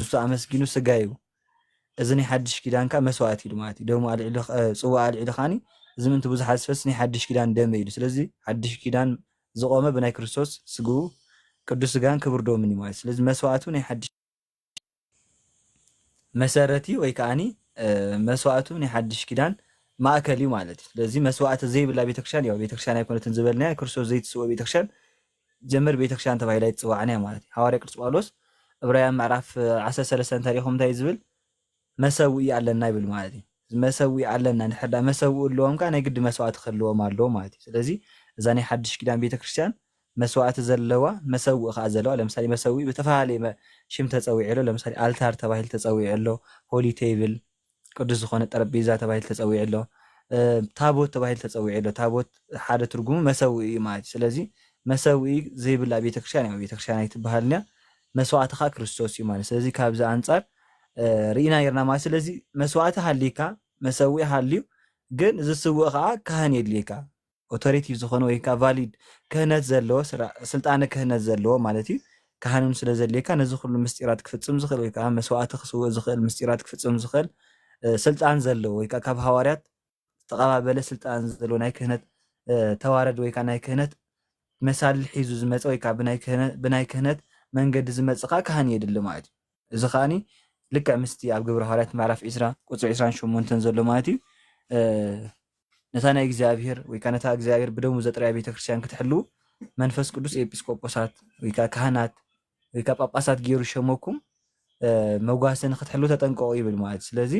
ንሱ ኣመስጊኑ ስጋይ እዩ፣ እዚ ናይ ሓድሽ ኪዳን ከኣ መስዋእቲ ኢሉ ማለት እዩ። ደሙ ኣልዒሉ፣ እ፣ ጽዋእ ኣልዒሉ ከኣኒ፣ እዚ ምእንቲ ብዙሓት ዝፈስስ ናይ ሓድሽ ኪዳን ደመ ኢሉ። ስለዚ ሓድሽ ኪዳን ዝቖመ ብናይ ክርስቶስ ስግኡ ቅዱስ ስጋን ክቡር ደሙን እዩ ማለት እዩ። ስለዚ መስዋእቱ ናይ ሓድሽ መሰረት እዩ፣ ወይ ከኣኒ፣ እ፣ መስዋእቱ ናይ ሓድሽ ኪዳን ማእከል እዩ ማለት እዩ። ስለዚ መስዋእቲ ዘይብላ ቤተክርስትያን፣ ያው ቤተክርስትያን ኣይኮነትን ዝበልናያ፣ ክርስቶስ ዘይትስወ ቤተክርስትያን ጀምር ቤተክርስትያን ተባሂላ ኣይትጽዋዕን እያ ማለት እዩ። ሃዋርያ ቅዱስ ጳውሎስ ዕብራውያን ምዕራፍ ዓሰርተ ሰለስተ እንተሪኢኹም እንታይ እዩ ዝብል? መሰውኢ ኣለና ይብል ማለት እዩ። መሰውኢ ኣለና፣ እንድሕር ደኣ መሰውኢ ኣለዎም ከኣ ናይ ግዲ መስዋእቲ ክህልዎም ኣለዎ ማለት እዩ። ስለዚ እዛ ናይ ሓድሽ ኪዳን ቤተክርስትያን መስዋእቲ ዘለዋ፣ መሰውኢ ከኣ ዘለዋ፣ ለምሳሌ መሰውኢ ብተፈላለየ መ-፣ ሽም ተጸዊዑ ኣሎ። ለምሳሌ ኣልታር ተባሂሉ ተጸዊዑ ኣሎ፣ ሆሊ ቴብል፣ ቅዱስ ዝኾነ ጠረጴዛ ተባሂሉ ተጸዊዑ ኣሎ፣ እ፣ ታቦት ተባሂሉ ተጸዊዑ ኣሎ። ታቦት ሓደ ትርጉሙ መሰውኢ እዩ ማለት እዩ። ስለዚ መሰውኢ ዘይብላ ቤተክርስትያን ያው ቤተክርስትያን ኣይትበሃልን እያ። መስዋእቲ ከኣ ክርስቶስ እዩ ማለት እዩ። ስለዚ ካብዚ ኣንጻር፣ እ፣ ርኢና ነርና ማለት። ስለዚ መስዋእቲ ሃልዩካ፣ መሰውኢ ሃልዩ፣ ግን ዝስውእ ከኣ ካህን የድልየካ። ኦቶሪቲ ዝኾነ ወይ ከኣ ቫሊድ ክህነት ዘለዎ፣ ስራ-፣ ስልጣነ ክህነት ዘለዎ ማለት እዩ። ካህን እውን ስለ ዘድልየካ ነዚ ኩሉ ምስጢራት ክፍጽም ዝኽእል ወይ ከኣ መስዋእቲ ክስውእ ዝኽእል፣ ምስጢራት ክፍጽም ዝኽእል፣ እ፣ ስልጣን ዘለዎ ወይ ከኣ ካብ ሃዋርያት ዝተቐባበለ ስልጣን ዘለዎ ናይ ክህነት፣ እ፣ ተዋረድ ወይ ከኣ ናይ ክህነት መሳልል ሒዙ ዝመጸ ወይ ከኣ ብናይ ክህነ-፣ ብናይ ክህነት መንገዲ ዝመጽእ ከኣ ካህን የድሊ ማለት እዩ። እዚ ከኣኒ ልክዕ ምስቲ ኣብ ግብረ ሃዋርያት ምዕራፍ ዒስራ ቁጽሪ ዒስራን ሸሞንተን ዘሎ ማለት እዩ። እ፣ ነታ ናይ እግዚኣብሔር ወይ ከኣ ነታ እግዚኣብሔር ብደሙ ዘጥረያ ቤተክርስትያን ክትሕልዉ መንፈስ ቅዱስ ኤጲስቆጶሳት ወይ ከኣ ካህናት ወይ ከኣ ጳጳሳት ገይሩ ሸመኩም፣ እ፣ መጓሰ ንክትሕልዉ ተጠንቀቑ ይብል ማለት እዩ። ስለዚ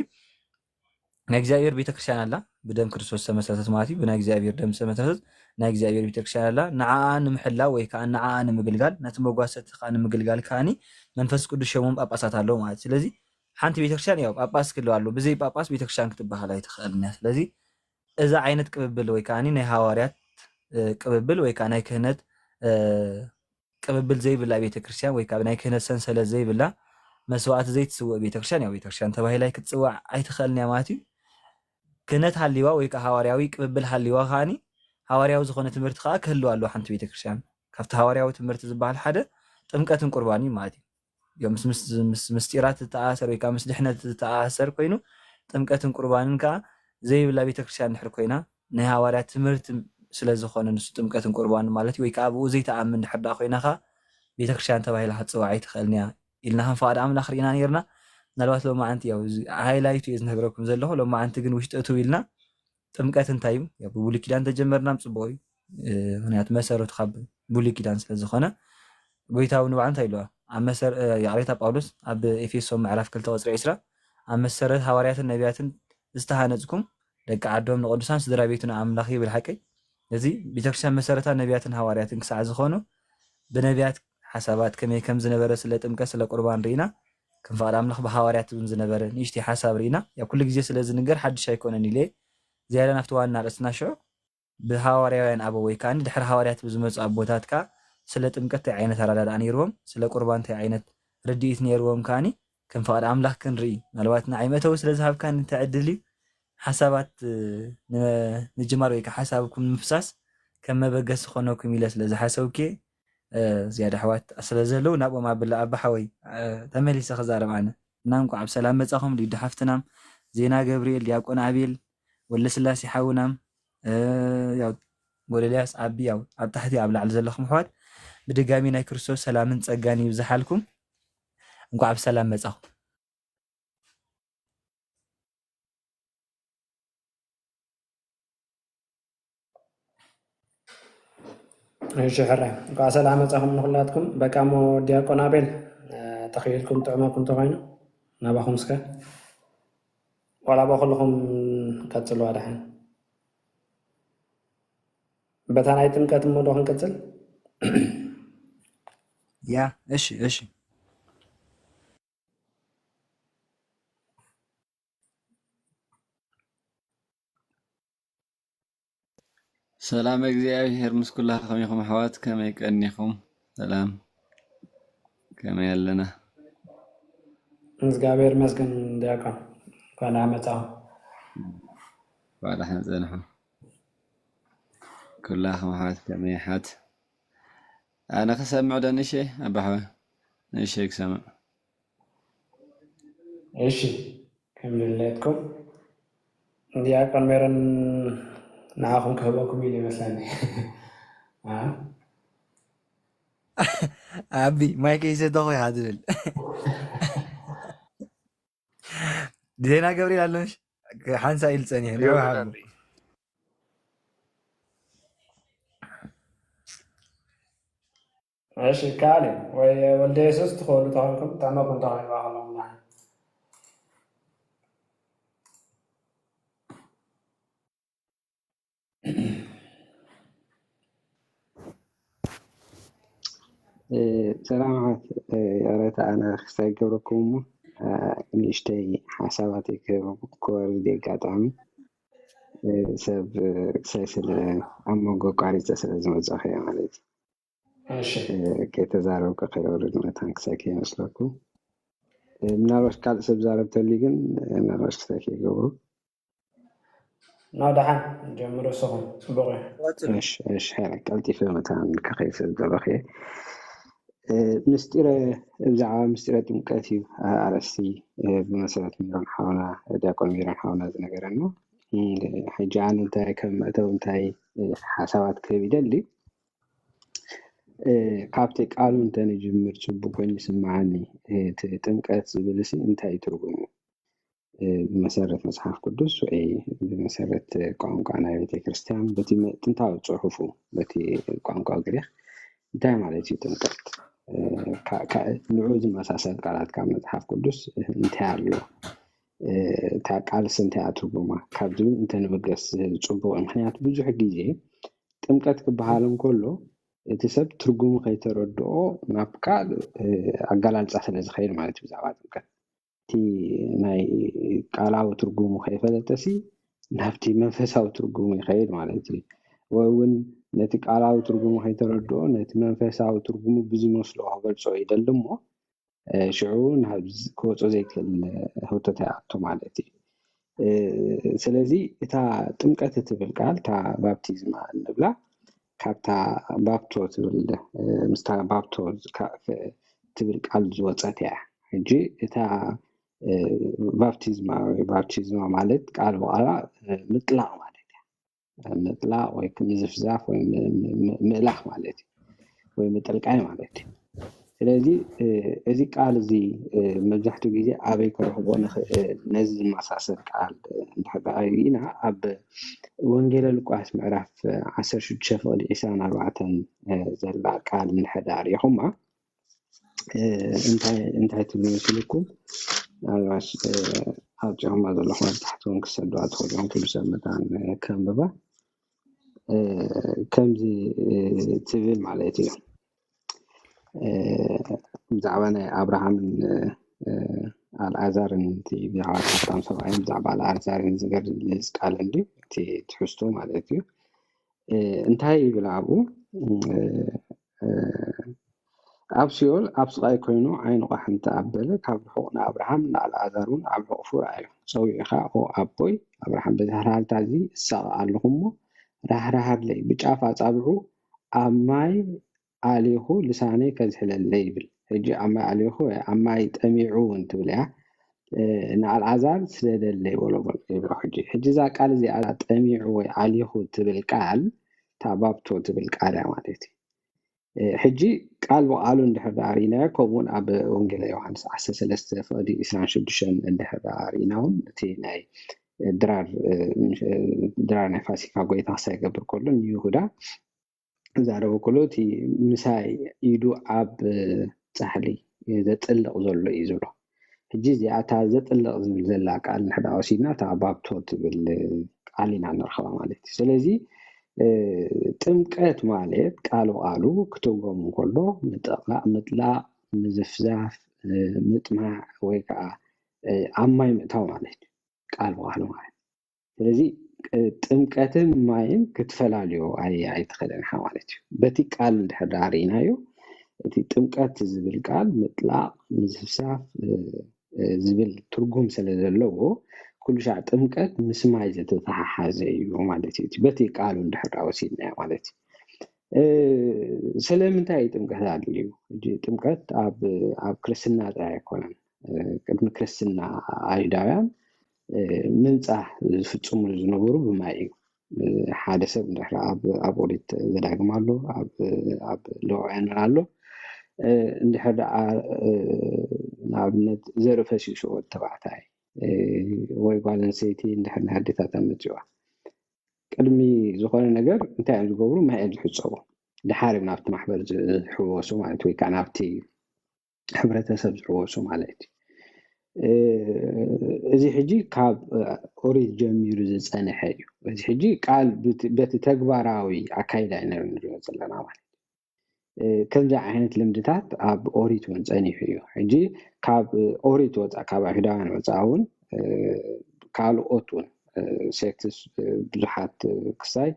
ናይ እግዚኣብሔር ቤተክርስትያን ኣላ፣ ብደም ክርስቶስ ዝተመስረተት ማለት እዩ። ብናይ እግዚኣብሔር ደም ዝተመስረተት ናይ እግዚኣብሔር ቤተክርስትያን ኣላ። ንዓኣ ንምሕላው ወይ ከኣ ንዓኣ ንምግልጋል፣ ነቲ መጓሰቲ ከኣ ንምግልጋል ከኣኒ መንፈስ ቅዱስ ሸሞም ጳጳሳት ኣለዉ ማለት እዩ። ስለዚ ሓንቲ ቤተክርስትያን ያው ጳጳስ ክህልዋ ኣለዎ። ብዘይ ጳጳስ ቤተክርስትያን ክትበሃል ኣይትኽእልን እያ። ስለዚ እዚ ዓይነት ቅብብል ወይ ከኣኒ ናይ ሃዋርያት፣ እ፣ ቅብብል ወይ ከኣ ናይ ክህነት፣ እ፣ ቅብብል ዘይብላ ቤተክርስትያን ወይ ከኣ ናይ ክህነት ሰንሰለት ዘይብላ መስዋእቲ ዘይትስውእ ቤተክርስትያን ያው ቤተክርስትያን ተባሂላ ክትጽዋዕ ኣይትኽእልን እያ ማለት እዩ። ክህነት ሃልይዋ ወይ ከኣ ሃዋርያዊ ቅብብል ሃልይዋ ከኣኒ ሃዋርያዊ ዝኾነ ትምህርቲ ከኣ ክህልዋ ኣለዎ ሓንቲ ቤተክርስትያን። ካብቲ ሃዋርያዊ ትምህርቲ ዝበሃል ሓደ ጥምቀትን ቁርባን እዩ ማለት እዩ። ያው ምስ፣ ምስ፣ ምስ ምስጢራት ዝተኣሳሰር ወይ ከኣ ምስ ድሕነት ዝተኣሳሰር ኮይኑ ጥምቀትን ቁርባንን ከኣ ዘይብላ ቤተክርስትያን እንድሕር ኮይና ናይ ሃዋርያት ትምህርቲ ስለ ዝኾነ ንሱ ጥምቀትን ቁርባንን ማለት እዩ፣ ወይ ከኣ ብኡ ዘይትኣምን እንድሕር ደኣ ኮይና ከኣ ቤተክርስትያን ተባሂላ ክትጽዋዕ ኣይትኽእልን እያ ኢልና ከም ፍቓድ ኣምላኽ ርኢና ነይርና። ምናልባት ሎማዓንቲ ያው እዚ ሃይላይቱ እየ ዝነግረኩም ዘለኹ። ሎማዓንቲ ግን ውሽጢ እትው ኢልና ጥምቀት እንታይ እዩ? ያው ብብሉይ ኪዳን ተጀመርና ጽቡቕ እዩ። እ፣ ምኽንያቱ መሰረቱ ካብ ብሉይ ኪዳን ስለ ዝኾነ ጎይታ እውን ንባዕሉ እንታይ ኢልዋ? ኣብ መሰር-፣ እ፣ ይቕሬታ ጳውሎስ ኣብ ኤፌሶ ምዕራፍ ክልተ ቁጽሪ ዒስራ ኣብ መሰረት ሃዋርያትን ነቢያትን ዝተሃነጽኩም ደቂ ዓዶም ንቅዱሳን ስድራ ቤቱ ንኣምላኽ ይብል ሓቀይ። እዚ ቤተክርስትያን መሰረታ ነቢያትን ሃዋርያትን ክሳዕ ዝኾኑ ብነቢያት ሓሳባት ከመይ ከም ዝነበረ ስለ ጥምቀት ስለ ቁርባን ርኢና። ከም ፍቓድ ኣምላኽ ብሃዋርያት እውን ዝነበረ ንእሽተይ ሓሳብ ርኢና። ያው ኩሉ ግዜ ስለ ዝንገር ሓድሽ ኣይኮነን ኢለ ዝያዳ ናብቲ ዋና ርእስና ሽዑ ብሃዋርያውያን ኣበው ወይ ከኣ ድሕሪ ሃዋርያት ብዝመጹ ኣቦታት ከኣ ስለ ጥምቀት እንታይ ዓይነት ኣረዳድኣ ነይርዎም፣ ስለ ቁርባን እንታይ ዓይነት ርድኢት ነይርዎም ከኣኒ ከም ፍቓድ ኣምላኽ ክንርኢ፣ ምናልባት ንዓይ መእተዊ ስለ ዝሃብካኒ እቲ ዕድል እዩ። ሓሳባት፣ እ፣ ንምጅማር ወይ ከኣ ሓሳብኩም ንምፍሳስ ከም መበገሲ ክኾነኩም ኢለ ስለ ዝሓሰብኩ እየ። እ፣ ዝያዳ ኣሕዋት ስለ ዘለዉ ናብኦም ኣብለ። ኣባ ሓወይ፣ እ፣ ተመሊሰ ክዛረብ ኣነ። እና እንኳዕ ብሰላም መጻኹም ሊዱ ሓፍትናም፣ ዜና ገብርኤል፣ ዲያቆን ኣቤል፣ ወልደስላሴ ሓውናም፣ እ፣ ያው ጎደልያስ፣ ኣቢ፣ ያው ኣብ ታሕቲ ኣብ ላዕሊ ዘለኹም ኣሕዋት ብድጋሚ ናይ ክርስቶስ ሰላምን ጸጋን ይብዝሓልኩም። እንኳዕ ብሰላም መጻኹም። እሺ ሕራይ፣ እንኳዕ ሰላም መጻኹም ንኹላትኩም። በቃ እሞ ዲያቆን ኣቤል፣ እ፣ ተኽኢልኩም ጥዕመኩም እንተኾይኑ ናባኹም እስከ፣ ዋላ ብኹልኹም ቀጽልዋ ደሓን። በታ ናይ ጥምቀት እሞ ዶ ክንቅጽል? ያ፣ እሺ፣ እሺ። ሰላም እግዚኣብሔር ምስ ኩላኹም ይኹን ኣሕዋት፣ ከመይ ቀኒኹም? ሰላም፣ ከመይ ኣለና? እግዚኣብሔር ይመስገን ዲያቆን፣ እንኳን ደሓን መጻኹም። እንኳዕ ደሓን ጸንሑ። ኩላኹም ኣሕዋት ከመይ ኣሕዋት? ኣነ ክሰምዕ ዶ ንእሸ ኣባሕወ? ንእሸ ክሰምዕ። እሺ፣ ከም ድሌትኩም። ዲያቆን ሜሮን ንዓኹም ክህበኩም ኢሉ ይመስለኒ። አ? ኣቢ ማይክ ይሰተኹ ኢኻ ትብል። ዜና ገብርኤል ኣለሽ ሓንሳ ኢል ጸኒሕ። እሺ፣ ካልእ ወይ ወልደ የሱስ ትኽእሉ ተኾንኩም ጠመቁ እንተኾይኑ ከለኹም። ሰላማት። ያረታ ኣነ ክሳይ ገብረኩም እሞ ንእሽተይ ሓሳባተይ ክወርድ ኣጋጣሚ ሰብ ክሳይ ስለ ኣብ መንጎ ኣቋሪፀ ስለ ዝመፀኹ እየ ማለት እዩ። እሺ ከይተዛረብኩ ከይወርድ መታን ክሳይ ከይመስለኩም። ምናልባሽ ካልእ ሰብ ዛረብ ተልዩ ግን ምናልባሽ ክሳይ ከይገብሩ ናብ ደሓን ጀምሩ፣ ንስኹም ጽቡቕ እዩ። እሺ፣ እሺ፣ ሕራይ ቀልጢፈ መታን ክኸይድ ስለ ዝደለኹ እየ። ምስጢረ ብዛዕባ ምስጢረ ጥምቀት እዩ ኣርእስቲ ብመሰረት ሜሮን ሓውና ዲያቆን ሜሮን ሓውና ዝነገረና። ሕጂ ኣነ እንታይ ከም መእተው እንታይ ሓሳባት ክህብ ይደሊ። ካብቲ ቃሉ እንተንጅምር ጽቡቅ ኮይኑ ይስምዓኒ። እቲ ጥምቀት ዝብል ሲ እንታይ እዩ ትርጉሙ? ብመሰረት መጽሓፍ ቅዱስ ወይ ብመሰረት ቋንቋ ናይ ቤተ ክርስቲያን በቲ መ- ጥንታዊ ጽሑፉ በቲ ቋንቋ ግሪክ እንታይ ማለት እዩ ጥምቀት? ካ- ካ- ንዑ ዝመሳሰል ቃላት ካብ መጽሓፍ ቅዱስ እንታይ ኣሎ? እታ ቃልስ እንታይ እያ ትርጉማ? ካብ ዝብል እንተንብገስ ጽቡቅ እዩ። ምክንያቱ ብዙሕ ግዜ ጥምቀት ክበሃል እንከሎ እቲ ሰብ ትርጉሙ ከይተረድኦ ናብ ካልእ ኣገላልጻ ስለ ዝኸይድ ማለት እዩ ብዛዕባ ጥምቀት። እቲ ናይ ቃላዊ ትርጉሙ ከይፈለጠሲ ናብቲ መንፈሳዊ ትርጉሙ ይኸይድ ማለት እዩ። ወይ እውን ነቲ ቃላዊ ትርጉሙ ከይተረድኦ ነቲ መንፈሳዊ ትርጉሙ ብዝመስሎ ክገልጾ ይደሊ እሞ ሽዑ ናብ ክወጾ ዘይክእል ህውተት ይኣቱ ማለት እዩ። ስለዚ እታ ጥምቀት እትብል ቃል እታ ባፕቲዝማ እንብላ ካብታ ባፕቶ ትብል ምስታ ባፕቶ ትብል ቃል ዝወፀት እያ። ሕጂ እታ ባፕቲዝማ ወይ ባፕቲዝማ ማለት ቃል ብቃላ ምጥላቕ ማለት እያ። ምጥላቕ ወይ ምዝፍዛፍ ወይ ምእላኽ ማለት እዩ፣ ወይ ምጥልቃይ ማለት እዩ። ስለዚ እዚ ቃል እዚ መብዛሕትኡ ግዜ ኣበይ ክረኽቦ ንኽእል? ነዚ ዝመሳሰል ቃል እንድሕር ሪኢና ኣብ ወንጌለ ሉቃስ ምዕራፍ ዓሰርተ ሽዱሽተ ፍቕዲ ዕስራን ኣርባዕተን ዘላ ቃል እንድሕር ሪኢኹማ እንታይ እንታይ ትብሉ መስልኩም? ምናልባሽ ኣብ ጭዕማ ዘለኹም ኣብ ታሕቲ እውን ክሰድዋ ትኽእሉ ኢኹም። ኩሉ ሰብ መታን ከንብባ ከምዚ ትብል ማለት እዩ። ብዛዕባ ናይ ኣብርሃምን ኣልኣዛርን እቲ ብዛዕባ ሓብታም ሰብኣይን ብዛዕባ ኣልኣዛርን ዝገልጽ ቃል እንድዩ እቲ ትሕዝቶ ማለት እዩ። እንታይ ይብል ኣብኡ? ኣብ ሲኦል ኣብ ስቓይ ኮይኑ ዓይኑ ቋሕ እንተ ኣበለ ካብ ርሑቕ ንኣብርሃም ንኣልኣዛር እውን ኣብ ሕቑፉ ረኣዮ። ጸዊዑ ኸኣ ኦ ኣቦይ ኣብርሃም በዚ ሃልሃልታ እዚ እሳቐ ኣለኹ እሞ ራህራሃለይ ብጫፍ ኣጻብዑ ኣብ ማይ ኣሊኹ ልሳነይ ከዝሕለለይ ይብል። ሕጂ ኣብ ማይ ኣሊኹ ወይ ኣብ ማይ ጠሚዑ እውን ትብል እያ። ንኣልዓዛር ስደደለይ በሎ ይብሎ። ሕጂ ሕጂ እዛ ቃል እዚኣ ጠሚዑ ወይ ኣሊኹ ትብል ቃል ታባብቶ ትብል ቃል እያ ማለት እዩ። ሕጂ ቃል ብቃሉ እንድሕር ዳኣ ርኢናዮ ከምኡውን ኣብ ወንጌላ ዮሃንስ ዓሰርተ ሰለስተ ፍቕዲ ዕስራን ሽዱሽተን እንድሕር ዳኣ ርኢና እውን እቲ ናይ ድራር ድራር ናይ ፋሲካ ጎይታ ክሳይ ገብር ከሎ ንይሁዳ ዛረበ ከሎ እቲ ምሳይ ኢዱ ኣብ ጻሕሊ ዘጥልቕ ዘሎ እዩ ዝብሎ። ሕጂ እዚኣ እታ ዘጥልቕ ዝብል ዘላ ቃል እንድሕር ዳኣ ወሲድና እታ ባብቶ ትብል ቃል ኢና ንረኽባ ማለት እዩ። ስለዚ ጥምቀት ማለት ቃል ብቃሉ ክትርጎም እንከሎ ምጥቕላቕ፣ ምጥላቕ፣ ምዝፍዛፍ፣ ምጥማዕ ወይ ከዓ ኣብ ማይ ምእታው ማለት እዩ ቃል ብቃሉ ማለት። ስለዚ ጥምቀትን ማይን ክትፈላልዮ ኣይትኽእልን ኢኻ ማለት እዩ። በቲ ቃል እንድሕር ዳኣ ርኢናዮ እቲ ጥምቀት ዝብል ቃል ምጥላቕ፣ ምዝፍዛፍ ዝብል ትርጉም ስለ ዘለዎ ኩሉ ሻዕ ጥምቀት ምስ ማይ ዝተተሓሓዘ እዩ ማለት እዩ። በቲ ቃሉ እንድሕር ዳኣ ወሲድናዮ ማለት እዩ። ስለምንታይ እዩ ጥምቀት ኣድልዩ? ጥምቀት ኣብ ክርስትና ጥራይ ኣይኮነን። ቅድሚ ክርስትና ኣይሁዳውያን ምንፃህ ዝፍፅሙ ዝነበሩ ብማይ እዩ። ሓደ ሰብ እንድሕር ኣብ ኦሪት ዘዳግም ኣሎ፣ ኣብ ሌዋውያንን ኣሎ። እንድሕር ደኣ ንኣብነት ዘርኢ ፈሲሱ ወዲ ተባዕታይ ወይ ጓል ኣንስተይቲ እንድሕር ንኣዴታታ መፂዋ ቅድሚ ዝኾነ ነገር እንታይ እዮም ዝገብሩ? ማይ እዮም ዝሕፀቡ። ድሓር እዮም ናብቲ ማሕበር ዝሕወሱ ማለት ወይ ከዓ ናብቲ ሕብረተሰብ ዝሕወሱ ማለት እዩ። እዚ ሕጂ ካብ ኦሪት ጀሚሩ ዝፀንሐ እዩ። እዚ ሕጂ ቃል በቲ ተግባራዊ ኣካይዳ ኢና ንሪኦ ዘለና ማለት እዩ። ከምዚ ዓይነት ልምድታት ኣብ ኦሪት እውን ፀኒሑ እዩ። ሕጂ ካብ ኦሪት ወፃእ፣ ካብ ኣይሁዳውያን ወፃእ እውን ካልኦት እውን ሴክትስ ብዙሓት ክሳይ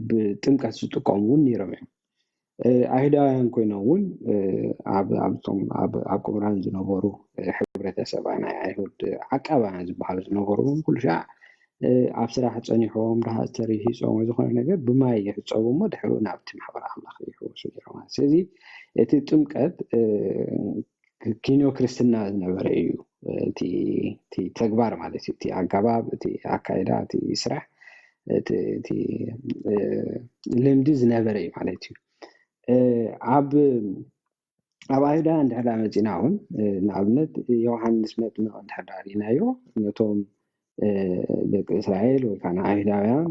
ብጥምቀት ዝጥቀሙ እውን ነይሮም እዮም። ኣይሁዳውያን ኮይኖም እውን ኣብ ቁምራን ዝነበሩ ሕብረተሰብ ናይ ኣይሁድ ዓቃባውያን ዝበሃሉ ዝነበሩ እውን ኩሉ ሻዕ ኣብ ስራሕ ፀኒሖም ረሃፅ ተሪሂፆም ወይ ዝኾነ ነገር ብማይ ይሕፀቡ እሞ ድሕሩ ናብቲ ማሕበር ኣምላኽ ይሕወሱ ነይሮም ማለት። ስለዚ እቲ ጥምቀት ኪኖ ክርስትና ዝነበረ እዩ። እቲ ተግባር ማለት እዩ፣ እቲ ኣገባብ፣ እቲ ኣካይዳ፣ እቲ ስራሕ፣ እቲ ልምዲ ዝነበረ እዩ ማለት እዩ። ኣብ ኣብ ኣይሁዳ እንድሕር መፂና እውን ንኣብነት ዮሃንስ መጥምቕ እንድሕር ርኢናዮ ነቶም ደቂ እስራኤል ወይ ከዓ ንኣይሁዳውያን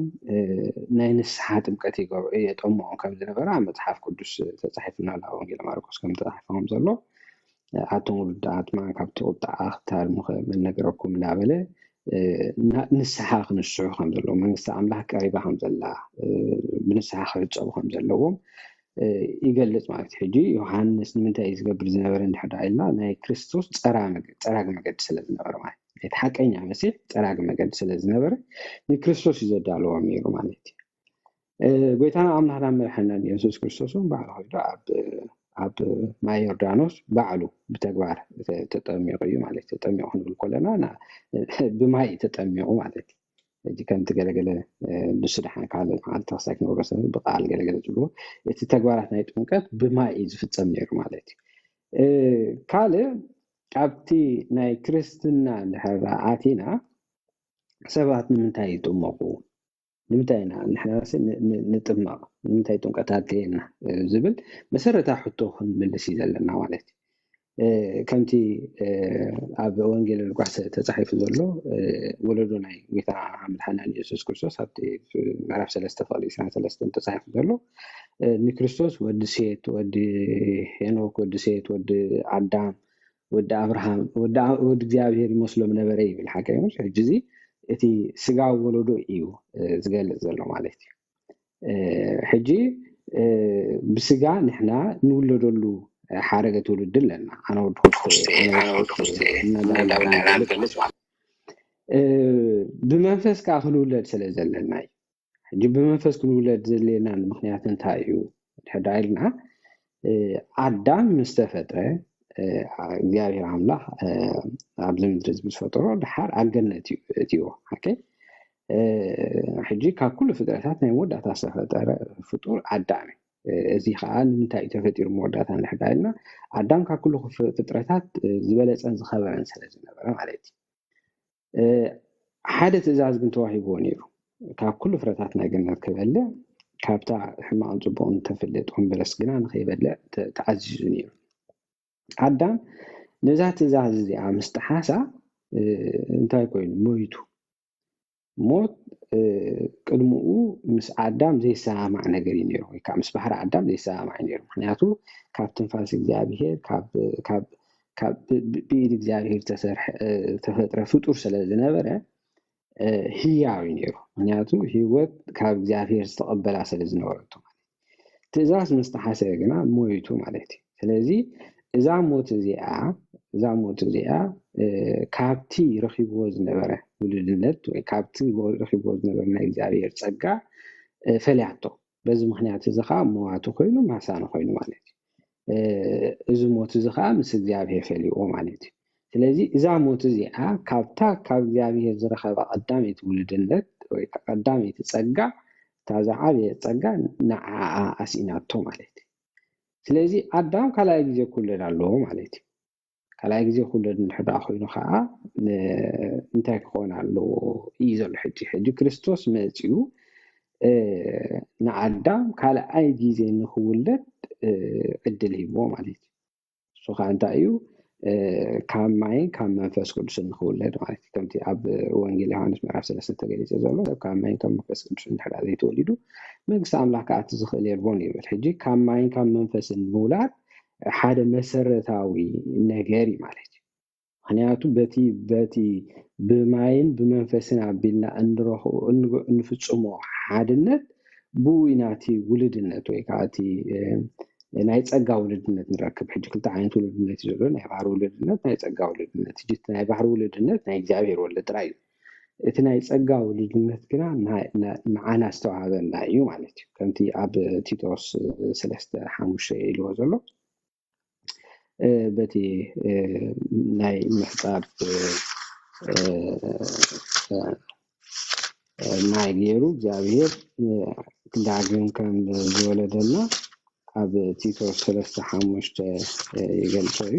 ናይ ንስሓ ጥምቀት ይገብሩ የጠምቖም ከም ዝነበረ ኣብ መፅሓፍ ቅዱስ ተፃሒፉና ኣሎ። ኣብ ወንጌል ማርቆስ ከም ተፃሒፉ ከም ዘሎ ኣቶም ውሉድ ኣጥማን ካብቲ ቁጣ ኣኽታል ምኸ መን ነገረኩም እንዳበለ ንስሓ ክንስሑ ከም ዘለዎ መንግስቲ ኣምላኽ ቀሪባ ከም ዘላ ብንስሓ ክሕፀቡ ከም ዘለዎም ይገልጽ ማለት እዩ። ሕጂ ዮሃንስ ንምንታይ እዩ ዝገብር ዝነበረ እንድሕር ደኣ ኢልና ናይ ክርስቶስ ጸራግ መገዲ ስለ ዝነበረ ማለት እዩ። እቲ ሓቀኛ መሲሕ ጸራግ መገዲ ስለ ዝነበረ ንክርስቶስ እዩ ዘዳልዎም ነይሩ ማለት እዩ። ጎይታና ኣምላኽና መድሓናን የሱስ ክርስቶስ እውን ባዕሉ ከይዱ ኣብ ማይ ዮርዳኖስ ባዕሉ ብተግባር ተጠሚቑ እዩ ማለት እዩ። ተጠሚቑ ክንብል ከለና ብማይ እዩ ተጠሚቑ ማለት እዩ። ሕጂ ከምቲ ገለገለ ንሱ ደሓን ካልእ መዓልቲ ክሳይ ክነብሮ ሰብ ብቃል ገለገለ ዝብልዎ እቲ ተግባራት ናይ ጥምቀት ብማይ እዩ ዝፍጸም ነይሩ ማለት እዩ። ካልእ ኣብቲ ናይ ክርስትና እንድሕር ኣቲና ሰባት ንምንታይ ይጥመቑ? ንምንታይ ኢና ንሕና ንጥመቕ? ንምንታይ ጥምቀት ኣድልየና ዝብል መሰረታዊ ሕቶ ክንምልስ እዩ ዘለና ማለት እዩ። ከምቲ ኣብ ወንጌል ሉቃስ ተፃሒፉ ዘሎ ወለዶ ናይ ጎይታ መድሓና የሱስ ክርስቶስ ኣብቲ ምዕራፍ ሰለስተ ፍቕዲ ዕስራን ሰለስተን ተፃሒፉ ዘሎ ንክርስቶስ ወዲ ሴት፣ ወዲ ሄኖክ፣ ወዲ ሴት፣ ወዲ ኣዳም፣ ወዲ ኣብርሃም፣ ወዲ እግዚኣብሔር ይመስሎም ነበረ ይብል። ሓቀ ሕጂ እዚ እቲ ስጋዊ ወለዶ እዩ ዝገልፅ ዘሎ ማለት እዩ። ሕጂ ብስጋ ንሕና ንውለደሉ ሓረገ ትውልዲ ኣለና። ኣነ ወዲ ብመንፈስ ከዓ ክንውለድ ስለ ዘለና እዩ። ሕጂ ብመንፈስ ክንውለድ ዘድልየና ምክንያት እንታይ እዩ? ሕዳ ኢልና ኣዳም ምስ ተፈጥረ እግዚኣብሔር ኣምላኽ ኣብዚ ምድሪ ምስ ፈጠሮ ድሓር ኣብ ገነት እዩ እትዎ። ሕጂ ካብ ኩሉ ፍጥረታት ናይ መወዳእታ ዝተፈጠረ ፍጡር ኣዳም እዩ። እዚ ከዓ ንምንታይ እዩ ተፈጢሩ መወዳእታ እንድሕር ኢልና ኣዳም ካብ ኩሉ ፍጥረታት ዝበለፀን ዝኸበረን ስለ ዝነበረ ማለት እዩ። ሓደ ትእዛዝ ግን ተዋሂብዎ ነይሩ። ካብ ኩሉ ፍረታት ናይ ገነት ክበልዕ ካብታ ሕማቕን ፅቡቕን ተፍልጥ ኦም በለስ ግና ንኸይበልዕ ተኣዚዙ ነይሩ። ኣዳም ነዛ ትእዛዝ እዚኣ ምስ ጠሓሳ እንታይ ኮይኑ? ሞይቱ። ሞት ቅድምኡ ምስ ኣዳም ዘይሰማማዕ ነገር እዩ ነይሩ ወይ ከዓ ምስ ባህሪ ኣዳም ዘይሰማማዕ እዩ ነይሩ። ምክንያቱ ካብ ትንፋስ እግዚኣብሄር ካብ ብኢድ እግዚኣብሄር ዝተሰርሐ ዝተፈጥረ ፍጡር ስለ ዝነበረ ህያው እዩ ነይሩ። ምክንያቱ ህይወት ካብ እግዚኣብሄር ዝተቐበላ ስለ ዝነበረቶ ማለት ትእዛዝ ምስ ተሓሰ ግና ሞይቱ ማለት እዩ። ስለዚ እዛ ሞት እዚኣ እዛ ሞት እዚኣ ካብቲ ረኪብዎ ዝነበረ ውሉድነት ወይ ካብቲ ረኪብዎ ዝነበረ ናይ እግዚኣብሔር ጸጋ ፈልያቶ። በዚ ምክንያት እዚ ከዓ መዋቲ ኮይኑ ማሳኒ ኮይኑ ማለት እዩ። እዚ ሞት እዚ ከዓ ምስ እግዚኣብሔር ፈልይዎ ማለት እዩ። ስለዚ እዛ ሞት እዚኣ ካብታ ካብ እግዚኣብሔር ዝረኸባ ቀዳመይቲ ውሉድነት ወይ ቀዳመይቲ ጸጋ እታ ዝዓበየ ጸጋ ንዓኣ ኣስኢናቶ ማለት እዩ። ስለዚ ኣዳም ካልኣይ ግዜ ክውለድ ኣለዎ ማለት እዩ። ካልኣይ ግዜ ክውለድ እንድሕር ደኣ ኮይኑ ከዓ እንታይ ክኾን ኣለዎ እዩ ዘሎ። ሕጂ ሕጂ ክርስቶስ መፂኡ ንኣዳም ካልኣይ ግዜ ንክውለድ ዕድል ሂብዎ ማለት እዩ። እሱ ከዓ እንታይ እዩ? ካብ ማይን ካብ መንፈስ ቅዱስን ንክውለድ ማለት እዩ። ከምቲ ኣብ ወንጌል ዮሃንስ ምዕራፍ ሰለስተ ተገሊጸ ዘሎ ሰብ ካብ ማይን ካብ መንፈስ ቅዱስን እንድሕር ዘይተወሊዱ መንግስቲ ኣምላኽ ክኣቲ ዝኽእል የልቦን ይብል። ሕጂ ካብ ማይን ካብ መንፈስን ምውላድ ሓደ መሰረታዊ ነገር እዩ ማለት እዩ። ምክንያቱ በቲ በቲ ብማይን ብመንፈስን ኣቢልና እንረኽቦ እንፍጽሞ ሓድነት ብኡ ናቲ ውልድነት ወይ ከዓ እቲ ናይ ጸጋ ውልድነት ንረክብ። ሕጂ ክልተ ዓይነት ውልድነት እዩ ዘሎ፣ ናይ ባህሪ ውልድነት፣ ናይ ጸጋ ውልድነት። ሕጂ ናይ ባህሪ ውልድነት ናይ እግዚኣብሔር ወልድ ጥራይ እዩ። እቲ ናይ ጸጋ ውልድነት ግና ንዓና ዝተዋሃበና እዩ ማለት እዩ። ከምቲ ኣብ ቲቶስ ሰለስተ ሓሙሽተ ኢልዎ ዘሎ በቲ ናይ ምሕጻብ ማይ ገይሩ እግዚኣብሔር ዳግም ከም ዝወለደና ኣብ ቲቶስ ሰለስተ ሓሙሽተ ይገልጾ እዩ።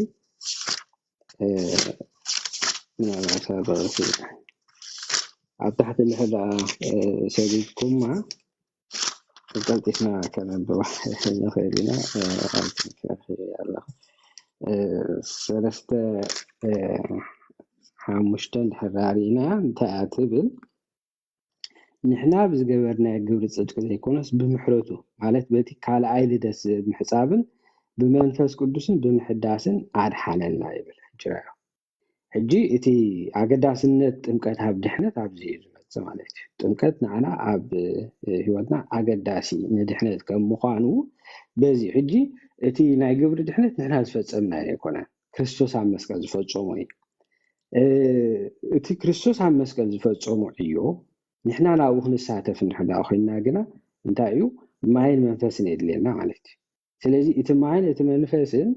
ምናልባት ኣብ ታሕቲ እንድሕር ደኣ ሰጊድኩማ ቀልጢፍና ከነንብባ ንኽእል ኢና። ኣለኹ ሰለስተ ሓሙሽተ እንድሕር ርኢና እንታይ እያ ትብል? ንሕና ብዝገበርናዮ ግብሪ ጽድቂ ዘይኮነስ ብምሕረቱ ማለት በቲ ካልኣይ ልደት ምሕጻብን ብመንፈስ ቅዱስን ብምሕዳስን ኣድሓነና ይብል። ሕጂ ሕጂ እቲ ኣገዳስነት ጥምቀት ኣብ ድሕነት ኣብዚ እዩ ዝመጽእ ማለት እዩ። ጥምቀት ንዓና ኣብ ህይወትና ኣገዳሲ ንድሕነት ከም ምዃኑ በዚ ሕጂ እቲ ናይ ግብሪ ድሕነት ንሕና ዝፈጸምናዮ ኣይኮነን፣ ክርስቶስ ኣብ መስቀል ዝፈጸሞ እዩ። እቲ ክርስቶስ ኣብ መስቀል ዝፈጸሞ ዕዮ ንሕና ናብኡ ክንሳተፍ እንድሕር ኮይንና ግና እንታይ እዩ? ማይን መንፈስን የድልየና ማለት እዩ። ስለዚ እቲ ማይን እቲ መንፈስን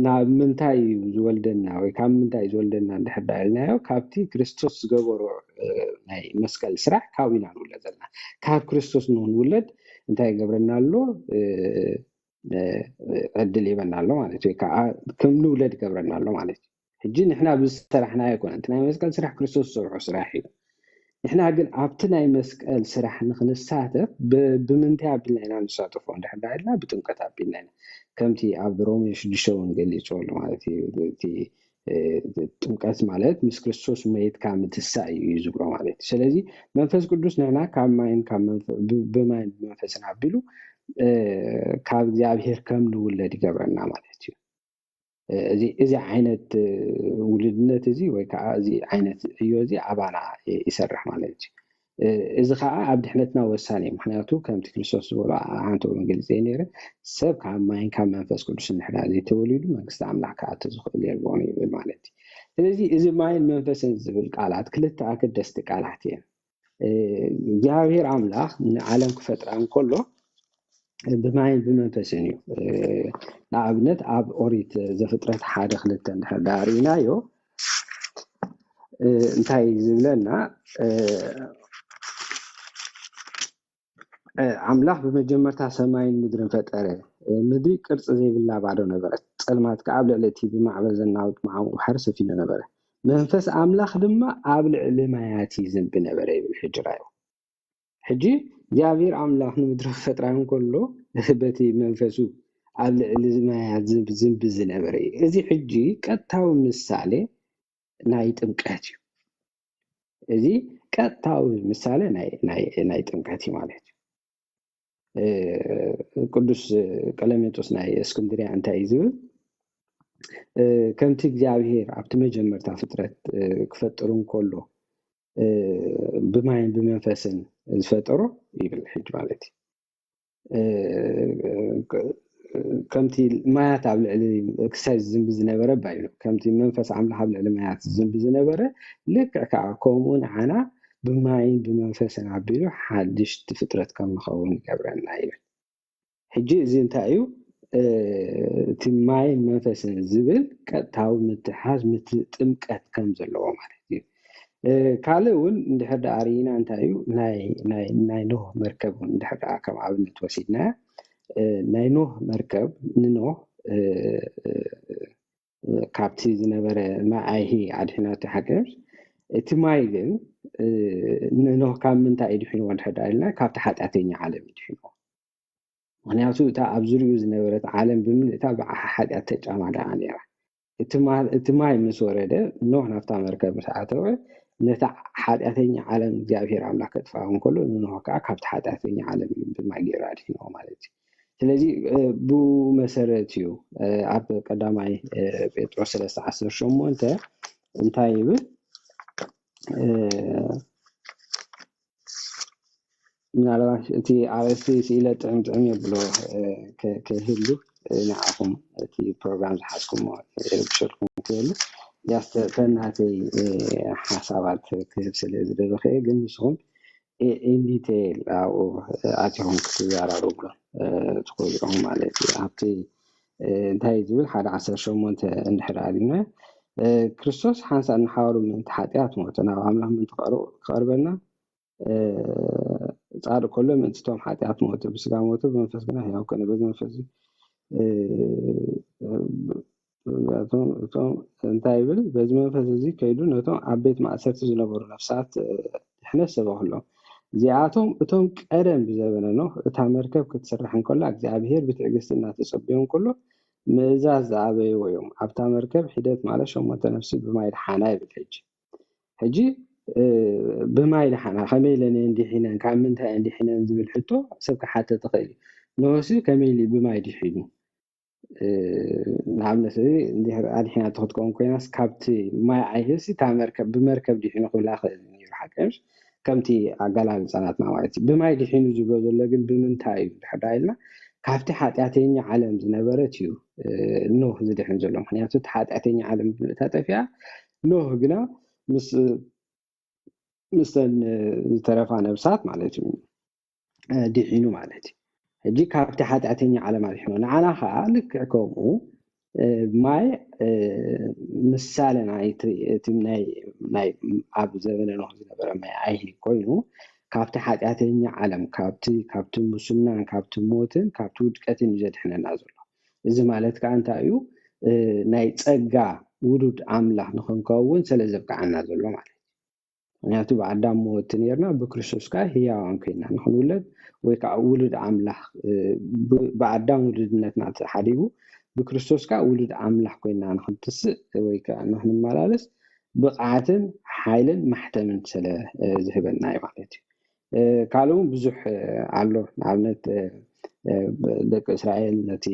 ናብ ምንታይ እዩ ዝወልደና ወይ ካብ ምንታይ እዩ ዝወልደና እንድሕር ዳ ኢልናዮ ካብቲ ክርስቶስ ዝገበሮ ናይ መስቀል ስራሕ ካብኡ ኢና ንውለድ ዘለና። ካብ ክርስቶስ ንክንውለድ እንታይ ይገብረና ኣሎ? ዕድል ይበና ኣሎ ማለት ወይ ከዓ ከም ንውለድ ይገብረና ኣሎ ማለት እዩ። ሕጂ ንሕና ብዝሰራሕናዮ ኣይኮነን፣ እቲ ናይ መስቀል ስራሕ ክርስቶስ ዝሰርሖ ስራሕ እዩ። ንሕና ግን ኣብቲ ናይ መስቀል ስራሕ ንክንሳተፍ ብምንታይ ኣቢልና ኢና ንሳተፎ እንድሕር ዳ ኢልና ብጥምቀት ኣቢልና ኢና። ከምቲ ኣብ ሮሜ ሽዱሽተ እውን ገሊፅዎ ኣሎ ማለት እዩ። እቲ ጥምቀት ማለት ምስ ክርስቶስ መይትካ ምትሳእ እዩ እዩ ዝብሎ ማለት እዩ። ስለዚ መንፈስ ቅዱስ ንሕና ካብ ማይን ካብ ብማይን ብመንፈስን ኣቢሉ ካብ እግዚኣብሄር ከም ንውለድ ይገብረና ማለት እዩ። እዚ ዓይነት ውልድነት እዚ ወይ ከዓ እዚ ዓይነት ዕዮ እዚ ኣባና ይሰርሕ ማለት እዩ። እዚ ከዓ ኣብ ድሕነትና ወሳኒ እዩ። ምክንያቱ ከምቲ ክርስቶስ ዝበሎ ሓንቲ ወንጌል ዘይ ነይረ ሰብ ካብ ማይን ካብ መንፈስ ቅዱስ እንድሕዳ ዘይተወሊዱ መንግስቲ ኣምላኽ ክኣቲ ዝኽእል የልቦን ይብል ማለት እዩ። ስለዚ እዚ ማይን መንፈስን ዝብል ቃላት ክልተ ኣገደስቲ ቃላት እየን። እግዚኣብሔር ኣምላኽ ንዓለም ክፈጥራ እንከሎ ብማይን ብመንፈስን እዩ። ንኣብነት ኣብ ኦሪት ዘፍጥረት ሓደ ክልተ እንድሕር ዳርኢናዮ እንታይ ዝብለና? ኣምላኽ ብመጀመርታ ሰማይን ምድርን ፈጠረ። ምድሪ ቅርጺ ዘይብላ ባዶ ነበረት፣ ጸልማት ከኣ ኣብ ልዕሊ እቲ ብማዕበል ዘናውጥ መዓሙቕ ባሕሪ ሰፊኑ ነበረ። መንፈስ ኣምላኽ ድማ ኣብ ልዕሊ ማያት ይዝንቢ ነበረ ይብል። ሕጂ ራዮ ሕጂ እግዚኣብሔር ኣምላኽ ንምድሪ ክፈጥራ እንከሎ በቲ መንፈሱ ኣብ ልዕሊ ማያት ዝንቢ ዝነበረ እዩ። እዚ ሕጂ ቀጥታዊ ምሳሌ ናይ ጥምቀት እዩ። እዚ ቀጥታዊ ምሳሌ ናይ ጥምቀት እዩ ማለት እዩ። ቅዱስ ቀለሜንጦስ ናይ እስክንድርያ እንታይ እዩ ዝብል? ከምቲ እግዚኣብሔር ኣብቲ መጀመርታ ፍጥረት ክፈጥር እንከሎ ብማይን ብመንፈስን ዝፈጠሮ ይብል ሕጂ ማለት እዩ። ከምቲ ማያት ኣብ ልዕሊ ክሳይ ዝዝንቢ ዝነበረ ባይሉ ከምቲ መንፈስ ኣምላኽ ኣብ ልዕሊ ማያት ዝዝንቢ ዝነበረ ልክዕ ከዓ ከምኡ ንዓና ብማይን ብመንፈስን ኣቢሉ ሓድሽቲ ፍጥረት ከም ንኸውን ይገብረና ይብል። ሕጂ እዚ እንታይ እዩ? እቲ ማይን መንፈስን ዝብል ቀጥታዊ ምትሓዝ ምት ጥምቀት ከም ዘለዎ ማለት እዩ። ካልእ እውን እንድሕር ደኣ ርኢና እንታይ እዩ ናይ ኖህ መርከብ እውን እንድሕር ደኣ ከም ኣብነት ወሲድና ናይ ኖህ መርከብ ንኖህ ካብቲ ዝነበረ ማይ ኣይሂ ኣድሒናቶ ሓቂ። እቲ ማይ ግን ንኖህ ካብ ምንታይ እዩ ድሒንዎ እንድሕር ኢልና፣ ካብቲ ሓጢኣተኛ ዓለም እዩ ድሒንዎ። ምክንያቱ እታ ኣብ ዙሪኡ ዝነበረት ዓለም ብምልእታ ብሓጢኣት ተጫማሊቓ ነይራ። እቲ ማይ ምስ ወረደ፣ ኖህ ናብታ መርከብ ምስ ኣተወ፣ ነታ ሓጢኣተኛ ዓለም እግዚኣብሔር ኣምላኽ ከጥፍኣ እንከሎ፣ ንኖህ ከዓ ካብቲ ሓጢኣተኛ ዓለም ብማይ ገይሩ ኣድሒንዎ ማለት እዩ። ስለዚ ብኡ መሰረት እዩ ኣብ ቀዳማይ ጴጥሮስ ሰለስተ ዓሰርተ ሸሞንተ እንታይ ይብል? ምናልባት እቲ ኣርእስቲ ስኢለ ጥዕም ጥዕም የብሎ ከይህሉ ንዓኹም እቲ ፕሮግራም ዝሓዝኩሞ የርብሸልኩም ክህሉ ያስተናተይ ሓሳባት ክህብ ስለ ዝደረኸ ግን ንስኹም ኢንዲቴይል ኣብኡ ኣቲኹም ክትዘራረብሉ ትኽእሉ ኢኹም ማለት እዩ። ኣብቲ እንታይ ዝብል ሓደ ዓሰርተ ሸሞንተ እንድሕር ኣሊና ክርስቶስ ሓንሳእ ንሓዋሩ ምእንቲ ሓጢኣት ሞተ ናብ ኣምላኽ ምእንቲ ክቐርበና ጻድቅ ከሎ ምእንቲ እቶም ሓጢኣት ሞተ ብስጋ ሞተ ብመንፈስ ግና ሕያው ከነ በዚ መንፈስ እቶም እንታይ ይብል በዚ መንፈስ እዚ ከይዱ ነቶም ኣብ ቤት ማእሰርቲ ዝነበሩ ነፍሳት ድሕነት ሰበኽሎም። እዚኣቶም እቶም ቀደም ብዘበነ ኖህ እታ መርከብ ክትስራሕ እንከላ እግዚኣብሔር ብትዕግስቲ እናተጸበዮም ከሎ ምእዛዝ ዝኣበይዎ እዮም። ኣብታ መርከብ ሒደት ማለት ሸሞንተ ነፍሲ ብማይ ድሓና ይብል። ሕጂ ሕጂ ብማይ ድሓና ከመይ ኢለን እየን ድሒነን ካብ ምንታይ እየን ድሒነን ዝብል ሕቶ ሰብ ክሓተት ይኽእል እዩ። ኖህሲ ከመይ ኢሉ ብማይ ድሒኑ? ንኣብነት እዚ እንድሕር ኣድሒናቶ ክትከውን ኮይናስ ካብቲ ማይ ዓይህሲ እታ መርከብ ብመርከብ ድሒኑ ክብላ ክእል ነይሩ ሓቂ ምሽ ከምቲ ኣገላልፃ ናትና ማለት እዩ። ብማይ ድሒኑ ዝብሎ ዘሎ ግን ብምንታይ እዩ ድሕር ዳ ኢልና ካብቲ ሓጢኣተኛ ዓለም ዝነበረት እዩ ኖህ ዝድሕን ዘሎ። ምክንያቱ እቲ ሓጢኣተኛ ዓለም ብምልእታ ጠፊኣ ኖህ ግና ምስ ምስተን ዝተረፋ ነብሳት ማለት እዩ ድሒኑ ማለት እዩ። ሕጂ ካብቲ ሓጢኣተኛ ዓለም ኣድሒኑ ንዓና ከዓ ልክዕ ከምኡ ማይ ምሳሌ ናይቲ እቲ ናይ ናይ ኣብ ዘበነ ኖህ ዝነበረ ማይ ኣይሂ ኮይኑ ካብቲ ሓጢኣተኛ ዓለም ካብቲ ካብቲ ሙስናን ካብቲ ሞትን ካብቲ ውድቀትን እዩ ዘድሕነና ዘሎ። እዚ ማለት ከዓ እንታይ እዩ? ናይ ጸጋ ውሉድ ኣምላኽ ንኽንከውን ስለ ዘብቅዓና ዘሎ ማለት እዩ። ምክንያቱ ብኣዳም መወቲ ነርና ብክርስቶስ ከዓ ህያዋን ኮይና ንክንውለድ ወይ ከዓ ውሉድ ኣምላኽ ብኣዳም ውሉድነትና ተሓዲጉ ብክርስቶስ ከዓ ውሉድ ኣምላኽ ኮይና ንክንትስእ ወይ ከዓ ንክንመላለስ ብቕዓትን ሓይልን ማሕተምን ስለ ዝህበና እዩ ማለት እዩ። ካልእ እውን ብዙሕ ኣሎ። ንኣብነት ደቂ እስራኤል ነቲ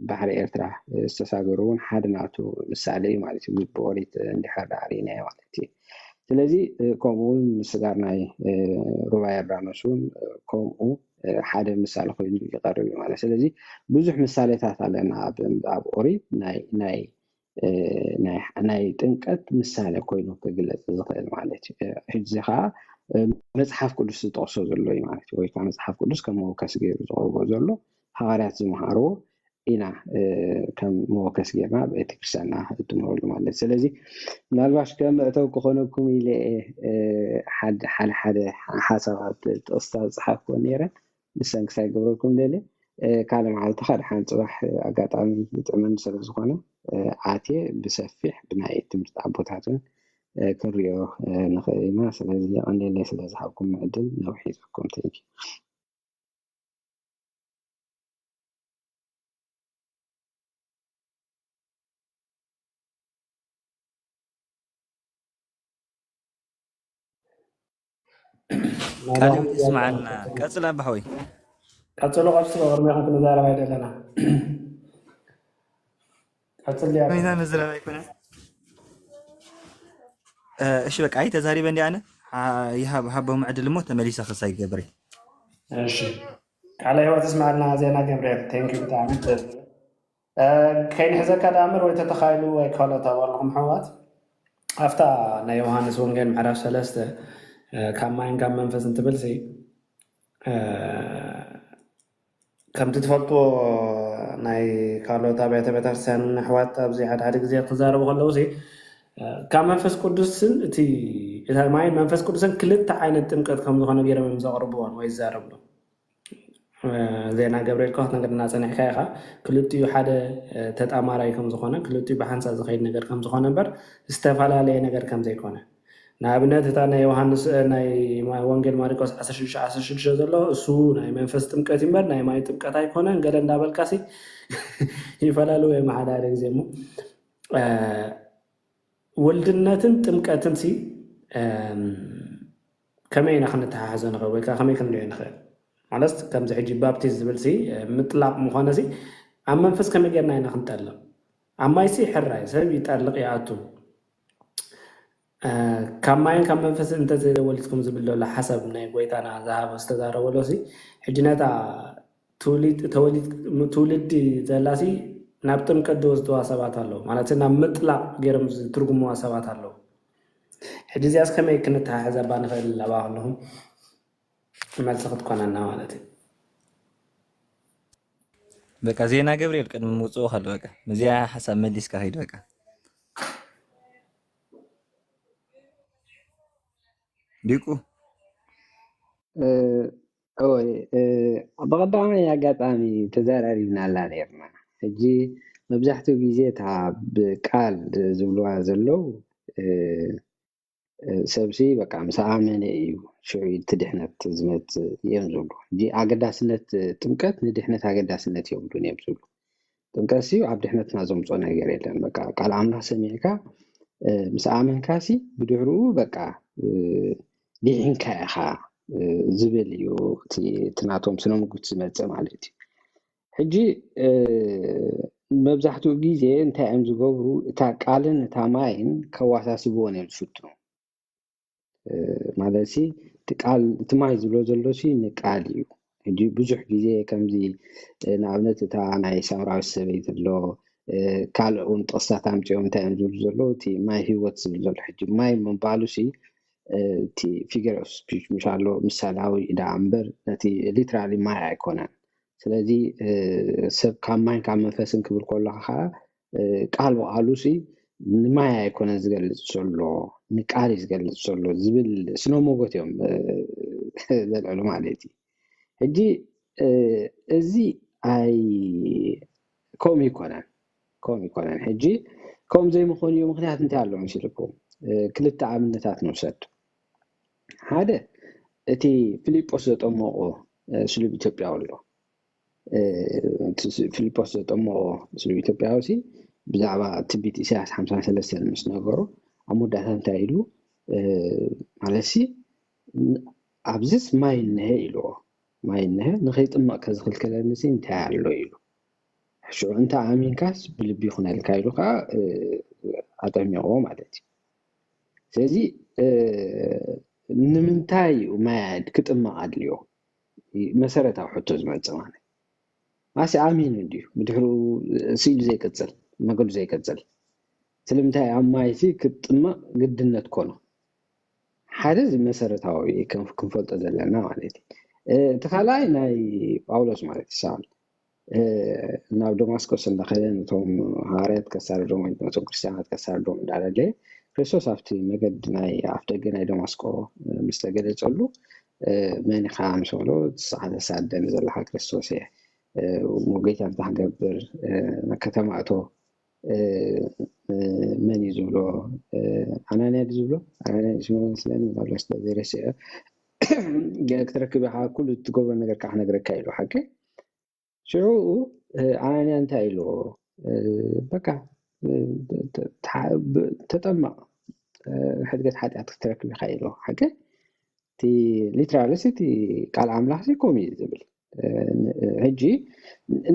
ባሕሪ ኤርትራ ዝተሳገሩ እውን ሓደ ናቱ ምሳሌ እዩ ማለት እዩ። ብኦሪት እንድሕር ዳኣ ርኢናዮ ማለት እዩ። ስለዚ ከምኡ እውን ስጋር ናይ ሩባ ዮርዳኖስ እውን ከምኡ ሓደ ምሳሌ ኮይኑ ይቐርብ እዩ ማለት። ስለዚ ብዙሕ ምሳሌታት ኣለና ኣብ ኦሪት ናይ ናይ ናይ ጥምቀት ምሳሌ ኮይኑ ክግለፅ ዝኽእል ማለት እዩ። ሕዚ ከዓ መፅሓፍ ቅዱስ ዝጠቕሶ ዘሎ እዩ ማለት እዩ። ወይ ከዓ መፅሓፍ ቅዱስ ከም መወከሲ ገይሩ ዝቐርቦ ዘሎ ሃዋርያት ዝመሃርዎ ኢና ከም መወከሲ ጌርና ቤተክርስትያንና እጥምረሉ ማለት እዩ። ስለዚ ምናልባሽ ከም መእተው ክኾነኩም ኢለ ሓደ ሓደ ሓሳባት ጥቕስታት ዝፀሓፍኩዎ ነይረ። ብሰንኪ ሳይገብረልኩም ደልየ ካልእ መዓልቲ ከዓ ደሓን ፅባሕ ኣጋጣሚ ይጥዕመኒ ስለ ዝኾነ ኣትየ ብሰፊሕ ብናይ ትምህርቲ ኣቦታት እውን ክንሪኦ ንኽእል ኢና። ስለዚ የቐንየለይ ስለ ዝሃብኩም ዕድል ነዊሕ ይፀኩም። Thank you። ካሊእ ይስምዓና። ቀጽል ኣባ ሓወይ። ቀጽሎ ቀጽሎ፣ ቅድሚኹም ክንዛረብ ኣይደለና። ቀጽል ድያ? ኮይና ንዝረብ ኣይኮነ። እ፣ እሺ በቃ፣ ኣይ ተዛሪበ እንዲ ኣነ። አ፣ ይሃብ፣ ሃቦም ዕድል እሞ ተመሊሰ ክሳይ ገብሬ። እሺ። ቃለ ህይወት ይስምዓልና ዜና ገብርኤል። Thank you ብጣዕሚ። ከይንሕዘካ ደኣ እምበር ወይ ተተኻኢሉ ወይ ካልኦት ኣብ ኣለኹም ኣሕዋት ኣብታ ናይ ዮሃንስ ወንጌል ምዕራፍ ሰለስተ ካብ ማይን ካብ መንፈስን ትብል ሲ ከምቲ ትፈልጥዎ ናይ ካልኦት ኣብያተ ቤተክርስትያን ኣሕዋት ኣብዚ ሓደ ሓደ ግዜ ክዛረቡ ከለዉ ሲ ካብ መንፈስ ቅዱስን እቲ ማይን መንፈስ ቅዱስን ክልተ ዓይነት ጥምቀት ከም ዝኾነ ገይሮም እዮም ዘቕርብዎን ወይ ዝዛረብሉ ዜና ገብርኤል፣ ከክትነግረና ጸኒሕካ ኢኻ። ክልቲኡ ሓደ ተጣማራይ ከም ዝኾነ፣ ክልቲኡ ብሓንሳብ ዝኸይድ ነገር ከም ዝኾነ እምበር ዝተፈላለየ ነገር ከም ዘይኮነ። ንኣብነት እታ ናይ ዮሃንስ፣ ናይ ወንጌል ማርቆስ ዓሰርተ ሽዱሽተ ዓሰርተ ሽዱሽተ ዘሎ፣ እሱ ናይ መንፈስ ጥምቀት እምበር ናይ ማይ ጥምቀት ኣይኮነን ገለ እንዳበልካሲ ይፈላለዩ እዮም ሓደ ሓደ ግዜ እሞ፣ ወልድነትን ጥምቀትን ሲ ከመይ ኢና ክንተሓሕዞ ንኽእል ወይ ከዓ ከመይ ክንሪኦ ንኽእል? ማለት ከምዚ ሕጂ ባፕቲስት ዝብል ሲ ምጥላቕ ምኾነ ሲ ኣብ መንፈስ ከመይ ጌርና ኢና ክንጠልቕ? ኣብ ማይ ሲ ሕራይ ሰብ ይጠልቕ ይኣቱ። ካብ ማይን ካብ መንፈስን እንተዘይወሊድኩም ዝብል ዘሎ ሓሳብ ናይ ጎይታና ዝሃበ ዝተዛረበሎ ሲ ሕጂ ነታ ትውልዲ ዘላሲ ናብ ጥምቀት ዝወስድዋ ሰባት ኣለዉ ማለት ናብ ምጥላቕ ገይሮም ዝትርጉምዋ ሰባት ኣለዉ። ሕጂ እዚኣስ ከመይ ክንተሓሕዘባ ንኽእል? ኣባ ከለኹም መልሲ ክትኮነና ማለት እዩ። በቃ ዜና ገብርኤል ቅድሚ ምውፅኡ ከሎ በቃ እዚኣ ሓሳብ መሊስካ ከይድ በቃ ሊቁ እወ፣ ብቐዳማይ ኣጋጣሚ ተዘራሪብናላ ነርና። ሕጂ መብዛሕትኡ ግዜ እታ ብቃል ዝብልዋ ዘለዉ ሰብሲ በቃ ምስ ኣመነ እዩ ሽዑ እቲ ድሕነት ዝመፅእ እዮም ዝብሉ። ሕጂ ኣገዳስነት ጥምቀት ንድሕነት ኣገዳስነት የብሉን እዮም ዝብሉ። ጥምቀትሲ ኣብ ድሕነትና ዘምፅኦ ነገር የለን። በቃ ቃል ኣምላኽ ሰሚዕካ ምስ ኣመንካሲ ብድሕርኡ በቃ ዲሒንካ ኢኻ ዝብል እዩ እቲ ናቶም ስነ ምጉት ዝመፅእ ማለት እዩ። ሕጂ መብዛሕትኡ ግዜ እንታይ እዮም ዝገብሩ? እታ ቃልን እታ ማይን ከዋሳስብዎን እዮም ዝፍትኑ። ማለት ሲ እቲ ቃል እቲ ማይ ዝብሎ ዘሎ ሲ ንቃል እዩ። ሕጂ ብዙሕ ግዜ ከምዚ ንኣብነት እታ ናይ ሳምራዊት ሰበይቲ ኣሎ ካልእ እውን ጥቕስታት ኣምፅኦም እንታይ እዮም ዝብሉ ዘለዉ እቲ ማይ ህይወት ዝብል ዘሎ ሕጂ ማይ ምባሉ ሲ እቲ figure of speech ምሽ ኣሎ ምሳላዊ ኢዳ እምበር ነቲ literally ማይ ኣይኮነን። ስለዚ ሰብ ካብ ማይን ካብ መንፈስን ክብል ከሎ ከዓ ቃል ብቃሉ ሲ ንማይ ኣይኮነን ዝገልፅ ዘሎ ንቃል እዩ ዝገልፅ ዘሎ ዝብል ስነ ሞጎት እዮም ዘልዕሉ ማለት እዩ። ሕጂ እዚ ኣይ ከምኡ ይኮነን ከምኡ ይኮነን። ሕጂ ከምኡ ዘይምኾንዮ ምክንያት እንታይ ኣሎ መሲልኩም? ክልተ ኣብነታት ንውሰድ። ሓደ እቲ ፊልጶስ ዘጠመቆ ስሉብ ኢትዮጵያዊ ኣሎ። ፊልጶስ ዘጠመቆ ስሉብ ኢትዮጵያዊ ሲ ብዛዕባ ትንቢት ኢሳያስ ሓምሳ ሰለስተ ምስ ነገሮ ኣብ መወዳእታ እንታይ ኢሉ ማለት ሲ ኣብዚስ ማይ እነሀ ኢልዎ። ማይ እነሀ ንኸይጥመቕ ከዝኽልክለኒ ሲ እንታይ ኣሎ ኢሉ። ሽዑ እንተ ኣሚንካስ ብልቢ ይኹነልካ ኢሉ ከዓ ኣጠሚቕዎ ማለት እዩ። ስለዚ ንምንታይ እዩ ማይ ክጥመቕ ኣድልዮ? መሰረታዊ ሕቶ ዝመፅእ ማለት ማሲ ኣሚኑ እንድዩ ብድሕሩ ስኢሉ ዘይቅፅል መገዱ ዘይቅፅል ስለምንታይ ኣብ ማይ ሲ ክጥመቕ ግድነት ኮኖ ሓደ እዚ መሰረታዊ ክንፈልጦ ዘለና ማለት እዩ። እቲ ካልኣይ ናይ ጳውሎስ ማለት እዩ ሳል ናብ ደማስቆስ እንዳኸደ ነቶም ሃዋርያት ከሳርዶም ወይ ነቶም ክርስትያናት ከሳርዶም እንዳደለየ ክርስቶስ ኣብቲ መገዲ ናይ ኣፍ ደገ ናይ ደማስቆ ምስ ተገለጸሉ መን ኢኻ ምስ በሎ ሰዓተ ሳደን ዘለኻ ክርስቶስ እየ ሞጌታ እንታይ ክገብር ከተማ እቶ መን እዩ ዝብሎ ኣናንያ ዝብሎ ኣናንያ ስለ ስለኒ ሎስ ዘይረስዐ ክትረክብ ኢኻ ኩሉ ትገብሮ ነገር ከዓ ክነግረካ ኢሉ ሓቂ ሽዑ ኣናንያ እንታይ ኢልዎ በቃ ተጠመቕ ሕድገት ሓጢኣት ክትረክብ ኢኻ ኢልዎ ሓቂ እቲ ሊትራልስ እቲ ቃል ኣምላኽ ከምኡ እዩ ዝብል ሕጂ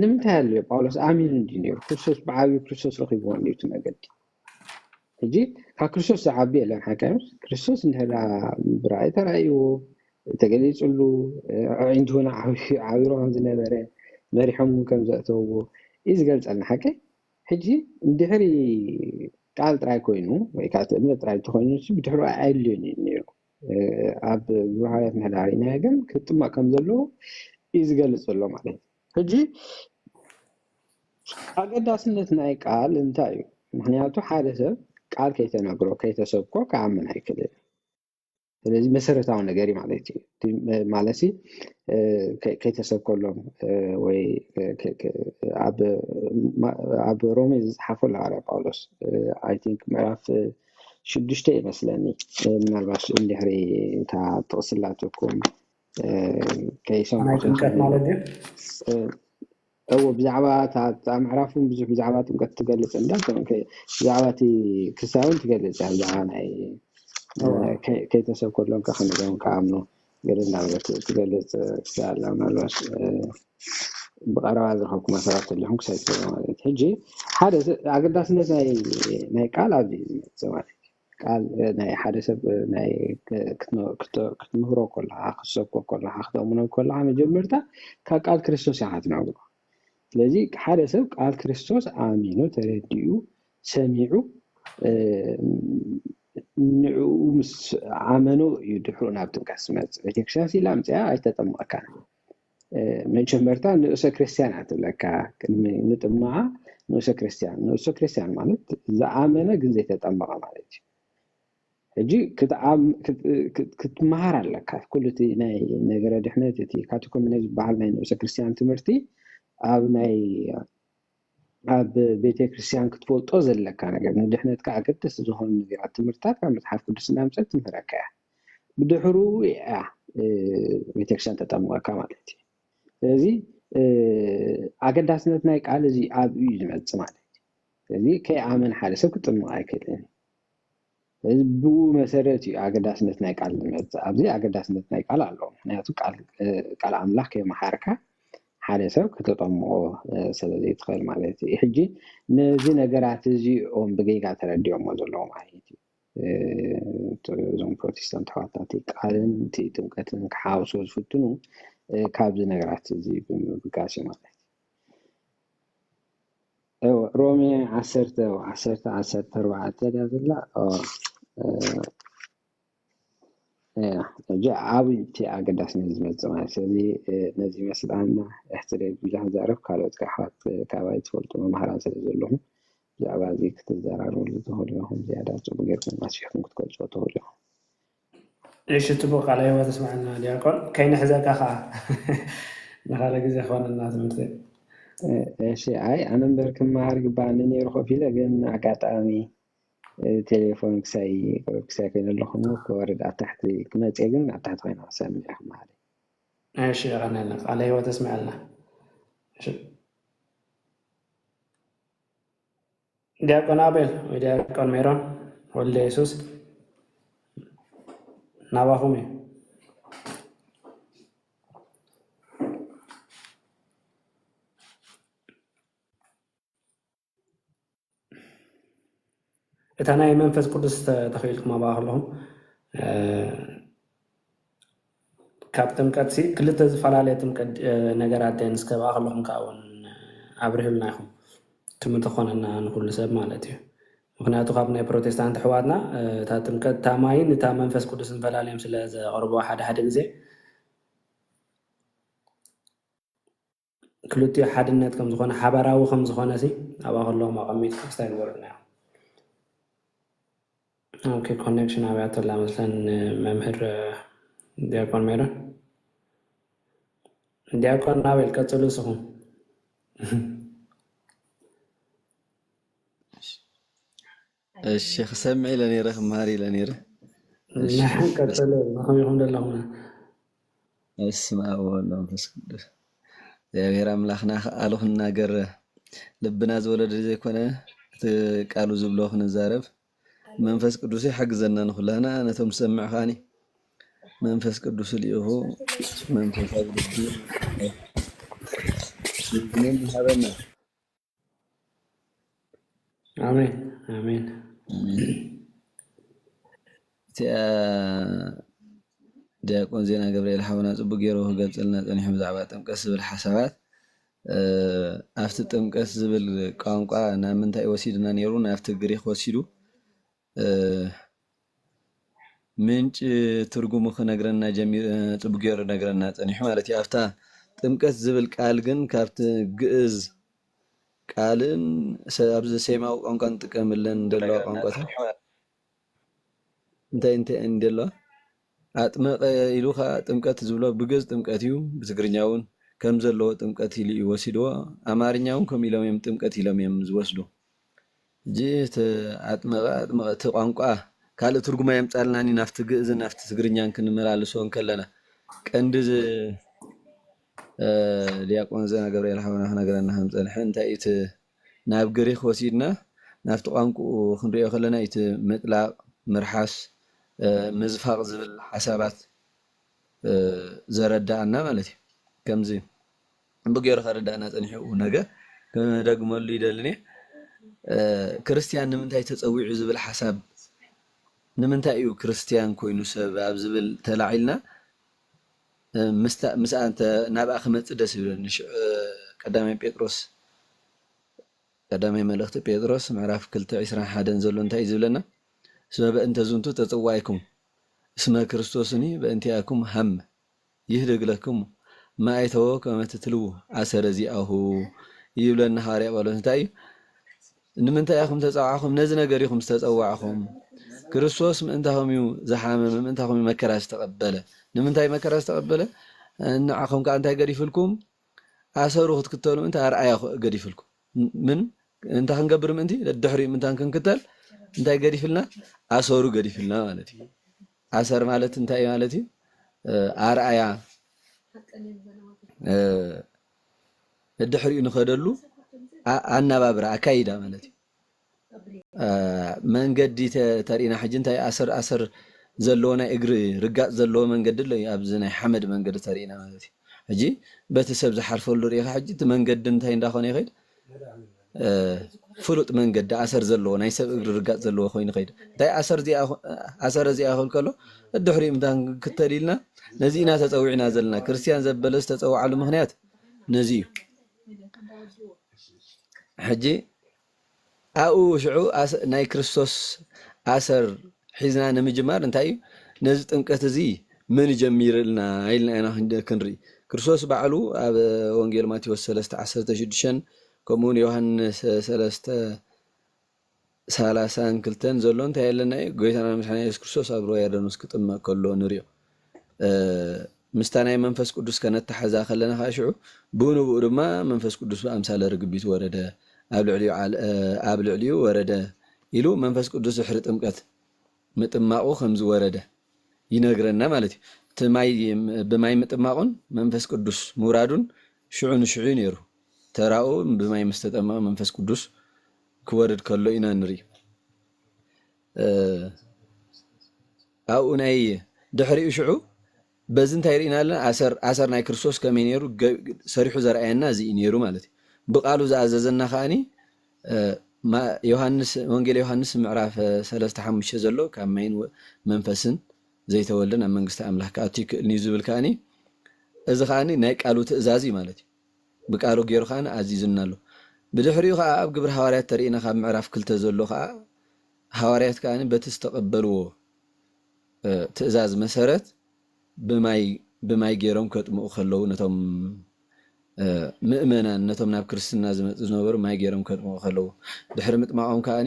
ንምንታይ ኣሎ ጳውሎስ ኣሚኑ እንዲ ነሩ ክርስቶስ ብዓብዩ ክርስቶስ ረኪብዎ እንዲ እቲ መገዲ ሕጂ ካብ ክርስቶስ ዝዓቢ የለን ሓቀ ክርስቶስ እንድሕዳ ብራእይ ተራእይዎ ተገሊፅሉ ኣዒንቱ እውን ዓቢሩ ከም ዝነበረ መሪሖም እውን ከም ዘእተውዎ እዩ ዝገልፀልና ሓቀ ሕጂ እንድሕሪ ቃል ጥራይ ኮይኑ ወይ ከዓ እቲ እምነት ጥራይ እንተኮይኑ ብድሕሩ ኣየድልዮን እዩ ነይሩ ኣብ ግብረ ሃዋርያት ምሕዳር ኢና ግን ክጥመቅ ከም ዘለዎ እዩ ዝገልፅ ዘሎ ማለት እዩ ሕጂ ኣገዳስነት ናይ ቃል እንታይ እዩ ምክንያቱ ሓደ ሰብ ቃል ከይተነግሮ ከይተሰብኮ ክኣምን ኣይክልል ስለዚ መሰረታዊ ነገር እዩ ማለት እዩ። እቲ መ-፣ ማለት ሲ፣ እ፣ ከ-፣ ከይተሰብከሎም፣ እ፣ ወይ ከ-፣ ከ-፣ ከ-፣ ኣብ ማ-፣ ኣብ ሮሜ ዝጸሓፎ ኣሎ ሃዋርያ ጳውሎስ፣ እ፣ I think ምዕራፍ ሽዱሽተ ይመስለኒ። እ፣ ምናልባት እንድሕሪ እታ ጥቕሲ ኣላትኩም፣ እ፣ ከይሰምዑ ናይ ጥምቀት ተኽእሉ። ማለት ድዩ? እ፣ እዎ፣ ብዛዕባ እታ፣ እታ ምዕራፍ እውን ብዙሕ ብዛዕባ ጥምቀት ትገልጽ እንዳ፣ ከም ከ-፣ ብዛዕባ እቲ ክሳይ እውን ትገልጽ እያ፣ ብዛዕባ ናይ፣ እ፣ እዎ። ከ-፣ ከይተሰብከሎም ከ ከመይ ገይሮም ክኣምኑ ገለ እንዳበለት ትገልጽ ክሳይ ኣላ። ምናልባት፣ እ፣ ብቐረባ ዝረኸብኩማ ሰባት ተሊኹም ክሳይ ትገብሩ ማለት እዩ። ሕጂ ሓደ ስ-፣ ኣገዳስነት ናይ፣ ናይ ቃል ኣብዚ እዩ ዝመጽእ ማለት እዩ። ቃል፣ እ፣ ናይ ሓደ ሰብ፣ እ፣ ናይ ክ-፣ ክትነ-፣ ክተ-፣ ክትምህሮ ከለኻ፣ ክትሰብኮ ከለኻ፣ ክተእምኖ ከለኻ መጀመርታ ካብ ቃል ክርስቶስ ኢኻ ትነግሮ። ስለዚ ሓደ ሰብ ቃል ክርስቶስ ኣሚኑ፣ ተረዲኡ፣ ሰሚዑ፣ እ፣ ንዕኡ ምስ ኣመኖ እዩ ድሕሩ ናብ ጥምቀት ዝመጽእ። ቤተክርስትያን ኢላ ኣምጽኣ ኣይተጠምቐካን። እ፣ መጀመርታ ንኡሰ ክርስትያን እያ ትብለካ። ቅድሚ ምጥማቓ ንኡሰ ክርስትያን። ንኡሰ ክርስትያን ማለት ዝኣመነ ግን ዘይተጠመቐ ማለት እዩ። ሕጂ ክትኣም-፣ ክት-፣ ክት-፣ ክትመሃር ኣለካ። ኩሉ እቲ ናይ ነገረ ድሕነት፣ እቲ ካቴኮመነ ዝበሃል ናይ ንኡሰ ክርስትያን ትምህርቲ ኣብ ናይ፣ ኣብ ቤተ ክርስትያን ክትፈልጦ ዘለካ ነገር፣ ንድሕነትካ ኣገደስቲ ዝኾኑ ነገራት፣ ትምህርትታት ካብ መጽሓፍ ቅዱስ እናምጸት ትምህረካ እያ። ብድሕሩ እያ፣ እ፣ ቤተ ክርስትያን ተጠምቐካ ማለት እዩ። ስለዚ፣ እ፣ ኣገዳስነት ናይ ቃል እዚ ኣብኡ እዩ ዝመጽእ ማለት እዩ። ስለዚ ከይኣመን ሓደ ሰብ ክጥምቕ ኣይክእልን። ስለዚ ብኡ መሰረት እዩ ኣገዳስነት ናይ ቃል ዝመጽእ። ኣብዚ ኣገዳስነት ናይ ቃል ኣሎ። ምክንያቱ ቃል፣ እ፣ ቃል ኣምላኽ ከይመሃርካ ሓደ ሰብ ከተጠምቖ፣ እ፣ ስለ ዘይትኽእል ማለት እዩ። ሕጂ ነዚ ነገራት እዚኦም ብጌጋ ተረዲኦሞ ዘለዉ ማለት እዩ። እ፣ እዞም ፕሮቴስታንት ኣሕዋትና እቲ ቃልን እቲ ጥምቀትን ክሓውስዎ ዝፍትኑ፣ እ፣ ካብዚ ነገራት እዚ ብምብጋስ እዩ ማለት እዩ። እወ፣ ሮሜ ዓሰርተ፣ ዓሰርተ፣ ዓሰርተ ኣርባዕተ ድያ ዘላ? ኦ፣ እ፣ እያ፣ ሕጂ ዓብይ እቲ ኣገዳስነት ዝመጽእ ማለት። ስለዚ፣ እ፣ ነዚ ይመስለና፣ እሕትለይ ቢላ ክዛረብ፣ ካልኦት ኣሕዋት፣ እ፣ ካባይ ትፈልጡ መምሃራን ስለ ዘለኹም፣ ብዛዕባ እዚ ክትዘራረብሉ ትኽእሉ ኢኹም። ዝያዳ ጽቡቕ ጌርኩም ኣስፊሕኩም ክትገልጽዎ ትኽእሉ ኢኹም። እሺ፣ ጽቡቕ ቃለ ህይወት ኣስምዐና ዲያቆን። ከይንሕዘካ ኸኣ ንኻልእ ግዜ ክኾነና ትምህርቲ። እ፣ እሺ፣ ኣይ፣ ኣነ እምበር ክመሃር ይግባኣኒ ነይሩ ኮፍ ኢለ፣ ግን ኣጋጣሚ፣ እ፣ ቴሌፎን ክሳይ፣ ክሳይ ኮይነ ኣለኹ እሞ ክወርድ ኣብ ታሕቲ ክመጽእ ግን ኣብ ታሕቲ ኮይነ ክሰምዕ እየ ክመሃር። እሺ፣ የቐንየልና። ቃለ ህይወት ኣስምዐልና። እሺ። ዲያቆን ኣቤል ወይ ዲያቆን ሜሮን ወልደ የሱስ ናባኹም እዩ። እታ ናይ መንፈስ ቅዱስ ተ-፣ ተኽኢልኩም ኣብኣ ከለኹም፣ እ፣ ካብ ጥምቀትሲ ክልተ ዝፈላለየ ጥምቀት፣ እ፣ ነገራት እየን። እስከ ኣብኣ ከለኹም ከኣ እውን ኣብርህልና ኢኹም። ትምህርቲ ክኾነና ንኹሉ ሰብ ማለት እዩ። ምኽንያቱ ካብ ናይ ፕሮቴስታንት ኣሕዋትና፣ እ፣ እታ ጥምቀት፣ እታ ማይን እታ መንፈስ ቅዱስን ፈላልዮም ስለ ዘቕርብዎ ሓደ ሓደ ግዜ ክልቲኡ ሓድነት ከም ዝኾነ፣ ሓባራዊ ከም ዝኾነ ሲ ኣብኣ ከለዎም ኣቐሚጥካ ክስታይ ንወርድና እዮም። ኦኬ፣ ኮኔክሽን ኣብያቶ ኣላ መስለን መምህር፣ እ፣ ዲያቆን ሜሮን። ዲያቆን ናቤል ቀጽሉ እስኹም። እሺ፣ ክሰምዕ ኢለ ነይረ፣ ክመሃር ኢለ ነይረ። እሺ። ንሕን ቀጽሉ፣ ንኸም ኢኹም ዘለኹምና። በስመ ኣብ ወወልድ ወመንፈስ ቅዱስ። እግዚኣብሔር ኣምላኽና ኸኣሉ ክናገር ልብና ዝወለደ ዘይኮነ፣ እቲ ቃሉ ዝብሎ ክንዛረብ መንፈስ ቅዱስ ይሓግዘና ንኹላህና፣ ነቶም ዝሰምዕ ከኣኒ መንፈስ ቅዱስ ልኢኹ መንፈሳዊ ልቢ ይሃበና። ኣሜን፣ ኣሜን። ኣሜን። እቲኣ ዲያቆን ዜና ገብርኤል ሓውና ጽቡቅ ገይሩ ክገልጽልና ጸኒሑ ብዛዕባ ጥምቀት ዝብል ሓሳባት፣ እ፣ ኣብቲ ጥምቀት ዝብል ቋንቋ ናብ ምንታይ ወሲድና ነይሩ? ናብቲ ግሪክ ወሲዱ፣ እ፣ ምንጭ ትርጉሙ ክነግረና ጀሚሩ፣ እ፣ ጽቡቅ ገይሩ ነግረና ጸኒሑ ማለት እዩ። ኣብታ ጥምቀት ዝብል ቃል ግን ካብቲ ግእዝ ቃልን ሰ-፣ ኣብዚ ሴማዊ ቋንቋ ንጥቀመለን ዘለዋ ቋንቋታት እንታይ እንታይ እየን ዘለዋ? ኣጥመቐ ኢሉ ኸዓ ጥምቀት ዝብሎ ብግእዝ ጥምቀት እዩ። ብትግርኛ እውን ከም ዘለዎ ጥምቀት ኢሉ እዩ ወሲድዎ። ኣማርኛ እውን ከምኡ ኢሎም እዮም ጥምቀት ኢሎም እዮም ዝወስዱ። ሕጂ እቲ ኣጥመቐ ኣጥመቐ እቲ ቋንቋ ካልእ ትርጉም ኣየምጻልናን እዩ ናብቲ ግእዝን ናብቲ ትግርኛን ክንመላልሶ እንከለና። ቀንዲ እዚ፣ እ፣ ዲያቆን ዘና ገብርኤል ሓውና ክነግረና ከም ጸንሐ እንታይ እዩ እቲ ናብ ግሪኽ ወሲድና ናብቲ ቋንቋኡ ክንሪኦ ከለና እቲ ምጥላቕ፣ ምርሓስ፣ እ፣ ምዝፋቕ ዝብል ሓሳባት፣ እ፣ ዘረዳእና ማለት እዩ። ከምዚ ብገይሩ ከረዳእና ጸኒሑ ነገር ክደግመሉ ይደልን እየ። እ፣ ክርስትያን ንምንታይ ተጸዊዑ ዝብል ሓሳብ፣ ንምንታይ እዩ ክርስትያን ኮይኑ ሰብ ኣብ ዝብል ተላዒልና፣ እ፣ ምስታ-፣ ምስኣ እንተ ናብኣ ክመጽእ ደስ ይብለኒ። ሽዑ፣ እ፣ ቀዳማይ ጴጥሮስ፣ ቀዳማይ መልእኽቲ ጴጥሮስ ምዕራፍ ክልተ ዕስራን ሓደን ዘሎ እንታይ እዩ ዝብለና? እስመ በእንተ ዝንቱ ተጸዋይኩም እስመ ክርስቶስኒ በእንቲኣኩም ሃመ ይህድግ ለክሙ ማእተዎ ከመ ትትልዉ ኣሰረ ዚኣሁ ይብለና ሃዋርያ ጳውሎስ። እንታይ እዩ? ንምንታይ ኢኹም ተጸዋዕኹም? ነዚ ነገር ኢኹም ዝተጸዋዕኹም። ክርስቶስ ምእንታኹም እዩ ዝሓመመ፣ ምእንታኹም እዩ መከራ ዝተቐበለ። ንምንታይ መከራ ዝተቐበለ? ንዓኹም ከኣ እንታይ ገዲፍልኩም? ኣሰሩ ክትክተሉ ምእንቲ ኣርኣያ ገዲፍልኩም። ምን እንታይ ክንገብር ምእንቲ? ድሕሪኡ ምእንታን ክንክተል እንታይ ገዲፍልና? ኣሰሩ ገዲፍልና ማለት እዩ። ኣሰር ማለት እንታይ ማለት እዩ? እ፣ ኣርኣያ፣ እ፣ ድሕሪኡ ንኸደሉ ኣ-፣ ኣናባብራ፣ ኣካይዳ ማለት እዩ። እ፣ መንገዲ ተ-፣ ተርእና ሕጂ እንታይ ኣሰር፣ ኣሰር ዘለዎ ናይ እግሪ ርጋጽ ዘለዎ መንገዲ ኣሎ እዩ። ኣብዚ ናይ ሓመድ መንገዲ ተርእና ማለት እዩ። ሕጂ በቲ ሰብ ዝሓልፈሉ ርኢኻ ሕጂ እቲ መንገዲ እንታይ እንዳኾነ ይኸይድ? እ፣ ፍሉጥ መንገዲ ኣሰር ዘለዎ ናይ ሰብ እግሪ ርጋጽ ዘለዎ ኮይኑ ይኸይድ። እንታይ ኣሰር እዚኣ፣ ኣሰር እዚኣ ክብል ከሎ ድሕሪኡ ምእንታን ክንክተል ኢልና ነዚ ኢና ተጸዊዕና ዘለና። ክርስትያን ዘበለ ዝተጸውዓሉ ምኽንያት ነዚ እዩ። ሕጂ ኣብኡ ሽዑ ኣስ-፣ ናይ ክርስቶስ ኣሰር ሒዝና ንምጅማር እንታይ እዩ? ነዚ ጥምቀት እዚ መን ጀሚርልና ኢልና ኢና ክንደ-፣ ክንርኢ። ክርስቶስ ባዕሉ ኣብ ወንጌል ማቴዎስ ሰለስተ ዓሰርተ ሽዱሽተን ከምኡ እውን ዮሃንስ ሰለስተ ሰላሳን ክልተን ዘሎ እንታይ ኣለና እዩ? ጎይታና መድሓኒና የሱስ ክርስቶስ ኣብ ሩባ ዮርዳኖስ ክጥመቕ ከሎ ንሪኦ። እ፣ ምስታ ናይ መንፈስ ቅዱስ ከነተሓዛ ከለና ከዓ ሽዑ ብኡ ንብኡ ድማ መንፈስ ቅዱስ ብኣምሳለ ርግቢት ወረደ፣ ኣብ ልዕሊኡ ዓል-፣ እ፣ ኣብ ልዕሊኡ ወረደ ኢሉ መንፈስ ቅዱስ ድሕሪ ጥምቀት ምጥማቑ ከም ዝወረደ ይነግረና ማለት እዩ። እቲ ማይ፣ ብማይ ምጥማቑን መንፈስ ቅዱስ ምውራዱን ሽዑ ንሽዑ እዩ ነይሩ። ተራኡ ብማይ ምስ ተጠመቐ መንፈስ ቅዱስ ክወርድ ከሎ ኢና ንርኢ። እ፣ ኣብኡ ናይ ድሕሪኡ ሽዑ በዚ እንታይ ርኢና ኣለና? ኣሰር፣ ኣሰር ናይ ክርስቶስ ከመይ ነይሩ ገ-፣ ሰሪሑ ዘርኣየና እዚ እዩ ነይሩ ማለት እዩ። ብቃሉ ዝኣዘዘና ከኣኒ፣ እ፣ ማ-፣ ዮሃንስ፣ ወንጌል ዮሃንስ ምዕራፍ፣ እ፣ ሰለስተ ሓሙሽተ ዘሎ ካብ ማይን ወ-፣ መንፈስን ዘይተወልደ ናብ መንግስቲ ኣምላኽ ክኣቱ ይክእልን እዩ ዝብል ከኣኒ፣ እዚ ከኣኒ ናይ ቃሉ ትእዛዝ እዩ ማለት እዩ። ብቃሉ ገይሩ ከኣ ኣዚዙና ኣሎ። ብድሕሪኡ ከኣ ኣብ ግብሪ ሃዋርያት ተርእና ካብ ምዕራፍ ክልተ ዘሎ ከኣ ሃዋርያት ከኣ በቲ ዝተቐበልዎ፣ እ፣ ትእዛዝ መሰረት ብማይ፣ ብማይ ገይሮም ከጥምቑ ከለዉ ነቶም፣ እ፣ ምእመናን፣ ነቶም ናብ ክርስትና ዝመጹ ዝነበሩ ማይ ገይሮም ከጥምቑ ከለዉ፣ ድሕሪ ምጥማቖም ከኣ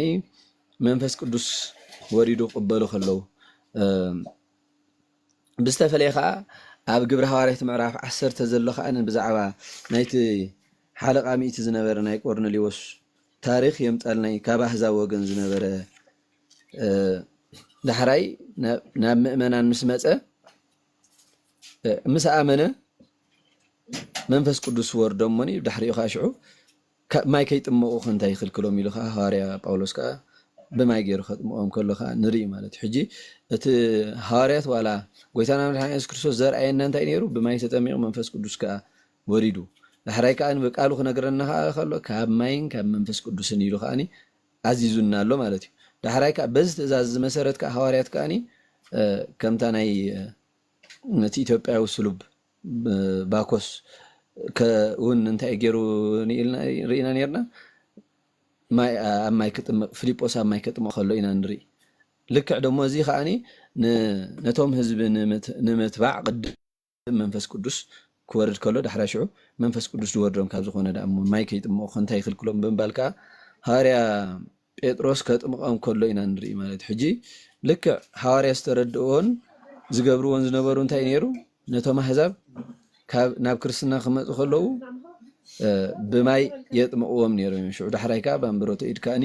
መንፈስ ቅዱስ ወሪዱ ክቕበሉ ከለዉ፣ እ፣ ብዝተፈለየ ከኣ ኣብ ግብሪ ሃዋርያት ምዕራፍ ዓሰርተ ዘሎ ከኣ ብዛዕባ ናይቲ ሓለቓ ሚእቲ ዝነበረ ናይ ቆርኔሌዎስ ታሪኽ የምጻልና እዩ። ካብ ኣህዛብ ወገን ዝነበረ፣ እ፣ ዳሕራይ ናብ፣ ናብ ምእመናን ምስ መጸ፣ እ፣ ምስ ኣመነ መንፈስ ቅዱስ ወርዶ እሞኒ ድሕሪኡ ከኣ ሽዑ ካብ ማይ ከይጥመቑ ከ እንታይ ይኽልክሎም ኢሉ ከኣ ሃዋርያ ጳውሎስ ከኣ ብማይ ገይሩ ከጥምቖም ከሎ ከኣ ንርኢ ማለት እዩ። ሕጂ እቲ ሃዋርያት ዋላ ጎይታና መድሓኒና የሱስ ክርስቶስ ዘርኣየና እንታይ ነይሩ? ብማይ ተጠሚቑ መንፈስ ቅዱስ ከኣ ወሪዱ። ዳሕራይ ከኣ ብቃሉ ክነግረና ከኣ ከሎ ካብ ማይን ካብ መንፈስ ቅዱስን ኢሉ ከኣኒ ኣዚዙና ኣሎ ማለት እዩ። ዳሕራይ ከኣ በዚ ትእዛዝ እዚ መሰረት ከኣ ሃዋርያት ከኣኒ፣ እ፣ ከምታ ናይ፣ እ፣ ነቲ ኢትዮጵያዊ ስሉብ ብ-፣ ባኮስ ከ-፣ እውን እንታይ ገይሩ ንኢልና፣ ርኢና ነርና? ማይ፣ ኣብ ማይ ክጥምቕ፣ ፊልጶስ ኣብ ማይ ከጥምቕ ከሎ ኢና ንርኢ። ልክዕ ደሞ እዚ ከኣኒ ን-፣ ነቶም ህዝቢ ንምት-፣ ንምትባዕ ቅድም መንፈስ ቅዱስ ክወርድ ከሎ፣ ዳሕራይ ሽዑ መንፈስ ቅዱስ ዝወርዶም ካብ ዝኾነ ደኣ እሞ ማይ ከይጥምቑ ከ እንታይ ይኽልክሎም ብምባል ከኣ ሃዋርያ ጴጥሮስ ከጥምቖም ከሎ ኢና ንርኢ ማለት እዩ። ሕጂ ልክዕ ሃዋርያ ዝተረድእዎን ዝገብርዎን ዝነበሩ እንታይ ነይሩ? ነቶም ኣህዛብ ካብ ናብ ክርስትና ክመፁ ከለዉ ብማይ የጥምቕዎም ነይሮም እዮም። ሽዑ ዳሕራይ ከዓ ብኣንብሮተ ኢድ ከኣኒ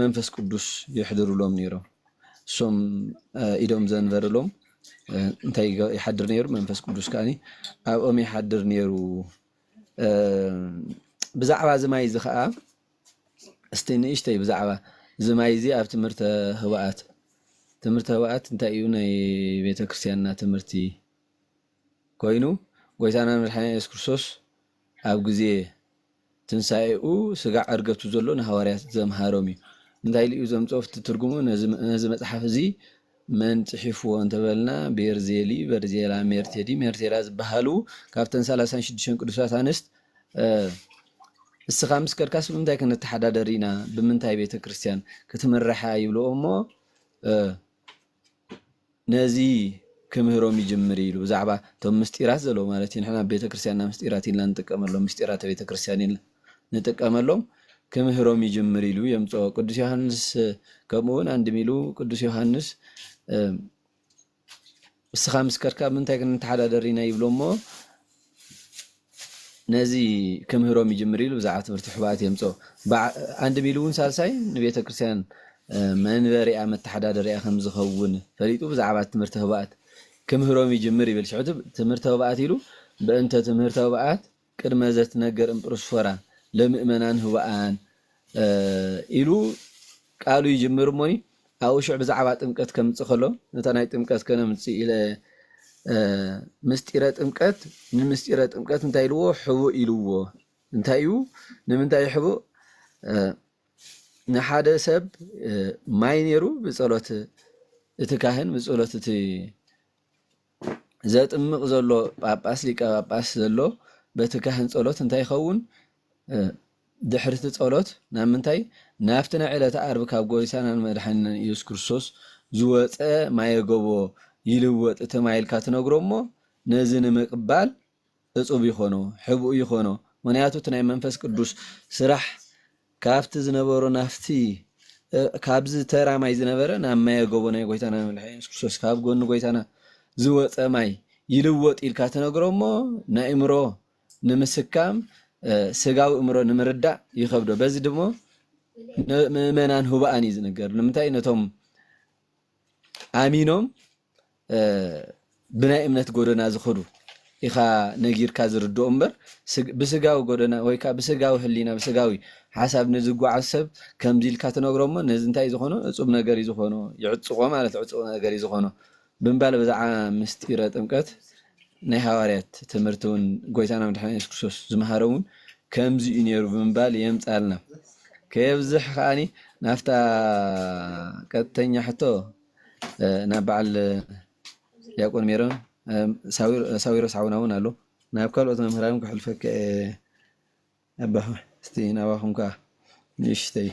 መንፈስ ቅዱስ የሕድርሎም ነይሮም። እሶም ኢዶም ዘንበርሎም እንታይ ይሓድር ነይሩ? መንፈስ ቅዱስ ከኣኒ ኣብኦም ይሓድር ነይሩ። ብዛዕባ እዚ ማይ እዚ ከዓ እስቲ ንእሽተይ ብዛዕባ እዚ ማይ እዚ ኣብ ትምህርተ ህቡኣት፣ ትምህርተ ህቡኣት እንታይ እዩ? ናይ ቤተ ክርስቲያንና ትምህርቲ ኮይኑ ጎይታና መድሓኒና የሱስ ክርስቶስ ኣብ ግዜ ትንሳኤኡ ስጋዕ ዕርገቱ ዘሎ ንሃዋርያት ዘምሃሮም እዩ። እንታይ ኢሉ እዩ ዘምፅኦ? እቲ ትርጉሙ ነዚ ነዚ መፅሓፍ እዚ መን ፅሒፍዎ እንተበልና ቤርዜሊ፣ በርዜላ፣ ሜርቴዲ፣ ሜርቴላ ዝበሃሉ ካብተን ሰላሳን ሽዱሽተን ቅዱሳት ኣንስት እስኻ ምስ ከድካስ ብምንታይ ክንተሓዳደር ኢና? ብምንታይ ቤተ ክርስቲያን ክትምርሓ ይብልዎ እሞ ነዚ ክምህሮም ይጅምር ኢሉ ብዛዕባ እቶም ምስጢራት ዘለዎ ማለት እዩ። ንሕና ቤተ ክርስቲያንና ምስጢራት ኢልና ንጥቀመሎም ምስጢራተ ቤተ ክርስቲያን ኢልና ንጥቀመሎም ክምህሮም ይጅምር ኢሉ የምፅኦ። ቅዱስ ዮሃንስ ከምኡ እውን ኣንድም ኢሉ ቅዱስ ዮሃንስ እስኻ ምስ ከድካ ብምንታይ ክንተሓዳደር ኢና ይብሎ እሞ ነዚ ክምህሮም ይጅምር ኢሉ ብዛዕባ ትምህርቲ ሕቡኣት የምፅኦ። ኣንድም ኢሉ እውን ሳልሳይ ንቤተ ክርስቲያን መንበሪኣ መተሓዳደሪኣ ከም ዝኸውን ፈሊጡ ብዛዕባ ትምህርቲ ህቡኣት ክምህሮም ይጅምር ይብል። ሽዑ ትምህርቲ ህቡኣት ኢሉ በእንተ ትምህርቲ ህቡኣት ቅድመ ዘትነገር እምጵርስፎራ ለምእመናን ህቡኣን ኢሉ ቃሉ ይጅምር እሞኒ ኣብኡ ሽዑ ብዛዕባ ጥምቀት ከምፅእ ከሎ ነታ ናይ ጥምቀት ከነምፅእ ኢለ ምስጢረ ጥምቀት ንምስጢረ ጥምቀት እንታይ ኢልዎ? ሕቡእ ኢልዎ። እንታይ እዩ? ንምንታይ እዩ ሕቡእ? ንሓደ ሰብ ማይ ነይሩ ብፀሎት እቲ ካህን ብፀሎት እቲ ዘጥምቕ ዘሎ ጳጳስ ሊቀ ጳጳስ ዘሎ በቲ ካህን ጸሎት እንታይ ይኸውን? ድሕሪ እቲ ጸሎት ናብ ምንታይ? ናብቲ ናይ ዕለተ ዓርቢ ካብ ጎይታናን መድሓኒናን ኢየሱስ ክርስቶስ ዝወጸ ማየ ጎቦ ይልወጥ እቲ ማይ ኢልካ ትነግሮ እሞ ነዚ ንምቕባል እጹብ ይኾኖ፣ ሕቡእ ይኾኖ። ምኽንያቱ እቲ ናይ መንፈስ ቅዱስ ስራሕ ካብቲ ዝነበሮ ናብቲ ካብዚ ተራ ማይ ዝነበረ ናብ ማየ ጎቦ ናይ ጎይታና መድሓኒ የሱስ ክርስቶስ ካብ ጎኒ ጎይታና ዝወፀ ማይ ይልወጥ ኢልካ ትነግሮ እሞ ንእምሮ ንምስካም ስጋዊ እምሮ ንምርዳእ ይኸብዶ። በዚ ድሞ ምእመናን ህቡኣን እዩ ዝንገር። ንምንታይ ነቶም ኣሚኖም ብናይ እምነት ጎደና ዝኸዱ ኢኻ ነጊርካ ዝርድኦ እምበር ብስጋዊ ጎደና ወይ ከዓ ብስጋዊ ህሊና ብስጋዊ ሓሳብ ንዝጓዓዝ ሰብ ከምዚ ኢልካ ትነግሮ እሞ ነዚ እንታይ ዝኾኖ እፁብ ነገር እዩ ዝኾኖ ይዕፅቆ ማለት ዕፁብ ነገር እዩ ዝኾኖ ብምባል ብዛዕባ ምስጢረ ጥምቀት ናይ ሃዋርያት ትምህርቲ እውን ጎይታና መድሓኒ የሱስ ክርስቶስ ዝመሃሮ እውን ከምዚ እዩ ነይሩ ብምባል የምፃልና ከየብዝሕ ከዓኒ ናብታ ቀጥተኛ ሕቶ ናብ በዓል ዲያቆን ሜሮን ሳዊሮስ ሓውና እውን ኣሎ ናብ ካልኦት መምህራን ክሕልፈከ ኣባኹ እስቲ ናባኹም ከዓ ንእሽተይ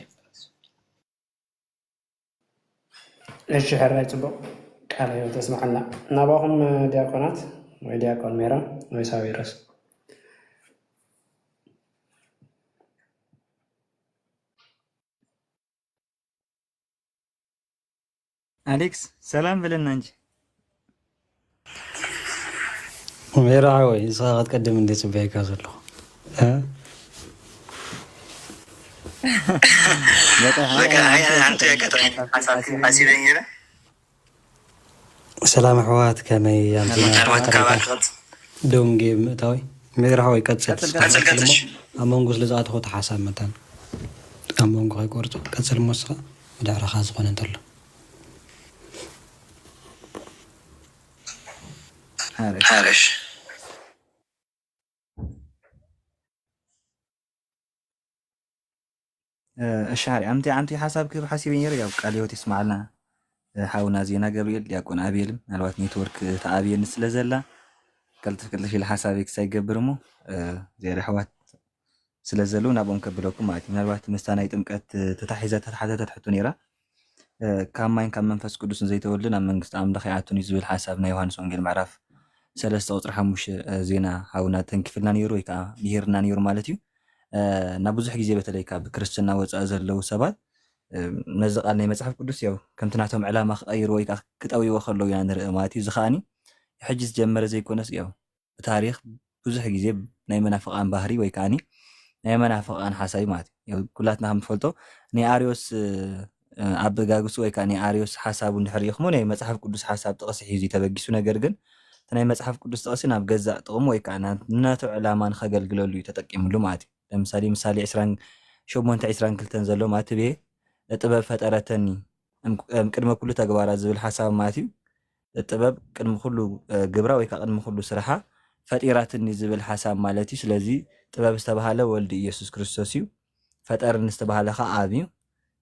እሺ ሕራይ ፅቡቅ ቃለ ህይወት የስምዓልና ናባኹም ዲያቆናት ወይ ዲያቆን ሜሮን ወይ ሳዊሮስ ኣሌክስ ሰላም በለና እንጂ። ሜራ ሓወይ ንስኻ ክትቀድም እንደ ጽበየካ ዘለኹ በቃ ሓንቲ ቀጥታ ሓሳብ ሂበ ነይረ። ሰላም ኣሕዋት ከመይ ኣምሲና? ዶንጌ ምእታዊ ሜድራሓወይ ቀጽል። ኣብ መንጎ ስለ ዝኣተኹ እቲ ሓሳብ መታን ኣብ መንጎ ከይቆርጾ ቀጽል እሞ ንስኻ ብድሕረኻ ዝኾነ እንተሎ። ሓረሽ እሺ ሓሪ ኣንቲ ኣንቲ ሓሳብ ክህብ ሓሲበ ነይረ ያው ቃለ ህይወት ይስማዓልና ሓውና ዜና ገብርኤል ዲያቆን ኣቤል ምናልባት ኔትወርክ ተኣብየኒ ስለ ዘላ ቀልጥፍ ቀልጥፍ ኢለ ሓሳበይ ክሳይ ገብር እሞ ዜር ኣሕዋት ስለ ዘለዉ ናብኦም ከብለኩም ማለት እዩ ምናልባት ምስታ ናይ ጥምቀት ተታሒዘ ተተሓተተት ሕቶ ነይራ ካብ ማይን ካብ መንፈስ ቅዱስን ዘይተወልደ ናብ መንግስቲ ኣምላኽ ይኣቱን እዩ ዝብል ሓሳብ ናይ ዮሃንስ ወንጌል ምዕራፍ ሰለስተ ቁፅሪ ሓሙሽተ ዜና ሓውና ተንኪፍልና ነይሩ ወይ ከዓ ምሂርና ነይሩ ማለት እዩ እና ብዙሕ ግዜ በተለይ ካብ ክርስትና ወፃኢ ዘለዉ ሰባት ነዚ ቃል ናይ መጽሓፍ ቅዱስ ያው ከምቲ ናቶም ዕላማ ክቐይርዎ ወይ ከዓ ክጠውይዎ ከለዉ ኢና ንርኢ ማለት እዩ። እዚ ከዓኒ ሕጂ ዝጀመረ ዘይኮነስ ያው ብታሪኽ ብዙሕ ግዜ ናይ መናፍቃን ባህሪ ወይ ከዓኒ ናይ መናፍቃን ሓሳብ እዩ ማለት እዩ። ያው ኩላትና ከም ትፈልጦ ናይ ኣርዮስ ኣበጋግሱ ወይ ከዓ ናይ ኣርዮስ ሓሳቡ እንድሕር ሪኢኹሞ ናይ መጽሓፍ ቅዱስ ሓሳብ ጥቕሲ ሒዙ እዩ ተበጊሱ። ነገር ግን እቲ ናይ መጽሓፍ ቅዱስ ጥቕሲ ናብ ገዛእ ጥቕሙ ወይ ከዓ ንናቱ ዕላማ ንኸገልግለሉ እዩ ተጠቂምሉ ማለት እዩ። ለምሳሌ ምሳሌ ዕስራን ሸሞንተ ዕስራን ክልተን ዘሎ ማለት ትቤ ጥበብ ፈጠረተኒ እም ቅድመ ኩሉ ተግባራ ዝብል ሓሳብ ማለት እዩ። ጥበብ ቅድሚ ኩሉ ግብራ ወይ ከዓ ቅድሚ ኩሉ ስራሓ ፈጢራትኒ ዝብል ሓሳብ ማለት እዩ። ስለዚ ጥበብ ዝተባሃለ ወልዲ ኢየሱስ ክርስቶስ እዩ። ፈጠርኒ ዝተባሃለ ከዓ ኣብ እዩ።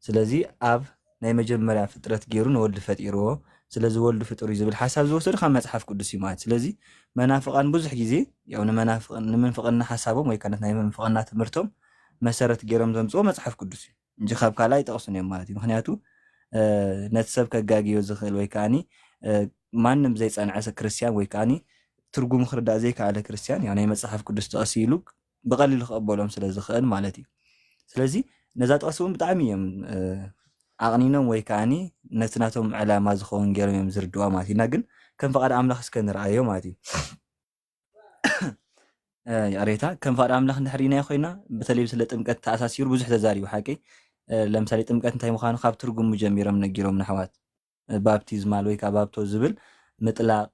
ስለዚ ኣብ ናይ መጀመርያ ፍጥረት ገይሩ ንወልዲ ፈጢርዎ። ስለዚ ወልዱ ፍጡር እዩ ዝብል ሓሳብ ዝወሰዱ ካብ መፅሓፍ ቅዱስ እዩ ማለት። ስለዚ መናፍቃን ብዙሕ ግዜ ያው ንመናፍቅን ንምንፍቅና ሓሳቦም ወይ ከዓ ናይ ምንፍቅና ትምህርቶም መሰረት ገይሮም ዘምፅዎ መፅሓፍ ቅዱስ እዩ እንጂ ካብ ካልእ ኣይጠቕሱን እዮም ማለት እዩ። ምክንያቱ ነቲ ሰብ ከጋግዮ ዝኽእል ወይ ከዓኒ ማንም ዘይፀንዐ ክርስትያን ወይ ከዓኒ ትርጉሙ ክርዳእ ዘይከኣለ ክርስትያን ያው ናይ መፅሓፍ ቅዱስ ጥቕሲ ኢሉ ብቐሊሉ ክቐበሎም ስለ ዝኽእል ማለት እዩ። ስለዚ ነዛ ጥቕሲ እውን ብጣዕሚ እዮም ኣቕኒኖም ወይ ከዓኒ ነቲ ናቶም ዕላማ ዝኸውን ገይሮም እዮም ዝርድዋ ማለት እዩ። እና ግን ከም ፍቓድ ኣምላኽ እስከ ንርኣዮ ማለት እዩ። ይቕሬታ፣ ከም ፍቓድ ኣምላኽ እንድሕር ኢናዮ ኮይና በተለይ ስለ ጥምቀት ተኣሳሲሩ ብዙሕ ተዛሪቡ ሓቂ። ለምሳሌ ጥምቀት እንታይ ምዃኑ ካብ ትርጉሙ ጀሚሮም ነጊሮም ንኣሕዋት። ባፕቲዝማል ወይ ከዓ ባፕቶ ዝብል ምጥላቕ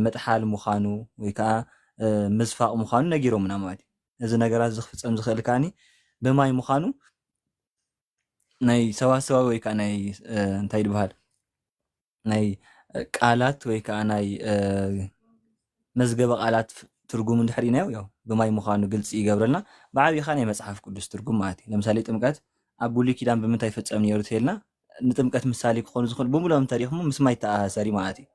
ምጥሓል ምዃኑ ወይ ከዓ ምስፋቕ ምዃኑ ነጊሮምና ማለት እዩ። እዚ ነገራት እዚ ክፍፀም ዝኽእል ከዓኒ ብማይ ምዃኑ ናይ ሰዋሰዋዊ ወይ ከዓ ናይ እንታይ ይበሃል ናይ ቃላት ወይ ከዓ ናይ መዝገበ ቃላት ትርጉም እንድሕር ኢናዮ ያው ብማይ ምዃኑ ግልፂ ይገብረልና። ብዓብይኻ ናይ መፅሓፍ ቅዱስ ትርጉም ማለት እዩ። ለምሳሌ ጥምቀት ኣብ ብሉይ ኪዳን ብምንታይ ይፍፀም ነይሩ ተይልና ንጥምቀት ምሳሌ ክኾኑ ዝኽእሉ ብምሎም እንተሪእኹሞ ምስ ማይ ተኣሳሰሪ ማለት እዩ።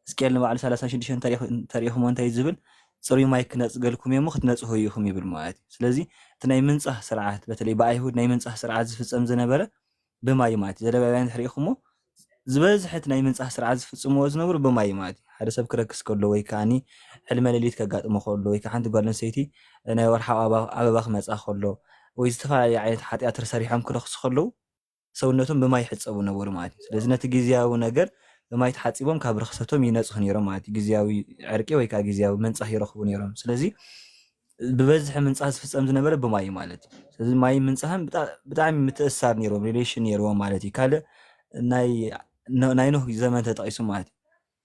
ሕዝቅኤል ንባዕሉ ሰላሳ ሽዱሽተ እንተሪእኹሞ እንታይ ዝብል ፅሩይ ማይ ክነፅገልኩም እየ እሞ ክትነፅሁ ኢኹም ይብል ማለት እዩ። ስለዚ እቲ ናይ ምንፃህ ስርዓት በተለይ ብኣይሁድ ናይ ምንፃህ ስርዓት ዝፍፀም ዝነበረ ብማይ ማለት እዩ። ዘሌዋውያን እንድሕር ሪኢኹሞ ዝበዝሐ እቲ ናይ ምንፃህ ስርዓት ዝፍፅምዎ ዝነበሩ ብማይ ማለት እዩ። ሓደ ሰብ ክረክስ ከሎ ወይ ከዓኒ ሕልመ ሌሊት ከጋጥሞ ከሎ ወይ ከዓ ሓንቲ ጓል ኣንስተይቲ ናይ ወርሓዊ ኣበባ ክመፃ ከሎ ወይ ዝተፈላለዩ ዓይነት ሓጢኣት ተሰሪሖም ክረክሱ ከለዉ ሰውነቶም ብማይ ይሕፀቡ ነበሩ ማለት እዩ። ስለዚ ነቲ ግዝያዊ ነገር ብማይ ተሓፂቦም ካብ ርክሰቶም ይነፅሁ ነይሮም ማለት እዩ። ግዝያዊ ዕርቂ ወይ ከዓ ግዝያዊ መንፃህ ይረኽቡ ነይሮም። ስለዚ ብበዝሒ ምንፃህ ዝፍፀም ዝነበረ ብማይ ማለት እዩ። ስለዚ ማይ ምንፃህን ብጣዕሚ ምትእሳር ነይሮም፣ ሪሌሽን ነይርዎም ማለት እዩ። ካልእ ናይ ኖህ ዘመን ተጠቂሱ ማለት እዩ።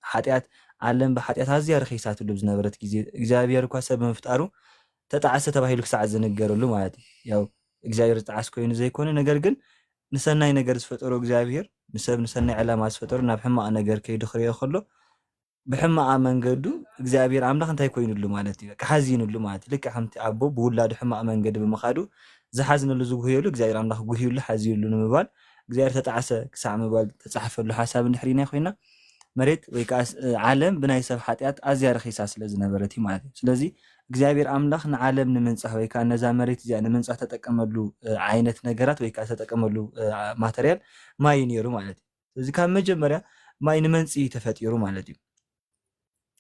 ሓጢኣት ዓለም ብሓጢኣት ኣዝያ ረኺሳትሉ ዝነበረት ግዜ እግዚኣብሔር እኳ ሰብ ብምፍጣሩ ተጣዕሰ ተባሂሉ ክሳዕ ዝንገረሉ ማለት እዩ። ያው እግዚኣብሔር ዝጠዓስ ኮይኑ ዘይኮነ ነገር ግን ንሰናይ ነገር ዝፈጠሮ እግዚኣብሔር ንሰብ ንሰናይ ዕላማ ዝፈጠሩ ናብ ሕማቕ ነገር ከይዱ ክሪኦ ከሎ ብሕማቓ መንገዱ እግዚኣብሔር ኣምላኽ እንታይ ኮይኑሉ ማለት እዩ? በቃ ሓዚኑሉ ማለት እዩ። ልክዕ ከምቲ ኣቦ ብውላዱ ሕማቕ መንገዲ ብምኻዱ ዝሓዝነሉ ዝጉህየሉ እግዚኣብሔር ኣምላኽ ጉህዩሉ ሓዚዩሉ ንምባል እግዚኣብሔር ተጣዕሰ ክሳዕ ምባል ተፃሕፈሉ ሓሳብ እንድሕር ኢና ኮይና መሬት ወይ ከዓ ዓለም ብናይ ሰብ ሓጢኣት ኣዝያ ረኺሳ ስለ ዝነበረት እዩ ማለት እዩ። ስለዚ እግዚኣብሔር ኣምላኽ ንዓለም ንምንፃህ ወይ ከዓ ነዛ መሬት እዚኣ ንምንፃህ ተጠቀመሉ ዓይነት ነገራት ወይ ከዓ ተጠቀመሉ ማተርያል ማይ እዩ ነይሩ ማለት እዩ። ስለዚ ካብ መጀመርያ ማይ ንመንፅኢ ተፈጢሩ ማለት እዩ።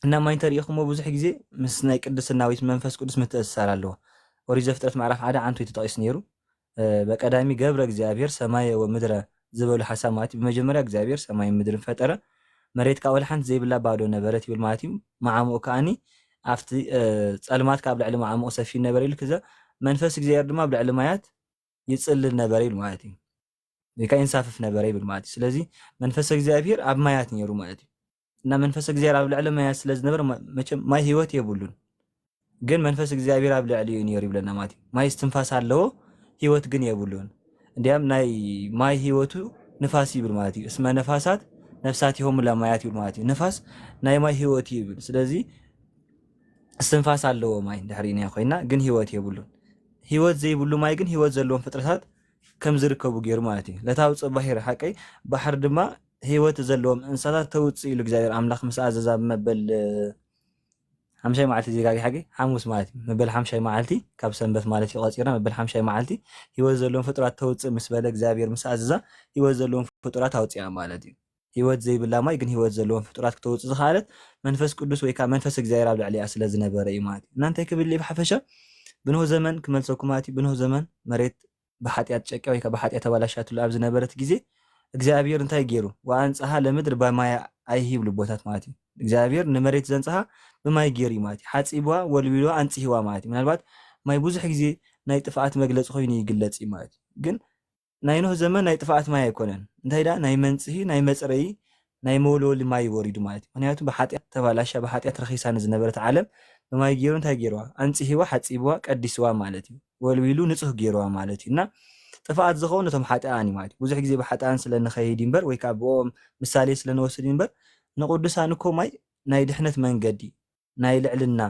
እና ማይ እንተሪኢኹሞ ብዙሕ ግዜ ምስ ናይ ቅድስና ወይ መንፈስ ቅዱስ ምትእስሳር ኣለዎ። ኦሪት ዘፍጥረት ምዕራፍ ሓደ ዓንቱ ተጠቂሱ ነይሩ። በቀዳሚ ገብረ እግዚኣብሔር ሰማየ ወምድረ ዝበሉ ሓሳብ ማለት እዩ። ብመጀመርያ እግዚኣብሔር ሰማይ ምድርን ፈጠረ። መሬት ካብ ሓንቲ ዘይብላ ባዶ ነበረት ይብል ማለት እዩ። መዓሙቕ ከዓኒ ኣብቲ ጸልማት ካብ ልዕሊ መዓሙቕ ሰፊን ነበረ ኢሉ ክዘ መንፈስ እግዚኣብሔር ድማ ኣብ ልዕሊ ማያት ይጽልል ነበረ ኢሉ ማለት እዩ። ወይ ከዓ ይንሳፍፍ ነበረ ይብል ማለት እዩ። ስለዚ መንፈስ እግዚኣብሔር ኣብ ማያት ነይሩ ማለት እዩ። እና መንፈስ እግዚኣብሔር ኣብ ልዕሊ ማያት ስለ ዝነበረ መቸም ማይ ህይወት የብሉን። ግን መንፈስ እግዚኣብሔር ኣብ ልዕሊ እዩ ነይሩ ይብለና ማለት እዩ። ማይ እስትንፋስ ኣለዎ፣ ህይወት ግን የብሉን። እንዲያም ናይ ማይ ህይወቱ ንፋስ ይብል ማለት እዩ። እስመ ነፋሳት ነፍሳት ይሆሙ ለማያት ይብል ማለት እዩ። ንፋስ ናይ ማይ ህይወት እዩ ይብል። ስለዚ እስትንፋስ ኣለዎ ማይ እንድሕር ኢና ኮይና ግን ህይወት የብሉን። ህይወት ዘይብሉ ማይ ግን ህይወት ዘለዎም ፍጥረታት ከም ዝርከቡ ገይሩ ማለት እዩ። ለታውፅእ ባሕሪ ሓቀይ ባሕሪ ድማ ህይወት ዘለዎም እንስሳታት ተውፅእ ኢሉ እግዚኣብሔር ኣምላኽ ምስ ኣዘዛ መበል ሓምሻይ መዓልቲ ዜጋጊ ሓቂ ሓሙስ ማለት እዩ። መበል ሓምሻይ መዓልቲ ካብ ሰንበት ማለት እዩ ቆፂርና መበል ሓምሻይ መዓልቲ ህይወት ዘለዎም ፍጡራት ተውፅእ ምስ በለ እግዚኣብሔር ምስ ኣዘዛ ህይወት ዘለዎም ፍጡራት ኣውፅያ ማለት እዩ። ህይወት ዘይብላ ማይ ግን ህይወት ዘለዎም ፍጡራት ክተውፅእ ዝኸኣለት መንፈስ ቅዱስ ወይ ከዓ መንፈስ እግዚኣብሔር ኣብ ልዕሊኣ ስለ ዝነበረ እዩ ማለት እዩ። እናንታይ ክብል ብሓፈሻ ብኖህ ዘመን ክመልሰኩም ማለት እዩ። ብኖህ ዘመን መሬት ብሓጢኣት ጨቂያ ወይ ከዓ ብሓጢኣት ተባላሻትሉ ኣብ ዝነበረት ግዜ እግዚኣብሔር እንታይ ገይሩ? "ወኣንጽሃ ለምድር በማየ ኣይሂ" ይብሉ ኣቦታት ማለት እዩ። እግዚኣብሔር ንመሬት ዘንጽሃ ብማይ ገይሩ እዩ ማለት እዩ። ሓጺብዋ፣ ወልዊልዋ፣ ኣንጽሂዋ ማለት እዩ። ምናልባት ማይ ብዙሕ ግዜ ናይ ጥፍኣት መግለጺ ኮይኑ ይግለጽ እዩ ማለት እዩ። ግን ናይ ኖህ ዘመን ናይ ጥፍኣት ማይ ኣይኮነን። እንታይ ደኣ ናይ መንጽሂ፣ ናይ መጽረዪ፣ ናይ መወልወሊ ማይ እዩ ወሪዱ ማለት እዩ። ምክንያቱ ብሓጢኣት ተባላሻ፣ ብሓጢኣት ረኺሳ ንዝነበረት ዓለም ብማይ ገይሩ እንታይ ገይርዋ? ኣንጽሂዋ፣ ሓጺብዋ፣ ቀዲስዋ ማለት እዩ። ወልዊሉ ንጹህ ገይርዋ ማለት እዩ። እና ጥፍኣት ዝኸውን ነቶም ሓጥኣን እዩ ማለት እዩ። ብዙሕ ግዜ ብሓጥኣን ስለ ንኸይድ እዩ እምበር ወይ ከዓ ብኦም ምሳሌ ስለ ንወስድ እዩ እምበር ንቅዱሳን እኮ ማይ ናይ ድሕነት መንገዲ፣ ናይ ልዕልና፣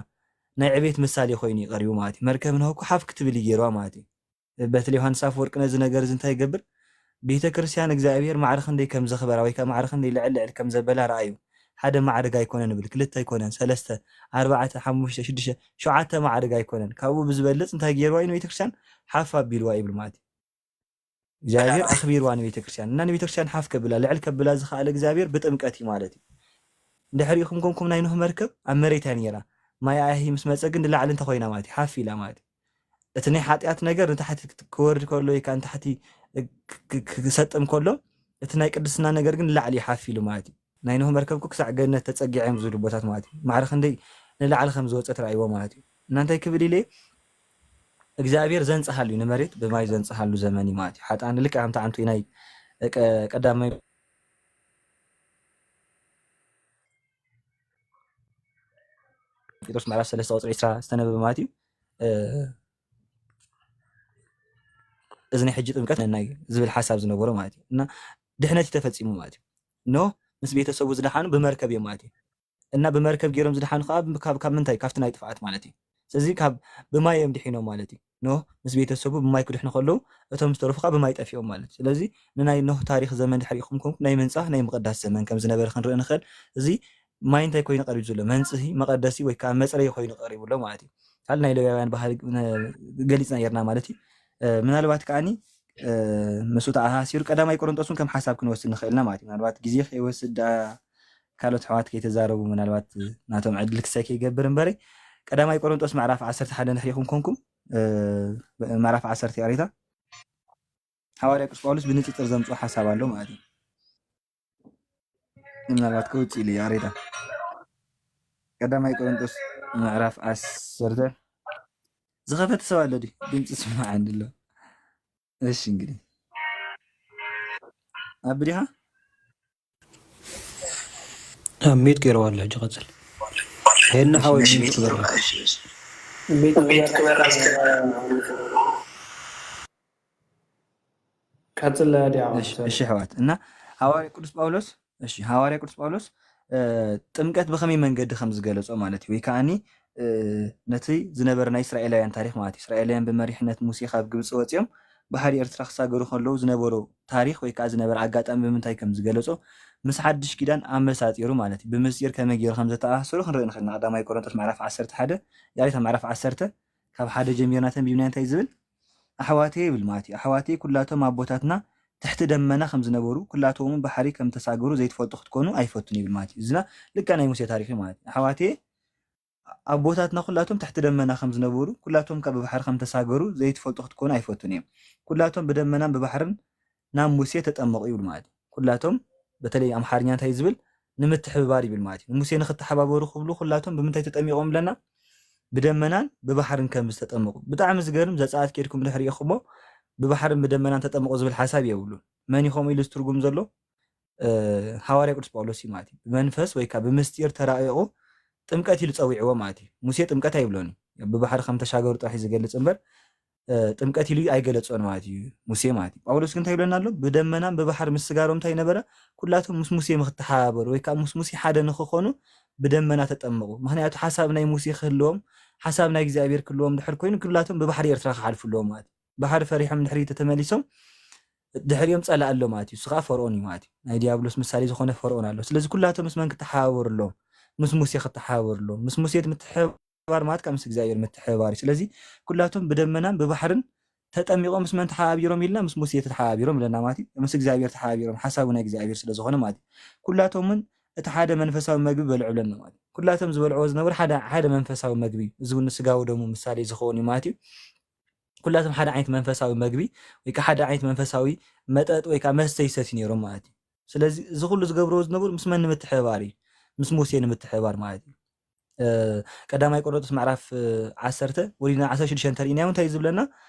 ናይ ዕቤት ምሳሌ ኮይኑ እዩ ቀሪቡ ማለት እዩ። መርከብ ኖህ እኮ ሓፍ ክትብል እዩ ገይርዋ ማለት እዩ። በተለይ ዮሃንስ ኣፈወርቂ ነዚ ነገር እዚ እንታይ ይገብር? ቤተ ክርስቲያን እግዚኣብሔር ማዕረ ክንደይ ከም ዘኽበራ ወይ ከዓ ማዕረ ክንደይ ልዕል ልዕል ከም ዘበላ ረኣዩ። ሓደ ማዕርግ ኣይኮነን ይብል፣ ክልተ ኣይኮነን፣ ሰለስተ፣ ኣርባዕተ፣ ሓሙሽተ፣ ሽዱሽተ፣ ሸውዓተ ማዕርግ ኣይኮነን። ካብኡ ብዝበልጽ እንታይ ገይርዋ እዩ ንቤተ ክርስቲያን? ሓፍ ኣቢልዋ ይብል ማለት እዩ። እግዚኣብሔር ኣኽቢርዋ ንቤተ ክርስቲያን እና ንቤተ ክርስቲያን ሓፍ ከብላ ልዕል ከብላ ዝኸኣለ እግዚኣብሔር ብጥምቀት እዩ ማለት እዩ። እንድሕሪኹም ኮንኩም ናይ ኖህ መርከብ ኣብ መሬት እያ ነይራ። ማይ ኣያሂ ምስ መጸ ግን ንላዕሊ እንተ ኮይና ማለት እዩ፣ ሓፍ ኢላ ማለት እዩ። እቲ ናይ ሓጢኣት ነገር ንታሕቲ ክት-፣ ክወርድ ከሎ ወይ ከዓ ንታሕቲ ክ-፣ ክ-፣ ክሰጥም ከሎ፣ እቲ ናይ ቅድስና ነገር ግን ንላዕሊ እዩ ሓፍ ኢሉ ማለት እዩ። ናይ ኖህ መርከብ እኮ ክሳዕ ገነት ተጸጊዐ እዮም ዝብሉ ቦታት ማለት እዩ። ማዕረ ክንደይ ንላዕሊ ከም ዝወጸት ረኣይዎ ማለት እዩ። እና እንታይ ክብል ኢለ እግዚኣብሔር ዘንጽሃሉ እዩ፣ ንመሬት ብማይ ዘንጽሃሉ ዘመን እዩ ማለት እዩ። ሓጥኣን ልክዕ ከምቲ ዓንቱ ናይ ቀ-፣ ቀዳማይ ጴጥሮስ ምዕራፍ ሰለስተ ቁጽሪ ዕስራ ዝተነበበ ማለት እዩ። እ፣ እዚ ናይ ሕጂ ጥምቀት ነናይ ዝብል ሓሳብ ዝነበሮ ማለት እዩ። እና ድሕነት እዩ ተፈጺሙ ማለት እዩ። ኖህ ምስ ቤተሰቡ ዝደሓኑ ብመርከብ እዮም ማለት እዩ። እና ብመርከብ ገይሮም ዝደሓኑ ከዓ ካብ፣ ካብ ምንታይ? ካብቲ ናይ ጥፍኣት ማለት እዩ። ስለዚ ካብ ብማይ እዮም ድሒኖም ማለት እዩ። ኖህ ምስ ቤተሰቡ ብማይ ክድሕኑ ከለዉ እቶም ዝተረፉ ከዓ ብማይ ጠፊኦም ማለት እዩ። ስለዚ ንናይ ኖህ ታሪኽ ዘመን ድሕሪ ኢኹም ኮንኩም ናይ ምንጻህ ናይ ምቕዳስ ዘመን ከም ዝነበረ ክንርኢ ንኽእል። እዚ ማይ እንታይ ኮይኑ ቀሪቡ ዘሎ? መንጽሂ፣ መቐደሲ ወይ ከዓ መጽረዪ ኮይኑ ቀሪቡ ኣሎ ማለት እዩ። ካልእ ናይ ሌዋውያን ባህሊ ነ-፣ ገሊጽና ነርና ማለት እዩ። እ፣ ምናልባት ከዓኒ፣ እ፣ ምስኡ ተኣሳሲሩ ቀዳማይ ቆሮንጦስ እውን ከም ሓሳብ ክንወስድ ንኽእል ኢና ማለት እዩ። ምናልባት ግዜ ከይወስድ ደኣ ካልኦት ኣሕዋት ከይተዛረቡ ምናልባት ናቶም ዕድል ክሳይ ከይገብር እምበረይ ቀዳማይ ቆሮንጦስ ምዕራፍ ዓሰርተ ሓደ ንሕሪኹም ኮንኩም፣ እ፣ ምዕራፍ ዓሰርተ ያሬታ ሃዋርያ ቅዱስ ጳውሎስ ብንጽጽር ዘምጽኦ ሓሳብ ኣሎ ማለት እዩ። ምናልባት ከውጽእ ኢሉ እዩ ያሬታ። ቀዳማይ ቆሮንጦስ ምዕራፍ ዓሰርተ ዝኸፈተ ሰብ ኣሎ ድዩ? ድምፂ ስማዕ እንድሎ። እሺ እንግዲህ ኣብ ዲኻ? ኣብ ሚዩት ገይረዋ ኣሎ። ሕጂ ቀጽል። ሄና ሓወይ ሚዩት ግበራ። ሚዩት ግበራ። ቀጽል ዲያ። እሺ፣ እሺ ኣሕዋት፣ እና ሃዋርያ ቅዱስ ጳውሎስ፣ እሺ፣ ሃዋርያ ቅዱስ ጳውሎስ፣ እ፣ ጥምቀት ብኸመይ መንገዲ ከም ዝገለጾ ማለት እዩ፣ ወይ ከዓኒ፣ እ፣ ነቲ ዝነበረ ናይ እስራኤላውያን ታሪኽ ማለት እዩ። እስራኤላውያን ብመሪሕነት ሙሴ ካብ ግብጺ ወጺኦም ባሕሪ ኤርትራ ክሳገሩ ከለዉ ዝነበሩ ታሪኽ ወይ ከኣ ዝነበረ ኣጋጣሚ ብምንታይ ከም ዝገለጾ፣ ምስ ሓድሽ ኪዳን ኣመሳጢሩ ማለት እዩ። ብምስጢር ከመይ ገይሩ ከም ዘተኣሳሰሩ ክንርኢ ንኽእል ኢና። ቀዳማይ ቆሮንቶስ ምዕራፍ ዓሰርተ ሓደ፣ ያሬታ ምዕራፍ ዓሰርተ ካብ ሓደ ጀሚርና ተንቢብና እንታይ ዝብል? ኣሕዋተይ ይብል ማለት እዩ። ኣሕዋተይ ኩላቶም ኣቦታትና ትሕቲ ደመና ከም ዝነበሩ፣ ኩላቶም እውን ባሕሪ ከም ተሳገሩ ዘይትፈልጡ ክትኮኑ ኣይፈቱን ይብል ማለት እዩ። እዚና ልክዕ ናይ ሙሴ ታሪኽ እዩ ማለት እዩ። ኣሕዋተይ ኣቦታትና ኩላቶም ትሕቲ ደመና ከም ዝነበሩ፣ ኩላቶም ከኣ ብባሕሪ ከም ተሳገሩ ዘይትፈልጡ ክትኮኑ ኣይፈቱን እዮም። ኩላቶም ብደመናን ብባሕርን ናብ ሙሴ ተጠመቑ ይብል ማለት እዩ። ኩላቶም በተለይ ኣምሓርኛ እንታይ ዝብል? ንምትሕብባር ይብል ማለት እዩ። ንሙሴ ንክተሓባበሩ ክብሉ ኩላቶም ብምንታይ ተጠሚቖም ኣለና? ብደመናን ብባሕርን ከም ዝተጠመቑ። ብጣዕሚ ዝገርም፣ ዘጸኣት ኬድኩም ድሕሪ ኢኹሞ ብባሕርን ብደመናን ተጠመቑ ዝብል ሓሳብ የብሉን። መን እዩ ከምኡ ኢሉ ዝትርጉም ዘሎ? እ፣ ሃዋርያ ቅዱስ ጳውሎስ እዩ ማለት እዩ። ብመንፈስ ወይ ከኣ ብምስጢር ተራቒቑ ጥምቀት ኢሉ ጸዊዕዎ ማለት እዩ። ሙሴ ጥምቀት ኣይብሎን እዩ። ብባሕሪ ከም ተሻገሩ ጥራሕ እዩ ዝገልጽ እምበር፣ እ፣ ጥምቀት ኢሉ ኣይገለጾን ማለት እዩ ሙሴ ማለት እዩ። ጳውሎስ ግን እንታይ ይብለና ኣሎ? ብደመናን ብባሕሪ ምስጋሮም እንታይ ነበረ? ኩላቶም ምስ ሙሴ ንክተሓባበሩ ወይ ከኣ ምስ ሙሴ ሓደ ንክኾኑ ብደመና ተጠመቑ። ምኽንያቱ ሓሳብ ናይ ሙሴ ክህልዎም፣ ሓሳብ ናይ እግዚኣብሔር ክህልዎም ድሕር ኮይኑ፣ ኩላቶም ብባሕሪ ኤርትራ ክሓልፉ ኣለዎም ማለት እዩ። ባሕሪ ፈሪሖም ድሕሪ ተተመሊሶም፣ ድሕሪኦም ጸላኢ ኣሎ ማለት እዩ። እሱ ከኣ ፈርኦን እዩ ማለት እዩ። ናይ ዲያብሎስ ምሳሌ ዝኾነ ፈርኦን ኣሎ። ስለዚ ኩላቶም ምስ መን ክተሓባበሩ ኣለዎም? ምስ ሙሴ ክተሓባበሩ ኣለዎም። ምስ ሙሴ ምትሕብባር ማለት ከኣ ምስ እግዚኣብሔር ምትሕብባር እዩ። ስለዚ ኩላቶም ብደመናን ብባሕርን ተጠሚቖም ምስ መን ተሓባቢሮም ኢልና? ምስ ሙሴ ተሓባቢሮም ኢለና ማለት እዩ። ምስ እግዚኣብሔር ተሓባቢሮም፣ ሓሳቡ ናይ እግዚኣብሔር ስለ ዝኾነ ማለት እዩ። ኩላቶም እውን እቲ ሓደ መንፈሳዊ መግቢ በልዑ ኢለና ማለት እዩ። ኩላቶም ዝበልዕዎ ዝነበሩ ሓደ፣ ሓደ መንፈሳዊ መግቢ እዩ። እዚ እውን ንስጋዊ ደሙ ምሳሌ ዝኸውን እዩ ማለት እዩ። ኩላቶም ሓደ ዓይነት መንፈሳዊ መግቢ ወይ ከዓ ሓደ ዓይነት መንፈሳዊ መጠጥ ወይ ከዓ መስተ ይሰትዩ ነይሮም ማለት እዩ። ስለዚ እዚ ኩሉ ዝገብርዎ ዝነበሩ ምስ መን ንምትሕብባር እዩ? ምስ ሙሴ ንምትሕብባር ማለት እዩ። እ፣ ቀዳማይ ቆሮንቶስ ምዕራፍ እ፣ ዓሰርተ ወዲና ዓሰርተ ሽዱሽተ እንተሪእናዮ እንታይ እዩ ዝብለና?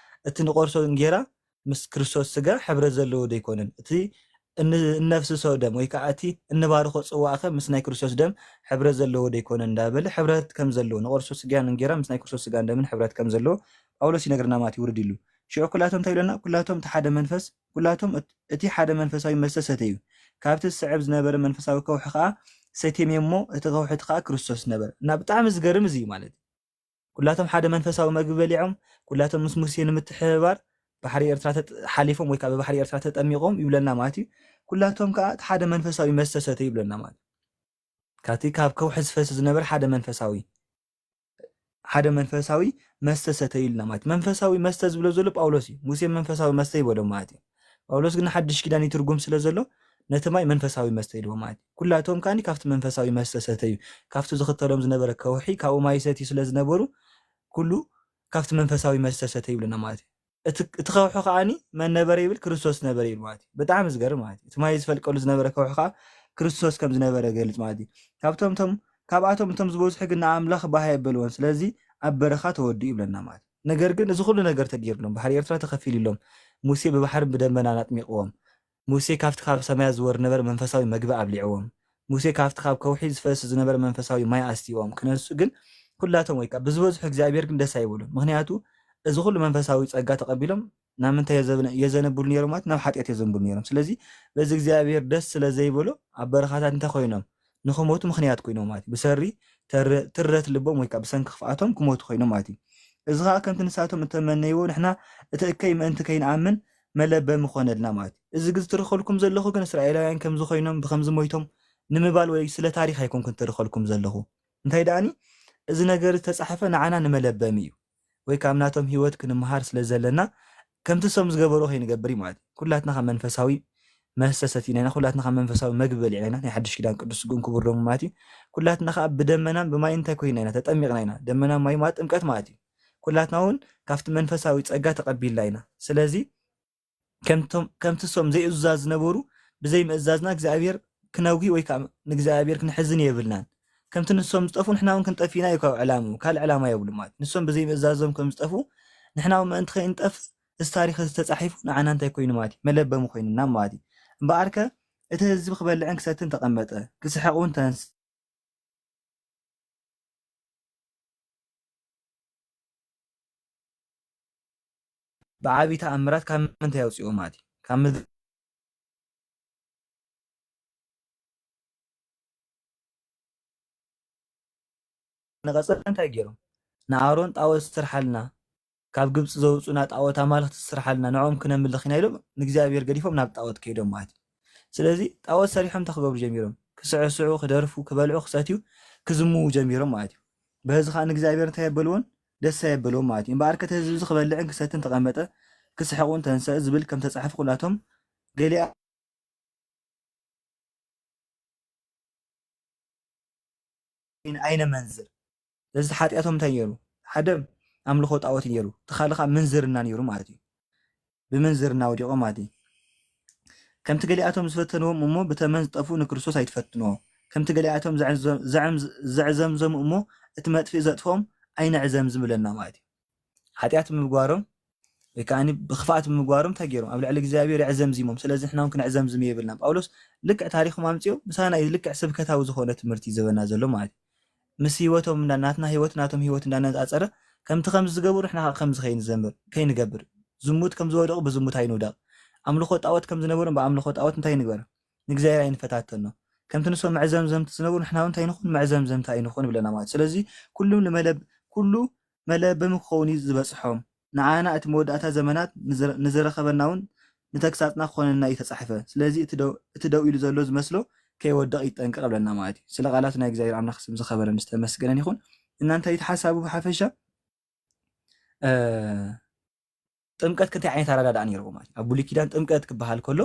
እቲ ንቆርሶ እንጌራ ምስ ክርስቶስ ስጋ ሕብረት ዘለዎ ዶ ኣይኮነን? እቲ እን- እነፍስሶ ደም ወይ ከዓ እቲ እንባርኾ ጽዋእኸ ምስ ናይ ክርስቶስ ደም ሕብረት ዘለዎ ዶ ኣይኮነን እንዳበለ ሕብረት ከም ዘለዎ ንቆርሶ ስጋን እንጌራ ምስ ናይ ክርስቶስ ስጋን ደምን ሕብረት ከም ዘለዎ ጳውሎስ ይነግርና ማለት ይውርድ ኢሉ። ሽዑ ኩላቶም እንታይ ይብለና? ኩላቶም እቲ ሓደ መንፈስ ኩላቶም እት- እቲ ሓደ መንፈሳዊ መስተ ሰተዩ። ካብቲ ዝስዕብ ዝነበረ መንፈሳዊ ከውሒ ከዓ ሰትዮም እሞ እቲ ከውሒ እቲ ከዓ ክርስቶስ ነበረ። እና ብጣዕሚ ዝገርም እዚ እዩ ማለት እዩ። ኩላቶም ሓደ መንፈሳዊ መግቢ በሊዖም፣ ኩላቶም ምስ ሙሴ ንምትሕብባር ባሕሪ ኤርትራ ተጥ- ሓሊፎም ወይ ከዓ ብባሕሪ ኤርትራ ተጠሚቖም ይብለና ማለት እዩ። ኩላቶም ከዓ እቲ ሓደ መንፈሳዊ መስተ ሰተዩ ይብለና ማለት እዩ። ካብቲ ካብ ከውሒ ዝፈስ ዝነበረ ሓደ መንፈሳዊ ሓደ መንፈሳዊ መስተ ሰተዩ ኢልና ማለት እዩ። መንፈሳዊ መስተ ዝብሎ ዘሎ ጳውሎስ እዩ። ሙሴ መንፈሳዊ መስተ ይበሎ ማለት እዩ። ጳውሎስ ግን ሓድሽ ኪዳን ይትርጉም ስለ ዘሎ ነቲ ማይ መንፈሳዊ መስተ ኢልዎ ማለት እዩ። ኩላቶም ከኣኒ ካብቲ መንፈሳዊ መስተ ሰተዩ፣ ካብቲ ዝኽተሎም ዝነበረ ከውሒ ካብኡ ማይ ይሰትዩ ስለ ዝነበሩ ኩሉ ካብቲ መንፈሳዊ መስተ ሰተዩ ይብለና ማለት እዩ። እቲ እቲ ከውሒ ከኣኒ መን ነበረ ይብል? ክርስቶስ ነበረ ይብል ማለት እዩ። ብጣዕሚ ዝገርም ማለት እዩ። እቲ ማይ ዝፈልቀሉ ዝነበረ ከውሒ ከዓ ክርስቶስ ከም ዝነበረ ገልጽ ማለት እዩ። ካብቶም እቶም ካብኣቶም እቶም ዝበዝሑ ግን ንኣምላኽ ባህ የበልዎን፣ ስለዚ ኣብ በረኻ ተወድኡ ይብለና ማለት እዩ። ነገር ግን እዚ ኩሉ ነገር ተገይርሎም፣ ባሕሪ ኤርትራ ተኸፊሉሎም፣ ሙሴ ብባሕርን ብደመናን ኣጥሚቕዎም፣ ሙሴ ካብቲ ካብ ሰማያት ዝወርድ ነበረ መንፈሳዊ መግቢ ኣብሊዕዎም፣ ሙሴ ካብቲ ካብ ከውሒ ዝፈስ ዝነበረ መንፈሳዊ ማይ ኣስትይዎም ክነሱ ግን ኩላቶም ወይ ከዓ ብዝበዝሑ እግዚኣብሔር ግን ደስ ኣይበሉን። ምክንያቱ እዚ ኩሉ መንፈሳዊ ጸጋ ተቐቢሎም ናብ ምንታይ የዘብነ- የዘነብሉ ነይሮም ማለት ናብ ሓጢኣት የዘንብሉ ነይሮም። ስለዚ በዚ እግዚኣብሔር ደስ ስለ ዘይበሎ ኣብ በረኻታት እንታይ ኮይኖም ንኽሞቱ ምኽንያት ኮይኖም ማለት እዩ። ብሰሪ ተረ- ትረት ልቦም ወይ ከዓ ብሰንኪ ክፍኣቶም ክሞቱ ኮይኖም ማለት እዩ። እዚ ከዓ ከምቲ ንሳቶም እተመነይዎ ንሕና እቲ እከይ ምእንቲ ከይንኣምን መለበሚ ኮነልና ማለት እዩ። እዚ ግዝ ትርኸልኩም ዘለኹ ግን እስራኤላውያን ከምዚ ኮይኖም ብከምዚ ሞይቶም ንምባል ወይ ስለ ታሪኽ ኣይኮንኩን ትርኸልኩም ዘለኹ። እንታይ ደኣኒ እዚ ነገር ዝተጻሕፈ ንዓና ንመለበሚ እዩ። ወይ ካብ ናቶም ህይወት ክንምሃር ስለ ዘለና ከምቲ ሶም ዝገበሩ ከይንገብር እዩ ማለት እዩ። ኩላትና ካብ መንፈሳዊ መስተ ሰቲና ኢና፣ ኩላትና ካብ መንፈሳዊ መግቢ በሊዕና ኢና፣ ናይ ሓድሽ ኪዳን ቅዱስ ስግኡን ክቡር ደሙ ማለት እዩ። ኩላትና ከዓ ብደመናን ብማይ እንታይ ኮይና ኢና? ተጠሚቕና ኢና። ደመና ማይ ማለት ጥምቀት ማለት እዩ። ኩላትና እውን ካብቲ መንፈሳዊ ጸጋ ተቐቢልና ኢና። ስለዚ ከምቶም- ከምቲ ሶም ዘይእዙዛት ዝነበሩ ብዘይ ምእዛዝና እግዚኣብሔር ክነጉሂ ወይ ከዓ ንእግዚኣብሔር ክንሕዝን የብልናን። ከምቲ ንሶም ዝጠፉ ንሕና እውን ክንጠፍ ኢና እዩ ካብ ዕላምኡ ካልእ ዕላማ የብሉ ማለት እዩ። ንሶም ብዘይ ምእዛዞም ከም ዝጠፉ ንሕና እውን ምእንቲ ከይንጠፍ እዚ ታሪኽ እዚ ተፃሒፉ ንዓና እንታይ ኮይኑ ማለት እዩ መለበሚ ኮይኑና ማለት እዩ። እምበኣርከ እቲ ህዝቢ ክበልዕን ክሰትን ተቐመጠ፣ ክስሕቕ እውን ተንስ ብዓቢ ተኣምራት ካብ ምንታይ ኣውፅእዎ ማለት እዩ ካብ ምድሪ ንቐፅል እንታይ ገይሮም ንኣሮን ጣወት ስርሓልና ካብ ግብፂ ዘውፁና ጣወት ኣማልክቲ ስርሓልና ንዕኦም ክነምልኽ ኢና ኢሎም ንእግዚኣብሔር ገዲፎም ናብ ጣወት ከይዶም ማለት እዩ። ስለዚ ጣወት ሰሪሖም እንታይ ክገብሩ ጀሚሮም ክስዕስዑ ክደርፉ ክበልዑ ክሰትዩ ክዝምዉ ጀሚሮም ማለት እዩ። በዚ ከዓ ንእግዚኣብሔር እንታይ የበልዎን ደስ ኣየበልዎም ማለት እዩ። እምበኣር ከተ ህዝቢ እዚ ክበልዕን ክሰትን ተቐመጠ ክስሕቑን ተንሰእ ዝብል ከም ተፃሕፉ ኩላቶም ገሊኣ ኣይነ መንዝር እዚ ሓጢኣቶም እንታይ ነይሩ ሓደ ኣምልኾ ጣዖት ነይሩ እቲ ካልእ ከዓ ምንዝርና ነይሩ ማለት እዩ። ብምንዝርና ወዲቖም ማለት እዩ። ከምቲ ገሊኣቶም ዝፈተንዎም እሞ ብተመን ዝጠፍኡ ንክርስቶስ ኣይትፈትንዎ። ከምቲ ገሊኣቶም ዘዕዘምዘሙ እሞ እቲ መጥፍኢ ዘጥፍኦም ኣይነዕዘምዝም ብለና ማለት እዩ። ሓጢኣት ብምግባሮም ወይ ከዓ ብክፍኣት ብምግባሮም እንታይ ገይሮም ኣብ ልዕሊ እግዚኣብሔር የዕዘምዚሞም። ስለዚ ንሕናውን ክንዕዘምዝም የብልና። ጳውሎስ ልክዕ ታሪኹም ኣምፅኦ ምሳና እዩ ልክዕ ስብከታዊ ዝኾነ ትምህርቲ እዩ ዝህበና ዘሎ ማለት እዩ። ምስ ህይወቶም እንዳ ናትና ህይወት ናቶም ህይወት እንዳነፃፀረ ከምቲ ከምዚ ዝገበሩ ንሕና ከዓ ከምዚ ከይንዘምር ከይንገብር ዝሙት ከም ዝወደቑ ብዝሙት ኣይንውደቕ። ኣምልኾ ጣዖት ከም ዝነበሩ ብኣምልኾ ጣዖት እንታይ ንግበር ንእግዚኣብሔር ኣይንፈታተኖ። ከምቲ ንሶም መዕዘምዘምቲ ዝነበሩ ንሕና እውን እንታይ ንኹን መዕዘምዘምቲ ኣይንኹን ይብለና ማለት ስለዚ ኩሉ ንመለብ ኩሉ መለበሚ ክኸውን እዩ ዝበፅሖም። ንዓና እቲ መወዳእታ ዘመናት ንዝረኸበና እውን ንተግሳፅና ክኾነና እዩ ተፃሕፈ። ስለዚ እቲ ደው ኢሉ ዘሎ ዝመስሎ ከይወድቕ ይጠንቀቕ ይብለና ማለት እዩ። ስለ ቃላት ናይ እግዚኣብሔር ኣምላኽ ስም ዝኸበረን ዝተመስገነን ይኹን። እናንተ እቲ ሓሳቡ ብሓፈሻ ጥምቀት ክልተ ዓይነት ኣረዳድኣ ነይርዎ ማለት እዩ። ኣብ ብሉይ ኪዳን ጥምቀት ክበሃል ከሎ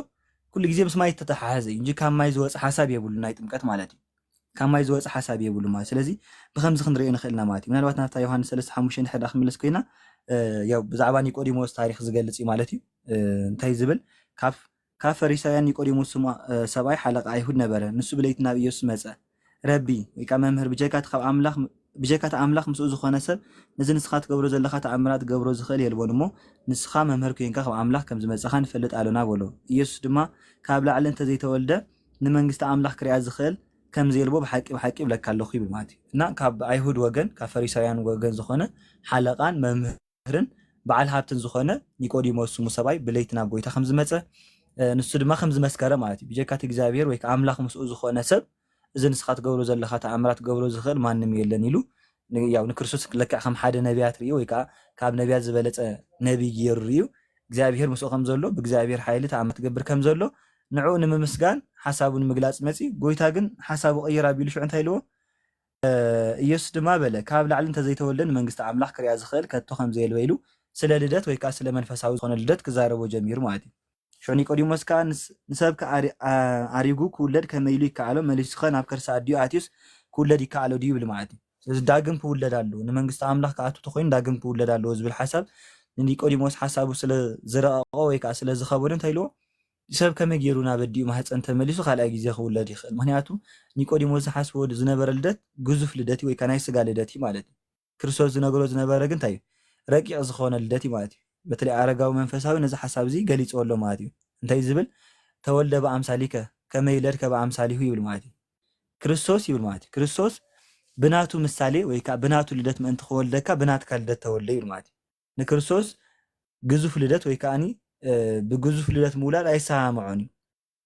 ኩሉ ግዜ ምስ ማይ ዝተተሓሓዘ እዩ እንጂ ካብ ማይ ዝወፀ ሓሳብ የብሉ ናይ ጥምቀት ማለት እዩ። ካብ ማይ ዝወፀ ሓሳብ የብሉ ማለት። ስለዚ ብከምዚ ክንሪኦ ንኽእል ኢና ማለት እዩ። ምናልባት ናብታ ዮሃንስ ሰለስተ ሓሙሽተ እንድሕር ደኣ ክንምለስ ኮይና፣ እ፣ ያው ብዛዕባ ኒቆዲሞስ ታሪኽ ዝገልጽ እዩ ማለት እዩ። እ፣ እንታይ ዝብል? ካብ፣ ካብ ፈሪሳውያን ኒቆዲሞስ ስሙ፣ እ፣ ሰብኣይ ሓለቃ ኣይሁድ ነበረ። ንሱ ብለይቲ ናብ ኢየሱስ መጸ። "ረቢ" ወይ ከኣ "መምህር፣ ብጀካ እቲ ካብ ኣምላኽ፣ ብጀካ እቲ ኣምላኽ ምስኡ ዝኾነ ሰብ ነዚ ንስኻ ትገብሮ ዘለኻ ተኣምራት ክገብሮ ዝኽእል የልቦን እሞ፣ ንስኻ መምህር ኮይንካ ካብ ኣምላኽ ከም ዝመጻኻ ንፈልጥ ኣሎና" በሎ። ኢየሱስ ድማ፣ "ካብ ላዕሊ እንተ ዘይተወልደ ንመንግስቲ ኣምላኽ ክሪኣ ዝኽእል ከም ዘየልቦ ብሓቂ፣ ብሓቂ እብለካ ኣለኹ" ይብል ማለት እዩ። እና ካብ ኣይሁድ ወገን፣ ካብ ፈሪሳውያን ወገን ዝኾነ ሓለቃን መምህርን በዓል ሃብትን ዝኾነ ኒቆዲሞስ ስሙ ሰብኣይ ብለይቲ ናብ ጎይታ ከም ዝመጸ፣ እ፣ ንሱ ድማ ከም ዝመስከረ ማለት እዩ። "ብጀካ እቲ እግዚኣብሔር ወይ ከኣ ኣምላኽ ምስኡ ዝኾነ ሰብ፣ እዚ ንስኻ ትገብሮ ዘለኻ ተኣምራት ክገብሮ ዝኽእል ማንም የለን" ኢሉ፣ ን-፣ ያው ንክርስቶስ ልክዕ ከም ሓደ ነቢያት ርእዩ፣ ወይ ከኣ ካብ ነቢያት ዝበለጸ ነቢይ ገይሩ ርእዩ፣ እግዚኣብሔር ምስኡ ከም ዘሎ፣ ብእግዚኣብሔር ሓይሊ ተኣምራት ትገብር ከም ዘሎ፣ ንዕኡ ንምምስጋን ሓሳቡ ንምግላጽ መጺኡ፣ ጎይታ ግን ሓሳቡ ቀይር ኣቢሉ ሽዑ እንታይ ኢልዎ? እ፣ ኢየሱስ ድማ በለ፣ "ካብ ላዕሊ እንተዘይተወልደ ንመንግስቲ ኣምላኽ ክሪኣ ዝኽእል ከቶ ከም ዘየልበ" ኢሉ፣ ስለ ልደት ወይ ከኣ ስለ መንፈሳዊ ዝኾነ ልደት ክዛረቦ ጀሚሩ ማለት እዩ። ሽዑ ኒቆዲሞስ ከኣ፣ "ንስ-፣ ንሰብ ከኣ ኣሪ-፣ ኣ-፣ ኣሪጉ ክውለድ ከመይ ኢሉ ይከኣሎ? መሊሱኸ ናብ ከርሲ ኣዲኡ ኣትዩስ ክውለድ ይከኣሎ ድዩ?" ይብል ማለት እዩ። ስለዚ ዳግም ክውለድ ኣለዎ። ንመንግስቲ ኣምላኽ ክኣቱ ተኾይኑ ዳግም ክውለድ ኣለዎ ዝብል ሓሳብ ንኒቆዲሞስ ሓሳቡ ስለ ዝረቐቖ ወይ ከኣ ስለ ዝኸበዶ እንታይ ኢልዎ? "ሰብ ከመይ ገይሩ ናብ ኣዲኡ ማህፀን ተመሊሱ ካልኣይ ግዜ ክውለድ ይኽእል?" ምኽንያቱ ኒቆዲሞስ ዝሓስቦ ዝነበረ ልደት ግዙፍ ልደት እዩ ወይ ከኣ ናይ ስጋ ልደት እዩ ማለት እዩ። ክርስቶስ ዝነግሮ ዝነበረ ግን እንታይ እዩ? ረቂቕ ዝኾነ ልደት እዩ ማለት እዩ። በተለይ ኣረጋዊ መንፈሳዊ ነዚ ሓሳብ እዚ ገሊጽዎ ኣሎ ማለት እዩ። እንታይ ዝብል? "ተወልደ ብኣምሳሊከ ከመ ይለድከ ብኣምሳሊሁ" ይብል ማለት እዩ። ክርስቶስ ይብል ማለት እዩ። ክርስቶስ ብናቱ ምሳሌ ወይ ከኣ ብናቱ ልደት ምእንቲ ክወልደካ ብናትካ ልደት ተወልደ ይብል ማለት እዩ። ንክርስቶስ ግዙፍ ልደት ወይ ከኣኒ፣ እ፣ ብግዙፍ ልደት ምውላድ ኣይሰማምዖን እዩ።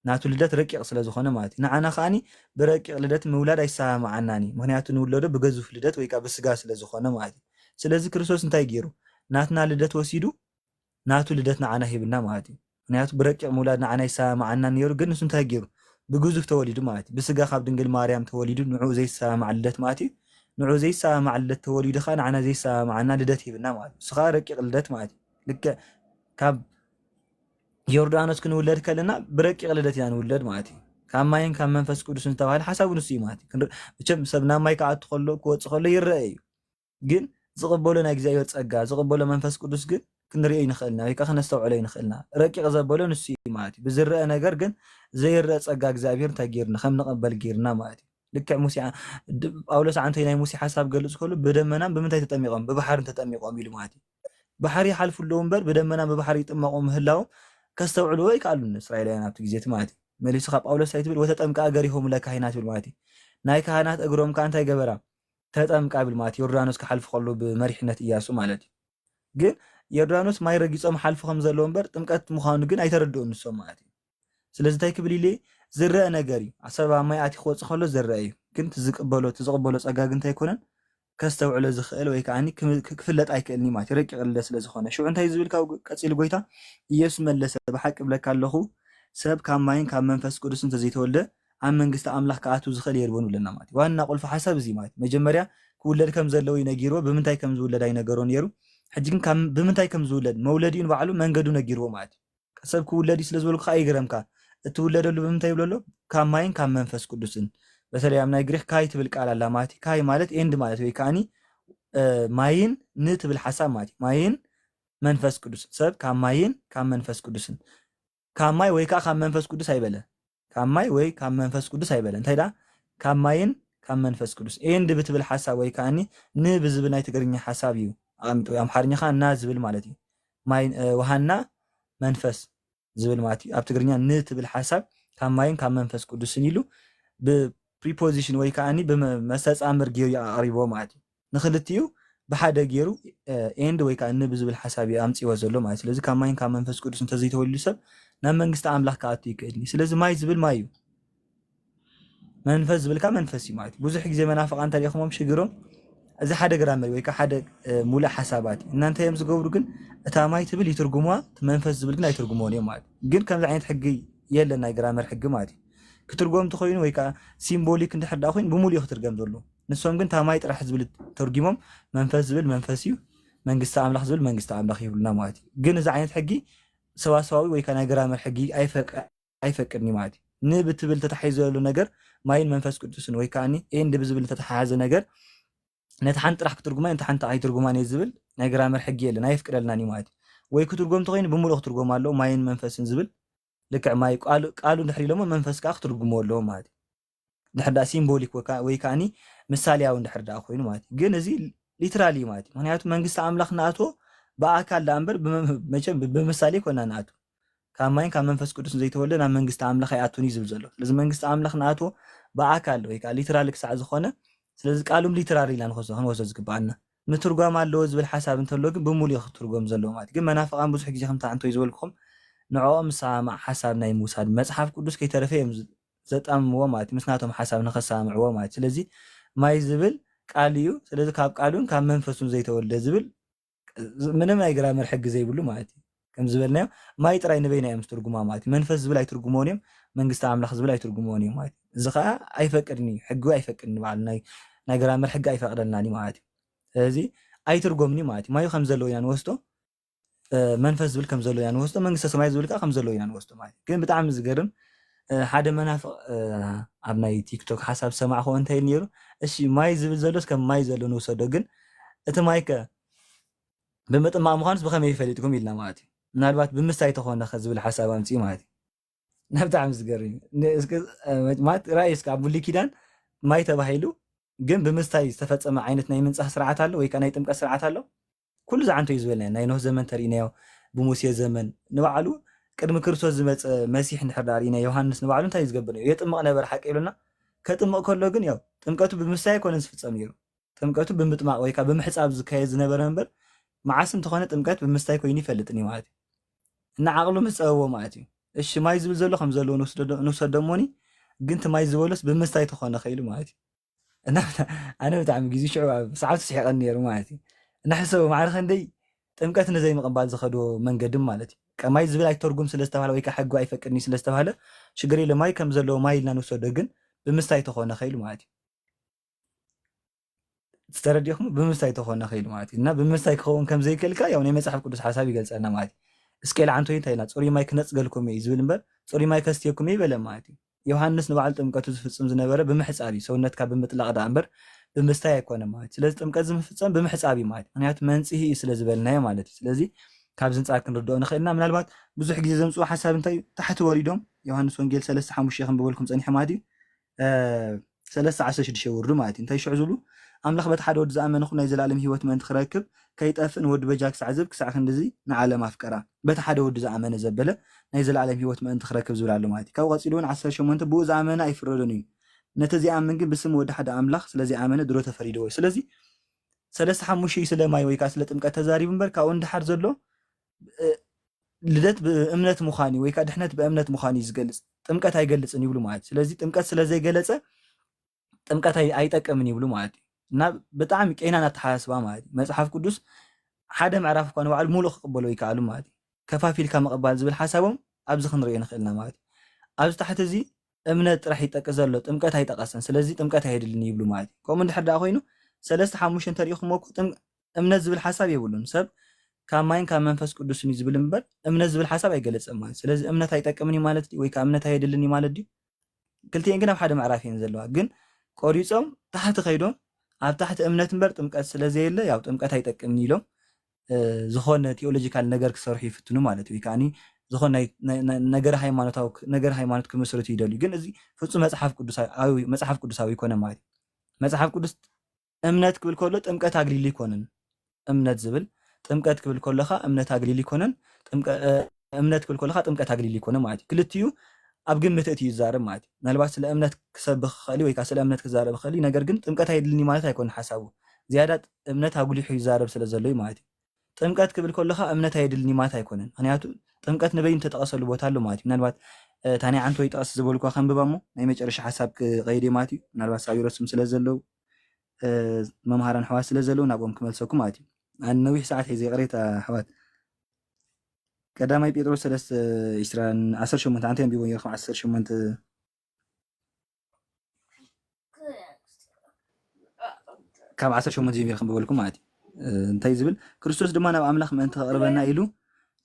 ናቱ ልደት ረቂቕ ስለ ዝኾነ ማለት እዩ። ንዓና ከኣኒ ብረቂቕ ልደት ምውላድ ኣይሰማምዓናን እዩ። ምኽንያቱ ንውለዶ ብገዙፍ ልደት ወይ ከኣ ብስጋ ስለ ዝኾነ ማለት እዩ። ስለዚ ክርስቶስ እንታይ ገይሩ? ናትና ልደት ወሲዱ ናቱ ልደት ንዓና ሂብና ማለት እዩ። ምኽንያቱ ብረቂቕ ምውላድ ንዓና ይሰማምዓና ነይሩ፣ ግን ንሱ እንታይ ገይሩ? ብግዙፍ ተወሊዱ ማለት እዩ። ብስጋ ካብ ድንግል ማርያም ተወሊዱ ንዕኡ ዘይሰማማዕ ልደት ማለት እዩ። ንዕኡ ዘይሰማማዕ ልደት ተወሊዱ ከኣ ንዓና ዘይሰማምዓና ልደት ሂብና ማለት እዩ። ንሱ ከኣ ረቂቕ ልደት ማለት እዩ። ልክዕ ካብ ዮርዳኖስ ክንውለድ ከለና ብረቂቕ ልደት ኢና ንውለድ ማለት እዩ። ካብ ማይን ካብ መንፈስ ቅዱስን ዝተባህለ ሓሳቡ ንሱ እዩ ማለት እዩ። ክንር-፣ መቸም ሰብ ናብ ማይ ክኣቱ ከሎ፣ ክወጽእ ከሎ ይረአ እዩ። ግን ዝቕበሎ ናይ እግዚኣብሔር ጸጋ፣ ዝቕበሎ መንፈስ ቅዱስ ግን ክንርእዮ ይንኽእልና ወይ ከኣ ክነስተውዕሎ ይንኽእልና። ረቂቕ ዘበሎ ንሱ እዩ ማለት እዩ። ብዝረአ ነገር ግን ዘይረአ ጸጋ እግዚኣብሔር እንታይ ገይርና? ከም ንቐበል ገይርና ማለት እዩ። ልክዕ ሙሴ ዓ-፣ ድ-፣ ጳውሎስ ዓንተይ ናይ ሙሴ ሓሳብ ገልጽ ከሎ ብደመናን ብምንታይ ተጠሚቖም? ብባሕርን ተጠሚቖም ኢሉ ማለት እዩ። ባሕሪ ይሓልፉ ኣለዉ እምበር ብደመናን ብባሕሪ ይጥመቑ ምህላዎም ከስተውዕልዎ ኣይከኣሉን እስራኤላውያን ኣብቲ ግዜ እቲ ማለት እዩ። መሊሱ ካብ ጳውሎስ እንታይ ትብል? "ወተጠምቀ ኣገሪሆሙ ለካህናት" ይብል ማለት እዩ። ናይ ካህናት እግሮም ከኣ እንታይ ገበራ? ተጠምቃ ይብል ማለት እዩ። ዮርዳኖስ ክሓልፉ ከለዉ ብመሪሕነት ኢያሱ ማለት እዩ። ግን ዮርዳኖስ ማይ ረጊጾም ሓልፉ ከም ዘለዎ እምበር ጥምቀት ምዃኑ ግን ኣይተረድኡን ንሶም ማለት እዩ። ስለዚ እንታይ ክብል ኢለ ዝረአ ነገር እዩ። ሰብ ኣብ ማይ ኣትዩ ክወጽእ ከሎ ዝረአ እዩ። ግን እቲ ዝቅበሎ፣ እቲ ዝቅበሎ ጸጋ ግን እንታይ ኣይኮነን? ከስተውዕሎ ዝኽእል ወይ ከኣኒ ክም-፣ ክ-፣ ክፍለጥ ኣይክእልን እዩ ማለት እዩ። ረቂቕ ልደት ስለ ዝኾነ። ሽዑ እንታይ ዝብል ካብኡ ቀጺሉ ጎይታ? ኢየሱስ መለሰ፣ ብሓቂ እብለካ ኣለኹ፣ ሰብ ካብ ማይን ካብ መንፈስ ቅዱስን እንተዘይተወልደ ኣብ መንግስቲ ኣምላኽ ክኣቱ ዝኽእል የልቦን ብለና ማለት እዩ። ዋና ቁልፊ ሓሳብ እዚ ማለት እዩ። መጀመርያ ክውለድ ከም ዘለዎ እዩ ነጊርዎ፣ ብምንታይ ከም ዝውለድ ኣይነገሮ ነይሩ። ሕጂ ግን ካብ፣ ብምንታይ ከም ዝውለድ፣ መውለዲኡ ንባዕሉ መንገዱ ነጊርዎ ማለት እዩ። ሰብ ክውለድ እዩ ስለ ዝበልኩ ከዓ ይግረምካ። እትውለደሉ ብምንታይ ይብሎ ኣሎ? ካብ ማይን ካብ መንፈስ ቅዱስን። በተለይ ኣብ ናይ ግሪክ ካይ ትብል ቃል ኣላ ማለት እዩ። ካይ ማለት ኤንድ ማለት ወይ ከዓኒ፣ እ፣ ማይን ን ትብል ሓሳብ ማለት እዩ። ማይን መንፈስ ቅዱስን። ሰብ ካብ ማይን ካብ መንፈስ ቅዱስን። ካብ ማይ ወይ ከዓ ካብ መንፈስ ቅዱስ ኣይበለ። ካብ ማይ ወይ ካብ መንፈስ ቅዱስ ኣይበለ። እንታይ ደኣ? ካብ ማይን ካብ መንፈስ ቅዱስ። ኤንድ ብትብል ሓሳብ ወይ ከዓኒ ን ብዝብል ናይ ትግርኛ ሓሳብ እዩ ኣቐሚጥዎ። ኣምሓርኛ ከዓ እና ዝብል ማለት እዩ። ማይ፣ እ፣ ውሃና መንፈስ ዝብል ማለት እዩ። ኣብ ትግርኛ ን ትብል ሓሳብ ካብ ማይን ካብ መንፈስ ቅዱስን ኢሉ ብፕሪፖዚሽን ወይ ከዓኒ ብመ-፣ መስተጻምር ገይሩ ኣቕሪብዎ ማለት እዩ። ንክልቲኡ ብሓደ ገይሩ፣ እ፣ ኤንድ ወይ ከዓ ን ብዝብል ሓሳብ እዩ ኣምጺእዎ ዘሎ ማለት እዩ። ስለዚ ካብ ማይን ካብ መንፈስ ቅዱስ እንተዘይተወሊዱ ሰብ ናብ መንግስቲ ኣምላኽ ክኣቱ ይክእል እዩ። ስለዚ ማይ ዝብል ማይ እዩ። መንፈስ ዝብል ከዓ መንፈስ እዩ ማለት እዩ። ብዙሕ ግዜ መናፍቃን እንታይ ኢኹሞም ሽግሮም? እዚ ሓደ ግራመር ወይ ከዓ ሓደ፣ እ፣ ሙሉእ ሓሳባት እዩ። እናንተ እዮም ዝገብሩ ግን እታ ማይ ትብል ይትርጉሙዋ፣ እቲ መንፈስ ዝብል ግን ኣይትርጉሙዎን እዮም ማለት እዩ። ግን ከምዚ ዓይነት ሕጊ የለን፣ ናይ ግራመር ሕጊ ማለት እዩ። ክትርጎም እንተኾይኑ ወይ ከዓ ሲምቦሊክ እንድሕር ደኣ ኮይኑ ብሙሉእ እዩ ክትርገም ዘሎ። ንሶም ግን እታ ማይ ጥራሕ ዝብል ተርጊሞም መንፈስ ዝብል መንፈስ እዩ፣ መንግስቲ ኣምላኽ ዝብል መንግስቲ ኣምላኽ ይብሉና ማለት እዩ። ግን እዚ ዓይነት ሕጊ ሰዋስዋዊ ወይ ከዓ ናይ ግራመር ሕጊ ኣይፈቅ-፣ ኣይፈቅድን እዩ ማለት እዩ። ንብትብል ተታሒዙ ዘሎ ነገር ማይን መንፈስ ቅዱስን ወይ ከዓ ኤንድ ብዝብል ተተሓሓዘ ነገር ነቲ ሓንቲ ጥራሕ ክትርጉማ ነቲ ሓንቲ ኣይትርጉማን እየ ዝብል ናይ ግራመር ሕጊ የለን፣ ኣየፍቅደልናን እዩ ማለት እዩ። ወይ ክትርጎም ተኮይኑ ብምሉእ ክትርጎም ኣለዎ፣ ማይን መንፈስን ዝብል ልክዕ ማይ ቃሉ ቃሉ እንድሕር ኢሎሞ መንፈስ ከዓ ክትርጉሞ ኣለዎ ማለት እዩ። ድሕር ዳ ሲምቦሊክ ወይ ከዓኒ ምሳሌያዊ እንድሕር ዳ ኮይኑ ማለት እዩ። ግን እዚ ሊትራሊ ማለት እዩ። ምክንያቱ መንግስቲ ኣምላኽ ንኣትዎ ብኣካል ዳ እምበር ብመ- መቸም ብ- ብምሳሌ ኮና ንኣትዎ። ካብ ማይን ካብ መንፈስ ቅዱስን ዘይተወልደ ናብ መንግስቲ ኣምላኽ ኣይኣቱን እዩ ዝብል ዘሎ። ስለዚ መንግስቲ ኣምላኽ ንኣትዎ ብኣካል ወይ ከዓ ሊትራሊ ክሳዕ ዝኾነ፣ ስለዚ ቃሉም ሊትራሊ ኢና ንወስዶ ክንወስዶ ዝግባኣና። ምትርጓም ኣለዎ ዝብል ሓሳብ እንተሎ ግን ብምሉእ እዩ ክትርጎም ዘለዎ ማለት እዩ። ግን መናፍቃን ብዙሕ ግዜ ከምታ እንቶይ ዝበልኩም ንዕኦም ዝሰማማዕ ሓሳብ ናይ ምውሳድ መፅሓፍ ቅዱስ ከይተረፈ እዮም ዝ- ዘጣምምዎ ማለት እዩ። ምስ ናቶም ሓሳብ ንኸሰማምዕዎ ማለት እዩ። ስለዚ ማይ ዝብል ቃል እዩ። ስለዚ ካብ ቃሉን ካብ መንፈሱን ዘይተወልደ ዝብል ምንም ናይ ግራመር ሕጊ ዘይብሉ ማለት እዩ። ከም ዝበልናዮ ማይ ጥራይ ንበይና እዮም ዝትርጉማ ማለት እዩ። መንፈስ ዝብል ኣይትርጉሞን እዮም፣ መንግስቲ ኣምላኽ ዝብል ኣይትርጉሞን እዮም ማለት እዩ። እዚ ከዓ ኣይፈቅድን እዩ፣ ሕጊ ኣይፈቅድን፣ በዓል ናይ ናይ ግራመር ሕጊ ኣይፈቅደልናን እዩ ማለት እዩ። ስለዚ ኣይትርጎምን እዩ ማለት እዩ። ማዩ ከም ዘለዎ ኢና ንወስዶ፣ እ፣ መንፈስ ዝብል ከም ዘሎ ኢና ንወስዶ፣ መንግስተ ሰማይ ዝብል ከዓ ከም ዘሎ ኢና ንወስዶ ማለት እዩ። ግን ብጣዕሚ ዝገርም፣ እ፣ ሓደ መናፍቕ፣ እ፣ ኣብ ናይ ቲክቶክ ሓሳብ ዝሰማዕክዎ እንታይ ኢሉ ነይሩ? እሺ ማይ ዝብል ዘሎስ ከም ማይ ዘሎ ንውሰዶ፣ ግን እቲ ማይ ከ ብምጥማቕ ምዃኑስ ብኸመይ ይፈሊጥኩም ኢልና ማለት እዩ። ምናልባት ብምስታይ ተኾነ ከ ዝብል ሓሳብ ኣምፅኡ ማለት እዩ። እና ብጣዕሚ ዝገርም እዩ። ን- እስከ፣ እ፣ ማለት ራእይ እስከ ኣብ ብሉይ ኪዳን ማይ ተባሂሉ ግን ብምስታይ ዝተፈፀመ ዓይነት ናይ ምንፃህ ስርዓት ኣሎ ወይ ከዓ ናይ ጥምቀት ስርዓት ኣሎ? ኩሉ ዝዓንቶ እዩ ዝበልና። ናይ ኖህ ዘመን ተሪእናዮ፣ ብሙሴ ዘመን ንባዕሉ ቅድሚ ክርስቶስ ዝመፀ መሲሕ እንድሕር ዳ ርኢና፣ ዮሃንስ ንባዕሉ እንታይ እዩ ዝገብር ነይሩ? የጥምቕ ነበር፣ ሓቂ ኢሉና። ከጥምቕ ከሎ ግን ያው ጥምቀቱ ብምስታይ ኣይኮነን ዝፍፀም ነይሩ። ጥምቀቱ ብምጥማቕ ወይ ከዓ ብምሕፃብ ዝካየድ ዝነበረ እምበር መዓስ እንተኾነ ጥምቀት ብምስታይ ኮይኑ ይፈልጥን እዩ ማለት እዩ። እና ዓቕሉ ምስ ፀበቦ ማለት እዩ። እሺ ማይ ዝብል ዘሎ ከም ዘለዎ ንውስዶ ዶ- ንውሰዶ እሞኒ፣ ግን እቲ ማይ ዝበሎስ ብምስታይ ተኾነ ከኢሉ ማለት እዩ። እና ኣነ ብጣዕሚ ግዜ ሽዑ ኣብ ሰዓቱ ስሒቐኒ ነይሩ ማለት እዩ። እና ሕሰቡ ማዕረ ክንደይ ጥምቀት ንዘይ ምቕባል ዝኸድዎ መንገድም ማለት እዩ። ቀ- ማይ ዝብል ኣይተርጉም ስለ ዝተባህለ ወይ ከዓ ሕጉ ኣይፈቅድኒ ስለ ዝተባህለ ሽግር የለ ማይ ከም ዘለዎ ማይ ኢልና ንውሰዶ፣ ግን ብምስታይ ተኾነ ከኢሉ ማለት እዩ። ዝተረዲኹም ብምስታይ ተኾነ ከኢሉ ማለት እዩ። እና ብምስታይ ክኸውን ከም ዘይክእልካ ያው ናይ መጽሓፍ ቅዱስ ሓሳብ ይገልጸልና ማለት እዩ። እስቄል ዓንቶይ እንታይ ኢልና ጽሩይ ማይ ክነጽገልኩም እዩ ዝብል እምበር ጽሩይ ማይ ከስትየኩም እዩ ይበለ ማለት እዩ። ዮሃንስ ንባዕሉ ጥምቀቱ ዝፍጽም ዝነበረ ብምሕጻብ እዩ፣ ሰውነትካ ብምጥላቕ ደኣ እምበር ብምስታይ ኣይኮነ ማለት እዩ። ስለዚ ጥምቀት ዝምፍጸም ብምሕጻብ እዩ ማለት እዩ። ምክንያቱ መንጽሂ እዩ ስለ ዝበልናዮ ማለት እዩ። ስለዚ ካብዚ ንጻር ክንርድኦ ንኽእል ኢና። ምናልባት ብዙሕ ግዜ ዘምጽኡ ሓሳብ እንታይ እዩ? ታሕቲ ወሪዶም ዮሃንስ ወንጌል ሰለስተ ሓሙሽተ ክንብበልኩም ጸኒሐ ማለት እዩ። እ፣ ሰለስተ ዓሰርተ ሽዱሽተ ይወርዱ ማለት እዩ። እንታይ ሽዑ ዝብሉ? ኣምላኽ በቲ ሓደ ወዲ ዝኣመነ ኩሉ ናይ ዘላለም ህይወት ምእንቲ ክረክብ ከይጠፍእ ንወዱ በጃ ክሳዕ ዝህብ ክሳዕ ክንድዚ ንዓለም ኣፍቀራ። በቲ ሓደ ወዲ ዝኣመነ ዘበለ ናይ ዘላለም ህይወት ምእንቲ ክረክብ ዝብል ኣሎ ማለት እዩ። ካብኡ ቀጺሉ እውን ዓሰርተ ሸሞንተ ብኡ ዝኣመነ ኣይፍረዶን እዩ። ነቲ ዚኣምን ግን ብስም ወዲ ሓደ ኣምላኽ ስለ ዚኣመነ ድሮ ተፈሪድዎ እዩ። ስለዚ ሰለስተ ሓሙሽተ ስለ ማይ ወይ ከዓ ስለ ጥምቀት ተዛሪቡ እምበር ካብኡ ንደሓር ዘሎ እ፣ ልደት ብእምነት ምዃን እዩ ወይ ከዓ ድሕነት ብእምነት ምዃን እዩ ዝገልፅ፣ ጥምቀት ኣይገልፅን ይብሉ ማለት እዩ። ስለዚ ጥምቀት ስለ ዘይገለፀ ጥምቀት ኣይ- ኣይጠቅምን ይብሉ ማለት እዩ። እና ብጣዕሚ ቄናን ኣተሓሳስባ ማለት እዩ። መፅሓፍ ቅዱስ ሓደ ምዕራፍ እኳ ንባዕሉ ሙሉእ ክቅበሎ ይከኣሉ ማለት እዩ። ከፋፊልካ ምቕባል ዝብል ሓሳቦም ኣብዚ ክንሪኦ ንኽእል ኢና ማለት እዩ። ኣብዚ ታሕቲ እዚ እምነት ጥራሕ ይጠቅስ ዘሎ፣ ጥምቀት ኣይጠቀሰን። ስለዚ ጥምቀት ኣየድልን ይብሉ ማለት እዩ። ከምኡ እንድሕር ደኣ ኮይኑ ሰለስተ ሓሙሽተ እንተሪኢኹምዎ እኮ ጥም- እምነት ዝብል ሓሳብ የብሉን። ሰብ ካብ ማይን ካብ መንፈስ ቅዱስን እዩ ዝብል እምበር እምነት ዝብል ሓሳብ ኣይገለጸን ማለት። ስለዚ እምነት ኣይጠቅምን እዩ ማለት ድዩ ወይ ከዓ እምነት ኣየድልን እዩ ማለት ድዩ? ክልቲኤን ግን ኣብ ሓደ ምዕራፍ እየን ዘለዋ። ግን ቆሪጾም ታሕቲ ከይዶም ኣብ ታሕቲ እምነት እምበር ጥምቀት ስለ ዘየለ ያው ጥምቀት ኣይጠቅምን ኢሎም እ፣ ዝኾነ ቴዎሎጂካል ነገር ክሰርሑ ይፍትኑ ማለት እዩ። ወይ ከዓኒ ዝኾነ ናይ- ናይ- ናይ- ነገረ ሃይማኖታዊ ነገር ሃይማኖት ክምስርቱ ይደልዩ። ግን እዚ ፍጹም መጽሓፍ ቅዱሳዊ መጽሓፍ ቅዱሳዊ ይኮነ ማለት እዩ። መጽሓፍ ቅዱስ እምነት ክብል ከሎ ጥምቀት ኣግሊሉ ይኮንን። እምነት ዝብል ጥምቀት ክብል ከሎኻ እምነት ኣግሊሉ ይኮንን። ጥምቀ- እ፣ እምነት ክብል ከሎኻ ጥምቀት ኣግሊሉ ይኮነ ማለት እዩ። ክልቲኡ ኣብ ግምት እቲ እዩ ዝዛረብ ማለት እዩ። ምናልባት ስለ እምነት ክሰብኽ ክኽእል እዩ ወይ ከዓ ስለ እምነት ክዛረብ ክኽእል እዩ። ነገር ግን ጥምቀት ኣይድልኒ ማለት ኣይኮነ ሓሳቡ። ዝያዳ እምነት ኣጉሊሑ ይዛረብ ስለ ዘሎ እዩ ማለት እዩ። ጥምቀት ክብል ከለኻ እምነት ኣየድልኒ ማለት ኣይኮነን። ምክንያቱ ጥምቀት ንበይኑ ተጠቐሰሉ ቦታ ኣሎ ማለት እዩ። ምናልባት እ፣ ታኒ ዓንቶ ይጠቐስ ዝበልኳ ከንብባ እሞ ናይ መጨረሻ ሓሳብ ክቐይድ እየ ማለት እዩ። ምናልባት ሳቢሮስም ስለ ዘለዉ እ፣ መምሃራን ኣሕዋት ስለ ዘለዉ ናብኦም ክመልሰኩም ማለት እዩ። ኣነ ነዊሕ ሰዓት ሒዘ ይቕሬታ ኣሕዋት። ቀዳማይ ጴጥሮስ ሰለስተ ዒስራን ዓሰርተ ሸሞንተ ኣንታይ ኣንቢቦ ነይርኩም? ዓሰርተ ሸሞንተ ካብ ዓሰርተ ሸሞንተ ጀሚረ ክንብበልኩም ማለት እዩ። እ፣ እንታይ ዝብል? ክርስቶስ ድማ ናብ ኣምላኽ ምእንቲ ከቕርበና ኢሉ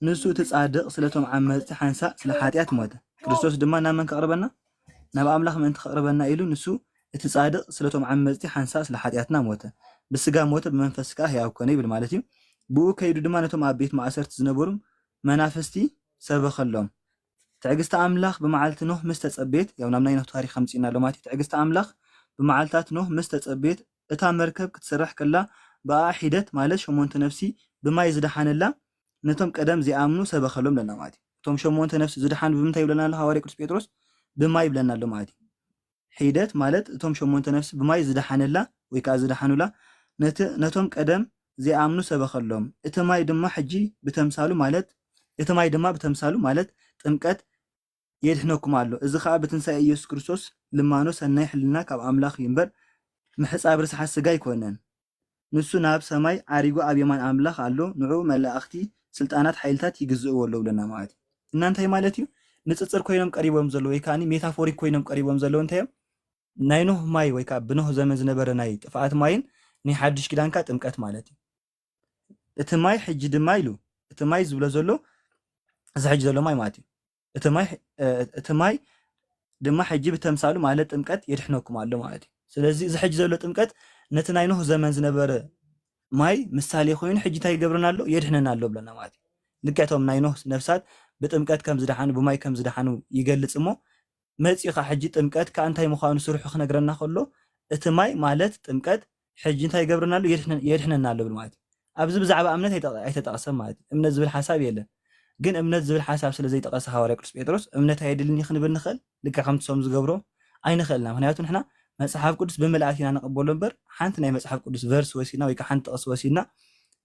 ንሱ እቲ ጻድቕ ስለቶም ዓመጽቲ ሓንሳእ ስለ ሓጢኣት ሞተ። ክርስቶስ ድማ ናብ መን ከቕርበና? ናብ ኣምላኽ ምእንቲ ከቕርበና ኢሉ ንሱ እቲ ጻድቕ ስለቶም ዓመጽቲ ሓንሳእ ስለ ሓጢኣትና ሞተ። ብስጋ ሞተ፣ ብመንፈስ ከኣ ሕያው ኮነ ይብል ማለት እዩ። ብኡ ከይዱ ድማ ነቶም ኣብ ቤት ማእሰርቲ ዝነበሩ መናፍስቲ ሰበኸሎም። ትዕግስቲ ኣምላኽ ብመዓልቲ ኖህ ምስ ተጸቤት፣ ያው ናብ ናይ ኖህ ታሪኽ ኣምጺእና ኣሎ ማለት እዩ። ትዕግስቲ ኣምላኽ ብመዓልታት ኖህ ምስ ተጸቤት፣ እታ መርከብ ክትስራሕ ከላ ብኣ ሒደት ማለት ሸሞንተ ነፍሲ ብማይ ዝደሓነላ ነቶም ቀደም ዘይኣምኑ ሰበኸሎም ለና ማለት እዩ። እቶም ሸሞንተ ነፍሲ ዝደሓኑ ብምንታይ ይብለና ኣሎ ሃዋርያ ቅዱስ ጴጥሮስ? ብማይ ይብለና ኣሎ ማለት እዩ። ሒደት ማለት እቶም ሸሞንተ ነፍሲ ብማይ ዝደሓነላ ወይ ከዓ ዝደሓኑላ ነቲ ነቶም ቀደም ዘይኣምኑ ሰበኸሎም። እቲ ማይ ድማ ሕጂ ብተምሳሉ ማለት እቲ ማይ ድማ ብተምሳሉ ማለት ጥምቀት የድሕነኩም ኣሎ። እዚ ኸኣ ብትንሳኤ ኢየሱስ ክርስቶስ ልማኖ ሰናይ ሕልና ካብ ኣምላኽ እዩ እምበር ምሕጻብ ርስሓት ስጋ ኣይኮነን። ንሱ ናብ ሰማይ ዓሪጉ ኣብ የማን ኣምላኽ ኣሎ። ንዑ መላእኽቲ፣ ስልጣናት፣ ሓይልታት ይግዝእዎ ኣለዉ ብለና ማለት እዩ። እና እንታይ ማለት እዩ? ንጽጽር ኮይኖም ቀሪቦም ዘለዉ ወይ ከኣኒ ሜታፎሪክ ኮይኖም ቀሪቦም ዘለዉ እንታይ እዮም? ናይ ኖህ ማይ ወይ ከዓ ብኖህ ዘመን ዝነበረ ናይ ጥፍኣት ማይን ናይ ሓድሽ ኪዳንካ ጥምቀት ማለት እዩ። እቲ ማይ ሕጂ ድማ ኢሉ፣ እቲ ማይ ዝብሎ ዘሎ እዚ ሕጂ ዘሎ ማይ ማለት እዩ። እቲ ማይ እ፣ እቲ ማይ ድማ ሕጂ ብተምሳሉ ማለት ጥምቀት የድሕነኩም ኣሎ ማለት እዩ። ስለዚ እዚ ሕጂ ዘሎ ጥምቀት ነቲ ናይ ኖህ ዘመን ዝነበረ ማይ ምሳሌ ኮይኑ ሕጂ እንታይ ይገብረና ኣሎ? የድሕነና ኣሎ ብለና ማለት እዩ። ልክዕቶም ናይ ኖህ ነፍሳት ብጥምቀት ከም ዝደሓኑ ብማይ ከም ዝደሓኑ ይገልጽ እሞ መጺኻ ሕጂ ጥምቀት ከኣ እንታይ ምዃኑ ስርሑ ክነግረና ከሎ እቲ ማይ ማለት ጥምቀት ሕጂ እንታይ ይገብረና ኣሎ? የድሕነ- የድሕነና ኣሎ ብል ማለት እዩ። ኣብዚ ብዛዕባ እምነት ኣይተ- ኣይተጠቕሰን ማለት እዩ። እምነት ዝብል ሓሳብ የለን። ግን እምነት ዝብል ሓሳብ ስለ ዘይጠቐሰ ሃዋርያ ቅዱስ ጴጥሮስ እምነት ኣየድልን እዩ ክንብል ንኽእል? ልክዕ ከምቲ ሶም ዝገብሮ ኣይንኽእልና። ምክንያቱ ንሕና መጽሓፍ ቅዱስ ብምልኣት ኢና ንቕበሎ እምበር ሓንቲ ናይ መጽሓፍ ቅዱስ ቨርስ ወሲድና ወይ ከዓ ሓንቲ ጥቕሲ ወሲድና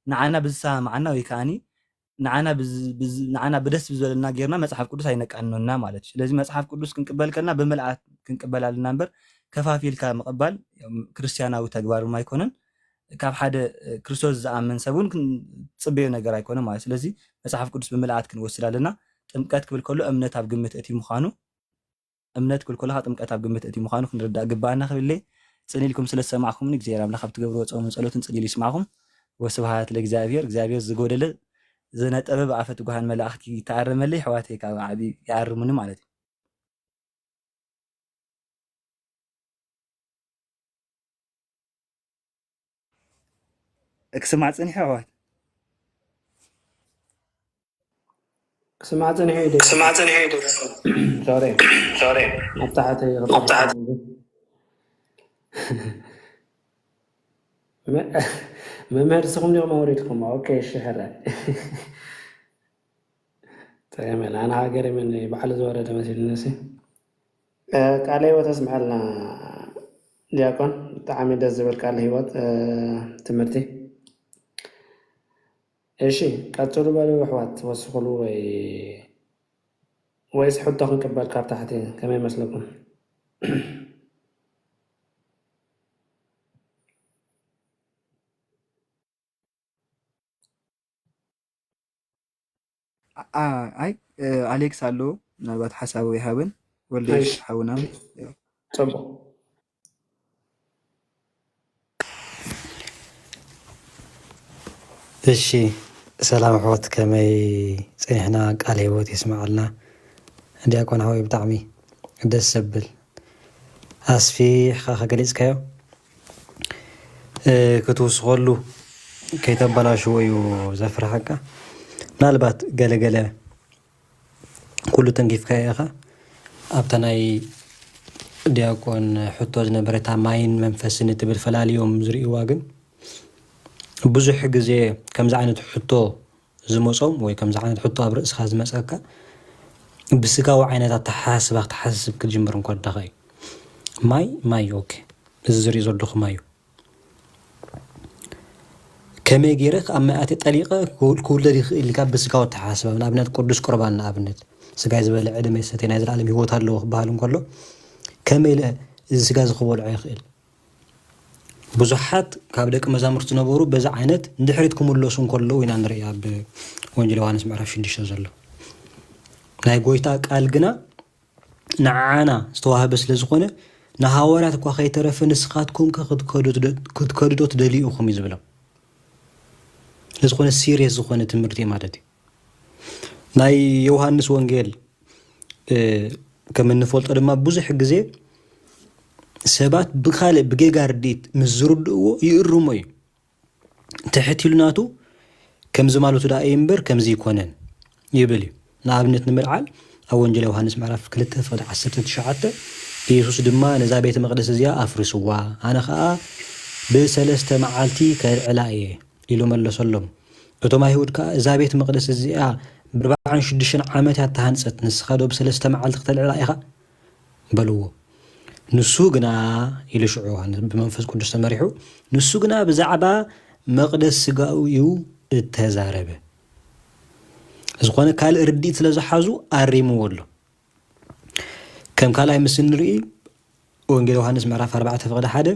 ንዓና ብዝሰማማዓና ወይ ከዓኒ ንዓና ብዝ- ብዝ- ንዓና ብደስ ብዝበለና ጌርና መጽሓፍ ቅዱስ ኣይነቃንኖና ማለት እዩ። ስለዚ መጽሓፍ ቅዱስ ክንቅበል ከልና ብምልኣት ክንቅበል ኣለና እምበር ከፋፊልካ ምቕባል ያው ክርስትያናዊ ተግባር እውን ኣይኮነን። ካብ ሓደ እ፣ ክርስቶስ ዝኣምን ሰብ እውን ክንጽበዮ ነገር ኣይኮነ ማለት። ስለዚ መጽሓፍ ቅዱስ ብምልኣት ክንወስድ ኣለና። ጥምቀት ክብል ከሎ እምነት ኣብ ግምት እቲ ምዃኑ እምነት ክብል ከለኻ ጥምቀት ኣብ ግምት እቲ ምዃኑ ክንርዳእ ግባኣና ክብል እየ። ጽን ኢልኩም ስለ ዝሰማዕኩምኒ እግዚኣብሔር ኣምላኽ ኣብ ትገብርዎ ጾምን ጸሎትን ጽን ኢሉ ይስማዕኩም። ወስብሃት ለእግዚኣብሔር። እግዚኣብሔር ዝጎደለ ዝነጠበ ብኣፈ ትጉሃን መላእኽቲ ይተኣረመለይ። ኣሕዋተይ ካብ ዓቢ ይኣርሙኒ ማለት እዩ። ክስማዕ ጸኒሐ ኣሕዋት። ክስማዕ ጸኒሐ እዩ። ክስማዕ ጸኒሐ እዩ። ሶሪ። ሶሪ። ኣብ ታሕቲ ኣብ ታሕቲ። መ- መምህር ንስኹም ዲኹም ኣውሪድኩም? ኦኬ፣ እሺ፣ ሕራይ። ጠመን ኣነ ሃገር የመን ባዕሉ ዝወረደ መሲሉኒ። እሺ። እ፣ ቃለ ህይወት ኣስምዐልና ዲያቆን። ብጣዕሚ ደስ ዝብል ቃለ ህይወት፣ እ፣ ትምህርቲ። እሺ፣ ቀጽሉ በሉ ኣሕዋት፣ ወስኹሉ ወይ፣ ወይስ ሕቶ ክንቅበል ካብ ታሕቲ? ከመይ ይመስለኩም? ኣ-፣ ኣይ፣ እ፣ ኣሌክስ ኣሎ፣ ምናልባት ሓሳቡ ይሃበን። ወልደየስ እሺ። ሓውና። ጽቡቅ። እሺ፣ ሰላም ኣሕዋት፣ ከመይ ጸኒሕና? ቃለ ህይወት የስምዓልና። ዲያቆን ሓወይ፣ ብጣዕሚ ደስ ዘብል ኣስፊሕካ ከገሊጽካዮ፣ እ፣ ክትውስኸሉ ከይተበላሽዎ እዩ ዘፍርሓካ። ምናልባት ገለገለ ኩሉ ተንኪፍካዮ ኢኻ። ኣብታ ናይ ዲያቆን ሕቶ ዝነበረ፣ እታ ማይን መንፈስን እትብል ፈላልዮም ዝርእይዋ፣ ግን ብዙሕ ግዜ ከምዚ ዓይነት ሕቶ ዝመጾም ወይ ከምዚ ዓይነት ሕቶ ኣብ ርእስኻ ዝመጸካ ብስጋዊ ዓይነት ኣተሓሳስባ ክትሓስብ ክትጅምር እንኮ ደኻ እዩ። ማይ፣ ማይ፣ ኦኬ፣ እዚ ዝርኢ ዘለኹ ማይ እዩ። ከመይ ገይረ ኣብ ማይ ኣትየ ጠሊቐ ክው-፣ ክውለድ ይኽእል ኢልካ ብስጋዊ ኣተሓሳስባ፣ ንኣብነት ቅዱስ ቁርባን ንኣብነት፣ ስጋይ ዝበልዐ ደመይ ዝሰትየ ናይ ዘለኣለም ህይወት ኣለዎ ክበሃል እንከሎ፣ ከመይ ኢለ እዚ ስጋ እዚ ክበልዖ ይኽእል? ብዙሓት ካብ ደቂ መዛሙርቲ ዝነበሩ በዚ ዓይነት ንድሕሪት ክምለሱ እንከለዉ ኢና ንርኢ ኣብ ወንጌል ዮሃንስ ምዕራፍ ሽዱሽተ ዘሎ። ናይ ጎይታ ቃል ግና ንዓና ዝተዋህበ ስለ ዝኾነ፣ ንሃዋርያት እኳ ከይተረፈ ንስኻትኩም ከ ክትከዱ ትደ-፣ ክትከዱ ዶ ትደልዩ ኢኹም እዩ ዝብሎም። ስለዝኾነ ሲሪየስ ዝኾነ ትምህርቲ እዩ ማለት እዩ። ናይ ዮሃንስ ወንጌል፣ እ፣ ከም እንፈልጦ ድማ ብዙሕ ግዜ ሰባት ብኻልእ ብጌጋ ርድኢት ምስ ዝርድእዎ ይእርሞ እዩ። ትሕት ኢሉ ናቱ ከምዚ ማለቱ ደኣ እዩ እምበር ከምዚ ይኮነን ይብል እዩ። ንኣብነት ንምልዓል ኣብ ወንጌል ዮሃንስ ምዕራፍ ክልተ ፍቕዲ ዓሰርተ ትሽዓተ፣ ኢየሱስ ድማ ነዛ ቤተ መቕደስ እዚኣ ኣፍርስዋ፣ ኣነ ኸኣ ብሰለስተ መዓልቲ ከልዕላ እየ ኢሉ መለሰሎም። እቶም ኣይሁድ ከኣ እዛ ቤተ መቕደስ እዚኣ ብኣርባዓን ሽዱሽተን ዓመት እያ እተሃንጸት፣ ንስኻ ዶ ብሰለስተ መዓልቲ ክተልዕላ ኢኻ? በልዎ። ንሱ ግና ኢሉ ሽዑ ዮሃንስ ብመንፈስ ቅዱስ ተመሪሑ፣ ንሱ ግና ብዛዕባ መቕደስ ስጋኡ እዩ እተዛረበ። ዝኾነ ካልእ ርድኢት ስለ ዝሓዙ ኣሪምዎ ኣሎ። ከም ካልኣይ ምስ እንርኢ ወንጌል ዮሃንስ ምዕራፍ ኣርባዕተ ፍቕዲ ሓደ፣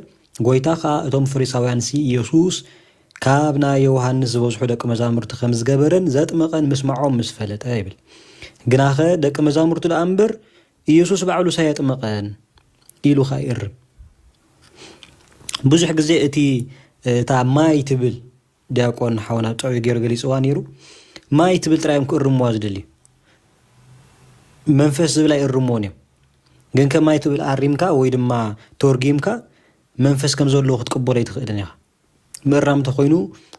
ጎይታ ኸኣ እቶም ፈሪሳውያንሲ ኢየሱስ ካብ ናይ ዮሃንስ ዝበዝሑ ደቂ መዛሙርቲ ከም ዝገበረን ዘጥመቐን ምስማዖም ምስ ፈለጠ ይብል። ግናኸ ደቂ መዛሙርቱ ደኣ እምበር ኢየሱስ ባዕሉስ ኣየጥመቐን ኢሉ ኸኣ ይእርም። ብዙሕ ግዜ እቲ እታ ማይ ትብል ዲያቆን ሓውና ጥዑይ ገይሩ ገሊጽዋ ነይሩ። ማይ ትብል ጥራይ እዮም ክእርምዋ ዝደልዩ። መንፈስ ዝብል ኣይእርምዎን እዮም። ግን ከም ማይ ትብል ኣሪምካ ወይ ድማ ተርጊምካ መንፈስ ከም ዘለዎ ክትቅበሎ ኣይትኽእልን ኢኻ። ምእራም ተኾይኑ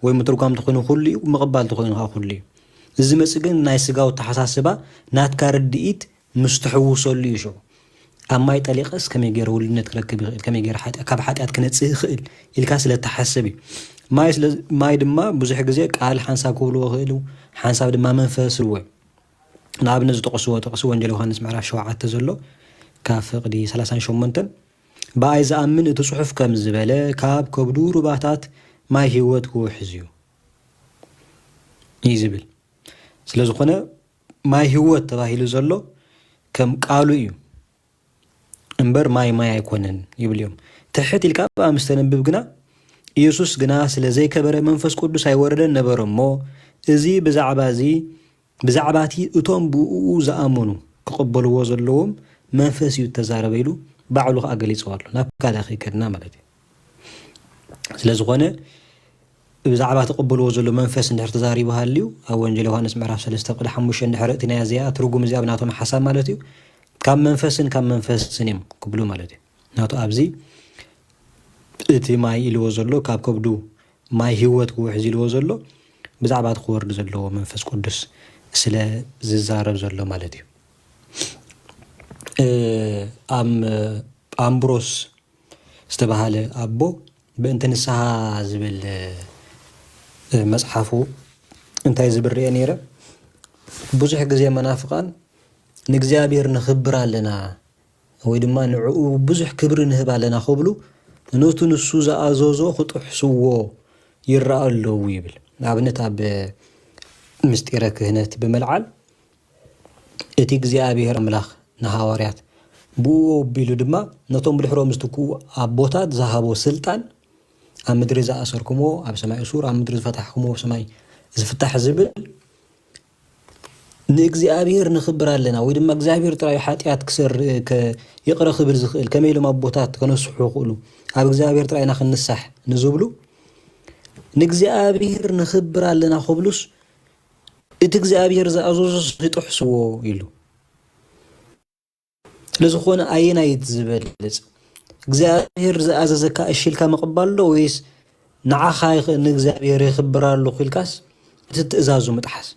ወይ ምትርጓም ተኾይኑ ኩሉ እዩ፣ ምቕባል ተኾይኑ ከዓ ኩሉ እዩ። እዚ መጽእ ግን ናይ ስጋዊ ኣተሓሳስባ ናትካ ርድኢት ምስ ትሕውሰሉ እዩ። ሽዑ ኣብ ማይ ጠሊቐስ ከመይ ገይረ ውልድነት ክረክብ ይኽእል፣ ከመይ ገይረ ሓጢኣ-፣ ካብ ሓጢኣት ክነጽህ ይኽእል ኢልካ ስለ እትሓስብ እዩ። ማይ ስለ-፣ ማይ ድማ ብዙሕ ግዜ ቃል ሓንሳብ ክብልዎ ይኽእሉ፣ ሓንሳብ ድማ መንፈስ ይብልዎ እዩ። ንኣብነት ዝጠቐስዎ ጥቕሲ ወንጌል ዮሃንስ ምዕራፍ ሸውዓተ ዘሎ ካብ ፍቕዲ ሰላሳን ሸሞንተን፣ ብኣይ ዝኣምን እቲ ጽሑፍ ከም ዝበለ ካብ ከብዱ ሩባታት ማይ ህይወት ክውሕዝ እዩ እዩ ዝብል። ስለ ዝኾነ ማይ ህይወት ተባሂሉ ዘሎ ከም ቃሉ እዩ እምበር ማይ ማይ ኣይኮነን ይብል እዮም። ትሕት ኢልካ ብኣ ምስ ተነብብ ግና ኢየሱስ ግና ስለ ዘይከበረ መንፈስ ቅዱስ ኣይወረደን ነበረ እሞ እዚ ብዛዕባ እዚ ብዛዕባ እቲ እቶም ብእኡ ዝኣመኑ ክቕበልዎ ዘለዎም መንፈስ እዩ እተዛረበ ኢሉ ባዕሉ ኸኣ ገሊጽዎ ኣሎ። ናብ ካልእ ከይከድና ማለት እዩ። ስለ ዝኾነ ብዛዕባ ትቕበልዎ ዘሎ መንፈስ እንድሕር ተዛሪቡ ሃልዩ ኣብ ወንጌል ዮሃንስ ምዕራፍ ሰለስተ ፍቕዲ ሓሙሽተ እንድሕር እቲ ናይ እዚኣ ትርጉም እዚኣ ብናቶም ሓሳብ ማለት እዩ ካብ መንፈስን ካብ መንፈስን እዮም ክብሉ ማለት እዩ። ናቱ ኣብዚ እቲ ማይ ኢልዎ ዘሎ ካብ ከብዱ ማይ ህይወት ክውሕዝ ኢልዎ ዘሎ ብዛዕባ እቲ ክወርድ ዘለዎ መንፈስ ቅዱስ ስለ ዝዛረብ ዘሎ ማለት እዩ። እ፣ ኣም-፣ ኣምብሮስ ዝተባሃለ ኣቦ ብእንተ ንስሓ ዝብል፣ እ፣ መጽሓፉ እንታይ ዝብል ርኤ ነይረ? ብዙሕ ግዜ መናፍቃን ንእግዚኣብሔር ነኽብር ኣለና ወይ ድማ ንዕኡ ብዙሕ ክብሪ ንህብ ኣለና ክብሉ ነቲ ንሱ ዝኣዘዞ ክጥሕስዎ ይረኣ ኣለዉ ይብል። ንኣብነት ኣብ ምስጢረ ክህነት ብምልዓል እቲ እግዚኣብሔር ኣምላኽ ንሃዋርያት ብኡ ኣቢሉ ድማ ነቶም ብድሕሮም ዝትክኡ ኣቦታት ዝሃቦ ስልጣን ኣብ ምድሪ ዝኣሰርኩምዎ ኣብ ሰማይ እሱር፣ ኣብ ምድሪ ዝፈታሕኩምዎ ኣብ ሰማይ ዝፍታሕ ዝብል ንእግዚኣብሔር ነኽብር ኣለና ወይ ድማ እግዚኣብሔር ጥራይ ሓጢኣት ክሰር-፣ ከ-፣ ይቕረ ክብል ዝኽእል ከመይ ኢሎም ኣቦታት ከነስሑ ይኽእሉ ኣብ እግዚኣብሔር ጥራይ ኢና ክንንሳሕ ንዝብሉ ንእግዚኣብሔር ነኽብር ኣለና ክብሉስ እቲ እግዚኣብሔር ዝኣዘዞስ ይጥሕስዎ ኢሉ። ስለዝኾነ ኣየናይ ዝበልጽ እግዚኣብሔር ዝኣዘዘካ እሺ ኢልካ ምቕባል ዶ ወይስ ንዓኻ ይኽ-፣ ንእግዚኣብሔር የኽብር ኣለኹ ኢልካስ እቲ ትእዛዙ ምጥሓስ?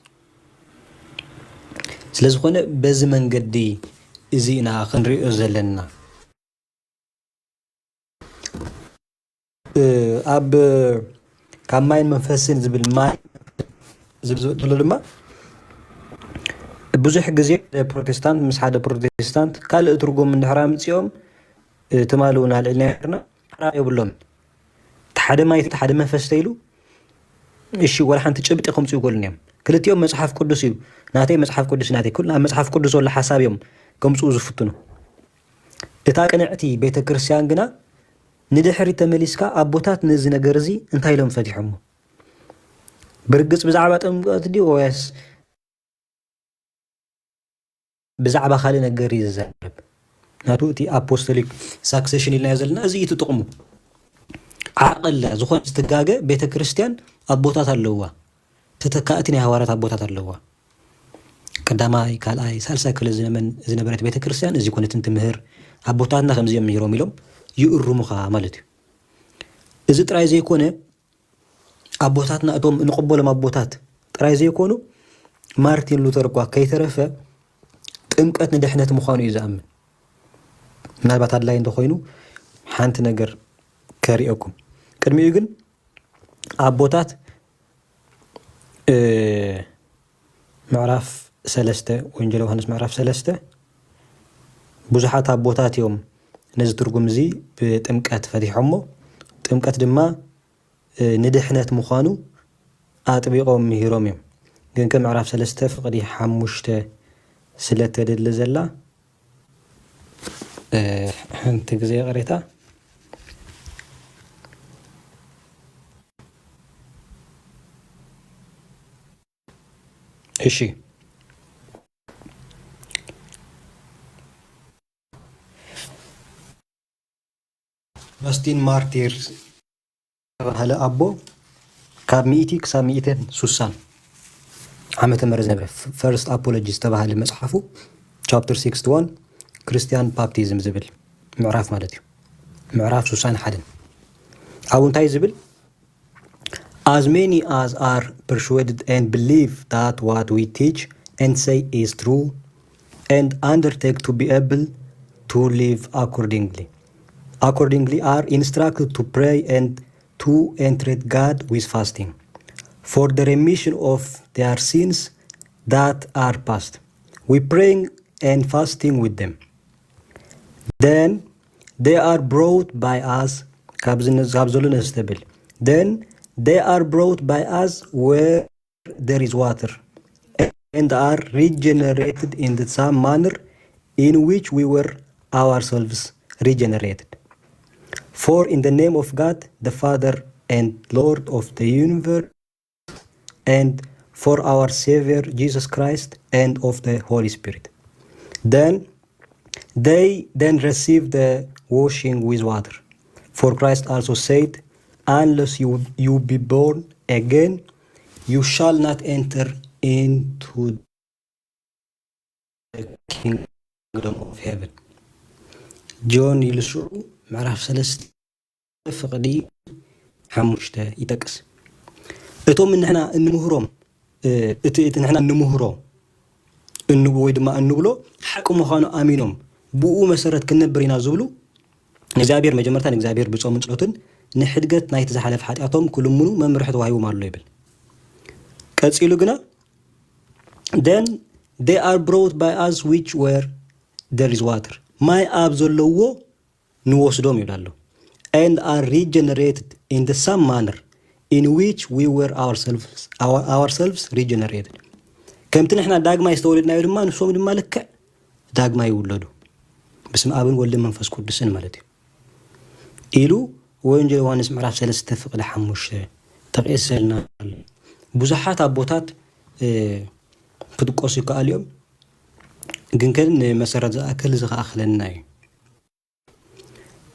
ስለዝኾነ በዚ መንገዲ እዚ ኢና ክንሪኦ ዘለና። እ፣ ኣብ ካብ ማይን መንፈስን ዝብል ማይ ዝብል ዘሎ ድማ ብዙሕ ግዜ ፕሮቴስታንት ምስ ሓደ ፕሮቴስታንት ካልእ ትርጉም እንድሕር ኣምጺኦም፣ እ፣ ትማሊ እውን ኣልዒልና ነርና፣ ሓራ የብሎም። እቲ ሓደ ማይ፣ እቲ ሓደ መንፈስ ተይሉ፣ እሺ፣ ወላ ሓንቲ ጭብጢ ከምጽኡ ይጎልን እዮም። ክልቲኦም መጽሓፍ ቅዱስ እዩ፣ ናተይ መጽሓፍ ቅዱስ ናተይ፣ ኩሉ ኣብ መጽሓፍ ቅዱስ ዘሎ ሓሳብ እዮም ከምጽኡ ዝፍትኑ። እታ ቅንዕቲ ቤተ ክርስቲያን ግና ንድሕሪት ተመሊስካ ኣቦታት ነዚ ነገር እዚ እንታይ ኢሎም ፈቲሖሞ? ብርግጽ ብዛዕባ ጥምቀት ድዩ ወይስ ብዛዕባ ካልእ ነገር እዩ ዝዛረብ? ናቱ እቲ ኣፖስቶሊክ ሳክሴሽን ኢልናዮ ዘለና እዚ እዩ እቲ ጥቕሙ። ዓቐለ ዝኾነ ዝትጋገ ቤተ ክርስቲያን ኣቦታት ኣለውዋ። ተተካእቲ ናይ ሃዋርያት ኣቦታት ኣለውዋ። ቀዳማይ፣ ካልኣይ፣ ሳልሳይ ክፍለ ዘመን ዝነበረት ቤተ ክርስቲያን እዚ ኮነት እንትምህር፣ ኣቦታትና ከምዚ እዮም ምሂሮም ኢሎም ይእርሙኻ ማለት እዩ። እዚ ጥራይ ዘይኮነ፣ ኣቦታትና እቶም እንቕበሎም ኣቦታት ጥራይ ዘይኮኑ፣ ማርቲን ሉተር እኳ ከይተረፈ ጥምቀት ንድሕነት ምዃኑ እዩ ዝኣምን። ምናልባት ኣድላይ እንተኾይኑ ሓንቲ ነገር ከርእየኩም። ቅድሚኡ ግን ኣቦታት፣ እ፣ ምዕራፍ ሰለስተ፣ ወንጌል ዮሃንስ ምዕራፍ ሰለስተ፣ ብዙሓት ኣቦታት እዮም ነዚ ትርጉም እዚ ብጥምቀት ፈቲሖሞ። ጥምቀት ድማ፣ እ፣ ንድሕነት ምዃኑ ኣጥቢቖም ምሂሮም እዮም። ግን ከ ምዕራፍ ሰለስተ ፍቕዲ ሓሙሽተ ስለ ተደሊ ዘላ፣ እ፣ ሓንቲ ግዜ ይቕሬታ። እሺ። ፋስቲን ማርቲር ዝተባህለ ኣቦ ካብ ሚእቲ ክሳብ ሚእትን ሱሳን ዓመተ ምህረት ዝነበረ ፈርስት ኣፖሎጂ ዝተባህለ መጽሓፉ ቻፕተር ሲክስቲ ዋን ክርስቲያን ባፕቲዝም ዝብል ምዕራፍ ማለት እዩ። ምዕራፍ ሱሳን ሓደን ኣብኡ እንታይ ዝብል? As many as are persuaded and believe that what we teach and say is true, and undertake to be able to live accordingly, accordingly are instructed to pray and to entreat God with fasting for the remission of their sins that are past. We praying and fasting with them. Then they are brought by us, ካብ ዝነ-, ካብ ዘሎ ነስተብል። Then they are brought by us where there is water, and are regenerated in the same manner in which we were ourselves regenerated. For in the name of God, the Father and Lord of the universe, and for our Savior Jesus Christ, and of the Holy Spirit. Then they then receive the washing with water. For Christ also said, "Unless you, you be born again, you shall not enter into the kingdom of heaven." ጆን ኢሉ ሽዑ ምዕራፍ ሰለስተ ፍቕዲ ሓሙሽተ ይጠቅስ። እቶም ንሕና እንምህሮም፣ እ፣ እቲ፣ እቲ ንሕና እንምህሮ፣ እንብሎ ወይ ድማ እንብሎ ሓቂ ምዃኑ ኣሚኖም ብኡ መሰረት ክንነብር ኢና ዝብሉ፣ ንእግዚኣብሔር መጀመርታ ንእግዚኣብሔር ብጾምን ጸሎትን ንሕድገት ናይቲ ዝሓለፈ ሓጢኣቶም ክልምኑ መምርሒ ተዋሂቦም ኣሎ ይብል። ቀጺሉ ግና፣ "Then they are brought by us which where there is water." ማይ ኣብ ዘለዎ ንወስዶም ይብል ኣሎ። "And are regenerated in the same manner in which we were ourselves, our, ourselves regenerated." ከምቲ ንሕና ዳግማይ ዝተወለድናዮ ድማ ንሶም ድማ ልክዕ ዳግማይ ይውለዱ። ብስም ኣብን ወልድን መንፈስ ቅዱስን ማለት እዩ። ኢሉ ወንጌል ዮሃንስ ምዕራፍ ሰለስተ ፍቕዲ ሓሙሽተ ጠቒሰልና ኣሎ። ብዙሓት ኣቦታት፣ እ፣ ክጥቀሱ ይከኣሉ እዮም። ግን ከ ንመሰረት ዝኣክል እዚ ከኣኽለና እዩ።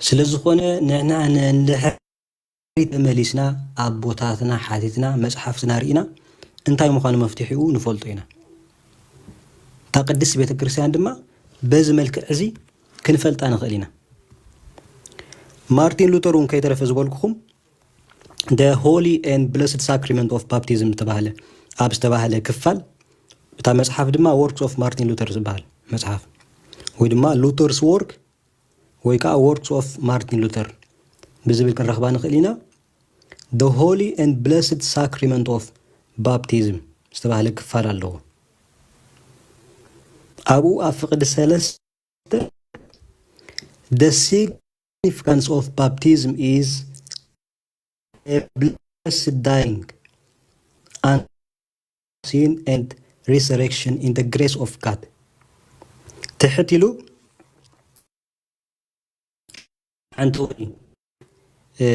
ስለ ዝኾነ ንሕና ንድሕሪት ተመሊስና ኣቦታትና ሓቲትና መጽሓፍትና ርኢና እንታይ ምዃኑ መፍትሒኡ ንፈልጦ ኢና። እታ ቅድስት ቤተ ክርስቲያን ድማ በዚ መልክዕ እዚ ክንፈልጣ ንኽእል ኢና። ማርቲን ሉተር እውን ከይተረፈ ዝበልኩኹም The Holy and Blessed Sacrament of Baptism ዝተባህለ ኣብ ዝተባህለ ክፋል እታ መጽሓፍ ድማ Works of Martin Luther ዝበሃል መጽሓፍ ወይ ድማ Luther's Work ወይ ከዓ Works of Martin Luther ብዝብል ክንረኽባ ንኽእል ኢና። The Holy and Blessed Sacrament of Baptism ዝተባህለ ክፋል ኣለዎ። ኣብኡ ኣብ ፍቕዲ ሰለስተ The significance of baptism is a blessed dying and sin and resurrection in the grace of God. ትሕት ኢሉ ሓንቲ እውን፣ እ፣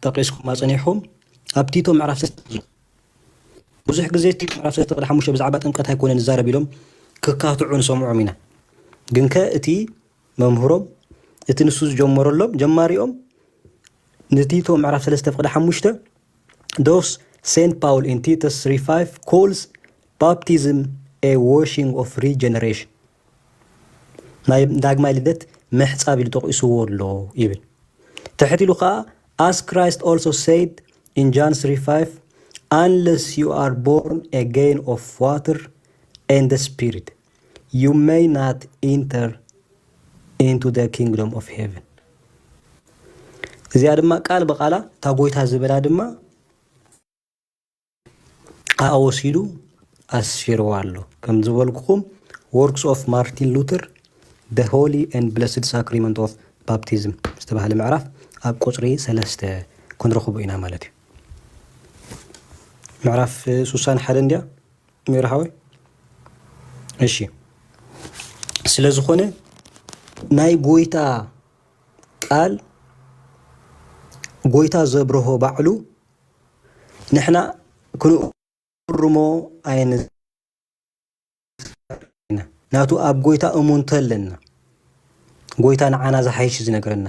ጠቂስኩም ኣጸኒሕኩም ኣብ ቲቶ ምዕራፍ ሰለስተ ብዙሕ ግዜ ቲቶ ምዕራፍ ሰለስተ ፍቕዲ ሓሙሽተ ብዛዕባ ጥምቀት ኣይኮነን ዝዛረብ ኢሎም ክካትዑ ንሰምዖም ኢና። ግን ከ እቲ መምህሮም እቲ ንሱ ዝጀመረሎም ጀማሪኦም ንቲቶ ምዕራፍ ሰለስተ ፍቕዲ ሓሙሽተ Thus Saint Paul in Titus three five calls baptism a washing of regeneration ናይ ዳግማይ ልደት ምሕጻብ ኢሉ ጠቂስዎ ኣሎ ይብል። ትሕት ኢሉ ከዓ as Christ also said in John three five, unless you are born again of water and the Spirit, you may not enter into the kingdom of heaven። እዚኣ ድማ ቃል ብቃላ እታ ጎይታ ዝበላ ድማ ኣወሲዱ ኣስፊርዋ ኣሎ። ከም ዝበልኩኹም Works of Martin Luther, The Holy and Blessed Sacrament of Baptism ዝተባህለ ምዕራፍ ኣብ ቁፅሪ ሰለስተ ክንረኽቦ ኢና ማለት እዩ። ምዕራፍ ሱሳን ሓደ እንዲያ ሜሮ ሓወይ። እሺ፣ ስለ ዝኾነ ናይ ጎይታ ቃል ጎይታ ዘብርሆ ባዕሉ ንሕና ክንእርሞ ኣይንኽእልን ኢና። ናቱ ኣብ ጎይታ እሙን ተለና፣ ጎይታ ንዓና ዝሓይሽ ዝነግረና።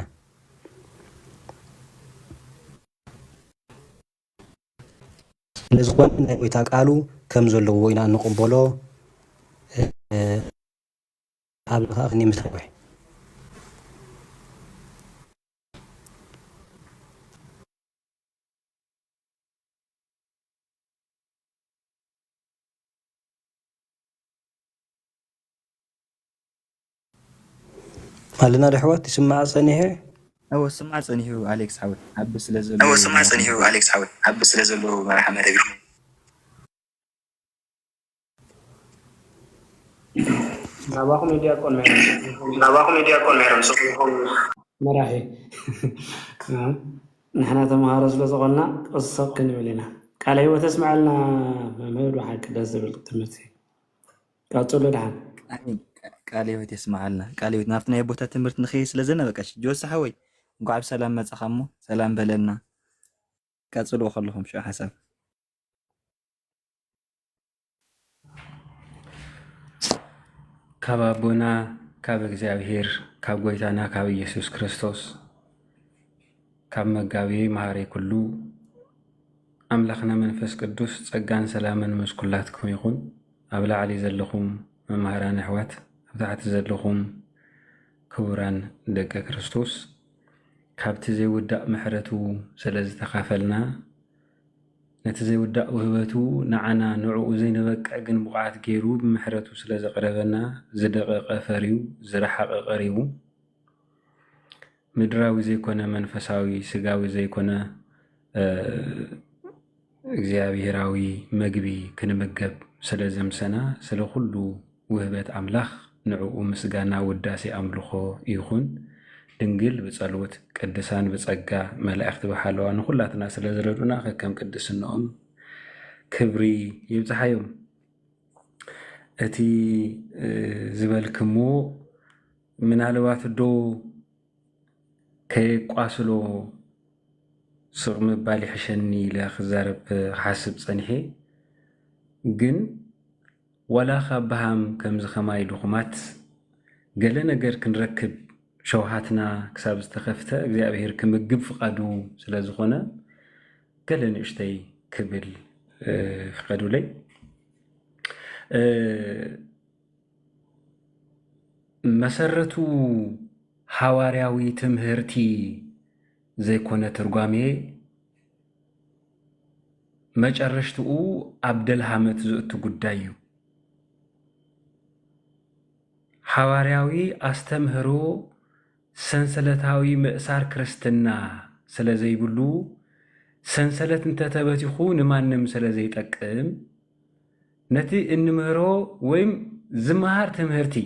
ስለዝኾነ ናይ ጎይታ ቃሉ ከም ዘለዎ ኢና እንቕበሎ። እ፣ ኣብዚ ኸዓ ክንምስራሕ። ኣለና ዶ ኣሕዋት? ይስማዕ ጸኒሐ? እወ፣ ስማዕ ጸኒሑ ኣሌክስ ሓወይ። ኣብ ስለ ዘሎ እወ፣ ስማዕ ጸኒሑ ኣሌክስ ሓወይ። ኣብ ስለ ዘሎ መርሓ መደብ። ናባኹም ዲያቆን ሜሮን። ናባኹም ዲያቆን ሜሮን። መራሒ። ንሕና ተምሃሮ ስለ ዝኾንና፣ ቅሰብ ክንብል ኢና። ቃለ ህይወት የስምዓልና መምህር፣ ብሓቂ ደስ ዝብል ትምህርቲ። ቀጽሎ ደሓን። ኣሜን። ቃለ ህይወት የስምዓልና። ቃለ ህይወት ናብቲ ናይ ቦታ ትምህርቲ ንኸይድ ስለ ዘለና፣ በቃ፣ እሺ፣ ጆሲ ሓወይ፣ እንኳዕ ብሰላም መጻኻ እሞ፣ ሰላም በለና። ቀጽልዎ ከለኹም ሽዑ ሓሳብ። ካብ ኣቦና፣ ካብ እግዚኣብሔር፣ ካብ ጎይታና፣ ካብ ኢየሱስ ክርስቶስ፣ ካብ መጋቢ መሃሪ ኩሉ ኣምላኽና መንፈስ ቅዱስ ጸጋን ሰላምን ምስ ኩላትኩም ይኹን። ኣብ ላዕሊ ዘለኹም መማህራን ኣሕዋት፣ ኣብ ታሕቲ ዘለኹም ክቡራን ደቂ ክርስቶስ፣ ካብቲ ዘይውዳእ ምሕረቱ ስለ ዝተኻፈልና፣ ነቲ ዘይውዳእ ውህበቱ ንዓና ንዕኡ ዘይንበቅዕ ግን ብቑዓት ገይሩ ብምሕረቱ ስለ ዘቕረበና፣ ዝደቐቐ ፈርዩ፣ ዝረሓቐ ቀሪቡ፣ ምድራዊ ዘይኮነ መንፈሳዊ፣ ስጋዊ ዘይኮነ፣ እ፣ እግዚኣብሄራዊ መግቢ ክንምገብ ስለ ዘምሰና፣ ስለ ኩሉ ውህበት ኣምላኽ ንዕኡ ምስጋና ውዳሴ ኣምልኾ ይኹን። ድንግል ብጸሎት ቅድሳን ብጸጋ መላእኽቲ ብሓለዋ ንኹላትና ስለ ዝረዱና ከከም ቅድስንኦም ክብሪ ይብጽሓዮም። እቲ፣ እ፣ ዝበልክሞ ምናልባት ዶ ከየቋስሎ ስቕ ምባል ይሕሸኒ ኢለ ክዛረብ ክሓስብ ጸኒሐ። ግን ዋላ ካብ በሃም ከምዚ ኸማይ ድኹማት ገለ ነገር ክንረክብ ሸውሃትና ክሳብ ዝተኸፍተ እግዚኣብሔር ክምግብ ፍቓዱ ስለ ዝኾነ ገለ ንእሽተይ ክብል፣ እ፣ ፍቐዱለይ። እ፣ መሰረቱ ሃዋርያዊ ትምህርቲ ዘይኮነ ትርጓሜ መጨረሽትኡ ኣብ ደልሃመት ዝእቱ ጉዳይ እዩ። ሃዋርያዊ ኣስተምህሮ ሰንሰለታዊ ምእሳር ክርስትና ስለ ዘይብሉ፣ ሰንሰለት እንተተበቲኹ ንማንም ስለ ዘይጠቅም፣ ነቲ እንምህሮ ወይም ዝመሃር ትምህርቲ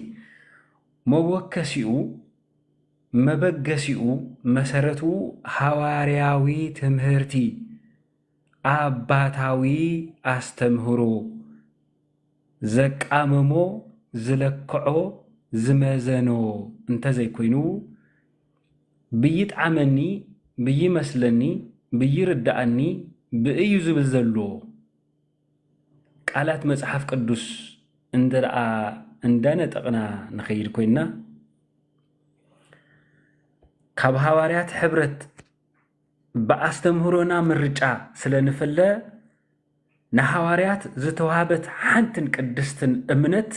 መወከሲኡ፣ መበገሲኡ፣ መሰረቱ ሃዋርያዊ ትምህርቲ፣ ኣባታዊ ኣስተምህሮ ዘቃመሞ፣ ዝለክዖ፣ ዝመዘኖ እንተዘይኮይኑ፣ ብይጥዓመኒ፣ ብይመስለኒ፣ ብይርድኣኒ፣ ብእዩ ዝብል ዘሎ ቃላት መጽሓፍ ቅዱስ እንተ ደኣ እንዳነጠቕና ንኸይድ ኮይንና፣ ካብ ሃዋርያት ሕብረት ብኣስተምህሮና ምርጫ ስለ ንፍለ፣ ንሃዋርያት ዝተዋህበት ሓንትን ቅድስትን እምነት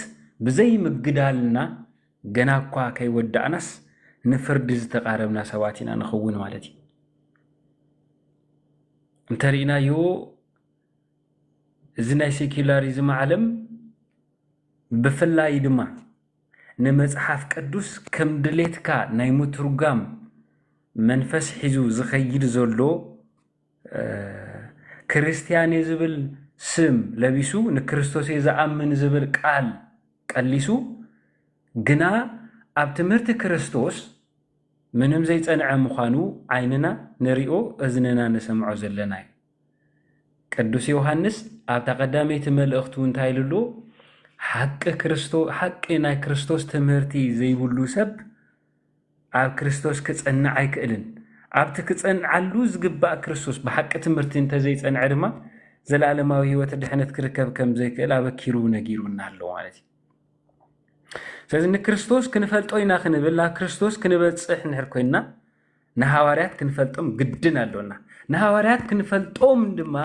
ብዘይምግዳልና፣ ገና እኳ ከይወዳእናስ ንፍርዲ ዝተቓረብና ሰባት ኢና ንኸውን ማለት እዩ። እንተሪእናዮ፣ እዚ ናይ ሴኩላሪዝም ዓለም፣ ብፍላይ ድማ ንመጽሓፍ ቅዱስ ከም ድሌትካ ናይ ምትርጓም መንፈስ ሒዙ ዝኸይድ ዘሎ፣ እ፣ ክርስትያን እየ ዝብል ስም ለቢሱ፣ ንክርስቶስ እየ ዝኣምን ዝብል ቃል ቀሊሱ፣ ግና ኣብ ትምህርቲ ክርስቶስ ምንም ዘይጸንዐ ምዃኑ ዓይንና ንሪኦ፣ እዝንና ንሰምዖ ዘለና እዩ። ቅዱስ ዮሃንስ ኣብታ ቀዳመይቲ መልእኽቱ እንታይ ኢሉ ኣሎ? ሓቂ ክርስቶ-፣ ሓቂ ናይ ክርስቶስ ትምህርቲ ዘይብሉ ሰብ ኣብ ክርስቶስ ክጸንዕ ኣይክእልን። ኣብቲ ክጸንዓሉ ዝግባእ ክርስቶስ ብሓቂ ትምህርቲ እንተዘይጸንዐ ድማ ዘለኣለማዊ ህይወት ድሕነት ክርከብ ከም ዘይክእል ኣበኪሩ ነጊሩና ኣሎ ማለት እዩ። ስለዚ ንክርስቶስ ክንፈልጦ ኢና ክንብል፣ ናብ ክርስቶስ ክንበጽሕ እንድሕር ኮይንና፣ ንሃዋርያት ክንፈልጦም ግድን ኣሎና። ንሃዋርያት ክንፈልጦም ድማ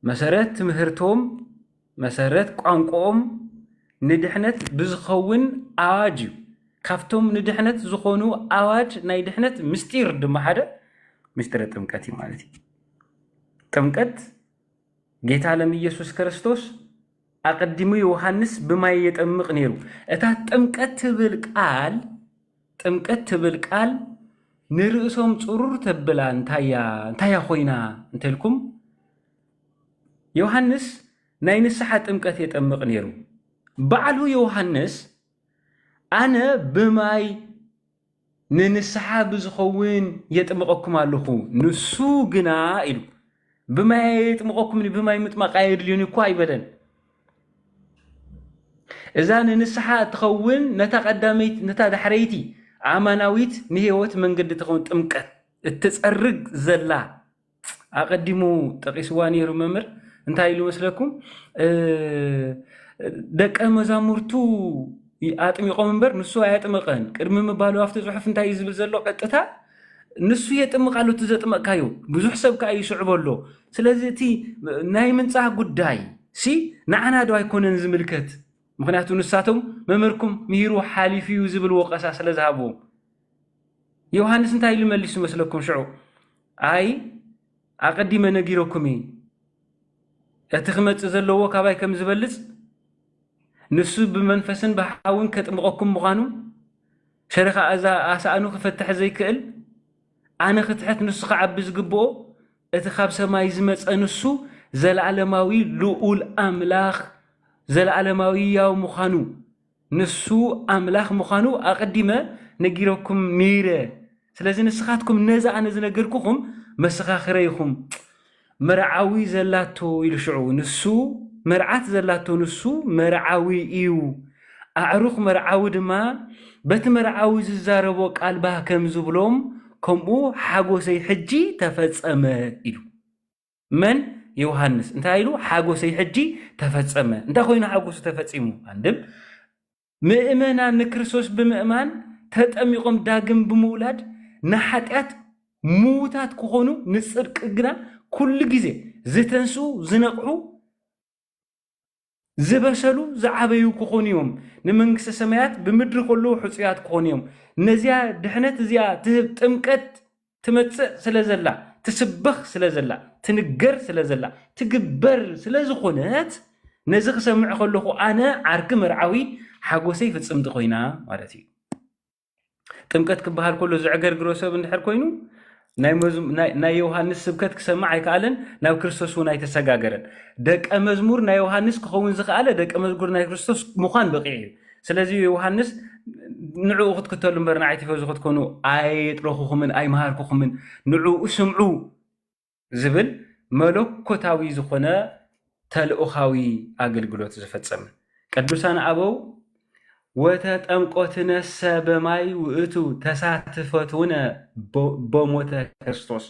መሰረት ትምህርቶም፣ መሰረት ቋንቋኦም ንድሕነት ብዝኸውን ኣዋጅ እዩ። ካብቶም ንድሕነት ዝኾኑ ኣዋጅ ናይ ድሕነት ምስጢር ድማ ሓደ ምስጢረ ጥምቀት እዩ ማለት እዩ። ጥምቀት ጌታ ለም ኢየሱስ ክርስቶስ ኣቐዲሙ ዮሃንስ ብማይ የጠምቕ ነይሩ። እታ ጥምቀት ትብል ቃል፣ ጥምቀት ትብል ቃል ንርእሶም ጽሩር ተብላ እንታያ፣ እንታያ ኮይና እንተልኩም፣ ዮሃንስ ናይ ንስሓ ጥምቀት የጠምቕ ነይሩ። ባዕሉ ዮሃንስ፣ "ኣነ ብማይ ንንስሓ ብዝኸውን የጥምቐኩም ኣለኹ፣ ንሱ ግና" ኢሉ፣ "ብማይ የጥምቐኩም፣ ብማይ ምጥማቕ ኣየድልዮን እኮ" ኣይበለን። እዛ ንንስሓ እትኸውን ነታ ቀዳመይቲ፣ ነታ ዳሕረይቲ ኣማናዊት ንህይወት መንገዲ ትኸውን ጥምቀት እትጸርግ ዘላ፣ ኣቐዲሙ ጠቒስዋ ነይሩ መምህር። እንታይ ኢሉ መስለኩም? እ፣ ደቀ መዛሙርቱ ኣጥሚቖም እምበር ንሱ ኣየጥመቐን። ቅድሚ ምባሉ ኣብቲ ጽሑፍ እንታይ እዩ ዝብል ዘሎ? ቀጥታ ንሱ የጥምቕ ኣሎ እቲ ዘጥመቕካዮ። ብዙሕ ሰብ ከኣ ይስዕቦ ኣሎ። ስለዚ እቲ ናይ ምንጻህ ጉዳይ ሲ ንዓና ዶ ኣይኮነን ዝምልከት? ምኽንያቱ ንሳቶም መምህርኩም ምሂሩ ሓሊፉ እዩ ዝብል ወቐሳ ስለ ዝሃብዎም። ዮሃንስ እንታይ ኢሉ መሊሱ መስለኩም ሽዑ? ኣይ፣ ኣቐዲመ ነጊረኩም እየ። እቲ ክመጽእ ዘለዎ ካባይ ከም ዝበልጽ፣ ንሱ ብመንፈስን ብሓውን ከጥምቐኩም ምዃኑ፣ ሸሪኻ እዛ ኣሳእኑ ክፈትሕ ዘይክእል፣ ኣነ ክትሕት ንሱ ክዓቢ ዝግብኦ፣ እቲ ካብ ሰማይ ዝመጸ ንሱ ዘለኣለማዊ ልኡል ኣምላኽ፣ ዘለኣለማዊ ያው ምዃኑ፣ ንሱ ኣምላኽ ምዃኑ ኣቐዲመ ነጊረኩም ነይረ። ስለዚ ንስኻትኩም ነዚ ኣነ ዝነገርኩኹም መሰኻኽረ ኢኹም። መርዓዊ ዘላቶ ኢሉ ሽዑ፣ ንሱ መርዓት ዘላቶ ንሱ መርዓዊ እዩ። ኣዕሩኽ መርዓዊ ድማ በቲ መርዓዊ ዝዛረቦ ቃል ባህ ከም ዝብሎም፣ ከምኡ ሓጎሰይ ሕጂ ተፈጸመ ኢሉ። መን? ዮሃንስ። እንታይ ኢሉ? ሓጎሰይ ሕጂ ተፈጸመ። እንታይ ኮይኑ ሓጎሱ ተፈጺሙ? ኣንድም ምእመናን ንክርስቶስ ብምእማን ተጠሚቖም ዳግም ብምውላድ ንሓጢኣት ምዉታት ክኾኑ፣ ንጽድቂ ግና ኩሉ ግዜ ዝተንስኡ፣ ዝነቕሑ፣ ዝበሰሉ፣ ዝዓበዩ ክኾኑ እዮም። ንመንግስተ ሰማያት ብምድሪ ከለዉ ሕጹያት ክኾኑ እዮም። ነዚያ ድሕነት እዚኣ ትህብ ጥምቀት ትመጽእ ስለ ዘላ፣ ትስበኽ ስለ ዘላ፣ ትንገር ስለ ዘላ፣ ትግበር ስለ ዝኾነት፣ ነዚ ክሰምዕ ከለኹ ኣነ ዓርኪ መርዓዊ ሓጎሰይ ፍጽምቲ ኮይና ማለት እዩ። ጥምቀት ክበሃል ከሎ ዘዕገርግሮ ሰብ እንድሕር ኮይኑ፣ ናይ መዝ-፣ ናይ፣ ናይ ዮሃንስ ስብከት ክሰምዕ ኣይከኣለን፣ ናብ ክርስቶስ እውን ኣይተሰጋገረን። ደቀ መዝሙር ናይ ዮሃንስ ክኸውን ዝኸኣለ ደቀ መዝሙር ናይ ክርስቶስ ምዃን በቂዑ እዩ። ስለዚ ዮሃንስ ንዕኡ ክትክተሉ እምበር ንዓይ ቲፎዞ ክትኮኑ ኣየጥረኹኹምን ኣይመሃርኩኹምን፣ ንዕኡ ስምዑ ዝብል መለኮታዊ ዝኾነ ተልእኻዊ ኣገልግሎት ዝፈጸመ። ቅዱሳን ኣበው፣ "ወተጠምቆትነሰ በማይ ውእቱ ተሳትፈትውነ ቦ-፣ በሞተ ክርስቶስ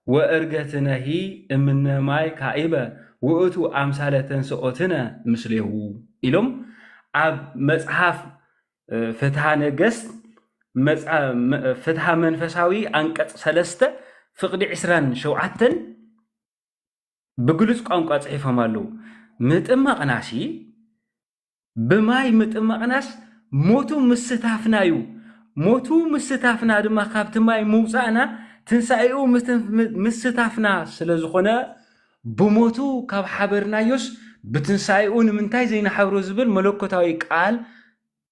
ወእርገትነሂ እምነ ማይ ካኢበ ውእቱ ኣምሳለ ተንስኦትነ ምስሌሁ" ኢሎም ኣብ መጽሓፍ፣ እ፣ ፍትሃ ነገስት መጽ-፣ መ-፣ ፍትሃ መንፈሳዊ ኣንቀጽ ሰለስተ ፍቕዲ ዕስራን ሸውዓተን ብግሉጽ ቋንቋ ጽሒፎም ኣለዉ። ምጥማቕናሲ ብማይ ምጥማቕናስ ሞቱ ምስታፍና እዩ። ሞቱ ምስታፍና ድማ ካብቲ ማይ ምውፃእና ትንሳኤኡ ምስታፍና ስለ ዝኾነ ብሞቱ ካብ ሓበርናዮስ ብትንሳኤኡ ንምንታይ ዘይንሓብሮ ዝብል መለኮታዊ ቃል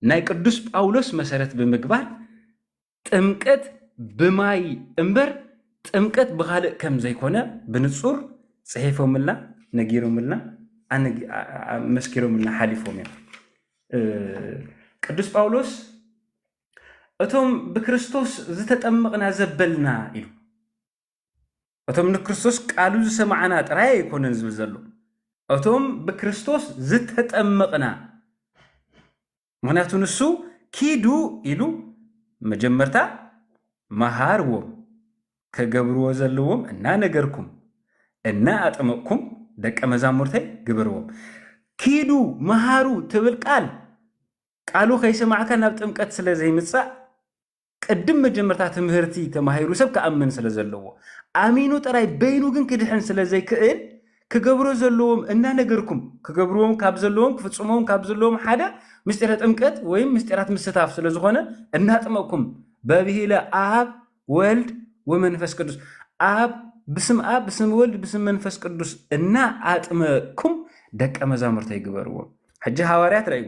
ናይ ቅዱስ ጳውሎስ መሰረት ብምግባር ጥምቀት ብማይ እምበር ጥምቀት ብኻልእ ከም ዘይኮነ ብንጹር ጽሒፎምልና ነጊሮምልና ኣመስኪሮምልና ሓሊፎም እዮም። ቅዱስ ጳውሎስ እቶም ብክርስቶስ ዝተጠመቕና ዘበልና ኢሉ። እቶም ንክርስቶስ ቃሉ ዝሰማዕና ጥራይ ኣይኮነን ዝብል ዘሎ፣ እቶም ብክርስቶስ ዝተጠመቕና። ምክንያቱ ንሱ ኪዱ ኢሉ መጀመርታ መሃርዎም፣ ከገብርዎ ዘለዎም እናነገርኩም እናኣጥመቕኩም ደቀ መዛሙርተይ ግበርዎም። ኪዱ መሃሩ ትብል ቃል ቃሉ ከይሰማዕካ ናብ ጥምቀት ስለ ዘይምጻእ ቅድም መጀመርታ ትምህርቲ ተማሂሩ ሰብ ክኣምን ስለ ዘለዎ ኣሚኑ ጥራይ በይኑ ግን ክድሕን ስለ ዘይክእል ክገብሮ ዘለዎም እናነገርኩም ክገብርዎም ካብ ዘለዎም ክፍጽሞም ካብ ዘለዎም ሓደ ምስጢረ ጥምቀት ወይም ምስጢራት ምስታፍ ስለ ዝኾነ እናጥመቅኩም በብሂለ ኣብ ወልድ ወመንፈስ ቅዱስ ኣብ ብስም ኣብ ብስም ወልድ ብስም መንፈስ ቅዱስ እናኣጥመቅኩም ደቀ መዛሙርተይ ግበርዎም። ሕጂ ሃዋርያት ረእዩ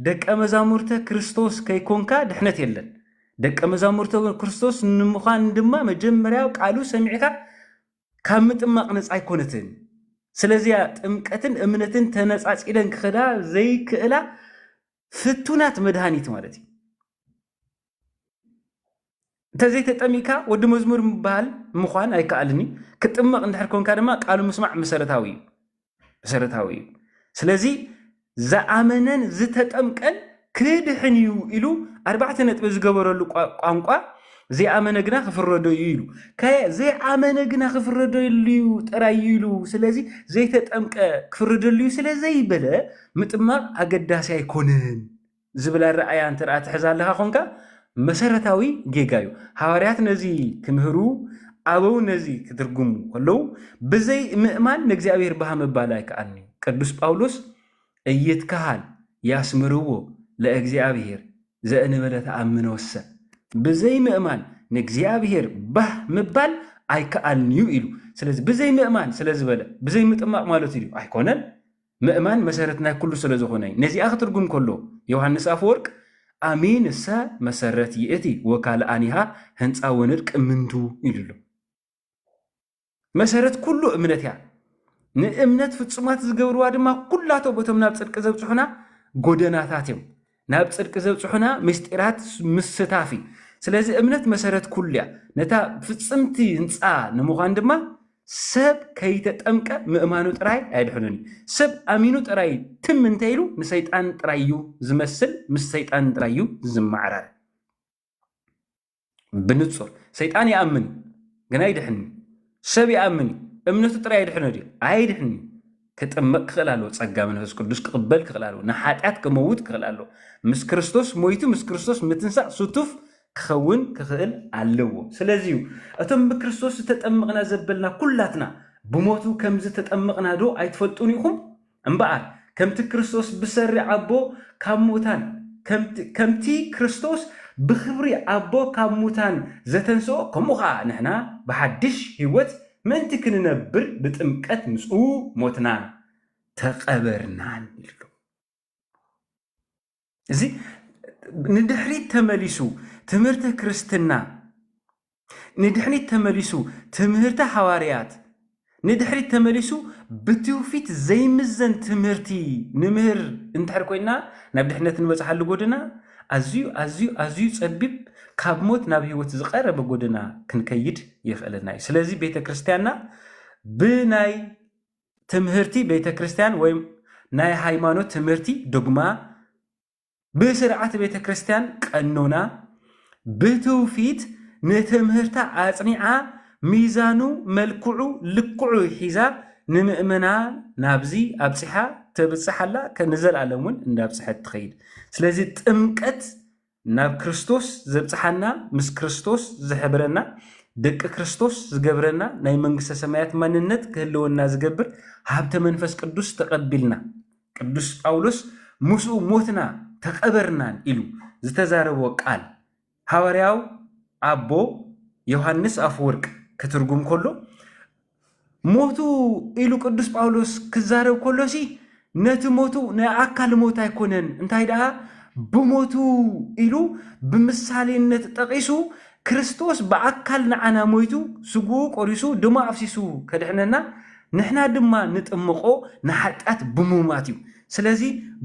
ደቀ መዛሙርተ ክርስቶስ ከይኮንካ ድሕነት የለን። ደቀ መዛሙርተ ክርስቶስ ንምዃን ድማ መጀመርያ ቃሉ ሰሚዕካ ካብ ምጥማቕ ነፃ ኣይኮነትን። ስለዚያ ጥምቀትን እምነትን ተነፃፂለን ክኸዳ ዘይክእላ ፍቱናት መድሃኒት ማለት እዩ። እንተዘይተጠሚካ ወዲ መዝሙር ምባል ምዃን ኣይከኣልን እዩ። ክጥመቕ እንድሕር ኮንካ ድማ ቃሉ ምስማዕ መሰረታዊ እዩ። መሰረታዊ እዩ። ስለዚ ዝኣመነን ዝተጠምቀን ክድሕን እዩ ኢሉ ኣርባዕተ ነጥቢ ዝገበረሉ ቋንቋ ዘይኣመነ ግና ክፍረዶ እዩ ኢሉ ዘይኣመነ ግና ክፍረደሉ እዩ ጥራይ እዩ ኢሉ ስለዚ ዘይተጠምቀ ክፍረደሉ እዩ ስለ ዘይበለ ምጥማቕ ኣገዳሲ ኣይኮነን ዝብል ኣረኣያ እንተ ትሕዝ ኣለኻ ኮንካ መሰረታዊ ጌጋ እዩ። ሃዋርያት ነዚ ክምህሩ ኣበው ነዚ ክትርጉሙ ከለዉ ብዘይ ምእማን ንእግዚኣብሔር ባህ ምባል ኣይከኣልን እዩ። ቅዱስ ጳውሎስ እይትከሃል ያስምርዎ ለእግዚኣብሔር ዘእንበለ ተኣምነ ወሰ ብዘይ ምእማን ንእግዚኣብሔር ባህ ምባል ኣይከኣልን እዩ ኢሉ። ስለዚ ብዘይ ምእማን ስለ ዝበለ ብዘይ ምጥማቕ ማለት እዩ ኣይኮነን። ምእማን መሰረት ናይ ኩሉ ስለ ዝኾነ እዩ። ነዚኣ ክትርጉም ከሎ ዮሃንስ ኣፈወርቅ ኣሚን እሰ መሰረት ይእቲ ወካልኣኒሃ ህንፃ ወንድቅ ምንቱ ኢሉ ኣሎ። መሰረት ኩሉ እምነት እያ። ንእምነት ፍጹማት ዝገብርዋ ድማ ኩላቶም እቶም ናብ ጽድቂ ዘብጽሑና ጎደናታት እዮም። ናብ ጽድቂ ዘብጽሑና ምስጢራት ምስታፍ እዩ። ስለዚ እምነት መሰረት ኩሉ እያ። ነታ ፍጽምቲ ህንፃ ንምዃን ድማ ሰብ ከይተጠምቀ ምእማኑ ጥራይ ኣይድሕኑን እዩ። ሰብ ኣሚኑ ጥራይ ትም እንተኢሉ ንሰይጣን ጥራይ እዩ ዝመስል፣ ምስ ሰይጣን ጥራይ እዩ ዝመዓራረ። ብንጹር ሰይጣን ይኣምን ግን ኣይድሕን እዩ። ሰብ ይኣምን እዩ እምነቱ ጥራይ ኣይድሕኖ ድዩ? ኣይድሕን እዩ። ክጥመቅ ክኽእል ኣለዎ። ጸጋ መንፈስ ቅዱስ ክቕበል ክኽእል ኣለዎ። ንሓጢኣት ክመውት ክኽእል ኣለዎ። ምስ ክርስቶስ ሞይቱ ምስ ክርስቶስ ምትንሳእ ስቱፍ ክኸውን ክኽእል ኣለዎ። ስለዚ እዩ እቶም ብክርስቶስ ዝተጠመቕና ዘበልና ኩላትና ብሞቱ ከም ዝተጠመቕና ዶ ኣይትፈልጡን ኢኹም? እምበኣር ከምቲ ክርስቶስ ብሰሪ ኣቦ ካብ ሙታን ከምቲ ክርስቶስ ብኽብሪ ኣቦ ካብ ሙታን ዘተንስኦ ከምኡ ኸዓ ንሕና ብሓድሽ ህይወት ምእንቲ ክንነብር ብጥምቀት ምስኡ ሞትና ተቐበርናን ኢሉ። እዚ ንድሕሪት ተመሊሱ ትምህርቲ ክርስትና ንድሕሪት ተመሊሱ ትምህርቲ ሃዋርያት ንድሕሪት ተመሊሱ ብትውፊት ዘይምዘን ትምህርቲ ንምህር እንድሕር ኮይና ናብ ድሕነት ንበፅሓሉ ጎደና ኣዝዩ ኣዝዩ ኣዝዩ ፀቢብ ካብ ሞት ናብ ህይወት ዝቐረበ ጎደና ክንከይድ የኽእለና እዩ። ስለዚ ቤተ ክርስቲያንና ብናይ ትምህርቲ ቤተ ክርስቲያን ወይም ናይ ሃይማኖት ትምህርቲ ዶግማ ብስርዓት ቤተ ክርስቲያን ቀኖና ብትውፊት ንትምህርታ ኣጽኒዓ ሚዛኑ መልክዑ ልክዑ ሒዛ ንምእመና ናብዚ ኣብጽሓ ተብጽሕ ኣላ ንዘለኣለም እውን እንዳብጽሐት ትኸይድ። ስለዚ ጥምቀት ናብ ክርስቶስ ዘብጽሓና፣ ምስ ክርስቶስ ዝሕብረና፣ ደቂ ክርስቶስ ዝገብረና፣ ናይ መንግስተ ሰማያት ማንነት ክህልወና ዝገብር ሃብተ መንፈስ ቅዱስ ተቐቢልና፣ ቅዱስ ጳውሎስ ምስኡ ሞትና ተቐበርናን ኢሉ ዝተዛረቦ ቃል፣ ሃዋርያው ኣቦ ዮሃንስ ኣፈወርቅ ክትርጉም ከሎ፣ ሞቱ ኢሉ ቅዱስ ጳውሎስ ክዛረብ ከሎሲ፣ ነቲ ሞቱ ናይ ኣካል ሞት ኣይኮነን፣ እንታይ ደኣ ብሞቱ ኢሉ ብምሳሌነት ጠቒሱ፣ ክርስቶስ ብኣካል ንዓና ሞይቱ፣ ስግኡ ቆሪሱ፣ ደሙ ኣፍሲሱ ከድሕነና፣ ንሕና ድማ ንጥምቖ ንሓጢኣት ብሙማት እዩ። ስለዚ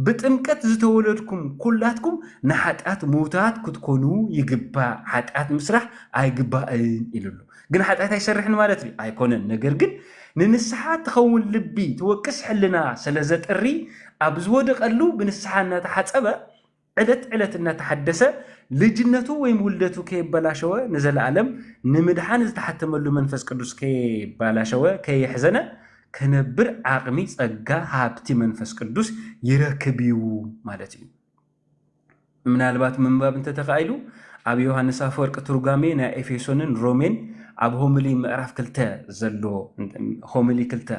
ብጥምቀት ዝተወለድኩም ኩላትኩም ንሓጢኣት ምውታት ክትኮኑ ይግባእ፣ ሓጢኣት ምስራሕ ኣይግባእን ኢሉ ኣሎ። ግን ሓጢኣት ኣይሰርሕን ማለት ድዩ? ኣይኮነን። ነገር ግን ንንስሓ ትኸውን ልቢ ትወቅስ ሕልና ስለ ዘጥሪ፣ ኣብ ዝወደቐሉ ብንስሓ እናተሓጸበ፣ ዕለት ዕለት እናተሓደሰ፣ ልጅነቱ ወይም ውልደቱ ከየበላሸወ፣ ንዘለኣለም ንምድሓን ዝተሓተመሉ መንፈስ ቅዱስ ከየባላሸወ፣ ከየሕዘነ ክነብር ዓቕሚ፣ ጸጋ፣ ሃብቲ መንፈስ ቅዱስ ይረክብ እዩ ማለት እዩ። ምናልባት ምንባብ እንተተኻኢሉ፣ ኣብ ዮሃንስ ኣፈወርቂ ትርጓሜ ናይ ኤፌሶንን ሮሜን፣ ኣብ ሆምሊ ምዕራፍ ክልተ ዘሎ፣ ሆምሊ ክልተ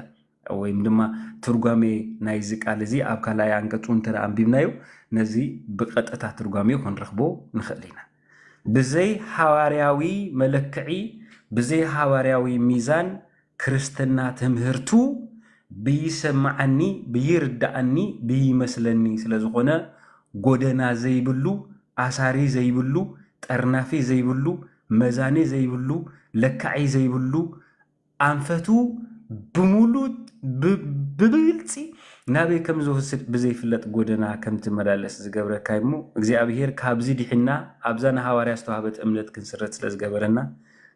ወይም ድማ ትርጓሜ ናይዚ ቃል እዚ ኣብ ካልኣይ ኣንቀጹ እንተ ደኣ ኣንቢብናዮ፣ ነዚ ብቐጥታ ትርጓሜኡ ክንረኽቦ ንኽእል ኢና። ብዘይ ሃዋርያዊ መለክዒ፣ ብዘይ ሃዋርያዊ ሚዛን፣ ክርስትና ትምህርቱ ብይሰምዓኒ፣ ብይርድኣኒ፣ ብይመስለኒ ስለ ዝኾነ፣ ጎደና ዘይብሉ፣ ኣሳሪ ዘይብሉ፣ ጠርናፊ ዘይብሉ፣ መዛኒ ዘይብሉ፣ ለካዒ ዘይብሉ፣ ኣንፈቱ ብምሉእ ብ-፣ ብግልጺ ናበይ ከም ዝወስድ ብዘይፍለጥ ጎደና ከም ትመላለስ ዝገብረካ እሞ፣ እግዚኣብሄር ካብዚ ድሒና ኣብዛ ንሃዋርያ ዝተዋህበት እምነት ክንስረት ስለ ዝገበረና፣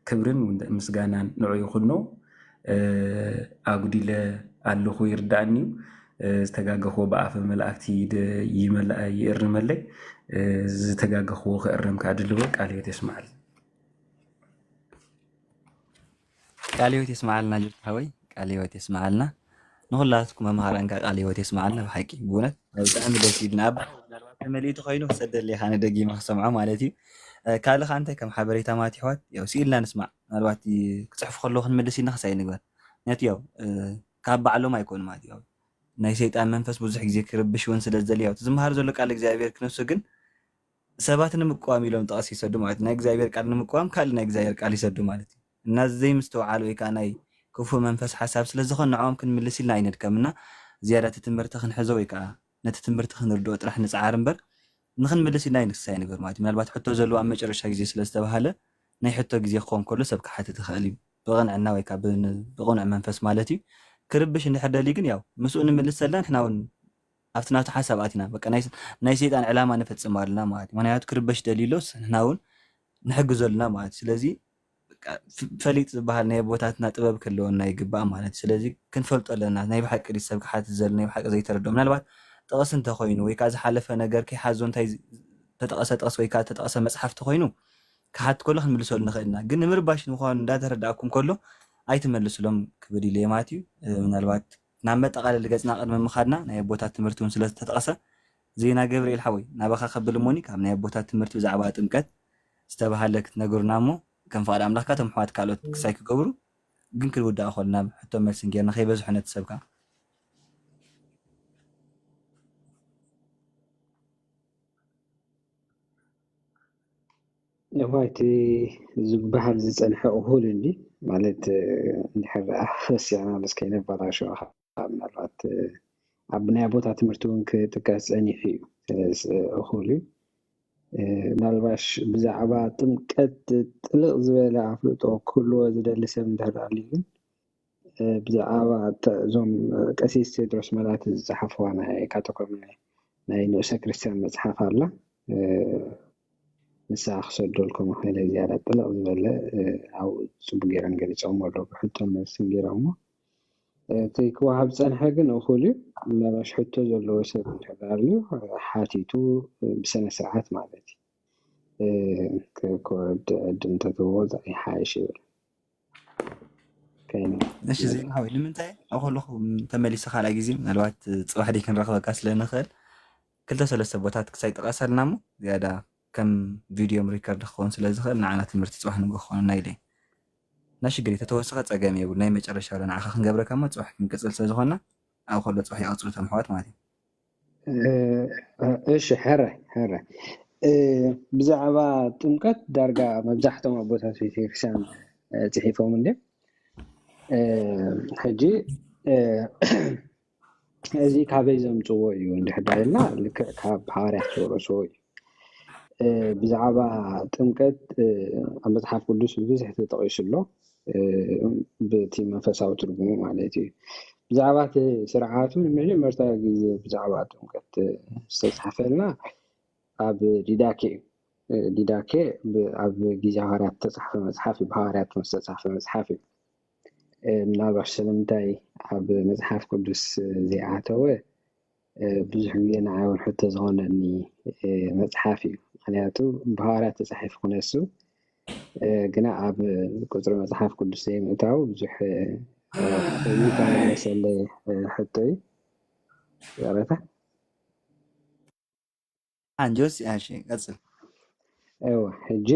ክብርን ምስጋናን ንዑ ይኹኖ። እ፣ ኣጉዲለ ኣለኹ ይርዳእኒ እዩ። እ፣ ዝተጋገኽዎ ብኣፈ መላእክቲ ይድ-፣ ይመላ-፣ ይእርመለይ። እ፣ ዝተጋገኽዎ ክእረም ከዓ ድልዎ። ቃለ ሕይወት የስምዓል። ቃለ ሕይወት የስምዓልና ጆርጅ ሓወይ፣ ቃለ ሕይወት የስምዓልና። ንኹላትኩም መምሃራን ከዓ ቃለ ሕይወት የስምዓልና። ብሓቂ ብእውነት ብጣዕሚ ደስ ኢልና። ኣባ ምናልባት ተመሊኡ ተኾይኑ ክሰደለይ ኢኻ፣ ንደጊመ ክሰምዖ ማለት እዩ። እ፣ ካልእ ከዓ እንታይ ከም ሓበሬታ ማለት ይሕዋት፣ ያው ስኢልና ንስማዕ። ምናልባት ይ-፣ ክጽሕፉ ከለዉ ክንምልስ ኢልና ክሳይ ንግበር። ምክንያቱ ያው፣ እ፣ ካብ ባዕሎም ኣይኮኑ ማለት እዩ። ያው ናይ ሰይጣን መንፈስ ብዙሕ ግዜ ክርብሽ እውን ስለ ዝደሊ፣ ያው እቲ ዝመሃር ዘሎ ቃል እግዚኣብሔር ክንሱ ግን ሰባት ንምቅዋም ኢሎም ጥቕሲ ይሰዱ ማለት እዩ። ናይ እግዚኣብሔር ቃል ንምቅዋም ካልእ ናይ እግዚኣብሔር ቃል ይሰዱ ማለት እዩ። እና ዘይምስተውዓል ወይ ከዓ ናይ ክፉእ መንፈስ ሓሳብ ስለ ዝኾን ንዕኦም ክንምልስ ኢልና ኣይነድከም። እና ዝያዳ እቲ ትምህርቲ ክንሕዞ ወይ ከዓ ነቲ ትምህርቲ ክንርድኦ ጥራሕ ንጽዓር እምበር ንኽንምልስ ኢልና ኣይንክሳይ ንግበር ማለት እዩ። ምናልባት ሕቶ ዘለዎ ኣብ መጨረሻ ግዜ ስለ ዝተባህለ ናይ ሕቶ ግዜ ክኸውን ከሎ ሰብ ክሓትት ይኽእል እዩ። ብቕንዕና ወይ ከዓ ብ-፣ ብቕኑዕ መንፈስ ማለት እዩ። ክርብሽ እንድሕር ደልዩ ግን ያው ምስኡ ንምልስ ዘለና ንሕና እውን ኣብቲ ናቱ ሓሳብ ኣቲና በቃ ናይ፣ ናይ ሰይጣን ዕላማ ንፈጽም ኣለና ማለት እዩ። ምክንያቱ ክርበሽ ደልዩ ኣሎስ ንሕና እውን ንሕግዞ ኣለና ማለት እዩ። ስለዚ በቃ ፍ-፣ ፈሊጥ ዝበሃል ናይ ኣቦታትና ጥበብ ክህልወና ይግባእ ማለት እዩ። ስለዚ ክንፈልጦ ኣለና። ናይ ብሓቂ ድዩ ሰብ ክሓትት ዘሎ ናይ ብሓቂ ዘይተረድኦ? ምናልባት ጥቕሲ እንተኾይኑ ወይ ከዓ ዝሓለፈ ነገር ከይሓዞ እንታይ ዝ-፣ ተጠቐሰ ጥቕሲ ወይ ከዓ ተጠቐሰ መጽሓፍ እንተኾይኑ ክሓት ከሎ ክንምልሰሉ ንኽእል ኢና። ግን ንምርባሽ ንምዃኑ እንዳተረዳእኩም ከሎ ኣይትመልስሎም ክብል ኢለ ማለት እዩ። እ፣ ምናልባት ናብ መጠቓለሊ ገጽና ቅድሚ ምኻድና ናይ ኣቦታት ትምህርቲ እውን ስለ ዝተጠቐሰ፣ ዜና ገብርኤል ሓወይ ናባኻ ከብል እሞኒ ካብ ናይ ኣቦታት ትምህርቲ ብዛዕባ ጥምቀት ዝተባሃለ ክትነግሩና እሞ ከም ፍቓድ ኣምላኽካ እቶም ኣሕዋት ካልኦት ክሳይ ክገብሩ ግን ክንውዳእ ከሎ ናብ ሕቶ መልስን ጌርና ከይበዝሑ ነቲ ሰብካ። እዋይ፣ እቲ ዝበሃል ዝጸንሐ እኹል እንዲ ማለት፣ እ፣ እንድሕር ደኣ ፈሲዕና ምስ ከይነበላሸወ፣ ምናልባት፣ እ፣ ኣብ ናይ ቦታ ትምህርቲ እውን ክጥቀስ ጸኒሑ እዩ። ስለዚ እኹል እዩ። እ፣ ምናልባሽ ብዛዕባ ጥምቀት ጥልቕ ዝበለ ኣፍልጦ ክህልዎ ዝደሊ ሰብ እንድሕር ደኣ ኣልዩ ግን፣ እ፣ ብዛዕባ እተ-፣ እዞም፣ እ፣ ቀሲስ ቴድሮስ መላቲ ዝጸሓፍዋ ናይ ካቶኮመ ናይ ንኡሰ ክርስትያን መጽሓፍ ኣላ። እ፣ ንሳ ክሰደልኩም እኽእል እየ ዝያዳ ጥልቕ ዝበለ፣ እ፣ ኣብኡ ጽቡቕ ገይረን ገሊጾምዎ ኣለዉ፣ ብሕቶን መልስን ገይሮምዎ። እ፣ እቲ ክወሃብ ዝጸንሐ ግን እኹል እዩ። ምናልባሽ ሕቶ ዘለዎ ሰብ እንድሕር ኣልዩ፣ እ፣ ሓቲቱ፣ እ፣ ብስነ ስርዓት ማለት እዩ፣ እ፣ ክ-፣ ክወርድ ዕድል እንተትህብዎ ይሓይሽ ይብል። ከይኑ እሺ፣ ዜና ሓወይ፣ ንምንታይ ኣብ ከለኹ ተመሊሰ ካልኣይ ግዜ፣ ምናልባት ጽባሕ ደይ ክንረኽበካ ስለ ንኽእል፣ ክልተ ሰለስተ ቦታት ክሳይ ጠቐሰልና እሞ፣ ዝያዳ ከም ቪድዮም ሪከርድ ክኸውን ስለ ዝኽእል ንዓና ትምህርቲ ጽባሕ ንግሆ ክኾነና ኢለ እየ። እና ሽግር ተተወሰኸ ጸገም የብሉ። ናይ መጨረሻ ኣሎ ንዓኻ ክንገብረካ እሞ ጽባሕ ክንቅጽል ስለ ዝኾንና ኣብ ከሎ ጽባሕ ይቐጽሉ እቶም ኣሕዋት ማለት እዩ። እሺ ሕራይ ሕራይ ብዛዕባ ጥምቀት ዳርጋ መብዛሕቶም ኣቦታት ቤተክርስትያን ፅሒፎም እንዲ ሕጂ እዚ ካበይ ዘምፅዎ እዩ እንድሕዳልና ልክዕ ካብ ሃዋርያት ዝወረስዎ እዩ። ብዛዕባ ጥምቀት ኣብ መፅሓፍ ቅዱስ ብብዝሒ ተጠቂሱ ኣሎ። ብቲ መንፈሳዊ ትርጉሙ ማለት እዩ። ብዛዕባ እቲ ስርዓቱ ንመጀመርታ ግዜ ብዛዕባ ጥምቀት ዝተፅሓፈልና ኣብ ዲዳኬ እዩ። ዲዳኬ ኣብ ግዜ ሃዋርያት ዝተፅሓፈ መፅሓፍ እዩ። ብሃዋርያት ዝተፅሓፈ መፅሓፍ እዩ። ምናልባሽ ስለምንታይ ኣብ መፅሓፍ ቅዱስ ዘይኣተወ ብዙሕ ግዜ ንዓይ እውን ሕቶ ዝኾነኒ መፅሓፍ እዩ። ምክንያቱ ብሃዋርያት ተፃሒፉ ክነሱ ግና ኣብ ቁፅሪ መፅሓፍ ቅዱስ ዘይምእታው ብዙሕ ዝተመለሰለ ሕቶ እዩ። ይቕረታ። ኣንጆስ ያሺ ቀጽል። እወ ሕጂ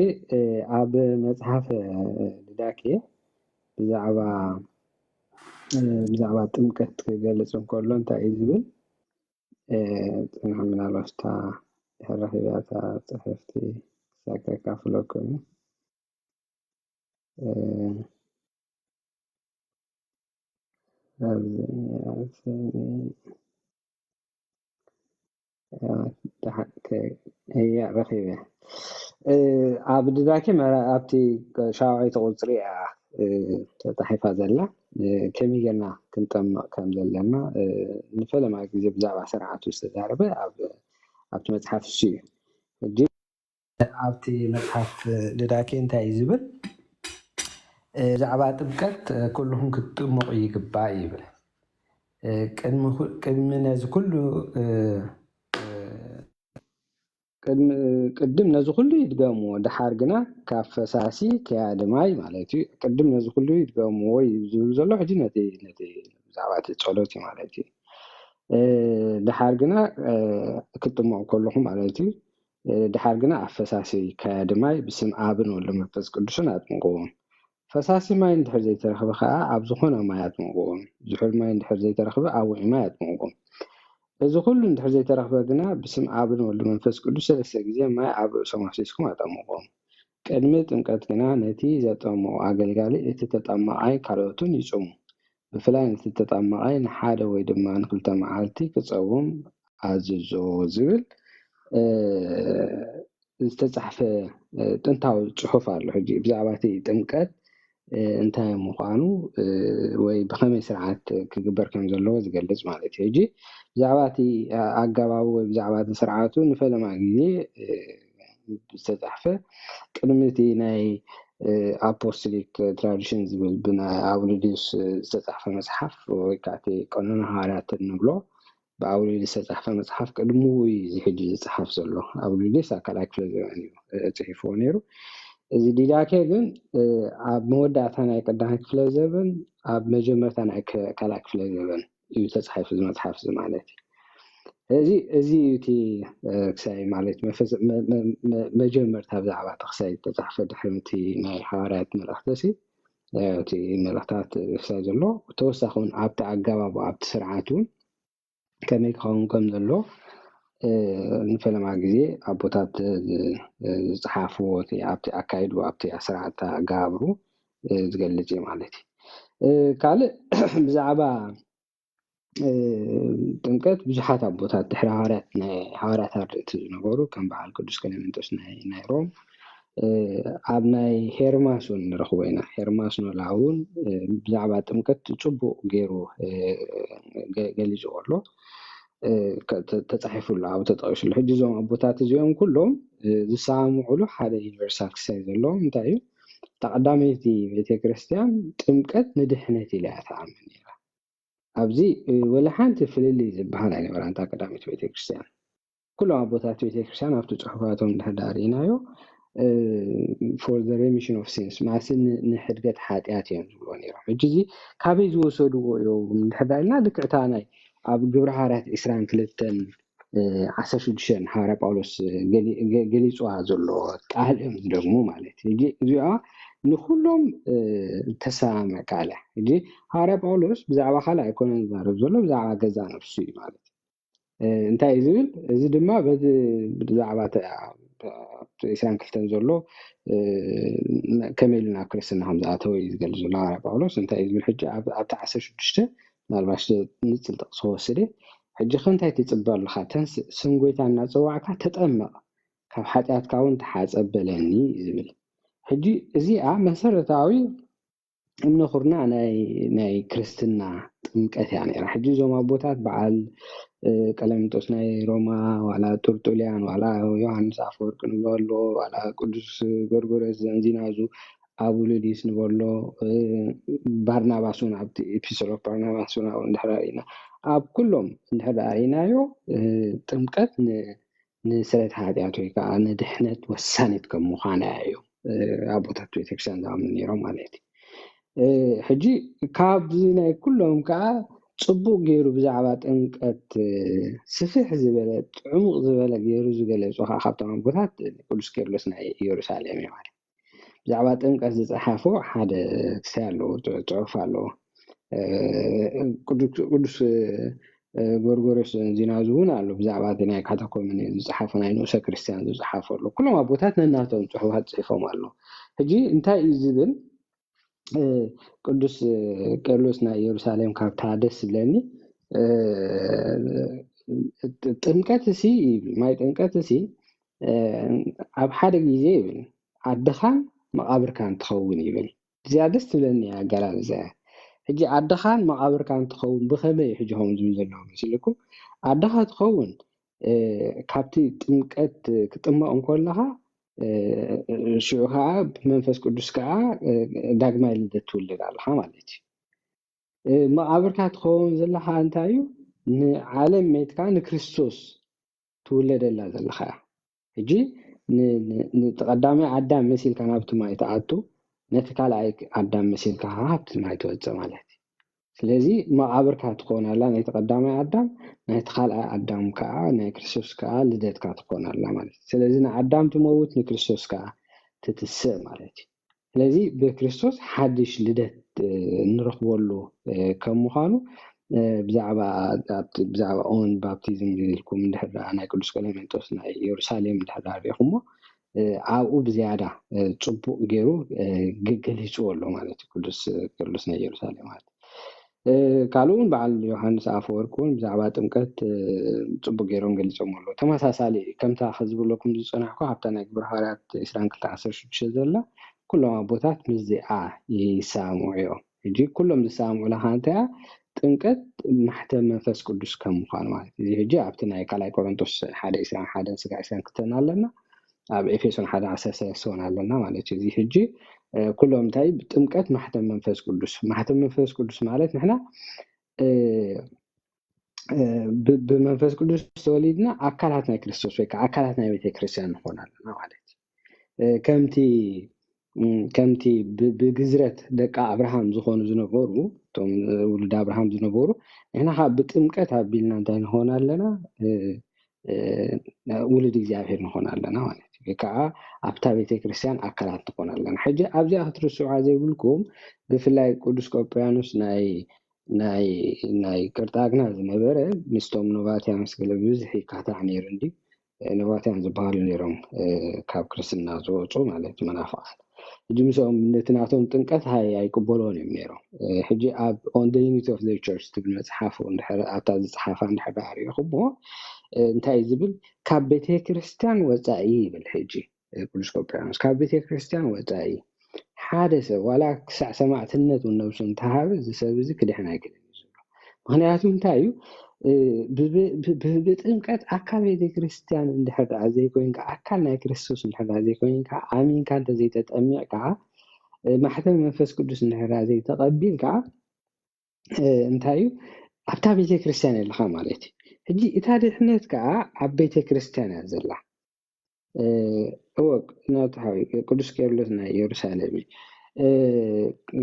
ኣብ መፅሓፍ ድዳኬ ብዛዕባ ብዛዕባ ጥምቀት ክገልፅ እንከሎ እንታይ እዩ ዝብል? ፅንሕ ምናልባሽ እታ ድሕር ረኺበያ እታ ፅሕፍቲ ክሳብ ከካፍለኩም እዩ። ኣብዚ እያ ረኺበ ኣብ ድዳኪ ኣብቲ ሻውዓይቲ ቁፅሪ እያ ተፃሒፋ ዘላ። ከመይ ጌርና ክንጠምቕ ከም ዘለና ንፈለማ ግዜ ብዛዕባ ስርዓቱ ዝተዛረበ ኣብቲ መፅሓፍ እሱ እዩ። ሕጂ ኣብቲ መፅሓፍ ድዳኬ እንታይ እዩ ዝብል? ብዛዕባ ጥምቀት ኩልኹም ክትጥመቑ ይግባእ ይብል። ቅድሚ ነዚ ኩሉ ቅድም ነዚ ኩሉ ይድገምዎ፣ ድሓር ግና ካብ ፈሳሲ ከያዲ ማይ ማለት እዩ። ቅድም ነዚ ኩሉ ይድገምዎ እዩ ዝብል ዘሎ። ሕጂ ነቲ ነቲ ብዛዕባ እቲ ጸሎት እዩ ማለት እዩ። ድሓር ግና ክትጥመቑ ከለኹም ማለት እዩ። ድሓር ግና ኣብ ፈሳሲ ከያዲ ማይ ብስም ኣብን ወልድ መንፈስ ቅዱስን ኣጥምቕዎም። ፈሳሲ ማይ እንድሕር ዘይተረኽበ ከኣ ኣብ ዝኾነ ማይ ኣጥምቕዎም። ዝሑል ማይ እንድሕር ዘይተረኽበ ኣብ ውዑይ ማይ ኣጥምቕዎም። እዚ ኩሉ እንድሕር ዘይተረኽበ ግና ብስም ኣብን ወልድ መንፈስ ቅዱስ ሰለስተ ግዜ ማይ ኣብ ርእሶም ኣፍሲስኩም ኣጠምቕዎም። ቅድሚ ጥምቀት ግና ነቲ ዘጠምቖ ኣገልጋሊ እቲ ተጠማቓይ ካልኦቱን ይጹሙ። ብፍላይ ነቲ ተጠማቓይ ንሓደ ወይ ድማ ንክልተ መዓልቲ ክጸውም ኣዝዞ ዝብል ዝተጻሕፈ ጥንታዊ ጽሑፍ ኣሎ። ሕጂ ብዛዕባ እቲ ጥምቀት እንታይ ምዃኑ ወይ ብኸመይ ስርዓት ክግበር ከም ዘለዎ ዝገልጽ ማለት እዩ። ሕጂ ብዛዕባ እቲ ኣገባቡ ወይ ብዛዕባ እቲ ስርዓቱ ንፈለማ ግዜ ዝተጻሕፈ ቅድሚ እቲ ናይ ኣፖስቶሊክ ትራዲሽን ዝብል ብናይ ኣውሊዲዩስ ዝተጻሕፈ መጽሓፍ ወይ ከዓ እቲ ቀኖና ሃዋርያት እንብሎ ብኣውሊዲዩስ ዝተጻሕፈ መጽሓፍ ቅድሙ እዩ እዚ ሕጂ ዝጽሓፍ ዘሎ። ኣውሊዲዩስ ኣብ ካልኣይ ክፍለ ዘበን እዩ ጽሒፍዎ ነይሩ። እዚ ዲዳኬ ግን ኣብ መወዳእታ ናይ ቀዳማይ ክፍለ ዘበን ኣብ መጀመርታ ናይ ካልኣይ ክፍለ ዘበን እዩ ተጻሒፉ እዚ መጽሓፍ እዚ ማለት እዩ። እዚ እዚ እዩ እቲ ክሳይ ማለት መጀመርታ ብዛዕባ እቲ ክሳይ ዝተጻሕፈ ድሕሪ እቲ ናይ ሓዋርያት መልእኽቲ ሲ እቲ መልእኽታት ክሳይ ዘሎ ተወሳኺ እውን ኣብቲ ኣገባቡ ኣብቲ ስርዓት እውን ከመይ ክኸውን ከም ዘሎ ንፈለማ ግዜ ኣቦታት ዝፀሓፍዎ ኣብቲ ኣካይዱ ኣብቲ ኣሰራርታ ኣገባብሩ ዝገልፅ እዩ ማለት እዩ። ካልእ ብዛዕባ ጥምቀት ብዙሓት ኣቦታት ድሕሪ ሃዋርያት ናይ ሃዋርያት ኣርድእቲ ዝነበሩ ከም በዓል ቅዱስ ክሌመንጦስ ናይ ናይ ሮም ኣብ ናይ ሄርማስ እውን ንረኽቦ ኢና። ሄርማስ ኖላ እውን ብዛዕባ ጥምቀት ፅቡቕ ገይሩ ገሊፅዎ ኣሎ፣ ተፃሒፉ ኣሎ፣ ኣብኡ ተጠቒሱ ኣሎ። ሕጂ እዞም ኣቦታት እዚኦም ኩሎም ዝሰማምዕሉ ሓደ ዩኒቨርሳል ክሳይ ዘለዎም እንታይ እዩ? እታ ቀዳመይቲ ቤተክርስትያን ጥምቀት ንድሕነት ኢላ እያ ትኣምን ነይራ። ኣብዚ ወላ ሓንቲ ፍልልይ ዝበሃል ኣይነበራን እታ ቀዳመይቲ ቤተክርስትያን። ኩሎም ኣቦታት ቤተክርስትያን ኣብቲ ፅሑፋቶም እንድሕር ዳኣ ርኢናዮ for the remission of sins ማለት ንሕድገት ሓጢኣት እዮም ዝብልዎ ነይሮም። ሕጂ እዚ ካበይ ዝወሰድዎ እዮም እንድሕር ዳኣ ኢልና ልክዕታ ናይ ኣብ ግብረ ሃዋርያት ዒስራን ክልተን ዓሰርተ ሽዱሽተ ንሃዋርያ ጳውሎስ ገሊፅዋ ዘሎ ቃል እዮም ዝደግሙ ማለት እዩ። እዚኣ ንኩሎም ተሰማምዕ ቃል እያ። ሕጂ ሃዋርያ ጳውሎስ ብዛዕባ ካልእ ኣይኮነን ዝዛረብ ዘሎ፣ ብዛዕባ ገዛ ነፍሱ እዩ ማለት እዩ። እንታይ እዩ ዝብል? እዚ ድማ በዚ ብዛዕባ ዒስራን ክልተን ዘሎ ከመይ ኢሉ ናብ ክርስትና ከም ዝኣተወ እዩ ዝገልጽ ዘሎ ሃዋርያ ጳውሎስ። እንታይ እዩ ዝብል? ሕጂ ኣብቲ ዓሰርተ ሽዱሽተ ምናልባሽ ንጽል ጥቕሲ ክወስድ እየ። ሕጂ ከ እንታይ ትጽበ ኣለኻ? ተንስእ፣ ስም ጎይታ እናጸዋዕካ ተጠመቕ፣ ካብ ሓጢኣትካ እውን ተሓጸብ በለኒ እዩ ዝብል። ሕጂ እዚኣ መሰረታዊ እምነ ኩርናዕ ናይ ናይ ክርስትና ጥምቀት እያ ነይራ። ሕጂ እዞም ኣቦታት በዓል ቀለሚንጦስ ናይ ሮማ፣ ዋላ ጥርጡልያን፣ ዋላ ዮሃንስ ኣፈወርቂ ንብሎ ኣሎ፣ ዋላ ቅዱስ ጎርጎርዮስ ዘንዚናዙ ኣብ ውልዲስ ንበሎ፣ ባርናባስ እውን ኣብቲ ኤፒስቶል ኦፍ ባርናባስ እውን ኣብኡ እንድሕር ርኢና፣ ኣብ ኩሎም እንድሕር ርኢናዮ ጥምቀት ንስርየት ሓጢኣት ወይ ከዓ ንድሕነት ወሳኒት ከም ምዃና እዮም ኣቦታት ቤተክርስትያን ዝኣምኑ ነይሮም ማለት እዩ። ሕጂ ካብዚ ናይ ኩሎም ከዓ ፅቡቅ ገይሩ ብዛዕባ ጥምቀት ስፍሕ ዝበለ ጥዑሙቅ ዝበለ ገይሩ ዝገለፁ ከዓ ካብቶም ኣቦታት ቅዱስ ቄርሎስ ናይ ኢየሩሳሌም እዩ ማለት። ብዛዕባ ጥምቀት ዝፀሓፎ ሓደ ክስታይ ኣለዎ፣ ፅሑፍ ኣለዎ። ቅዱስ ጎርጎርዮስ ዚናዙ እውን ኣሎ፣ ብዛዕባ እቲ ናይ ካታኮምን ዝፀሓፎ ናይ ንኡሰ ክርስቲያን ዝፀሓፎ ኣሎ። ኩሎም ኣቦታት ነናቶም ፅሑፋት ፅሒፎም ኣለዉ። ሕጂ እንታይ እዩ ዝብል? ቅዱስ ቄርሎስ ናይ ኢየሩሳሌም ካብታ ደስ ዝብለኒ ጥምቀት ሲ ይብል፣ ማይ ጥምቀት ሲ ኣብ ሓደ ግዜ ይብል ዓድኻን መቓብርካን ትኸውን ይብል። እዚኣ ደስ ትብለኒ ኣገላልፃ እያ። ሕጂ ዓድኻን መቓብርካን ትኸውን ብኸመይ እዩ? ሕጂ ከምኡ ዝብል ዘለዉ መሲልኩም፣ ዓድኻ ትኸውን ካብቲ ጥምቀት ክጥመቕ እንከለኻ ሽዑ ከዓ ብመንፈስ ቅዱስ ከዓ ዳግማይ ልደት ትውለድ ኣለኻ ማለት እዩ። መቓብርካ ትኸውን ዘለኻ እንታይ እዩ? ንዓለም ሜትካ ንክርስቶስ ትውለደላ ዘለኻ እያ። ሕጂ ንቀዳማይ ኣዳም መሲልካ ናብቲ ማይ ትኣቱ፣ ነቲ ካልኣይ ኣዳም መሲልካ ከዓ ኣብቲ ማይ ትወፅእ ማለት እዩ። ስለዚ መቓብርካ ትኾን ኣላ ናይቲ ቀዳማይ ኣዳም፣ ናይቲ ካልኣይ ኣዳም ከዓ ናይ ክርስቶስ ከዓ ልደትካ ትኾን ኣላ ማለት እዩ። ስለዚ ንኣዳም ትመውት ንክርስቶስ ከዓ ትትስእ ማለት እዩ። ስለዚ ብክርስቶስ ሓድሽ ልደት እንረኽበሉ ከም ምዃኑ ብዛዕባ ብዛዕባ ኦን ባፕቲዝም ኢልኩም እንድሕር ናይ ቅዱስ ቀለሜንጦስ ናይ ኢየሩሳሌም እንድሕር ሪኢኹሞ ኣብኡ ብዝያዳ ፅቡቅ ገይሩ ገሊፅዎ ኣሎ ማለት እዩ። ቅዱስ ቅዱስ ናይ ኢየሩሳሌም ማለት ካልኡ እውን በዓል ዮሃንስ ኣፈወርቂ እውን ብዛዕባ ጥምቀት ፅቡቅ ገይሮም ገሊፆም ኣለዉ። ተመሳሳሊ ከምታ ከዝብለኩም ዝፀናሕኩ ካብታ ናይ ግብረ ሃዋርያት ዕስራን ክልተ ዓሰርተ ሽዱሽተ ዘላ ኩሎም ኣቦታት ምስዚኣ ይሰማምዑ እዮም። ሕጂ ኩሎም ዝሰማምዑ ለካ እንታይ እያ? ጥምቀት ማሕተም መንፈስ ቅዱስ ከም ምዃኑ ማለት እዩ። እዚ ሕጂ ኣብቲ ናይ ካልኣይ ቆሮንቶስ ሓደ ዕስራን ሓደን ስጋ ዕስራን ክልተን ኣለና፣ ኣብ ኤፌሶን ሓደ ዓሰርተ ሰለስተ እውን ኣለና ማለት እዩ። እዚ ሕጂ ኩሎም እንታይ ጥምቀት ማሕተም መንፈስ ቅዱስ፣ ማሕተም መንፈስ ቅዱስ ማለት ንሕና ብመንፈስ ቅዱስ ተወሊድና ኣካላት ናይ ክርስቶስ ወይ ከዓ ኣካላት ናይ ቤተ ክርስቲያን ንኾን ኣለና ማለት እዩ። ከምቲ ከምቲ ብግዝረት ደቂ ኣብርሃም ዝኾኑ ዝነበሩ እቶም ውሉድ ኣብርሃም ዝነበሩ ንሕና ከዓ ብጥምቀት ኣቢልና እንታይ ንኾን ኣለና? ውሉድ እግዚኣብሔር ንኾን ኣለና ማለት እዩ። ወይ ከዓ ኣብታ ቤተ ክርስቲያን ኣካላት ንኾን ኣለና። ሕጂ ኣብዚኣ ክትርስዑ ዘይብልኩም ብፍላይ ቅዱስ ቆጵርያኖስ ናይ ናይ ናይ ቅርጣግና ዝነበረ ምስቶም ኖቫቲያንስ ገለ ብዙሕ ይካታዕ ነይሩ እንዲ ኖቫቲያን ዝበሃሉ ነይሮም ካብ ክርስትና ዝወፁ ማለት መናፍቃት። ሕጂ ምስኦም ነቲ ናቶም ጥምቀት ኣይቅበልዎን እዮም ነይሮም። ሕጂ ኣብ On the Unity of the Church ትብል መፅሓፉ ኣብታ ዝፀሓፋ እንድሕር ሪኢኹሞ እንታይ እዩ ዝብል? ካብ ቤተ ክርስቲያን ወፃኢ ይብል። ሕጂ ቅዱስ ቆጵርያኖስ ካብ ቤተ ክርስቲያን ወፃኢ ሓደ ሰብ ዋላ ክሳዕ ሰማዕትነት እውን ነብሱ እንተሃበ እዚ ሰብ እዚ ክድሕን ኣይክእልን እዩ ዝብሎ። ምክንያቱ እንታይ እዩ? ብጥምቀት ኣካል ቤተ ክርስቲያን እንድሕር ደኣ ዘይኮይንካ፣ ኣካል ናይ ክርስቶስ እንድሕር ደኣ ዘይኮይንካ፣ ኣሚንካ እንተዘይተጠሚቕካ፣ ማሕተም መንፈስ ቅዱስ እንድሕር ደኣ ዘይተቐቢልካ እንታይ እዩ? ኣብታ ቤተ ክርስቲያን የለኻ ማለት እዩ። ሕጂ እታ ድሕነት ከዓ ኣብ ቤተ ክርስቲያን እያ ዘላ። እወ ናቱ ሓወይ ቅዱስ ቄርሎስ ናይ ኢየሩሳሌም እዩ።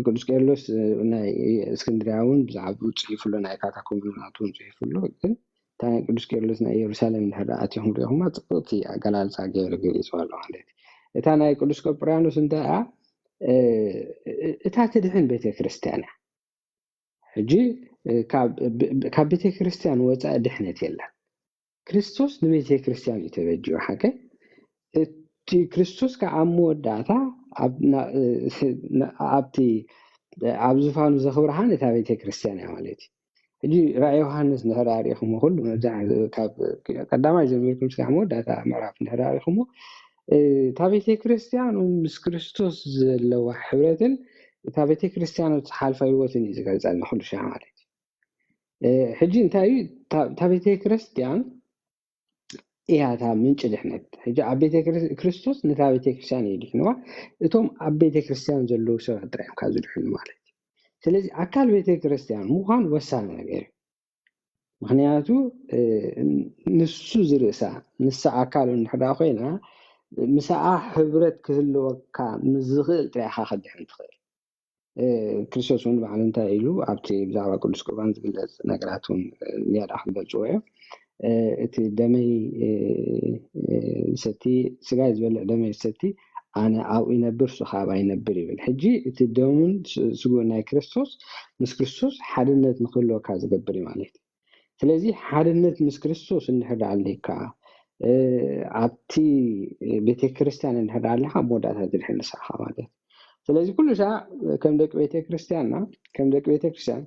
ቅዱስ ቄርሎስ ናይ እስክንድርያ እውን ብዛዕባኡ ፅሒፉ ኣሎ፣ ናይ ካታኮምብ ናቱ እውን ፅሒፉ ኣሎ። ግን እታ ናይ ቅዱስ ቄርሎስ ናይ ኢየሩሳሌም እንድሕር ኣቲኹም ሪኢኹማ፣ ጽብቕቲ ኣገላልጻ ገይሩ ገሊጹ ኣሎ ማለት እዩ። እታ ናይ ቅዱስ ቆጵርያኖስ እንታይ እያ? እታ ትድሕን ቤተ ክርስቲያን እያ። ሕጂ ካብ ቤተ ክርስቲያን ወፃኢ ድሕነት የለን። ክርስቶስ ንቤተ ክርስቲያን እዩ ተበጅዮ። ሓቀ እቲ ክርስቶስ ከዓ ኣብ መወዳእታ ኣብቲ ኣብ ዙፋኑ ዘኽብርሃን እታ ቤተ ክርስቲያን እያ ማለት እዩ። ሕጂ ራእይ ዮሃንስ እንድሕር ኣሪእኹሞ፣ ኩሉ መብዛሕ ካብ ቀዳማይ ጀሚርኩም ስጋዕ መወዳእታ ምዕራፍ እንድሕር ኣሪእኹሞ፣ እታ ቤተ ክርስቲያን ምስ ክርስቶስ ዘለዋ ሕብረትን እታ ቤተ ክርስቲያን እትሓልፋ ህይወትን እዩ ዝገልጸልና ኩሉ ሻዕ ማለት እዩ። ሕጂ እንታይ እዩ? እታ ቤተ ክርስቲያን እያ እታ ምንጪ ድሕነት። ሕጂ ኣብ ቤተ ክርስቶስ ነታ ቤተ ክርስቲያን እዩ ድሕንዋ። እቶም ኣብ ቤተ ክርስቲያን ዘለዉ ሰባት ጥራይ እዮም ካብ ዝድሕኑ ማለት እዩ። ስለዚ ኣካል ቤተ ክርስቲያን ምዃን ወሳኒ ነገር እዩ። ምኽንያቱ ንሱ ዝርእሳ ንሳ ኣካሉ እንድሕዳ ኮይና ምስኣ ሕብረት ክህልወካ ምስ ዝኽእል ጥራይ ኢኻ ክድሕን ትኽእል። ክርስቶስ እውን ባዕሉ እንታይ ኢሉ ኣብቲ ብዛዕባ ቅዱስ ቁርባን ዝግለጽ ነገራት እውን ዝያዳ ክገልጽዎ እዮም። እቲ ደመይ ዝሰቲ ስጋይ ዝበልዕ ደመይ ዝሰቲ ኣነ ኣብኡ ይነብር እሱ ከዓ ኣብኣ ይነብር ይብል። ሕጂ እቲ ደሙን ስጉን ናይ ክርስቶስ ምስ ክርስቶስ ሓድነት ንክህልወካ ዝገብር እዩ ማለት እዩ። ስለዚ ሓድነት ምስ ክርስቶስ እንድሕር ኣለካ ኣብቲ ቤተክርስትያን እንድሕር ኣለካ ኣብ መወዳእታ ዝድሕን ንስኻ ማለት እዩ። ስለዚ ኩሉ ሻዕ ከም ደቂ ቤተክርስትያንና ከም ደቂ ቤተክርስትያን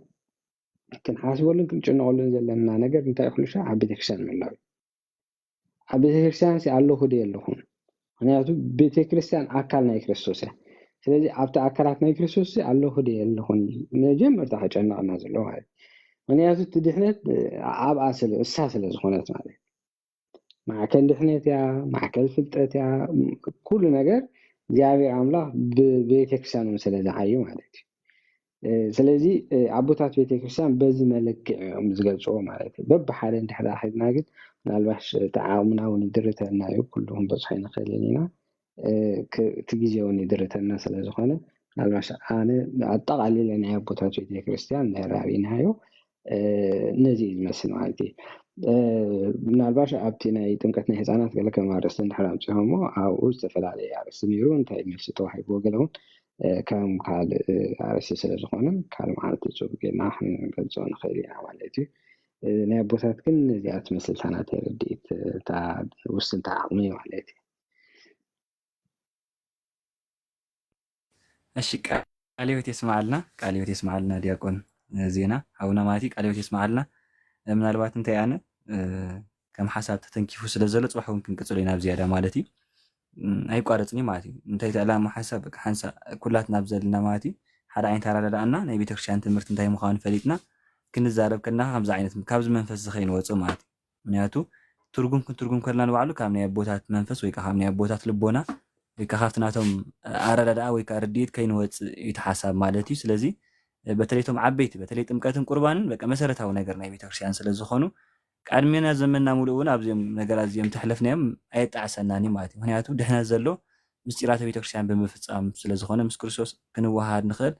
ክንሓስበሉን ክንጭነቐሉን ዘለና ነገር እንታይ ኩሉ ሻዕ ኣብ ቤተክርስትያን ምህላው እዩ። ኣብ ቤተክርስትያን ሲ ኣለኹ ድየ ኣለኹን? ምክንያቱ ቤተክርስትያን ኣካል ናይ ክርስቶስ እያ። ስለዚ ኣብቲ ኣካላት ናይ ክርስቶስ ሲ ኣለኹ ድየ ኣለኹን? መጀመርታ ከጨነቐና ዘሎ ማለት እዩ። ምክንያቱ እቲ ድሕነት ኣብኣ ስለ እሳ ስለ ዝኾነት ማለት እዩ። ማዕከል ድሕነት እያ፣ ማዕከል ፍልጠት እያ። ኩሉ ነገር እግዚኣብሔር ኣምላኽ ብቤተክርስትያን እውን ስለ ዝዓዩ ማለት እዩ። ስለዚ ኣቦታት ቤተክርስትያን በዚ መለክዕ እዮም ዝገልፅዎ ማለት እዩ። በብሓደ እንድሕር ኬድና ግን ምናልባሽ እቲ ዓቕምና እውን ይድርተና እዩ። ኩሉ ክንበፅሖ ኣይንኽእልን ኢና። እቲ ግዜ እውን ይድርተና ስለ ዝኾነ ምናልባሽ ኣነ ኣጠቓሊለ ናይ ኣቦታት ቤተክርስትያን ናይ ራቢናዮ ነዚ እዩ ዝመስል ማለት እዩ። ምናልባሽ ኣብቲ ናይ ጥምቀት ናይ ህፃናት ገለ ከም ኣርእስቲ እንድሕር ኣምፂኦሞ ኣብኡ ዝተፈላለየ ኣርእስቲ ነይሩ እንታይ መልሲ ተዋሂብዎ ገለ እውን ከም ካልእ ኣርእስቲ ስለ ዝኾነ ካልእ መዓልቲ ፅቡቅ ጌርና ክንገልፆ ንኽእል ኢና ማለት እዩ። ናይ ኣቦታት ግን እዚኣ ትመስል እታ ናተይ ርድኢት እታ ውስንታ ዓቕሚ ማለት እዩ። እሺ ቃለ ህይወት የስማዓልና፣ ቃለ ህይወት የስማዓልና ዲያቆን ዜና ሓውና ማለት እዩ። ቃለ ህይወት የስማዓልና። ምናልባት እንታይ ኣነ ከም ሓሳብ ተተንኪፉ ስለ ዘሎ ፅባሕ እውን ክንቅፅሎ ኢና ብዝያዳ ማለት እዩ። ኣይቋረፅን እዩ ማለት እዩ። እንታይ እቲ ዕላማ ሓሳብ በቃ ሓንሳ ኩላትና ኣብ ዘለና ማለት እዩ ሓደ ዓይነት ኣረዳድኣና ናይ ቤተክርስትያን ትምህርቲ እንታይ ምዃኑ ፈሊጥና ክንዛረብ ከለና ከምዚ ዓይነት ካብዚ መንፈስ እዚ ከይንወፅእ ማለት እዩ። ምክንያቱ ትርጉም ክንትርጉም ከለና ንባዕሉ ካብ ናይ ኣቦታት መንፈስ ወይ ካብ ናይ ኣቦታት ልቦና ወይ ከዓ ካብቲ ናቶም ኣረዳድኣ ወይ ከዓ ርድኢት ከይንወፅእ እዩ እቲ ሓሳብ ማለት እዩ። ስለዚ በተለይ እቶም ዓበይቲ በተለይ ጥምቀትን ቁርባንን በቃ መሰረታዊ ነገር ናይ ቤተክርስትያን ስለ ዝኾኑ ቀድሜና ዘመንና ሙሉእ እውን ኣብዚኦም ነገራት እዚኦም ተሕለፍናዮም ኣየጣዕሰናን እዩ ማለት እዩ። ምክንያቱ ድሕነት ዘሎ ምስጢራተ ቤተክርስትያን ብምፍፃም ስለ ዝኾነ ምስ ክርስቶስ ክንወሃሃድ ንኽእል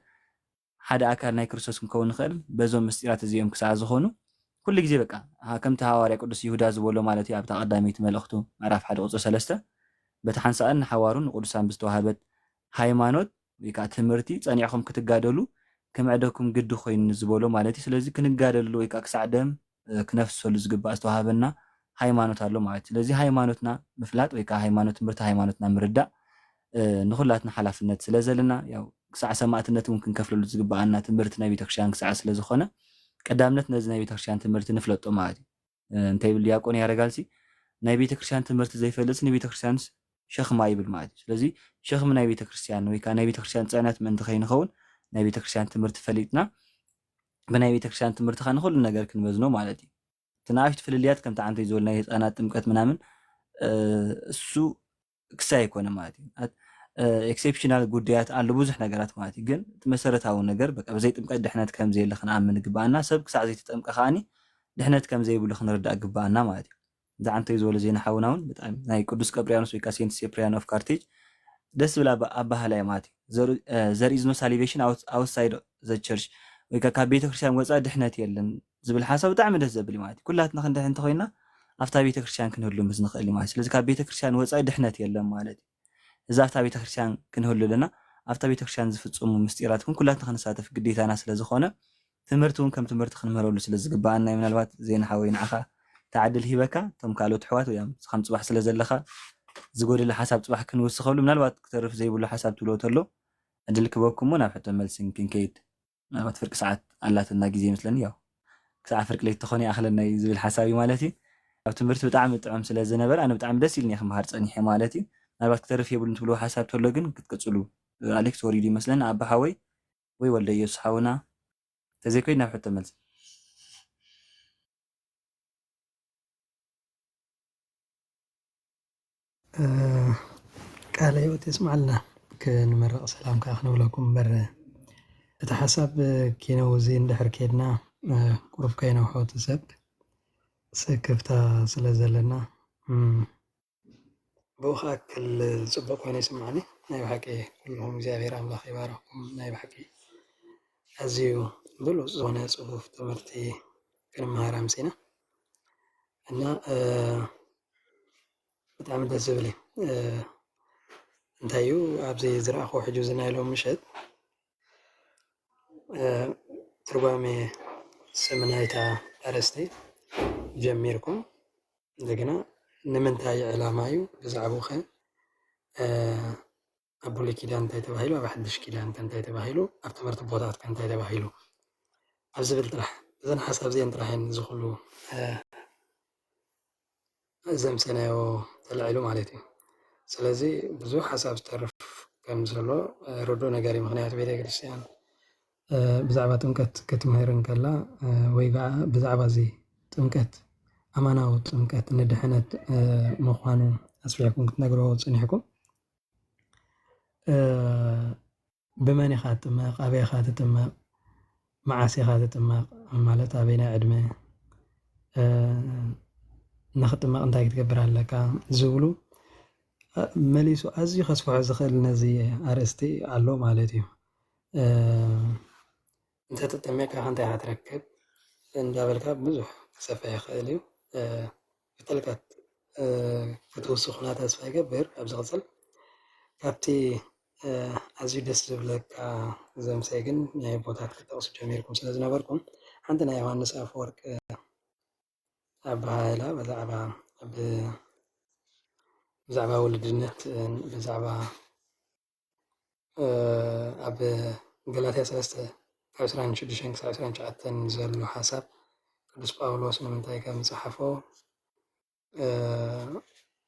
ሓደ ኣካል ናይ ክርስቶስ ክንከውን ንኽእል በዞም ምስጢራት እዚኦም ክሳዕ ዝኾኑ ኩሉ ግዜ በቃ ከምቲ ሃዋርያ ቅዱስ ይሁዳ ዝበሎ ማለት እዩ ኣብታ ቀዳመይቲ መልእኽቱ ምዕራፍ ሓደ ቁፅሪ ሰለስተ በቲ ሓንሳእን ንሓዋሩን ንቅዱሳን ብዝተዋሃበት ሃይማኖት ወይ ከዓ ትምህርቲ ፀኒዕኹም ክትጋደሉ ክምዕደኩም ግዲ ኮይኑ ዝበሎ ማለት እዩ። ስለዚ ክንጋደሉ ወይ ከዓ ክሳዕ ደም ክነፍሰሉ ዝግባእ ዝተዋሃበና ሃይማኖት ኣሎ ማለት እዩ። ስለዚ ሃይማኖትና ምፍላጥ ወይ ከዓ ሃይማኖት ትምህርቲ ሃይማኖትና ምርዳእ ንኩላትና ሓላፍነት ስለ ዘለና ያው ክሳዕ ሰማእትነት እውን ክንከፍለሉ ዝግባኣና ትምህርቲ ናይ ቤተክርስትያን ክሳዕ ስለ ዝኾነ ቀዳምነት ነዚ ናይ ቤተክርስትያን ትምህርቲ ንፍለጦ ማለት እዩ። እንታይ ይብል ዲያቆን ያረጋልሲ ናይ ቤተክርስትያን ትምህርቲ ዘይፈልጥስ ንቤተክርስትያንስ ሸኽማ ይብል ማለት እዩ። ስለዚ ሸኽሚ ናይ ቤተክርስትያን ወይ ከዓ ናይ ቤተክርስትያን ፅዕነት ምእንቲ ከይንኸውን ናይ ቤተክርስትያን ትምህርቲ ፈሊጥና ብናይ ቤተክርስትያን ትምህርቲ ከዓ ንኩሉ ነገር ክንመዝኖ ማለት እዩ። እቲ ንኣሽቱ ፍልልያት ከምቲ ዓንተይ ዝበሉ ናይ ህፃናት ጥምቀት ምናምን እሱ ክሳይ ኣይኮነ ማለት እዩ። ኤክሴፕሽናል ጉዳያት ኣሎ ብዙሕ ነገራት ማለት እዩ። ግን እቲ መሰረታዊ ነገር በቃ ብዘይ ጥምቀት ድሕነት ከም ዘየለ ክንኣምን ግባኣና። ሰብ ክሳዕ ዘይተጠምቀ ከዓኒ ድሕነት ከም ዘይብሉ ክንርዳእ ግባኣና ማለት እዩ። እዚ ዓንተይ ዝበሎ ዜና ሓውና እውን ብጣዕሚ ናይ ቅዱስ ቀብርያኖስ ወይ ከዓ ሴንት ሴፕሪያን ኦፍ ካርቴጅ ደስ ዝብል ኣባህላ እዩ ማለት እዩ። There is no salvation outside the church ወይ ከዓ ካብ ቤተክርስትያን ወፃኢ ድሕነት የለን ዝብል ሓሳብ ብጣዕሚ ደስ ዘብል እዩ ማለት እዩ። ኩላትና ክንድሕን እንተኮይና ኣብታ ቤተክርስትያን ክንህሉ ምስ ንኽእል እዩ ማለት እዩ። ስለዚ ካብ ቤተክርስትያን ወፃኢ ድሕነት የለን ማለት እዩ። እዚ ኣብታ ቤተክርስትያን ክንህሉ ኣለና። ኣብታ ቤተክርስትያን ዝፍፀሙ ምስጢራት እውን ኩላትና ክንሳተፍ ግዴታና ስለዝኾነ ትምህርቲ እውን ከም ትምህርቲ ክንምህረሉ ስለዝግባኣና እዩ። ምናልባት ዜና ሓወይ ንዓኻ ተዓድል ሂበካ እቶም ካልኦት ኣሕዋት ወይ ኣም- ከም ፅባሕ ስለ ዘለኻ ዝጎደለ ሓሳብ ፅባሕ ክንውስኸሉ ምናልባት ክተርፍ ዘይብሉ ሓሳብ ትብሎ ተሎ ዕድል ክበኩም ናብ ሕቶ መልስን ክንከይድ ምናልባት ፍርቂ ሰዓት ኣላትና ግዜ ይመስለኒ ያው ክሳዕ ፍርቂ ለይቲ ተኾነ ይኣኽለና እዩ ዝብል ሓሳብ እዩ ማለት እዩ። ኣብ ትምህርቲ ብጣዕሚ ጥዑም ስለ ዝነበረ ኣነ ብጣዕሚ ደስ ኢልኒ ክምሃር ፀኒሐ ማለት እዩ። ምናልባት ክተርፍ የብሉን ትብልዎ ሓሳብ ተሎ ግን ክትቅፅሉ ኣሌክስ ወሪዱ ይመስለኒ ኣባ ሓወይ ወይ ወልደ ኢየሱስ ሓውና ተዘይኮይድ ናብ ሕቶ መልሲ ቃለ ህይወት የስማዓልና። ክንምረቕ ሰላም ከዓ ክንብለኩም እምበር እቲ ሓሳብ ኪነው እዚ እንድሕር ከድና ቁሩብ ከይነውሖ እቲ ሰብ ስክፍታ ስለ ዘለና ብኡ ክኣክል ፅቡቅ ኮይኑ ይስማዓኒ። ናይ ብሓቂ ኩልኹም እግዚኣብሔር ኣምላኽ ይባረኽኩም። ናይ ብሓቂ ኣዝዩ ብሉፅ ዝኾነ ፅፉፍ ትምህርቲ ክንመሃር ኣምሲና እና ብጣዕሚ ደስ ዝብል እዩ። እንታይ እዩ ኣብዚ ዝረኣኹ ሕጂ እዚ ናይ ሎም ምሸት ትርጓሜ ስም ናይታ ኣርእስቲ ጀሚርኩም እንደገና ንምንታይ ዕላማ እዩ ብዛዕባኡ ከ ኣብ ብሉይ ኪዳን እንታይ ተባሂሉ ኣብ ሓድሽ ኪዳን ከ እንታይ ተባሂሉ ኣብ ትምህርቲ ቦታት ከ እንታይ ተባሂሉ ኣብ ዝብል ጥራሕ እዘን ሓሳብ እዚአን ጥራሕ እየን እዚ ኩሉ ዘምሰናዮ ተላዒሉ ማለት እዩ። ስለዚ ብዙሕ ሓሳብ ዝተርፍ ከም ዘሎ ርዱእ ነገር እዩ። ምክንያቱ ቤተክርስትያን ብዛዕባ ጥምቀት ክትምህር እንከላ ወይ ከዓ ብዛዕባ እዚ ጥምቀት ኣማናዊ ጥምቀት ንድሕነት ምኳኑ ኣስፊሕኩም ክትነግርዎ ፅኒሕኩም ብመን ኢኻ ትጥመቕ ኣበይ ኢኻ ትጥመቕ መዓስ ኢኻ ትጥመቕ ማለት ኣበይናይ ዕድመ ንኽጥመቕ እንታይ ክትገብር ኣለካ ዝብሉ መሊሱ ኣዝዩ ከስፍሖ ዝኽእል ነዚ ኣርእስቲ ኣሎ ማለት እዩ። እንተተጠሚቕካ ከ እንታይ ኢኻ ትረክብ እንዳበልካ ብዙሕ ክሰፍሕ ይኽእል እዩ። ብጥልቀት ክትውስኹና ተስፋ ይገብር ኣብ ዝቕፅል ካብቲ ኣዝዩ ደስ ዝብለካ ዘምሰ ግን ናይ ቦታት ክጠቕሱ ጀሚርኩም ስለ ዝነበርኩም ሓንቲ ናይ ዮሃንስ ኣፈወርቅ ኣበሃህላ ብዛዕባ ብዛዕባ ውልድነት ብዛዕባ ኣብ ገላትያ ሰለስተ ካብ ዕስራን ሽዱሽተን ክሳብ ዕስራን ትሽዓተን ዘሎ ሓሳብ ቅዱስ ጳውሎስ ንምንታይ ከም ዝጸሓፎ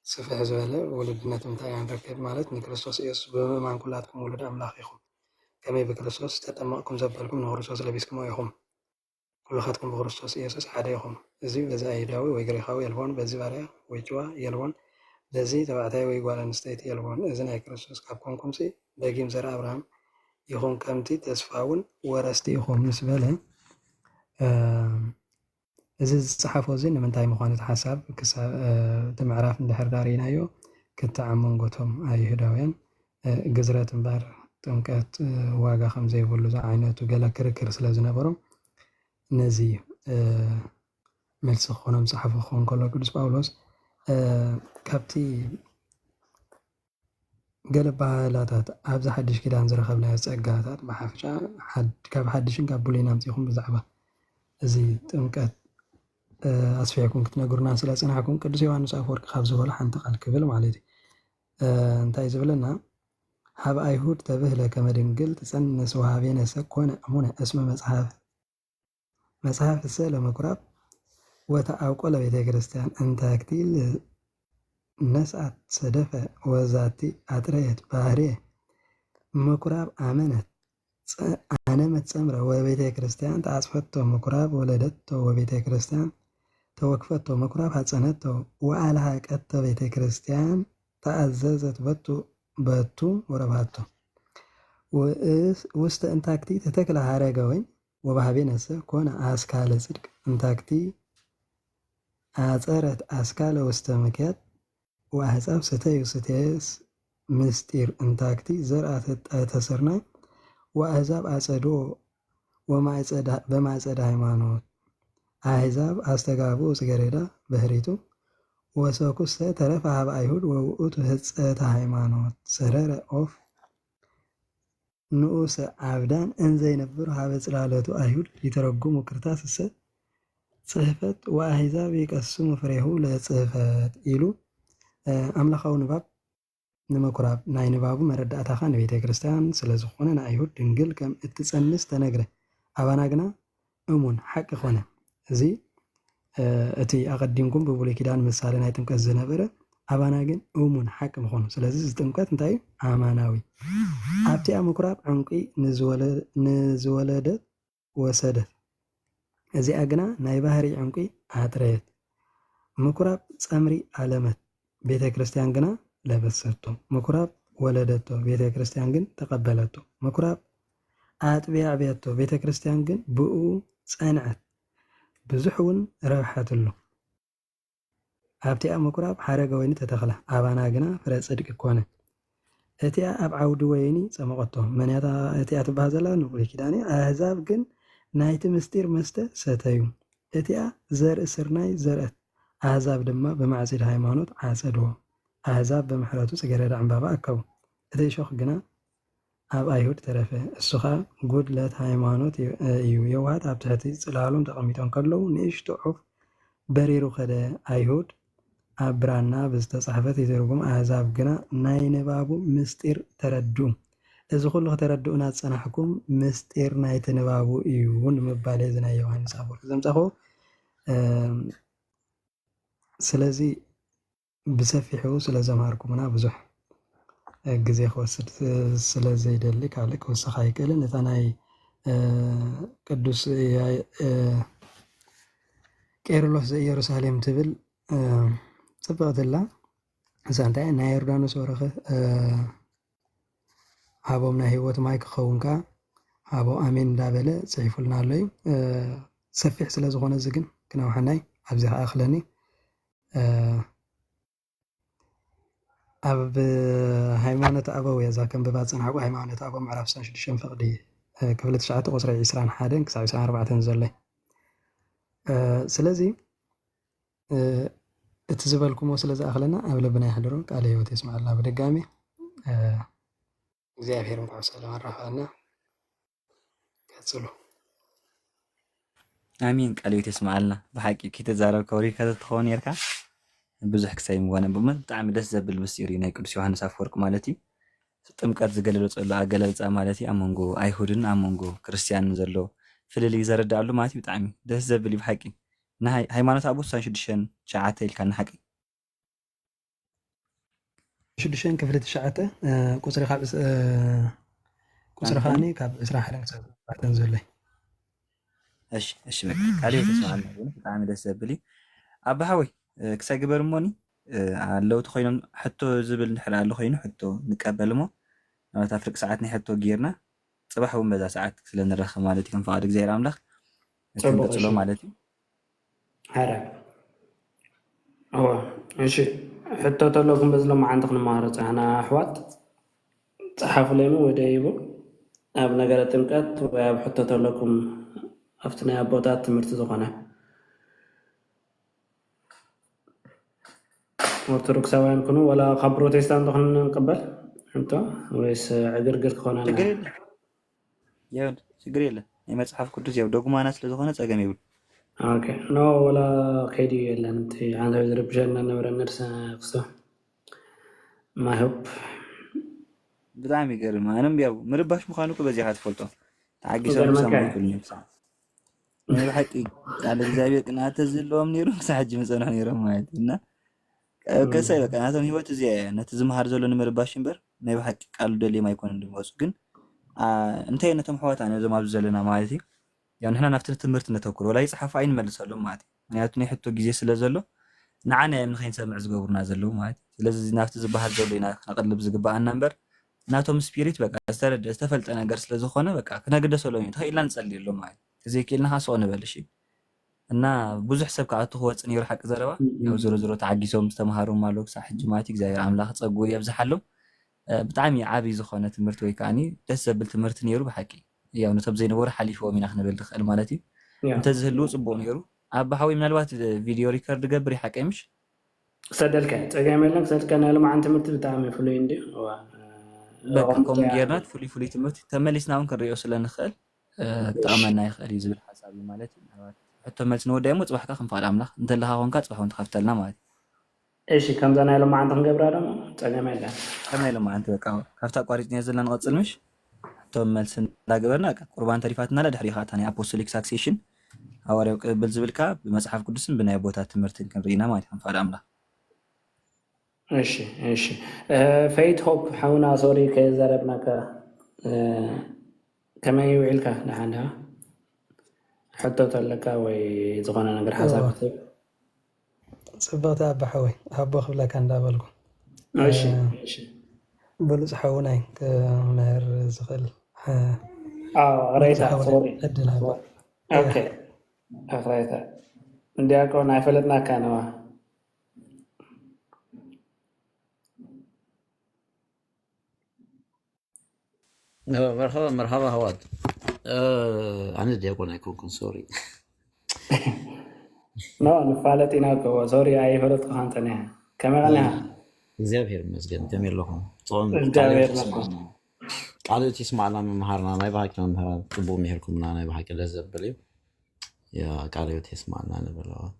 ስፍሕ ዝበለ ውልድነት እንታይ ኢና ንረክብ ማለት ንክርስቶስ ኢየሱስ ብምእማን ኩላትኩም ውሉድ ኣምላኽ ኢኹም ከመይ ብክርስቶስ ዝተጠመቕኩም ዘበልኩም ንክርስቶስ ለቢስኩሞ ኢኹም ኩልኻትኩም ብክርስቶስ ኢየሱስ ሓደ ኢኹም። እዚ በዚ ኣይሁዳዊ ወይ ግሪኻዊ የልቦን፣ በዚ ባርያ ወይ ጭዋ የልቦን፣ በዚ ተባዕታይ ወይ ጓል ኣንስተይቲ የልቦን። እዚ ናይ ክርስቶስ ካብ ኮንኩምሲ ደጊም ዘር ኣብርሃም ኢኹም ከምቲ ተስፋ እውን ወረስቲ ኢኹም ምስ በለ እዚ ዝፀሓፎ እዚ ንምንታይ ምዃኑ እቲ ሓሳብ እቲ ምዕራፍ እንድሕር ዳርኢናዮ ክተዓም መንጎቶም ኣይሁዳውያን ግዝረት እምበር ጥምቀት ዋጋ ከም ዘይብሉ ዝዓይነቱ ገለ ክርክር ስለ ዝነበሮም ነዚ መልሲ ክኾኖም ዝፀሓፎ ክኸውን ከሎ ቅዱስ ጳውሎስ ካብቲ ገለ ባህላታት ኣብዚ ሓድሽ ኪዳን ዝረኸብናዮ ጸጋታት ብሓፈሻ ካብ ሓድሽን ካብ ብሉይን ኣምጺኹም ብዛዕባ እዚ ጥምቀት ኣስፊሕኩም ክትነግሩና ስለ ጸናሕኩም ቅዱስ ዮሃንስ ኣፈወርቂ ካብ ዝበሎ ሓንቲ ቃል ክብል ማለት እዩ እንታይ ዝብለና ሀብ አይሁድ ተብህለ ከመ ድንግል ትጸንስ ወሀቤነሰ ኮነ እሙነ እስመ መጽሐፍ መጽሐፍ እሰ ለምኩራብ ወተአብቆ ለቤተ ክርስቲያን እንታክቲ ነስአት ሰደፈ ወዛቲ አጥረየት ባህርየ ምኩራብ አመነት አነመት ጸምረ ወቤተ ክርስቲያን ተአጽፈቶ ምኩራብ ወለደቶ ወቤተ ክርስቲያን ተወክፈቶ ምኩራብ ሐጸነቶ ወአልሃቀቶ ቤተ ክርስቲያን ተአዘዘት በቱ በቱ ወረብሃቶ ውስተ እንታክቲ ተተክለ ሀረገ ወይን ወባህቤነሰ ኮነ አስካለ ጽድቅ እንታክቲ አጸረት አስካለ ውስተ ምክያት ወአሕዛብ ስተዩ ስተየ ምስጢር እንታክቲ ዘርአ ተሰርናይ ወአሕዛብ አጸድኦ ወማይጸዳ-፣ በማይጸዳ ሃይማኖት ኣሕዛብ ኣስተጋብኡ ጽጌረዳ በህሪቱ ወሰኩሰ ተረፈ ሀበ ኣይሁድ ወውእቱ ህጸተ ሃይማኖት ሰረረ ኦፍ ንኡሰ ዓብዳን እንዘይነብር ሀበ ጽላለቱ ኣይሁድ ይተረጉሙ ክርታስሰ ጽሕፈት ወኣሕዛብ ይቀስሙ ፍሬሁ ለጽሕፈት ኢሉ፣ እ፣ ኣምላኻዊ ንባብ ንምኩራብ ናይ ንባቡ መረዳእታኻ ንቤተ ክርስቲያን ስለ ዝኾነ ንኣይሁድ ድንግል ከም እትጸንስ ተነግረ። ኣባና ግና እሙን ሓቂ ኮነ። እዚ፣ እ፣ እቲ ኣቐዲምኩም ብብሉይ ኪዳን ምሳሌ ናይ ጥምቀት ዝነበረ ኣባና ግን እሙን ሓቂ ምኾኑ። ስለዚ እዚ ጥምቀት እንታይ እዩ? ኣማናዊ። ኣብቲኣ ምኩራብ ዕንቂ ንዝወለ-፣ ንዝወለደት ወሰደት። እዚኣ ግና ናይ ባህሪ ዕንቂ ኣጥረየት። ምኩራብ ጸምሪ ኣለመት፣ ቤተ ክርስቲያን ግና ለበሰቶ። ምኩራብ ወለደቶ፣ ቤተ ክርስቲያን ግን ተቐበለቶ። ምኩራብ ኣጥብያ ኣዕብያቶ፣ ቤተ ክርስቲያን ግን ብእኡ ጸንዐት፣ ብዙሕ እውን ረብሐትሉ። ኣብቲኣ ምኩራብ ሓረገ ወይኒ ተተኽለ፣ ኣባና ግና ፍረ ጽድቂ ኮነ። እቲኣ ኣብ ዓውዲ ወይኒ ጸመቐቶ። መን እያ እታ እቲኣ ትበሃል ዘላ? ንብሉይ ኪዳን እያ። ኣህዛብ ግን ናይቲ ምስጢር መስተ ሰተዩ። እቲኣ ዘርኢ ስርናይ ዘርአት፣ ኣህዛብ ድማ ብማዕጺድ ሃይማኖት ዓጸድዎ። ኣህዛብ ብምሕረቱ ጽጌረዳ ዕምባባ ኣከቡ። እቲ እሾኽ ግና ኣብ ኣይሁድ ተረፈ። እሱ ኸኣ ጉድለት ሃይማኖት እዩ። የዋሃት ኣብ ትሕቲ ጽላሎም ተቐሚጦም ከለዉ ንእሽቶ ዑፍ በሪሩ ኸደ። ኣይሁድ ኣብ ብራና ብዝተጻሕፈት ይትርጉም፣ ኣህዛብ ግና ናይ ንባቡ ምስጢር ተረድኡ። እዚ ኹሉ ከተረድኡና ዝጸናሕኩም ምስጢር ናይቲ ንባቡ እዩ ንምባል እዚ ናይ ዮሃንስ ኣፈወርቂ ዘምጻኹ። እም፣ ስለዚ ብሰፊሑ ስለ ዘምሃርኩምና ብዙሕ፣ እ፣ ግዜ ክወስድ ስ-፣ ስለ ዘይደሊ ካልእ ክውስኽ ኣይክእልን። እታ ናይ፣ እ፣ ቅዱስ ያ-፣ እ፣ ቄርሎስ ዘኢየሩሳሌም ትብል፣ እ፣ ጽብቕቲ ኣላ። እዛ እንታይ እያ? ናይ ዮርዳኖስ በረኸ፣ እ፣ ሃቦም ናይ ህይወት ማይ ክኸውን ከኣ ሃቦ ኣሜን እንዳበለ ጽሒፉልና ኣሎ እዩ። እ፣ ሰፊሕ ስለ ዝኾነ እዚ ግን ክነውሓናይ ኣብዚ ከኣኽለኒ። እ፣ ኣብ ሃይማኖት ኣበው እየ እዛ ከንብባ ዝጸናሕኩ። ሃይማኖት ኣበው ምዕራፍ ዕስራን ሽዱሽተን ፍቕዲ፣ እ፣ ክፍሊ ትሽዓተ ቁጽሪ ዕስራን ሓደን ክሳብ ዕስራን ኣርባዕተን ዘሎ እዩ። እ፣ ስለዚ፣ እ፣ እቲ ዝበልኩሞ ስለ ዝኣኽለና ኣብ ልብና የሕድሮ። ቃለ ህይወት የስምዓልና ብድጋሚ። እ፣ እግዚኣብሔር እንኳዕ ብሰላም ኣራኸበና። ቀጽሉ። ኣሜን። ቃለ ህይወት የስምዓልና። ብሓቂ ከይተዛረብካ ወሪድካ ተትኸውን ነርካ ብዙሕ ክሳይ ምኾነ። ብእውነት ብጣዕሚ ደስ ዘብል ምስጢር እዩ ናይ ቅዱስ ዮሃንስ ኣፈወርቅ ማለት እዩ። ጥምቀት ዝገለጸሉ ኣገላልጻ ማለት እዩ። ኣብ መንጎ ኣይሁድን ኣብ መንጎ ክርስትያንን ዘሎ ፍልልይ ዘረድኣሉ ማለት እዩ። ብጣዕሚ ደስ ዘብል እዩ ብሓቂ። ንሃይ-፣ ሃይማኖት ኣበው ስሳን ሽዱሽተን ትሽዓተ ኢልካ ንሓቂ። ሽዱሽተን ክፍሊ ትሽዓተ፣ እ፣ ቁጽሪ ካብ ዕስ-፣ እ፣ ቁጽሪ ኣንተን? ከኣኒ ካብ ዕስራን ሓደን ክሳብ ኣርባዕተን ዘሎ እዩ። እሺ፣ እሺ፣ በቃ ቃለ ህይወት የስምዓልና። ብጣዕሚ ደስ ዘብል እዩ። ኣባ ሓወይ፣ እ፣ ክሳይ ግበር እሞኒ፣ እ፣ ኣለውቲ ኮይኖም ሕቶ ዝብል እንድሕር ኣሎ ኮይኑ ሕቶ ንቀበል እሞ፣ ናብታ ፍርቂ ሰዓት ናይ ሕቶ ጌርና፣ ጽባሕ እውን በዛ ሰዓት ስለ ንራኸብ ማለት እዩ፣ ከም ፍቓድ እግዚኣብሔር ኣምላኽ ጽቡቕ፣ ክንቅጽሎ እሺ። ማለት እዩ። ሓራይ። እወ፣ እሺ። ሕቶ ተለኩም በዚ ሎማዓንቲ ክንመሃሮ ጸናሕና ኣሕዋት፣ ጸሓፉለይ'ሞ ወይ ደይቡ ኣብ ነገረ ጥምቀት ወይ ኣብ ሕቶ ተለኩም ኣብቲ ናይ ኣቦታት ትምህርቲ ዝኾነ። ኦርቶዶክሳውያን ኩኑ ወላ ካብ ፕሮቴስታንት ዶ ክንቅበል ሕቶ ወይስ ዕግርግር ክኾነና? ችግር የለን። የውን ችግር የለን። ናይ መጽሓፍ ቅዱስ ያው ዶግማና ስለ ዝኾነ ጸገም የብሉ። ኦኬ። ኖ፣ ወላ ከይዲ የለን። እቲ ኣንተ ዝርብሸና ነበረ ነርሰ ክስቶ። My hope። ብጣዕሚ ይገርም። ኣነም ያው ምርባሽ ምዃኑ እኮ በዚኻ ትፈልጦ። ተዓጊሶም ይገርመካ ክሰምዑ እዩ። ይኽእሉ እዮም። ናይ ብሓቂ ቃል እግዚኣብሔር ቅንኣተ ዝህልዎም ነይሮም ክሳብ ሕጂ ምጸንሑ ነይሮም ማለት እዩ። እና፣ እ፣ እም። ከሳይ በቃ ናቶም ህይወት እዚኣ እያ። ነቲ ዝመሃር ዘሎ ንምርባሽ እምበር ናይ ብሓቂ ቃሉ ደልዮም ኣይኮነን ዝመጹ። ግን፣ ኣ፣ እንታይ ነቶም ኣሕዋት ነዞም ኣብዚ ዘለና ማለት እዩ። ያው ንሕና ናብቲ ትምህርቲ ነተኩር። ወላ ይጽሓፉ ኣይንመልሰሎም ማለት እዩ። ምክንያቱ ናይ ሕቶ ግዜ ስለ ዘሎ ንዓና እዮም ንኸይንሰምዕ ዝገብሩና ዘለዉ ማለት እዩ። ስለዚ ናብቲ ዝበሃል ዘሎ ኢና ክነቕልብ ዝግብኣና እምበር ናቶም ስፒሪት በቃ ዝተረደ ዝተፈልጠ ነገር ስለ ዝኾነ በቃ ክነግደሰሎም እዩ። ተኽኢልና ንጸልየሎም ማለት እዩ። ተዘይክኢልና ከዓ ስቕ ንበል እሺ። እና ብዙሕ ሰብ ክኣቱ ክወጽእ ነይሩ ሓቂ ዘረባ። እም። ያው ዞሮ ዞሮ ተዓጊሶም ዝተምሃሩ ኣለዉ ክሳብ ሕጂ ማለት እዩ። እግዚኣብሔር ኣምላኽ ጸግኡ የብዝሓሎም። እ፣ ብጣዕሚ ዓቢ ዝኾነ ትምህርቲ ወይ ከዓኒ ደስ ዘብል ትምህርቲ ነይሩ ብሓቂ። ያው ነቶም ዘይነበሩ ሓሊፍዎም ኢና ክንብል ንኽእል ማለት እዩ። ያ እንተዝህልዉ ፅቡቅ ነይሩ። ኣባ ሓወይ ምናልባት ቪድዮ ሪከርድ ገብር ይሓቀይ ምሽ? ክሰደልካ ጸገም የለን። ክሰድካ ናይ ሎማዓንቲ ትምህርቲ ብጣዕሚ ፍሉይ እንድዩ። እዋ፣ በቃ ከምኡ ከምኡ ያ- ጌርና ፍሉይ ፍሉይ ትምህርቲ ተመሊስና እውን ክንሪኦ ስለ ንኽእል እ፣ እሺ ክጠቕመና ይኽእል እዩ ዝብል ሓሳብ እዩ ማለት እዩ። ምናልባት ሕቶ መልሲ ንወዳይ እሞ ፅባሕካ ከም ፍቓድ ኣምላኽ እንተለኻ ኮንካ ፅባሕ እውን ትኸፍተልና ማለት እዩ። እሺ፣ ከምዛ ናይ ሎማዓንቲ ክንገብራ ደሞ ጸገም የለን። ከመይ ኢሎም ኣንቲ በቃ ካብታ ኣቋሪፅና ዘለና ንቐፅል ምሽ? ሕቶ መልሲ እንዳገበርና በቃ ቁርባን ተሪፋትና ላ ድሕሪኻ እታ ናይ ኣፖስቶሊክ ሳክሴሽን ሃዋርያዊ ቅብብል ዝብልካ ብመፅሓፍ ቅዱስን ብናይ ኣቦታት ትምህርትን ክንርኢና ማለት እዩ ከም ፍቓድ ኣምላኽ። እሺ እሺ። እ፣ ፌይት ሆፕ ሓውና ሶሪ ከየዛረብናካ፣ እ፣ ከመይ ውዒልካ? ደሓን ዲኻ? ሕቶ ተለካ ወይ ዝኾነ ነገር ሓሳብ ክትህብ? ጽብቕቲ ኣባ ሓወይ ኣቦ ክብለካ እንዳበልኩ እሺ እ፣ እሺ። ብሉጽ ሓውናይ ክምህር ዝኽእል እ፣ ኣዎ ብሉጽ ቅሬታ ሓውናይ ሶሪ። ዕድል ሃበ። ኦኬ እያ ቅሬታ ዲያቆን ኣይፈለጥናካ ነዋ። መርሓባ መርሓባ ኣሕዋት። ኣነ ዲያቆን ኣይኮንኩን ሶሪ። ኖ ንፋለጥ ኢና እኮ ሶሪ ኣይፈለጥኩኻን ጸኒሐ። ከመይ ቀኒኻ? እግዚኣብሔር ይመስገን ከመይ ኣለኹም? ጽም ቃለ እግዚኣብሔር ሕይወት ይመስገን። ይስማዕና። ቃለ ሕይወት ይስማዕና መምህርና ናይ ብሓቂ መምህራን ጽቡቅ ምሂርኩምና ናይ ብሓቂ ደስ ዘብል እዩ። ያ ቃለ ሕይወት ይስማዕና ንበል ኣሕዋት።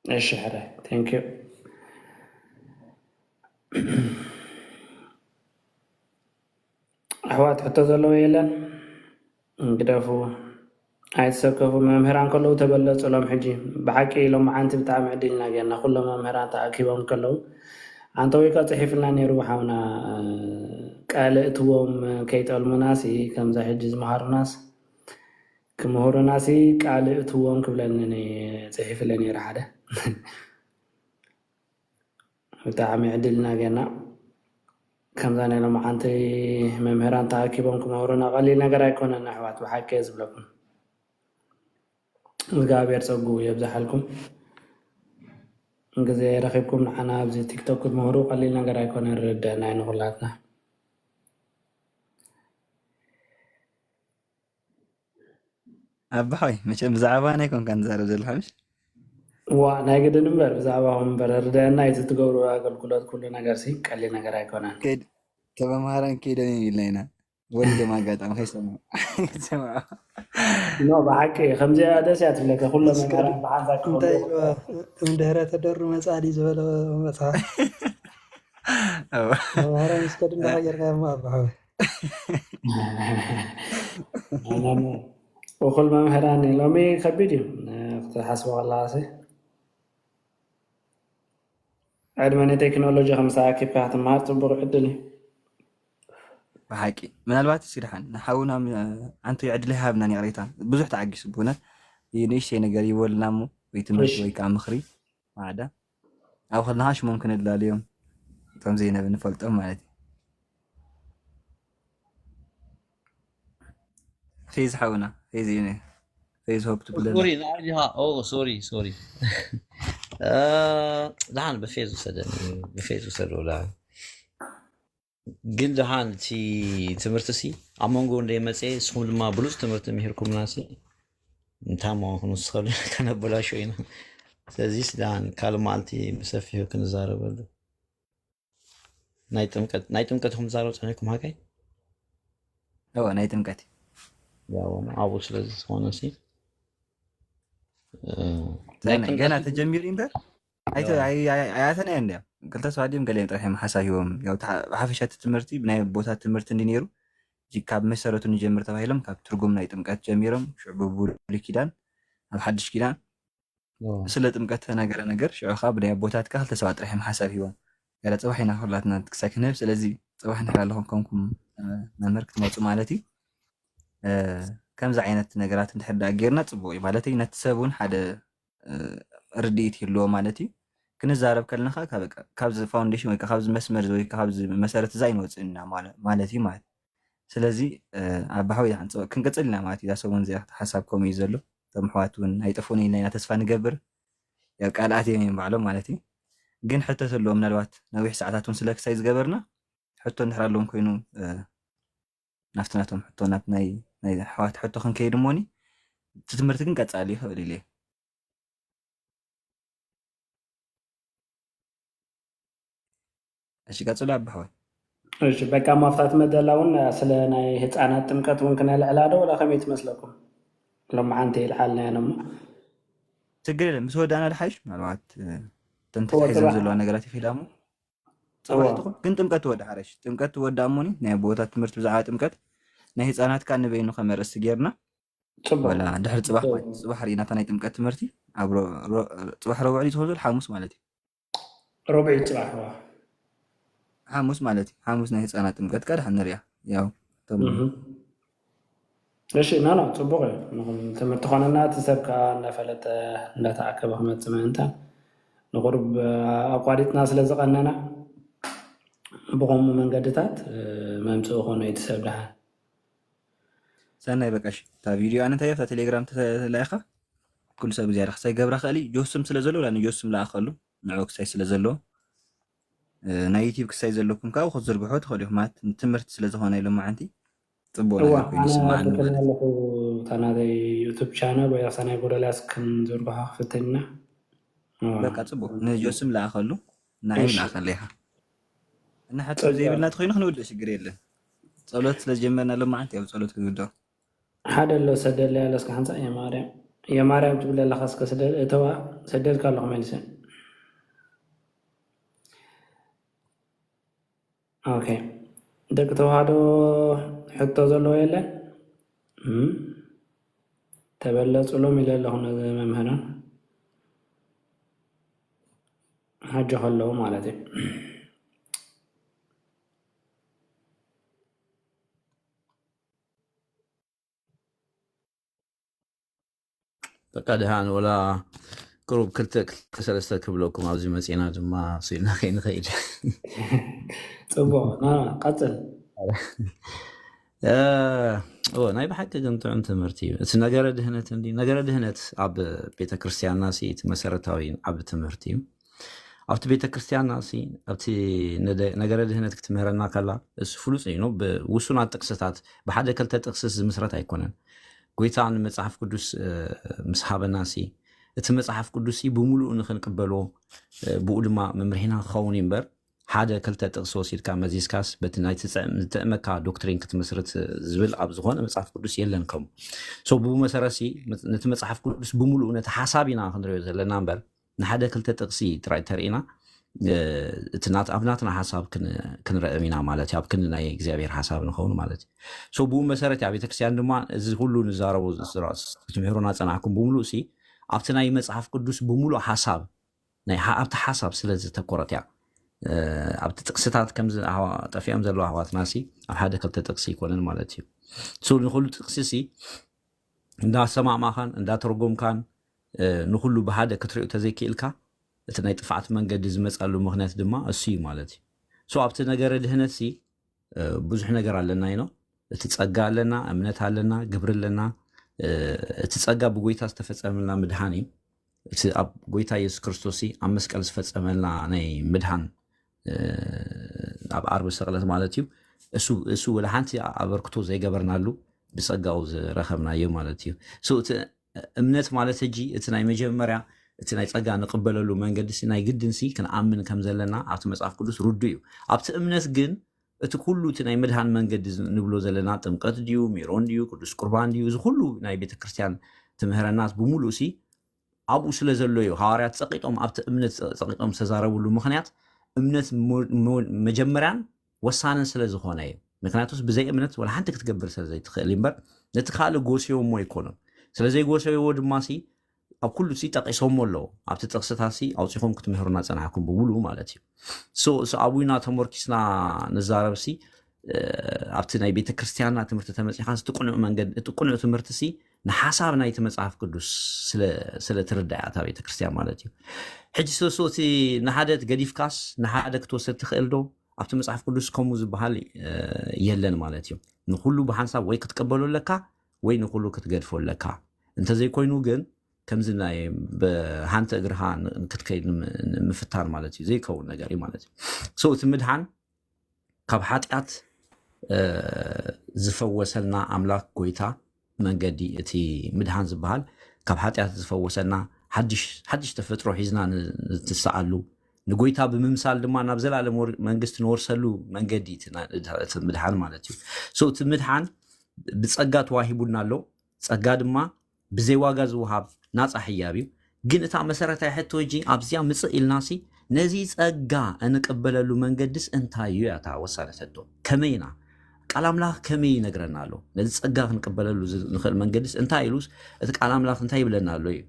እሺ ሕራይ thank you። ኣሕዋት ሕቶ ዘለዎ የለን? ግደፉ ኣይትሰከፉ። መምህራን ከለዉ ተበለጹሎም። ሕጂ ብሓቂ ሎማዓንቲ ብጣዕሚ ዕድል ኢና ጌርና። ኩሎም መምህራን ተኣኪቦም ከለዉ ኣንተ ወይ ከ ጽሒፍልና ነይሩ ሓውና ቃል እትዎም ከይጠልሙናሲ ከምዛ ሕጂ ዝመሃሩናስ ክምህሩናሲ ቃል እትዎም ክብለኒ ጽሒፍለ ነይሩ ሓደ። ብጣዕሚ ዕድል ኢና ጌርና። ከምዛ ናይ ሎማዓንቲ መምህራን ተኣኪቦም ክመህሩና ቀሊል ነገር ኣይኮነን ኣሕዋት፣ ብሓቂ እየ ዝብለኩም። እግዚኣብሔር ጸጉ የብዝሓልኩም። ግዜ ረኺብኩም ንዓና ኣብዚ ቲክቶክ ክትምህሩ ቀሊል ነገር ኣይኮነን፣ ርደና ንኹላትና። ኣባሓይ መቸም ብዛዕባ ናይ ኮንካ ንዛረብ ዘለካ ምሽ? ዋ ናይ ግድን እምበር ብዛዕባኹም እምበር ርደና፣ እቲ ትገብሩ ኣገልግሎት ኩሉ ነገር ሲ ቀሊል ነገር ኣይኮነን። ከይድ ተመምሃራን ከይደን ኢልና ኢና። ወልድም ኣጋጣሚ ከይሰምዑ ከይሰምዑ። ኖ ብሓቂ ከምዚኣ ደስ እያ ትብለካ። ኩሎ እስከ መምህራን ብሓንሳብ ክኸዱ እንታይ ኢልዋ? እምድህረ ተደሩ መጻሊ ዝበለ መጽሓፍ ኣዎ። መምሃራን እስከ ድንዳ ቀየርካ እሞ ኣባሓዊ እኹል መምህራን ሎሚ ከቢድ እዩ ክትሓስቦ ከለካ ሲ። ዕድመ ንቴክኖሎጂ ከምሳ ኣኪብካ ክትመሃር ፅቡቅ ዕድል እዩ። ብሓቂ ምናልባት እሲ ደሓን ንሓውና ም- ኣንቱ ዕድል ይሃብና ይቕሬታ ብዙሕ ተዓጊሱ ብእውነት እዩ ንእሽተይ ነገር ይበልና እሞ ወይ ትምህርቲ እሺ ወይ ከዓ ምኽሪ ማዕዳ ኣብ ከለና ሽሞም ክነላልዮም እቶም ዘይነብ ንፈልጦም ማለት እዩ። ፌዝ ሓውና ፌዝ እዩ ነ- ፌዝ ሆፕ ትብለና ሶሪ ንዓይ ዲኻ ኦ ሶሪ ሶሪ እ፣ ደሓን ብፌዝ ውሰደኒ ብፌዝ ውሰዶ ደሓን ግን ደሓን እቲ ትምህርቲ ሲ ኣብ መንጎ እንደይ መፀ ንስኹም ድማ ብሉፅ ትምህርቲ ምሂርኩምና ሲ እንታይ መሆንኩም ንስኸሉ ከነበላሾ ኢና ስለዚ ደሓን ካልእ መዓልቲ ብሰፊሑ ክንዛረበሉ ናይ ጥምቀት ናይ ጥምቀት ኢኹም ትዛረቡ ፀኒሕኩም ሃቀይ እወ ናይ ጥምቀት እዩ። ያው ኣብኡ ስለ ዝኾነ ሲ እ፣ እንታይ ናይ ናይ- ጥምቀት ገና ተጀሚሩ እምበር ኣይተ- ያው ኣይ- ኣይ- ኣያተና እዮም እንዲያ ክልተ ሰባት ድዮም ገሊኦም ጥራሕ እዮም ሓሳብ ሂቦም ያው ተሓ- ብሓፈሻ እቲ ትምህርቲ ብናይ ቦታ ትምህርቲ እንዲ ነይሩ እዚ ካብ መሰረቱ ንጀምር ተባሂሎም ካብ ትርጉም ናይ ጥምቀት ጀሚሮም ሽዑ ብብሉይ ኪዳን ኣብ ሓድሽ ኪዳን ኦ፣ ስለ ጥምቀት ተነገረ ነገር ሽዑ ከዓ ብናይ ኣቦታትካ ክልተ ሰባት ጥራሕ እዮም ሓሳብ ሂቦም ገለ ፅባሕ ኢና ኩላትና ክሳይ ክንህብ ስለዚ ፅባሕ እንድሕር ኣለኹም ከምኩም እ፣ መምህር ክትመፁ ማለት እዩ እ፣ ከምዚ ዓይነት ነገራት እንድሕር ደኣ ጌርና ፅቡቅ እዩ ማለት እዩ ነቲ ሰብ እውን ሓደ እ፣ ርድኢት ይህልዎ ማለት እዩ ክንዛረብ ከለና ከዓ ካብ- በቃ ካብዚ ፋውንዴሽን ወይ ከዓ ካብዚ መስመር ወይ ከዓ ካብዚ መሰረት እዚ ኣይንወፅእና ማለ- ማለት እዩ ማለት ስለዚ ኣባሓዊ ክንቅፅል ኢና ማለት እዩ እዛ ሰሙን እዚኣ ሓሳብ ከምኡ እዩ ዘሎ እቶም ኣሕዋት እውን ኣይጠፍኡን ኢልና ኢና ተስፋ ንገብር ያው ቃልኣት እዮም እዮም ባዕሎም ማለት እዩ ግን ሕተት ኣለዎ ምናልባት ነዊሕ ሰዓታት እውን ስለ ክሳይ ዝገበርና ሕቶ እንድሕር ኣለዎም ኮይኑ ናፍቲ ናቶም ሕቶ ናብ ናይ ኣሕዋት ሕቶ ክንከይድ እሞኒ እቲ ትምህርቲ ግን ቀጻሊ ይኽእል ኢለ። እሺ ቀጽሎ ኣባሕዋይ። እሺ በቃ ማፍታት መደላ እውን ስለ ናይ ህፃናት ጥምቀት እውን ክነልዕላ ዶ ወላ ከመይ ትመስለኩም? ሎም ሓንቲ ይልዓልና ያነሞ ችግር የለ ምስ ወዳና ድሓይሽ ምናልባት ተንተሒዞም ዘለዋ ነገራት ይኽዳሙ። ፅባሕ ትኹን ግን ጥምቀት ትወዳ ሓረሽ ጥምቀት ትወዳ እሞኒ ናይ ቦታ ትምህርቲ ብዛዕባ ጥምቀት ናይ ህፃናትካ ንበይኑ ከመርእስቲ ጌርና ጽቡቕ። ወላ ድሕሪ ጽባሕ ጽባሕ ርኢናታ ናይ ጥምቀት ትምህርቲ ኣብ ጽባሕ ረቡዕ ድዩ ዝኸውን ዘሎ ሓሙስ ማለት እዩ። ረቡዕ እዩ ጽባሕ። ሓሙስ ማለት እዩ። ሓሙስ ናይ ህጻናት ጥምቀት ካ ድሓን ንሪኣ ያው እቶም እሺ ኖ ኖ ጽቡቕ እዩ። ንኹን ትምህርቲ ኮነና እቲ ሰብ ከዓ እንዳፈለጠ እንዳተኣከበ ክመጽእ ምእንታን ንቁሩብ ኣቋሪጥና ስለ ዝቐነና ብኸምኡ መንገድታት መምጽኡ ኮነ እቲ ሰብ ድሓን ሰናይ በቃሽ እታ ቪድዮ ኣነ እንታይ ኣብታ ቴሌግራም ተላኢኻ ኩሉ ሰብ እግዚኣብሔር ክሳይ ገብራ ክእል ጆስም ስለ ዘሎ ወላ ንጆስም ለኣኸሉ ንዑ ክሳይ ስለ ዘሎ ናይ ዩቲብ ክሳይ ዘለኩም ካብኡ ክትዝርግሖ ትኽእሉ ኢኹም ማለት ትምህርቲ ስለ ዝኾነ ኢሎም መዓንቲ ጽቡቅ እዋ ነገር ኮይኑ ኣነ ይስማዓኒ ፈተና ማለት ኣለኹ። እታ ናተይ ዩቱብ ቻነል ወይ ኣብታ ናይ ጎደልያስ ክንዝርግሖ ክፍትን ኢና። እዋ። በቃ ጽቡቅ ንጆስም ለኣኸሉ ንዓይም እሺ። ለኣኸለ ኢኻ እና ሓሳብ ዘይብልና ተኮይኑ ክንውድእ ሽግር የለን። ጸሎት ስለ ዝጀመርና ሎም መዓንቲ ኣብ ጸሎት ክንውድኦ ሓደ ኣሎ ሰደለይ ኣሎ እስከ ሓንሳእ የማርያም የማርያም ትብል ኣለኻ እስከ ስደድ እተዋ ሰደድካ ኣለኹ መልሰ ኦኬ ደቂ ተዋህዶ ሕቶ ዘለዎ የለን እም? ተበለፁሎም ኢለ ኣለኹ ነዚ መምህራን ሓጆ ከለዉ ማለት እዩ በቃ ድሃን ወላ ቅሩብ ክልተ ክልተ ሰለስተ ክብለኩም ኣብዚ መፂና ድማ ስኢልና ከይንኸይድ ፅቡቅ ና ቀፅል እ፣ ኦ፣ ናይ ብሓቂ ግን ጥዑም ትምህርቲ እዩ እቲ ነገረ ድህነት እንዲ ነገረ ድህነት ኣብ ቤተ ክርስቲያንና ሲ እቲ መሰረታዊ ዓብ ትምህርቲ እዩ ኣብቲ ቤተ ክርስቲያንና ሲ ኣብቲ ነደ- ነገረ ድህነት ክትምህረና ከላ እሱ ፍሉፅ እዩ ብውሱናት ጥቅስታት ብሓደ ከልተ ጥቅስስ ዝምስረት ኣይኮነን ጎይታ ንመጽሓፍ ቅዱስ እ፣ ምስ ሃበና ሲ እቲ መጽሓፍ ቅዱስ ሲ ብምሉኡ ንክንቅበሎ እ፣ ብኡ ድማ መምርሒና ክኸውን እዩ እምበር ሓደ ክልተ ጥቕሲ ወሲድካ መዚዝካስ በቲ ናይ ትፅዕም ዝጥዕመካ ዶክትሪን ክትምስርት ዝብል ኣብ ዝኾነ መፅሓፍ ቅዱስ የለን ከምኡ so ብኡ መሰረት ሲ ነቲ መፅሓፍ ቅዱስ ብምሉኡ ነቲ ሓሳብ ኢና ክንሪኦ ዘለና እምበር ንሓደ ክልተ ጥቕሲ ጥራይ ተርኢና እቲ ናት ኣብ ናትና ሓሳብ ክንረእም ኢና ማለት እዩ ኣብ ክንዲ ናይ እግዚኣብሔር ሓሳብ ንኸውን ማለት እዩ so ብኡ መሰረት እያ ቤተክርስትያን ድማ እዚ ኩሉ ንዛረቦ ትምህሩና ፀናሕኩም ብምሉእ ሲ ኣብቲ ናይ መፅሓፍ ቅዱስ ብምሉእ ሓሳብ ናይ ሓ- ኣብቲ ሓሳብ ስለ ዝተኮረት እያ እ፣ ኣብቲ ጥቅስታት ከም ጠፊኦም ዘለዉ ኣሕዋትና ሲ ኣብ ሓደ ክልተ ጥቅሲ ይኮነን ማለት እዩ ሱ ንኩሉ ጥቅሲ ሲ እንዳሰማማኻን እንዳተረጎምካን እ፣ ንኩሉ ብሓደ ክትሪኦ ተዘይክእልካ እቲ ናይ ጥፍዓት መንገዲ ዝመፃሉ ምክንያት ድማ እሱ እዩ ማለት እዩ ሱ ኣብቲ ነገረ ድህነት ሲ እ፣ ብዙሕ ነገር ኣለና ይኖ እቲ ጸጋ ኣለና እምነት ኣለና ግብሪ ኣለና እ፣ እቲ ጸጋ ብጎይታ ዝተፈጸመልና ምድሓን እዩ እቲ ኣብ ጎይታ የሱስ ክርስቶስ ኣብ መስቀል ዝፈጸመልና ናይ ምድሓን እ፣ ኣብ ዓርቢ ሰቕለት ማለት እዩ እሱ እሱ ወላ ሓንቲ ኣበርክቶ ዘይገበርናሉ ብጸጋኡ ዝረኸብናዮ ማለት እዩ So እቲ እምነት ማለት ሕጂ እቲ ናይ መጀመርያ እቲ ናይ ጸጋ ንቕበለሉ መንገዲ ሲ ናይ ግድን ሲ ክንኣምን ከም ዘለና ኣብቲ መጽሓፍ ቅዱስ ርዱ እዩ ኣብቲ እምነት ግን እቲ ኩሉ እቲ ናይ ምድሃን መንገዲ ንብሎ ዘለና ጥምቀት ድዩ ሜሮን ድዩ ቅዱስ ቁርባን ድዩ እዚ ኩሉ ናይ ቤተክርስትያን ትምህረናት ብምሉእ ሲ ኣብኡ ስለ ዘሎ እዩ ሃዋርያት ጸቂጦም ኣብቲ እምነት ጸቂጦም ዝተዛረብሉ ምክንያት እምነት መጀመርያን ወሳንን ስለ ዝኾነ እዩ ምክንያቱስ ብዘይ እምነት ወላ ሓንቲ ክትገብር ስለ ዘይትኽእል እምበር ነቲ ካልእ ጎስዮሞ ኣይኮኑን ስለ ዘይጎሰይዎ ድማ ሲ ኣብ ኩሉ ሲ ጠቂሶሞ ኣለዉ ኣብቲ ጥቕስታት ሲ ኣውፂኹም ክትምህሩና ፀናሕኩም ብምሉ ማለት እዩ ሶ እሱ ኣብና ተመርኪስና ንዛረብ ሲ ኣብቲ ናይ ቤተክርስትያንና ትምህርቲ ተመፂኻን እቲ ቅኑዕ መንገዲ እቲ ቅኑዕ ትምህርቲ ሲ ንሓሳብ ናይቲ መፅሓፍ ቅዱስ ስለ ትርዳያ እታ ቤተክርስትያን ማለት እዩ ሕጂ ሶሶ እቲ ንሓደ ገዲፍካስ ንሓደ ክትወስድ ትኽእል ዶ ኣብቲ መፅሓፍ ቅዱስ ከምኡ ዝበሃል የለን ማለት እዩ ንኩሉ ብሓንሳብ ወይ ክትቀበሎ ኣለካ ወይ ንኩሉ ክትገድፎ ኣለካ እንተዘይኮይኑ ግን ከምዚ ናይ ብሓንቲ እግርኻ ክትከይድ ምፍታን ማለት እዩ ዘይከውን ነገር እዩ ማለት እዩ so እቲ ምድሓን ካብ ሓጢኣት ዝፈወሰልና ኣምላኽ ጎይታ መንገዲ እቲ ምድሓን ዝበሃል ካብ ሓጢኣት ዝፈወሰና ሓድሽ ተፈጥሮ ሒዝና ንትስኣሉ ንጎይታ ብምምሳል ድማ ናብ ዘላለም መንግስቲ ንወርሰሉ መንገዲ እቲ ምድሓን ማለት እዩ። እቲ ምድሓን ብፀጋ ተዋሂቡና ኣሎ። ፀጋ ድማ ብዘይ ዋጋ ዝወሃብ ናፃ ህያብ እዩ። ግን እታ መሰረታዊ ሕቶ እጂ ኣብዚኣ ምፅእ ኢልናሲ ነዚ ፀጋ እንቅበለሉ መንገድስ እንታይ እዩ? ያታ ወሳነ ሰቶ ከመይና ቃል ኣምላኽ ከመይ ይነግረና ኣሎ? ነዚ ጸጋ ክንቀበለሉ ንኽእል መንገድስ እንታይ ኢሉስ እቲ ቃል ኣምላኽ እንታይ ይብለና ኣሎ እዩ?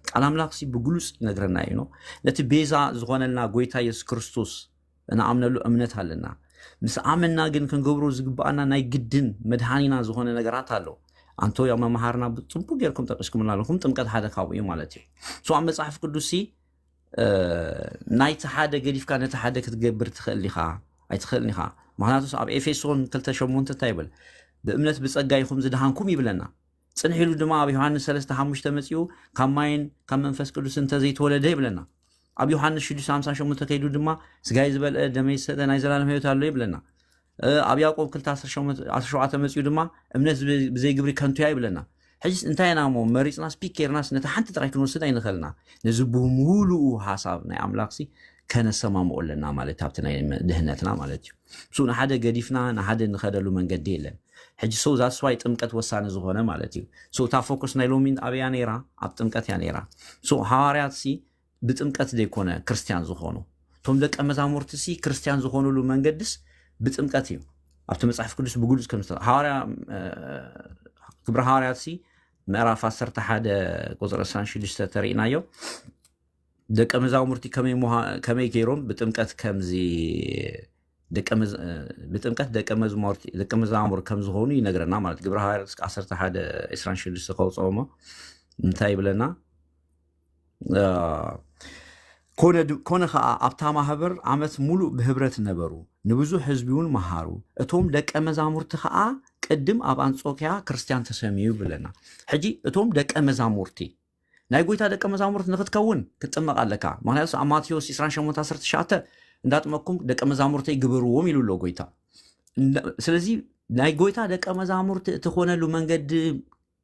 ቃል ኣምላኽሲ ብግሉጽ ይነግረና እዩ። ነቲ ቤዛ ዝኾነልና ጎይታ የሱስ ክርስቶስ እንኣምነሉ እምነት ኣለና። ምስ ኣመንና ግን ክንገብሮ ዝግብኣና ናይ ግድን መድሃኒና ዝኾነ ነገራት ኣሎ። ኣንቶ ያው መምሃርና ብጽቡቅ ጌርኩም ጠቂስኩምና ኣለኹም። ጥምቀት ሓደ ካብኡ እዩ ማለት እዩ። ሶ ኣብ መጽሓፍ ቅዱስሲ ናይቲ ሓደ ገዲፍካ ነቲ ሓደ ክትገብር ትኽእል ኢኻ ኣይትኽእልን ኢኻ። ምክንያቱስ ኣብ ኤፌሶን ክልተ ሸሞንተ እንታይ ይብል? ብእምነት ብጸጋ ኢኹም ዝደሃንኩም ይብለና። ጽንሕ ኢሉ ድማ ኣብ ዮሃንስ ሰለስተ ሓሙሽተ መጺኡ ካብ ማይን ካብ መንፈስ ቅዱስ እንተዘይተወለደ ይብለና። ኣብ ዮሃንስ ሽዱሽተ ሓምሳ ሸሞንተ ከይዱ ድማ ስጋይ ዝበልአ ደመይ ዝሰተ ናይ ዘላለም ህይወት ኣሎ ይብለና። ኣብ ያዕቆብ ክልተ ዓሰርተ ሸውዓተ መጺኡ ድማ እምነት ብዘይግብሪ ከንቱያ ይብለና። ሕጅስ እንታይ ኢና እሞ መሪፅናስ ፒክ ጌርናስ ነቲ ሓንቲ ጥራይ ክንወስድ ኣይንኽእልና። ነዚ ብምሉኡ ሓሳብ ናይ ኣምላኽሲ ከነሰማምኦ ኣለና ማለት ኣብቲ ናይ ድህነትና ማለት እዩ። ሱ ንሓደ ገዲፍና ንሓደ ንኸደሉ መንገዲ የለን። ሕጂ ሰው ዛስዋይ ጥምቀት ወሳኒ ዝኾነ ማለት እዩ። ሶ እታ ፎከስ ናይ ሎሚ ኣብያ ነይራ ኣብ ጥምቀት እያ ነይራ። ሶ ሃዋርያትሲ ብጥምቀት ዘይኮነ ክርስትያን ዝኾኑ እቶም ደቀ መዛሙርትሲ ክርስትያን ዝኾኑሉ መንገድስ ብጥምቀት እዩ። ኣብቲ መጽሓፍ ቅዱስ ብግሉጽ ከም ሃዋርያ ግብረ ሃዋርያትሲ ምዕራፍ ዓሰርተ ሓደ ቁፅሪ ዕስራን ሽዱሽተ ተሪእናዮ። ደቀ መዛሙርቲ ከመይ ገይሮም ብጥምቀት ከምዚ ብጥምቀት ደቀ መዛሙር ከም ዝኾኑ ይነግረና ማለት ግብረ ሃዋርያት ዓሰርተ ሓደ ዕስራን ሽዱሽተ ከውፅኦ እሞ እንታይ ይብለና? ኮነ ከዓ ኣብታ ማህበር ዓመት ሙሉእ ብህብረት ነበሩ፣ ንብዙሕ ህዝቢ እውን መሃሩ። እቶም ደቀ መዛሙርቲ ከዓ ቅድም ኣብ ኣንጾኪያ ክርስትያን ተሰምዩ ብለና። ሕጂ እቶም ደቀ መዛሙርቲ ናይ ጎይታ ደቀ መዛሙርቲ ንክትከውን ክትጥመቕ ኣለካ። ምክንያቱ ኣብ ማቴዎስ ዕስራን ሸሞንተ ዓሰርተ ትሽዓተ እንዳጥመቅኩም ደቀ መዛሙርተይ ግበርዎም ኢሉ ኣሎ ጎይታ። ስለዚ ናይ ጎይታ ደቀ መዛሙርቲ እትኾነሉ መንገዲ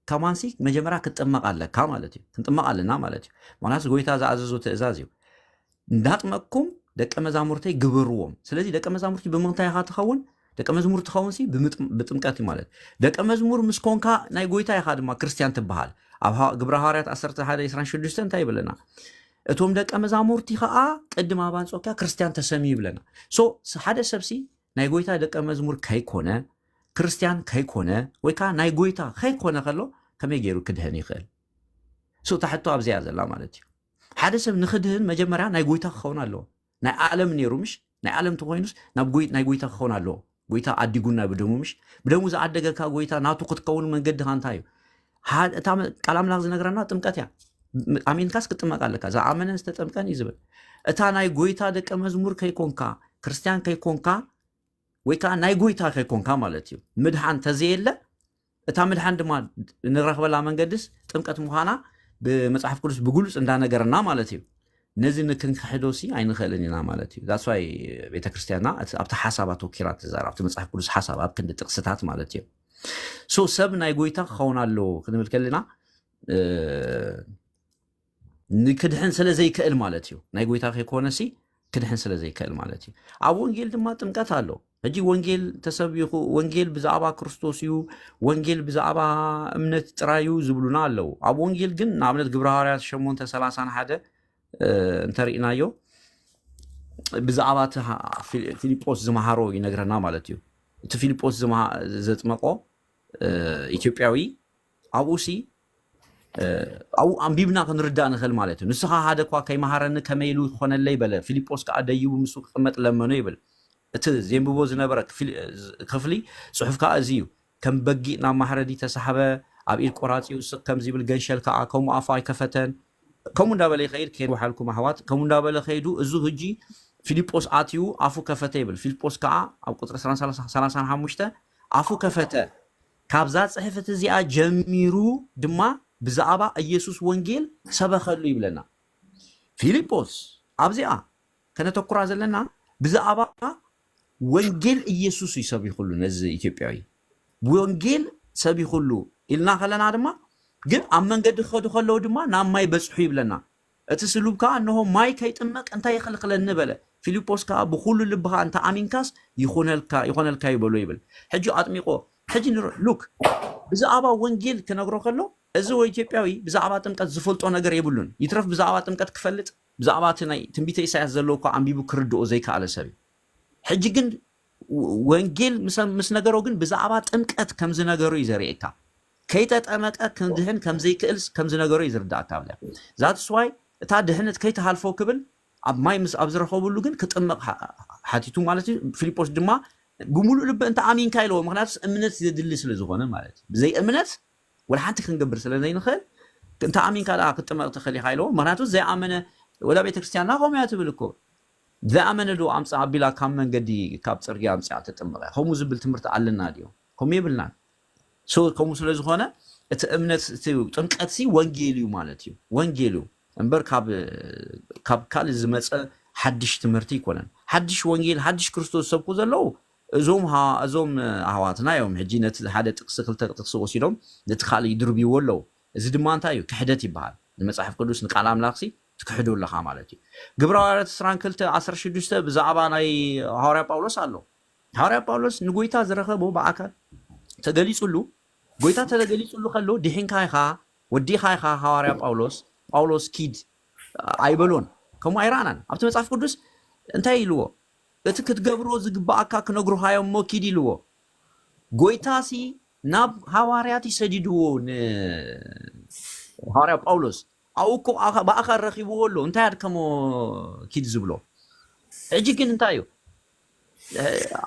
ከማንሲ መጀመርያ ክትጥመቕ ኣለካ ማለት እዩ። ክንጥመቕ ኣለና ማለት እዩ። ምክንያቱ ጎይታ ዝኣዘዞ ትእዛዝ እዩ። እንዳጥመቅኩም ደቀ መዛሙርተይ ግበርዎም። ስለዚ ደቀ መዛሙርቲ ብምንታይ ኢኻ ትኸውን? ደቀ መዝሙር ትኸውን ሲ ብጥምቀት እዩ ማለት። ደቀ መዝሙር ምስ ኮንካ ናይ ጎይታ ኢኻ ድማ ክርስትያን ትበሃል። ኣብ ግብረ ሃዋርያት ዓሰርተ ሓደ ዕስራን ሽዱሽተ እንታይ ይብለና? እቶም ደቀ መዛሙርቲ ከዓ ቅድም ኣብ ኣንጾኪያ ክርስትያን ተሰምዩ ይብለና። ሶ ሓደ ሰብሲ ናይ ጎይታ ደቀ መዝሙር ከይኮነ ክርስትያን ከይኮነ ወይ ከዓ ናይ ጎይታ ከይኮነ ከሎ ከመይ ገይሩ ክድህን ይኽእል? ሶ እታ ሕቶ ኣብዚኣ ዘላ ማለት እዩ። ሓደ ሰብ ንኽድህን መጀመርያ ናይ ጎይታ ክኸውን ኣለዎ። ናይ ዓለም ነይሩ ምሽ ናይ ዓለም ተኮይኑስ ናብ ናይ ጎይታ ክኸውን ኣለዎ። ጎይታ ኣዲጉና ብደሙ ምሽ ብደሙ ዝዓደገካ ጎይታ ናቱ ክትከውን መንገድኻ እንታይ እዩ? እታ ቃል ኣምላኽ ዝነግረና ጥምቀት እያ። ኣሜንካስ ክጥመቅ ኣለካ። ዝኣመነን ዝተጠምቀን እዩ ዝብል። እታ ናይ ጎይታ ደቀ መዝሙር ከይኮንካ ክርስትያን ከይኮንካ ወይ ከዓ ናይ ጎይታ ከይኮንካ ማለት እዩ። ምድሓን ተዘየለ እታ ምድሓን ድማ ንረኽበላ መንገድስ ጥምቀት ምዃና ብመፅሓፍ ቅዱስ ብግሉፅ እንዳነገረና ማለት እዩ። ነዚ ንክንክሕዶሲ ኣይንኽእልን ኢና ማለት እዩ። ዛስዋይ ቤተክርስትያንና ኣብቲ ሓሳብ ኣተወኪራ ትዛረብ ኣብቲ መፅሓፍ ቅዱስ ሓሳብ ኣብ ክንዲ ጥቕስታት ማለት እዩ። ሶ ሰብ ናይ ጎይታ ክኸውን ኣለዎ ክንብል ከለና ንክድሕን ስለ ዘይክእል ማለት እዩ። ናይ ጎይታ ከይኮነሲ ክድሕን ስለ ዘይክእል ማለት እዩ። ኣብ ወንጌል ድማ ጥምቀት ኣሎ። ሕጂ ወንጌል ተሰቢኹ ወንጌል ብዛዕባ ክርስቶስ እዩ፣ ወንጌል ብዛዕባ እምነት ጥራይ እዩ ዝብሉና ኣለዉ። ኣብ ወንጌል ግን ንኣብነት ግብረ ሃዋርያት ሸሞንተ ሰላሳን ሓደ እንተሪእናዮ ብዛዕባ እቲ ፊልጶስ ዝመሃሮ ይነግረና ማለት እዩ። እቲ ፊልጶስ ዘጥመቆ ኢትዮጵያዊ ኣብኡ ሲ ኣብኡ ኣንቢብና ክንርዳእ ንኽእል ማለት እዩ። ንስኻ ሓደ እኳ ከይመሃረኒ ከመይ ኢሉ ክኾነለይ በለ። ፊልጶስ ከዓ ደይቡ ምስኡ ክቕመጥ ለመኖ ይብል። እቲ ዜንብቦ ዝነበረ ክፍሊ ጽሑፍ ከዓ እዚ እዩ። ከም በጊእ ናብ ማሕረዲ ተሳሕበ፣ ኣብ ኢድ ቆራጺኡ ስቕ ከም ዝብል ገንሸል ከዓ ከምኡ ኣፉ ኣይከፈተን። ከምኡ እንዳበለ ይኸይድ። ከይዱ ሓልኩም ኣሕዋት፣ ከምኡ እንዳበለ ከይዱ፣ እዚ ህጂ ፊልጶስ ኣትዩ ኣፉ ከፈተ ይብል። ፊልጶስ ከዓ ኣብ ቁፅሪ ሰላሳን ሓሙሽተ ኣፉ ከፈተ። ካብዛ ፅሕፍቲ እዚኣ ጀሚሩ ድማ ብዛዕባ ኢየሱስ ወንጌል ሰበኸሉ ይብለና። ፊልጶስ ኣብዚኣ ከነተኩራ ዘለና ብዛዕባ ወንጌል ኢየሱስ እዩ ሰቢኹሉ ነዚ ኢትዮጵያዊ። ወንጌል ሰቢኹሉ ኢልና ከለና ድማ ግን ኣብ መንገዲ ክኸዱ ከለዉ ድማ ናብ ማይ በጽሑ ይብለና። እቲ ስሉብ ከኣ እነሆ ማይ ከይጥመቅ እንታይ ይኽልክለኒ በለ። ፊልጶስ ከኣ ብኹሉ ልብኻ እንተ ኣሚንካስ ይኾነልካ ይኾነልካ ይበሎ ይብል። ሕጂ ኣጥሚቆ ሕጂ ንር- ሉክ ብዛዕባ ወንጌል ክነግሮ ከሎ እዚ ኢትዮጵያዊ ብዛዕባ ጥምቀት ዝፈልጦ ነገር የብሉን። ይትረፍ ብዛዕባ ጥምቀት ክፈልጥ ብዛዕባ እቲ ናይ ትንቢተ ኢሳያስ ዘለዎ እኳ ኣንቢቡ ክርድኦ ዘይከኣለ ሰብ እዩ። ሕጂ ግን ወንጌል ምስ ነገሮ ግን ብዛዕባ ጥምቀት ከም ዝነገሮ እዩ ዘርእየካ። ከይተጠመቀ ክድሕን ከም ዘይክእል ከም ዝነገሮ እዩ ዝርዳእካ። ብለ ዛትስ ዋይ እታ ድሕነት ከይተሃልፎ ክብል ኣብ ማይ ምስ ኣብ ዝረኸብሉ ግን ክጥመቕ ሓ- ሓቲቱ ማለት እዩ። ፊልጶስ ድማ ብምሉእ ልቢ እንተ ኣሚንካ ኢለዎ፣ ምክንያቱ እምነት ዘድሊ ስለ ዝኾነ ማለት እዩ። ብዘይ እምነት ወላ ሓንቲ ክንገብር ስለ ዘይንኽእል እንተ ኣሚንካ ደኣ ክትጥመቕ ትኽእል ኢኻ ኢለዎ። ምክንያቱ ዘይኣመነ ወላ ቤተክርስትያንና ከምኡ እያ ትብል እኮ። ዘይኣመነ ዶ ኣምፅእ ኣቢላ ካብ መንገዲ ካብ ፅርግያ ኣምፅኣ ተጥምቐ ከምኡ ዝብል ትምህርቲ ኣለና ድዮ? ከምኡ የብልናን። ሶ ከምኡ ስለ ዝኾነ እቲ እምነት እቲ ጥምቀት ሲ ወንጌል እዩ ማለት እዩ። ወንጌል እዩ እምበር ካብ ካብ ካልእ ዝመፀ ሓድሽ ትምህርቲ ይኮነን። ሓድሽ ወንጌል ሓድሽ ክርስቶስ ዝሰብኩ ዘለዉ እዞም ሃ- እዞም ኣህዋትና እዮም። ሕጂ ነቲ ሓደ ጥቅሲ ክልተ ጥቅሲ ወሲዶም ነቲ ካልእ ይድርብይዎ ኣለዉ። እዚ ድማ እንታይ እዩ? ክሕደት ይበሃል። ንመፅሓፍ ቅዱስ ንቃል ኣምላኽሲ ትክሕዶ ኣለኻ ማለት እዩ። ግብረ ሃዋርያት ዕስራን ክልተ ዓሰርተ ሽዱሽተ ብዛዕባ ናይ ሃዋርያ ጳውሎስ ኣሎ። ሃዋርያ ጳውሎስ ንጎይታ ዝረኸቦ ብኣካል ተገሊጹሉ፣ ጎይታ ተገሊጹሉ ከሎ ድሒንካ ኢኻ ወዲኻ ኢኻ ሃዋርያ ጳውሎስ ጳውሎስ ኪድ ኣይበሎን። ከምኡ ኣይረኣናን። ኣብቲ መጽሓፍ ቅዱስ እንታይ ኢልዎ? እቲ ክትገብሮ ዝግባኣካ ክነግሩኻ እዮም እሞ ኪድ ኢልዎ። ጎይታሲ ናብ ሃዋርያት ይሰዲድዎ ንሃዋርያ ጳውሎስ ኣብኡ እኮ ብኣኻ- ብኣኻል ረኺብዎ ኣሎ። እንታይ ኣድከሞ ኪድ ዝብሎ? ሕጂ ግን እንታይ እዩ?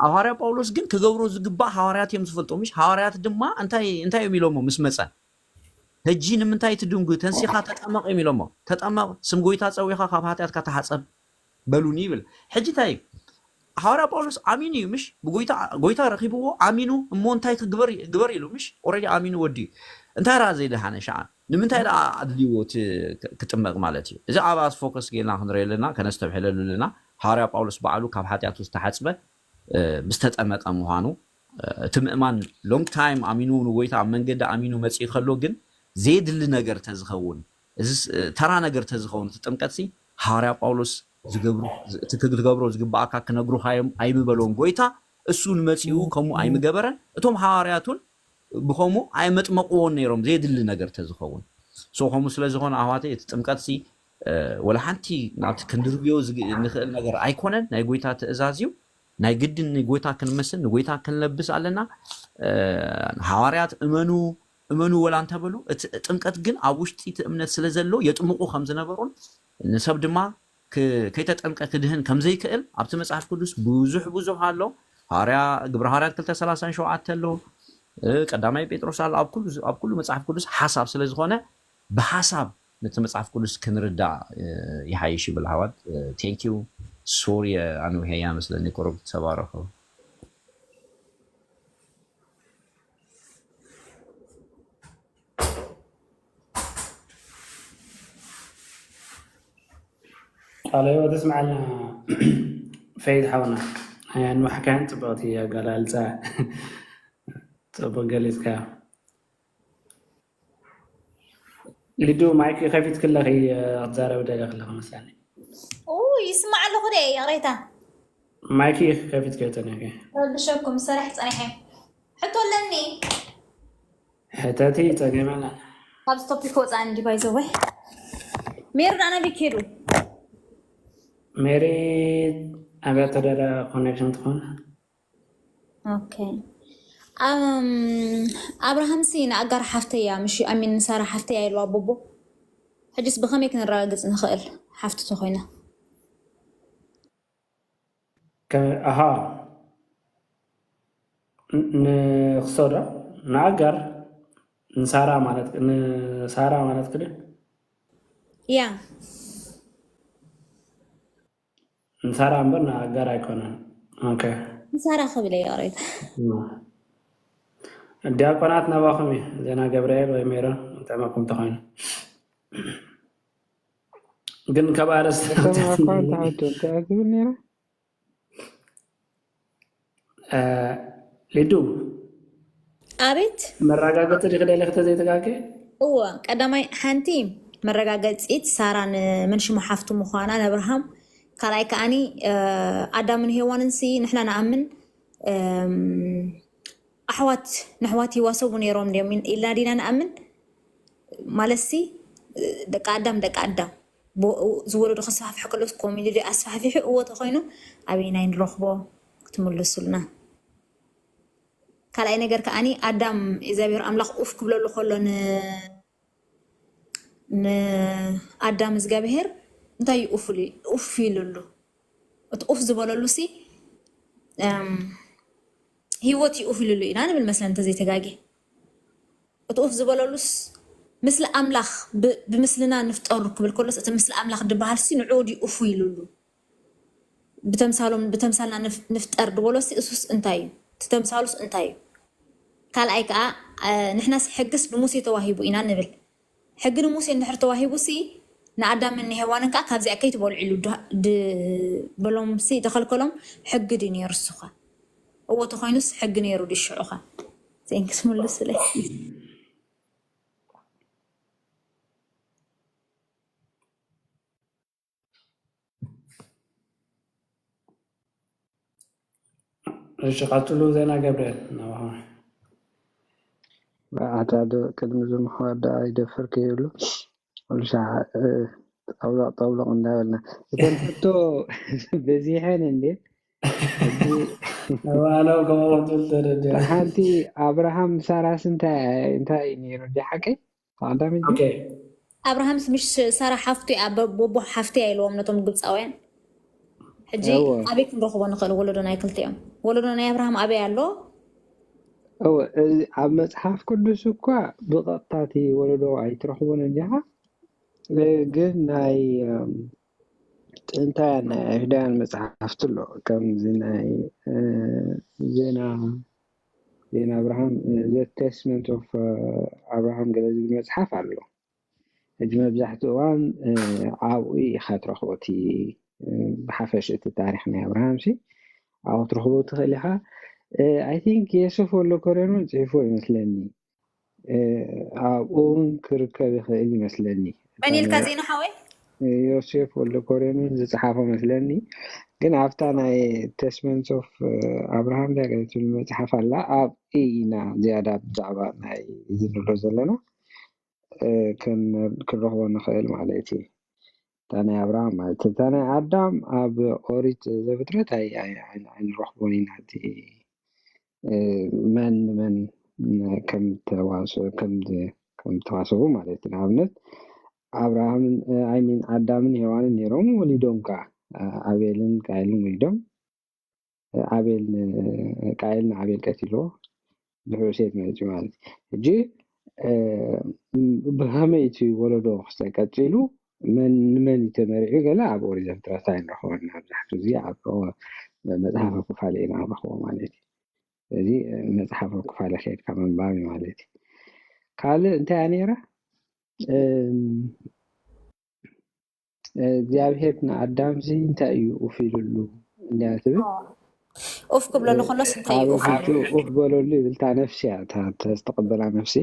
ሃዋርያ ጳውሎስ ግን ክገብሮ ዝግባእ ሃዋርያት እዮም ዝፈልጦ። ምሽ ሃዋርያት ድማ እንታይ እንታይ እዮም ኢሎሞ ምስ መፀ? ሕጂ ንምንታይ ትድንጉ? ተንሲኻ ተጠመቕ እዮም ኢሎሞ። ተጠመቕ፣ ስም ጎይታ ፀዊኻ ካብ ሃጢኣትካ ተሓፀብ በሉኒ ይብል። ሕጂ እንታይ እዩ? ሃዋርያ ጳውሎስ ኣሚኑ እዩ ምሽ? ብጎይታ ጎይታ ረኺብዎ ኣሚኑ እሞ እንታይ ክግበር ግበር ኢሉ ምሽ? ኦረዲ ኣሚኑ ወዲ እንታይ ራ ዘይደሃነ ሸዓ ንምንታይ ደኣ ኣድልዎ እቲ ክ- ክጥመቕ ማለት እዩ? እዚ ኣብ ኣስ ፎከስ ጌርና ክንሪኦ ኣለና፣ ከነስተብሕለሉ ኣለና። ሃዋርያ ጳውሎስ ባዕሉ ካብ ሓጢኣቱ ዝተሓፅበ እ፣ ምስ ተጠመቐ ምዃኑ እ፣ እቲ ምእማን ሎንግ ታይም ኣሚኑ ንጎይታ ኣብ መንገዲ ኣሚኑ መፂኡ ከሎ ግን ዘየድሊ ነገር ተዝኸውን እዚ ስ- ተራ ነገር ተዝኸውን እቲ ጥምቀትሲ ሃዋርያ ጳውሎስ ዝገብሩ እቲ ክትገብሮ ዝግባኣካ ክነግሩኻ እዮም ኣይምበሎም ጎይታ። እሱ ንመፂኡ ከምኡ ኣይምገበረን። እቶም ሃዋርያቱን ብኸምኡ ኣይመጥመቕዎን ነይሮም ዘየድሊ ነገር ተዝኸውን። ሶ ከምኡ ስለ ዝኾነ ኣሕዋተይ እቲ ጥምቀትሲ እ፣ ወላ ሓንቲ ናብቲ ክንድርብዮ ዝግ- ንኽእል ነገር ኣይኮነን። ናይ ጎይታ ትእዛዝ እዩ። ናይ ግድን ንጎይታ ክንመስል ንጎይታ ክንለብስ ኣለና። እ፣ ሃዋርያት እመኑ እመኑ ወላ እንተበሉ እቲ ጥምቀት ግን ኣብ ውሽጢ እቲ እምነት ስለ ዘሎ የጥምቁ ከም ዝነበሩን ንሰብ ድማ ክ- ከይተጠምቀ ክድህን ከም ዘይክእል ኣብቲ መጽሓፍ ቅዱስ ብዙሕ ብዙሕ ኣሎ። ሃዋርያ ግብረ ሃዋርያት ክልተ ሰላሳን ሸውዓተ ኣሎ። እ፣ ቀዳማይ ጴጥሮስ ኣሎ። ኣብ ኩሉ ኣብ ኩሉ መጽሓፍ ቅዱስ ሓሳብ ስለ ዝኾነ ብሓሳብ ነቲ መጽሓፍ ቅዱስ ክንርዳእ እ፣ ይሓይሽ ይብል። ሃዋት ቴንኪዩ ሶሪ ኣንውሄያ መስለኒ። ኮረብ ተባረኹ። ቃለ ሕይወት እስምዓልና ፈይድ ሓውና። ኣያ ንዋሕካያን ጽብቕቲ ኣገላልጻ ጽቡቕ ገሊጽካ። ሊዱ ማይክ ከፊት ክለኺ ክትዛረብ ደለ ክለኺ መስለኒ። ኡ ይስማዕ ኣለኹ ደ ይቕሬታ። ማይክ ከፊት ከይተነኪ። ረብሸኩም ሰራሕ ጸኒሐ ሕቶ ኣለኒ። ሕተቲ ጸገመና። ካብዚ ቶፒክ ወፃ እንዲ ባይዘወይ ሜሪ ዳና ቢኬዱ ሜሪ ኣብያተ ደዳ ኮኔክሽን ትኾን። ኦኬ። ኣም፣ ኣብርሃምሲ ንኣጋር ሓፍተያ ምሽ ኣሚን ንሳራ ሓፍተያ ኢልዋ ኣቦቦ። ሕጅስ ብኸመይ ክንረጋግጽ ንኽእል ሓፍቱ ተኾይና? ከ- ኣሃ ን- ንክሶዶ ንኣጋር ንሳራ ማለት ንሳራ ማለት ክደ ያ ንሳራ እምበር ንኣጋር ኣይኮነን። ኦኬ ንሳራ ክብል እየ ይቕሬታ። ዲያቆናት ናባኹም እዩ። ዜና ገብርኤል ወይ ሜሮን ጠመኩም ተኾይኑ ግን ካብ ኣርእስቲ እቶም ኣኳ ተዓዶ እንታይ እያ ትብል ነይራ? እ፣ ሊዱ፣ ኣቤት። መረጋገፂ ዲኺ ደሊኺ ተዘይተጋገ? እወ፣ ቀዳማይ ሓንቲ መረጋገፂት ሳራ ንመን ሽሙ ሓፍቱ ምዃና ንኣብርሃም፣ ካልኣይ ከዓኒ እ፣ ኣዳምን ሄዋንን ሲ ንሕና ንኣምን እም፣ ኣሕዋት ንኣሕዋት ይዋሰቡ ነይሮም ድዮም ኢልና ዲና ንኣምን? ማለትሲ ደቂ ኣዳም ደቂ ኣዳም ብኡ ዝወለዱ ከስፋሕፍሕ ከሎስ ኮሚዲ ዶ ኣስፋሕፊሑ እዎ ተኮይኑ ኣበየናይ ንረኽቦ ክትምልሱልና። ካልኣይ ነገር ከዓኒ ኣዳም እግዚኣብሔር ኣምላኽ ኡፍ ክብለሉ ከሎ ን ንኣዳም እግዚኣብሔር እንታይ እዩ ኡፍ ኢሉ- ኡፍ ኢሉሉ? እቲ ኡፍ ዝበለሉ ሲ እም፣ ህይወት እዩ ኡፍ ኢሉሉ ኢና ንብል መስለን እንተዘይተጋጌ። እቲ ኡፍ ዝበለሉስ ምስሊ ኣምላኽ ብ- ብምስልና ንፍጠሩ ክብል ከሎስ እቲ ምስሊ ኣምላኽ ድበሃል ሲ ንዕኡ ድዩ ኡፍ ኢሉሉ? ብተምሳሎም ብተምሳልና ንፍ- ንፍጠር ድበሎ ሲ እሱስ እንታይ እዩ? እቲ ተምሳሉስ እንታይ እዩ? ካልኣይ ከዓ እ፣ ንሕናስ ሕግስ ንሙሴ ተዋሂቡ ኢና ንብል። ሕጊ ንሙሴ እንድሕር ተዋሂቡ ሲ ንኣዳምን ንሄዋንን ከዓ ካብዚኣ ከይትበልዑ ኢሉ ድ- ድ- በሎም ሲ ተኸልከሎም። ሕጊ ድዩ ነይሩ እሱኸ? እዎ ተኾይኑስ ሕጊ ነይሩ ድዩ ሽዑኸ? ዜንክስ ምልሱለይ። እሺ፣ ቀፅሉ ዜና ገብርኤል ናባኻ። ኣታ ዶ ቅድሚ እዚ ምኽባር ደኣ ይደፍር ከይብሉ ኩሉ ሻዕ እ፣ ጠውለቕ ጠውለቕ እንዳበልና እተን ሕቶ በዚሐን እንዴ። ሕጂ እዋኖ ከምኡ ትብል ተረዲኣ። ሓንቲ ኣብርሃም ሳራስ እንታይ እንታይ እዩ ነይሩ? ዲ ሓቀይ ኣዳም እዩ? ኦኬ። ኣብርሃምስ ምሽ ሳራ ሓፍቱ እያ፣ በ- ቦቦ ሓፍቱ እያ ኢልዎም ነቶም ግብፃውያን። ሕጂ እወ። ኣበይ ክንረኽቦ ንኽእል ወለዶ ናይ ክልቲኦም? ወለዶ ናይ ኣብርሃም ኣበይ ኣሎ? እወ፣ እዚ ኣብ መጽሓፍ ቅዱስ እኳ ብቐጥታ እቲ ወለዶ ኣይትረኽቦን እንዲኻ። እ፣ ግን ናይ እም፣ ጥንታውያን ናይ ኣይሁዳውያን መጽሓፍቲ ኣሎ። ከምዚ ናይ እ፣ ዜና ዜና ኣብርሃም፣ እ፣ The Testament of ኣብርሃም ገለ ዝብል መጽሓፍ ኣሎ። ሕጂ መብዛሕትኡ እዋን እ፣ ኣብኡ ኢኻ ትረኽቦ። እቲ እ፣ ብሓፈሽ እቲ ታሪክ ናይ ኣብርሃም ሲ ኣብኡ ክትረኽቦ ትኽእል ኢኻ። I think የሱፍ ወልደ ኮርዮን እውን ፅሒፎ ይመስለኒ። እ፣ ኣብኡ እውን ክርከብ ይኽእል ይመስለኒ። መን ኢልካ ዜና ሓወይ? ዮሴፍ ወልደ ኮርዮን እውን ዝፀሓፎ መስለኒ። ግን ኣብታ ናይ Testament of ኣብርሃም ዳገ ትብል መፅሓፍ ኣላ። ኣብኡ ኢና ዝያዳ ብዛዕባ ናይ እዚ ንብሎ ዘለና እ፣ ክን- ክንረኽቦ ንኽእል ማለት እዩ። እታ ናይ ኣብርሃም ማለት እዩ። እታ ናይ ኣዳም ኣብ ኦሪት ዘፍጥረት ኣይ- ኣይ- ኣይ- ኣይንረኽቦን ኢና። እቲ እ፣ መን ንመን ከም ተዋስ- ከም ዝ- ከም ተዋሰቡ ማለት እዩ። ንኣብነት ኣብርሃምን ኣይሚን ኣዳምን ሄዋንን ነይሮም፣ ወሊዶም ከዓ እ፣ ኣቤልን ቃየልን ወሊዶም። ኣቤል ን- ቃየል ንኣቤል ቀቲልዎ፣ ድሕሩ ሴት መፂኡ ማለት እዩ። ሕጂ እ፣ ብኸመይ እቲ ወለዶ ክስተ ቀፂሉ መን ንመን እዩ ተመሪዑ ገለ ኣብ ኦሪት ዘፍጥረት ኣይንረኽቦን ኢና። መብዛሕትኡ እዚ ኣብ መፅሓፈ ኩፋለ ኢና ንረኽቦ ማለት እዩ። እዚ መፅሓፈ ኩፋለ ከይድካ ምንባብ እዩ ማለት እዩ። ካልእ እንታይ እያ ነይራ? እም፣ እግዚኣብሄር ንኣዳምሲ እንታይ እዩ ኡፍ ኢሉሉ እንድያ ትብል? ኡፍ ክብለሉ ከሎስ እንታይ እዩ ኡፍ ኢሉ? ኣበፊቱ ኡፍ በለሉ ይብል። እታ ነፍሲ እያ፣ እታ እታ ዝተቐበላ ነፍሲ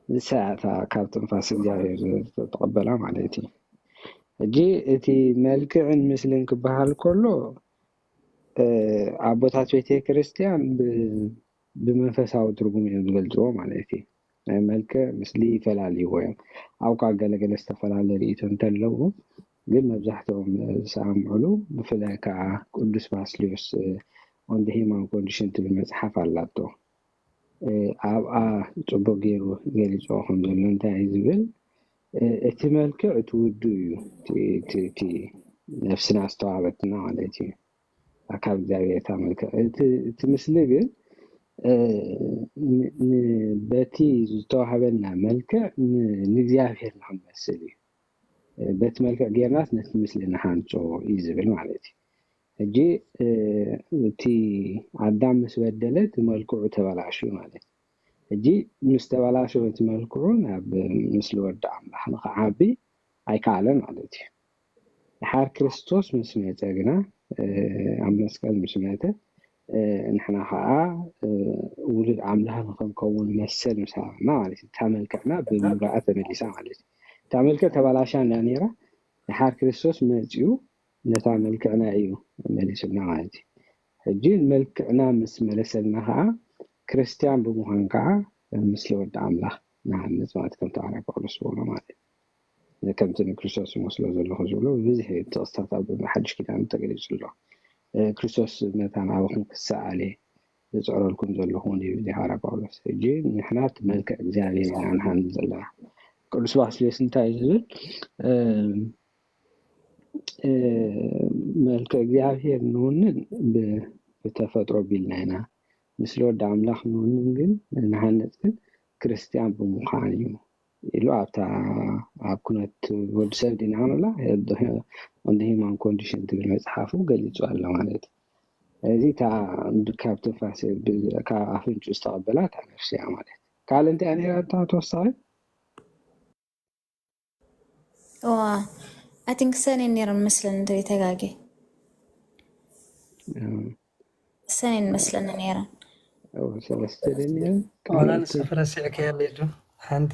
ንሳ እያ እታ ካብ ትንፋስ እግዚኣብሄር ዝተቐበላ ማለት እዩ። ሕጂ እቲ መልክዕን ምስልን ክበሃል ከሎ እ፣ ኣቦታት ቤተ ክርስቲያን ብ- ብመንፈሳዊ ትርጉም እዮም ዝገልፅዎ ማለት እዩ። ናይ መልክዕ ምስሊ ይፈላልይዎ እዮም። ኣብ ኳ ገለገለ ዝተፈላለየ ርእይቶ እንተለዉ ግን መብዛሕትኦም ዝሰማምዕሉ ብፍላይ ከዓ ቅዱስ ባስልዮስ ኦን ሂማን ኮንዲሽን ትብል መፅሓፍ ኣላቶ። እ፣ ኣብኣ ፅቡቅ ገይሩ ገሊፅዎ ከም ዘሎ እንታይ እዩ ዝብል እ፣ እቲ መልክዕ እቲ ውዱ እዩ። እቲ- እቲ- እቲ ነፍስና ዝተዋህበትና ማለት እዩ። ካብ እግዚኣብሔር እታ መልክዕ እቲ እቲ ምስሊ ግን እ፣ ን- ን- በቲ ዝተዋህበና መልክዕ ን- ንእግዚኣብሔር ንክንመስል እዩ። እ፣ በቲ መልክዕ ጌርናስ ነቲ ምስሊ ንሓንጾ እዩ ዝብል ማለት እዩ። ሕጂ እ፣ እቲ ኣዳም ምስ በደለ እቲ መልክዑ ተበላሹ ማለት እዩ። ሕጂ ምስ ተበላሸወ እቲ መልክዑ ናብ ምስሊ ወዲ ኣምላኽ ንኽዓቢ ኣይከኣለን ማለት እዩ። ድሓር ክርስቶስ ምስ መጸ ግና እ፣ ኣብ መስቀል ምስ መተ ንሕና ከዓ ውሉድ ኣምላኽ ንክንከውን መሰል ምስ ሃበና ማለት እዩ። እታ መልክዕና ብምልኣ ተመሊሳ ማለት እዩ። እታ መልክዕ ተባላሻ እንዳ ነይራ፣ ድሓር ክርስቶስ መፂኡ ነታ መልክዕና እዩ መሊሱልና ማለት እዩ። ሕጂ መልክዕና ምስ መለሰልና ከዓ ክርስትያን ብምዃን ከዓ ምስሊ ወዲ ኣምላኽ ንሃንፅ ማለት ከምቲ ሃዋርያ ጳውሎስ ዝበሎ ማለት እዩ። ከምቲ ንክርስቶስ ይመስሎ ዘለኹ ዝብሎ ብብዝሒ ጥቕስታት ኣብ ሓድሽ ኪዳን ተገሊጹ ኣሎ። ክርስቶስ መታን ኣባኹም ክሰኣል እየ ዝጽዕረልኩም ዘለኹ እውን ይብል ሃዋርያ ጳውሎስ። ሕጂ ንሕና እቲ መልክዕ እግዚኣብሔር ኢና ንሃንጽ ዘለና። ቅዱስ ባስልዮስ እንታይ እዩ ዝብል? መልክዕ እግዚኣብሔር ንውንን ብተፈጥሮ ቢልና ኢና፣ ምስለ ወዲ ኣምላኽ ንውንን ግን ንሃንጽ ግን ክርስትያን ብምዃን እዩ ኢሉ ኣብታ ኣብ ኩነት ወዲ ሰብ ዲና ንብላ on the human condition ትብል መጽሓፉ ገሊጹ ኣሎ ማለት እዩ። እዚ እታ ካብ ትንፋስ ካብ ኣፍንጩ ዝተቐበላ እታ ነፍሲ እያ ማለት እዩ። ካልእ እንታይ እያ ነይራ እታ ተወሳኺ? እዋ I think ሰኔን ነይረን መስለን እንተ ተጋጌ ሰኔን መስለን ነይረን። ሰለስተ ደን ዋላ ንሰፍ ረሲዕከያ ሌዱ ሓንቲ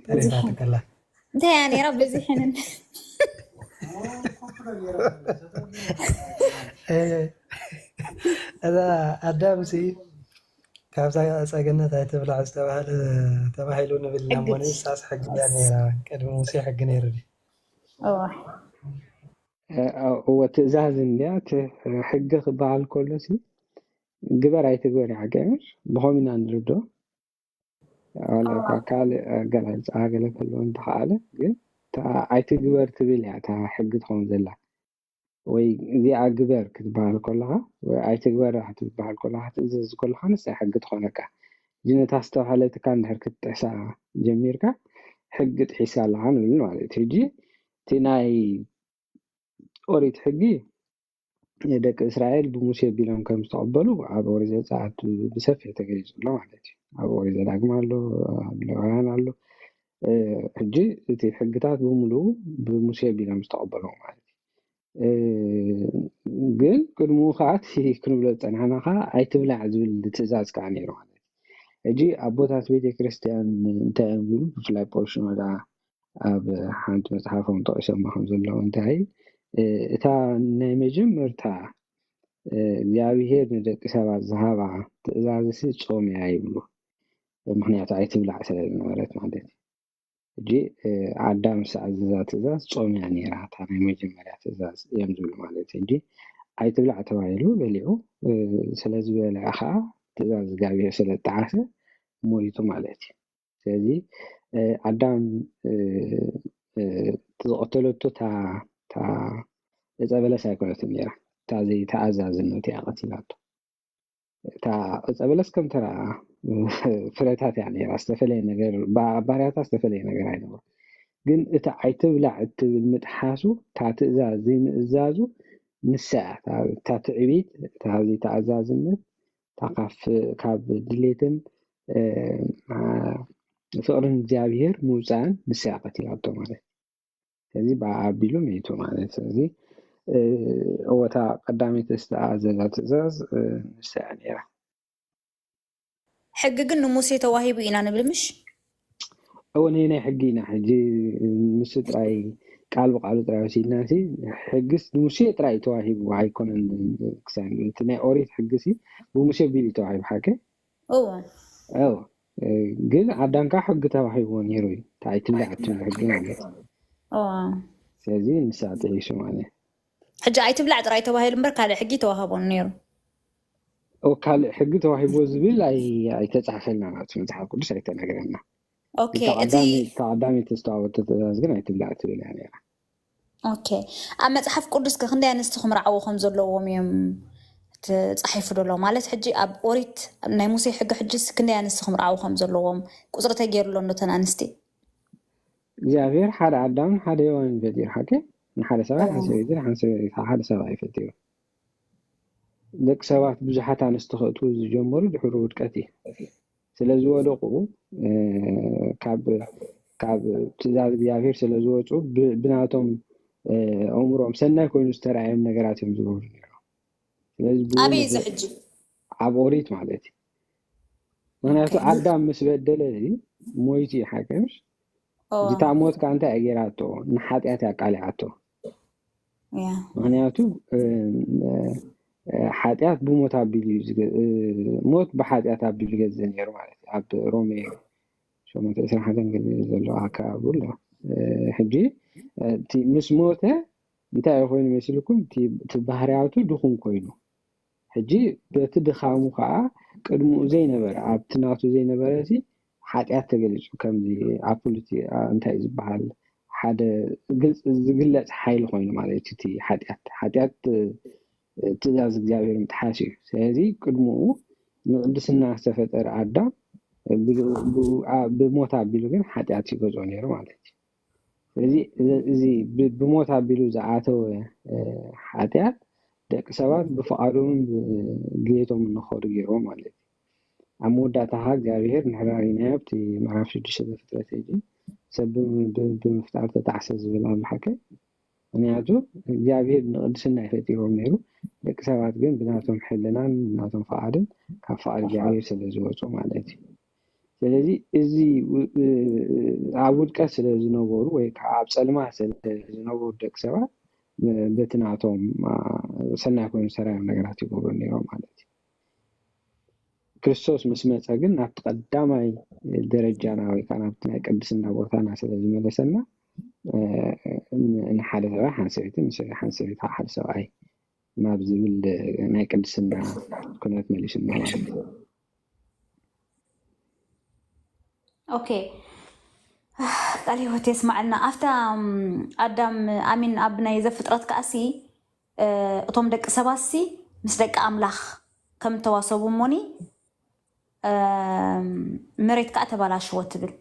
ተሪፋትከላ እንታይ እያ ነይራ በዚሕንን እዛ ኣዳምሲ ካብዛ ጸገነት ኣይትብላዕ ዝተባህለ ተባሂሉ ንብል ኢና እሞ ንሳስ ሕጊ እያ ነይራ። ቅድሚ ሙሴ ሕጊ ነይሩ ድዩ? እወ ትእዛዝ እንድያ። እቲ ሕጊ ክበሃል ከሎ ሲ ግበር ኣይትግበር እዩ ሓቂ እምበር ብኸም ኢና ንርዶ ካልእ ኣገላልፃ ገለ ከሎ እንተኸኣለ ግን ኣይትግበር ትብል እያ እታ ሕጊ ትኸውን ዘላ። ወይ እዚኣ ግበር ክትበሃል ከለኻ ወይ ኣይትግበር ክትበሃል ከለኻ ክትእዘዝ ከለኻ ንሳ ሕጊ ትኾነካ። ሕጂ ነታ ዝተባህለትካ እንድሕር ክትጥሕሳ ጀሚርካ ሕጊ ጥሒስካ ኣለኻ ንብል ማለት እዩ። ሕጂ እቲ ናይ ኦሪት ሕጊ ደቂ እስራኤል ብሙሴ ቢሎም ከም ዝተቐበሉ ኣብ ኦሪት ዘጸኣት ብሰፊሕ ተገሊጹ ኣሎ ማለት እዩ። ኣብ ኦሪት ዘዳግም ኣሎ፣ ኣብ ሌዋውያን ኣሎ። ሕጂ እቲ ሕግታት ብምሉኡ ብሙሴ ቢሎም ዝተቐበሉ ማለት እዩ። ግን ቅድሚኡ ከዓ እቲ ክንብሎ ዝፀናሕና ከዓ ኣይትብላዕ ዝብል ትእዛዝ ከዓ ነይሩ ማለት እዩ። ሕጂ ኣቦታት ቤተ ክርስቲያን እንታይ እዮም ዝብሉ? ብፍላይ ጳውሎስ ሽኖዳ ኣብ ሓንቲ መፅሓፎም ጠቂሶማ ከም ዘለዉ እንታይ እታ ናይ መጀመርታ እግዚኣብሄር ንደቂ ሰባት ዝሃባ ትእዛዝሲ ጾም እያ ይብሉ። ምክንያቱ ኣይትብላዕ ስለ ዝነበረት ማለት እዩ። ሕጂ ኣዳም ዝተኣዘዛ ትእዛዝ ጾም እያ ነይራ፣ እታ ናይ መጀመርያ ትእዛዝ እዮም ዝብሉ ማለት እዩ። ሕጂ ኣይትብላዕ ተባሂሉ በሊዑ ስለ ዝበልዐ ከዓ ትእዛዝ እግዚኣብሄር ስለ ዝጠዓሰ ሞይቱ ማለት እዩ። ስለዚ ኣዳም ዝቐተለቶ እታ ዕፀ በለስ ኣይኮነትን ነይራ፣ እታ ዘይተኣዛዝነት እያ ቀቲላቶ። እታ ዕፀ በለስ ከም ተራ ፍረታት እያ ነይራ፣ ዝተፈለየ ነገር ባርያታ ዝተፈለየ ነገር ኣይነበሮ። ግን እቲ ኣይትብላዕ እትብል ምጥሓሱ እታ ትእዛዝ ዘይምእዛዙ ንሳ እያ እታ ትዕቢት፣ እታ ዘይተኣዛዝነት ካብ ድሌትን ፍቕርን እግዚኣብሄር ምውፃእን ንሳ እያ ቀቲላቶ ማለት። ስለዚ ብኣ ኣቢሉ መይቱ ማለት። ስለዚ እወታ ቀዳመይቲ ዝተኣዘዛ ትእዛዝ ንሳ እያ ነይራ። ሕጊ ግን ንሙሴ ተዋሂቡ ኢና ንብል ምሽ? እወ ነየናይ ሕጊ ኢና ሕጂ ንሱ ጥራይ ቃል ብቃሉ ጥራይ ወሲድና ሲ ሕግስ ንሙሴ ጥራይ ተዋሂቡ ኣይኮነን። ክሳን እቲ ናይ ኦሪት ሕጊ ሲ ብሙሴ ቢሉ እዩ ተዋሂቡ ሓቂ? እወ እወ ግን ኣዳም ከዓ ሕጊ ተዋሂብዎ ነይሩ እዩ። እንታይ ትብላዕ ትብል ሕጊ ማለት እዩ። እወ ስለዚ ንሳ ጥሒሱ ማለት እዩ። ሕጂ ኣይትብላዕ ጥራይ ተባሂሉ እምበር ካልእ ሕጊ ተዋህቦ ነይሩ። ካልእ ሕጊ ተዋሂብዎ ዝብል ኣይተፃሕፈልና ማለት እዩ። መፅሓፍ ቅዱስ ኣይተነግረና። ኦኬ እቲ ተቐዳሚ ዝተዋወተ ትእዛዝ ግን ኣይትብላዕ ትብል እያ ነይራ። ኦኬ ኣብ መፅሓፍ ቅዱስ ከ ክንደይ ኣንስቲ ክምርዓዉ ከም ዘለዎም እዮም ተፃሒፉ ዘሎ ማለት ሕጂ ኣብ ኦሪት ናይ ሙሴ ሕጊ ሕጂስ ክንደይ ኣንስቲ ክምርዓዉ ከም ዘለዎም ቁፅሪ ተገይሩሎ እንዶ ተን ኣንስቲ እግዚኣብሔር ሓደ ኣዳምን ሓደ ሔዋንን ፈጢሩ ሓቂ ንሓደ ሰብኣይ ሓደ ሰበይቲ ንሓደ ሰበይቲ ሓደ ሰብኣይ ፈጢሩ ደቂ ሰባት ብዙሓት ኣንስቲ ከእትዉ ዝጀመሩ ድሕሪ ውድቀት እዩ ስለ ዝወደቁ ካብ ካብ ትእዛዝ እግዚኣብሔር ስለ ዝወፁ ብናቶም ኣእምሮኦም ሰናይ ኮይኑ ዝተረኣዮም ነገራት እዮም ዝገብሩ ነይሮም ስለዚ ኣበይ እዚ ሕጂ ኣብ ኦሪት ማለት እዩ። ምክንያቱ ኣዳም ምስ በደለ እዚ ሞይቱ እዩ ሓቀምሽ። እታ ሞት ከዓ እንታይ እያ ገይራቶ? ንሓጢኣት እያ ኣቃሊዓቶ። ምክንያቱ ሓጢኣት ብሞት ኣቢሉ እዩ፣ ሞት ብሓጢኣት ኣቢሉ ገዝ ነይሩ ማለት እዩ። ኣብ ሮሜ ሸሞንተ ዕስራን ሓደን ገለ ዘሎ ኣከባቢ ኣሎ። ሕጂ ምስ ሞተ እንታይ ኮይኑ መሲልኩም? እቲ ባህርያቱ ድኹም ኮይኑ፣ ሕጂ በቲ ድኻሙ ከዓ ቅድምኡ ዘይነበረ፣ ኣብቲ ናቱ ዘይነበረ እቲ ሓጢኣት ተገሊፁ። ከምዚ ኣብ ፖለቲ እንታይ እዩ ዝበሃል፣ ሓደ ግልፂ ዝግለፅ ሓይሊ ኮይኑ ማለት እዩ። እቲ ሓጢኣት ሓጢኣት ትእዛዝ እግዚኣብሔር ምጥሓስ እዩ። ስለዚ ቅድምኡ ንቅድስና ዝተፈጠረ ኣዳም ብሞት ኣቢሉ ግን ሓጢኣት ይገዝኦ ነይሩ ማለት እዩ። ስለዚ እዚ ብሞት ኣቢሉ ዝኣተወ ሓጢኣት ደቂ ሰባት ብፍቓዶምን ድሌቶምን ንኸዱ ገይርዎም ማለት እዩ። ኣብ መወዳእታ ከዓ እግዚኣብሔር ንሕራሪናዮ ኣብቲ ምዕራፍ ሽዱሽተ ዘፍጥረት ሕጂ ሰብ ብምፍጣር ተጣዕሰ ዝብል ኣሎ ሓቂ። ምክንያቱ እግዚኣብሔር ንቅድስና ይፈጢርዎም ነይሩ። ደቂ ሰባት ግን ብናቶም ሕልናን ብናቶም ፍቓድን ካብ ፍቓድ እግዚኣብሔር ስለ ዝወፁ ማለት እዩ። ስለዚ እዚ ኣብ ውድቀት ስለ ዝነበሩ ወይ ከዓ ኣብ ፀልማት ስለ ዝነበሩ ደቂ ሰባት በቲ ናቶም ሰናይ ኮይኑ ሰራዮም ነገራት ይገብሩ ነይሮም ማለት እዩ። ክርስቶስ ምስ መፀ ግን ናብቲ ቀዳማይ ደረጃና ወይ ከዓ ናብቲ ናይ ቅድስና ቦታና ስለ ዝመለሰና ንሓደ ሰብኣይ ሓንቲ ሰበይቲ፣ ንሰበይቲ ሓንቲ ሰበይቲ ሓደ ሰብኣይ ናብ ዝብል ናይ ቅድስና ኩነት መሊሱና ማለት እዩ። ኦኬ፣ ቃል ህይወት የስማዕልና። ኣብታ ኣዳም ኣሚን ኣብ ናይ ዘፍጥረት ከኣሲ እቶም ደቂ ሰባትሲ ምስ ደቂ ኣምላኽ ከም ተዋሰቡ እሞኒ መሬት ከዓ ተባላሽዎ ትብል።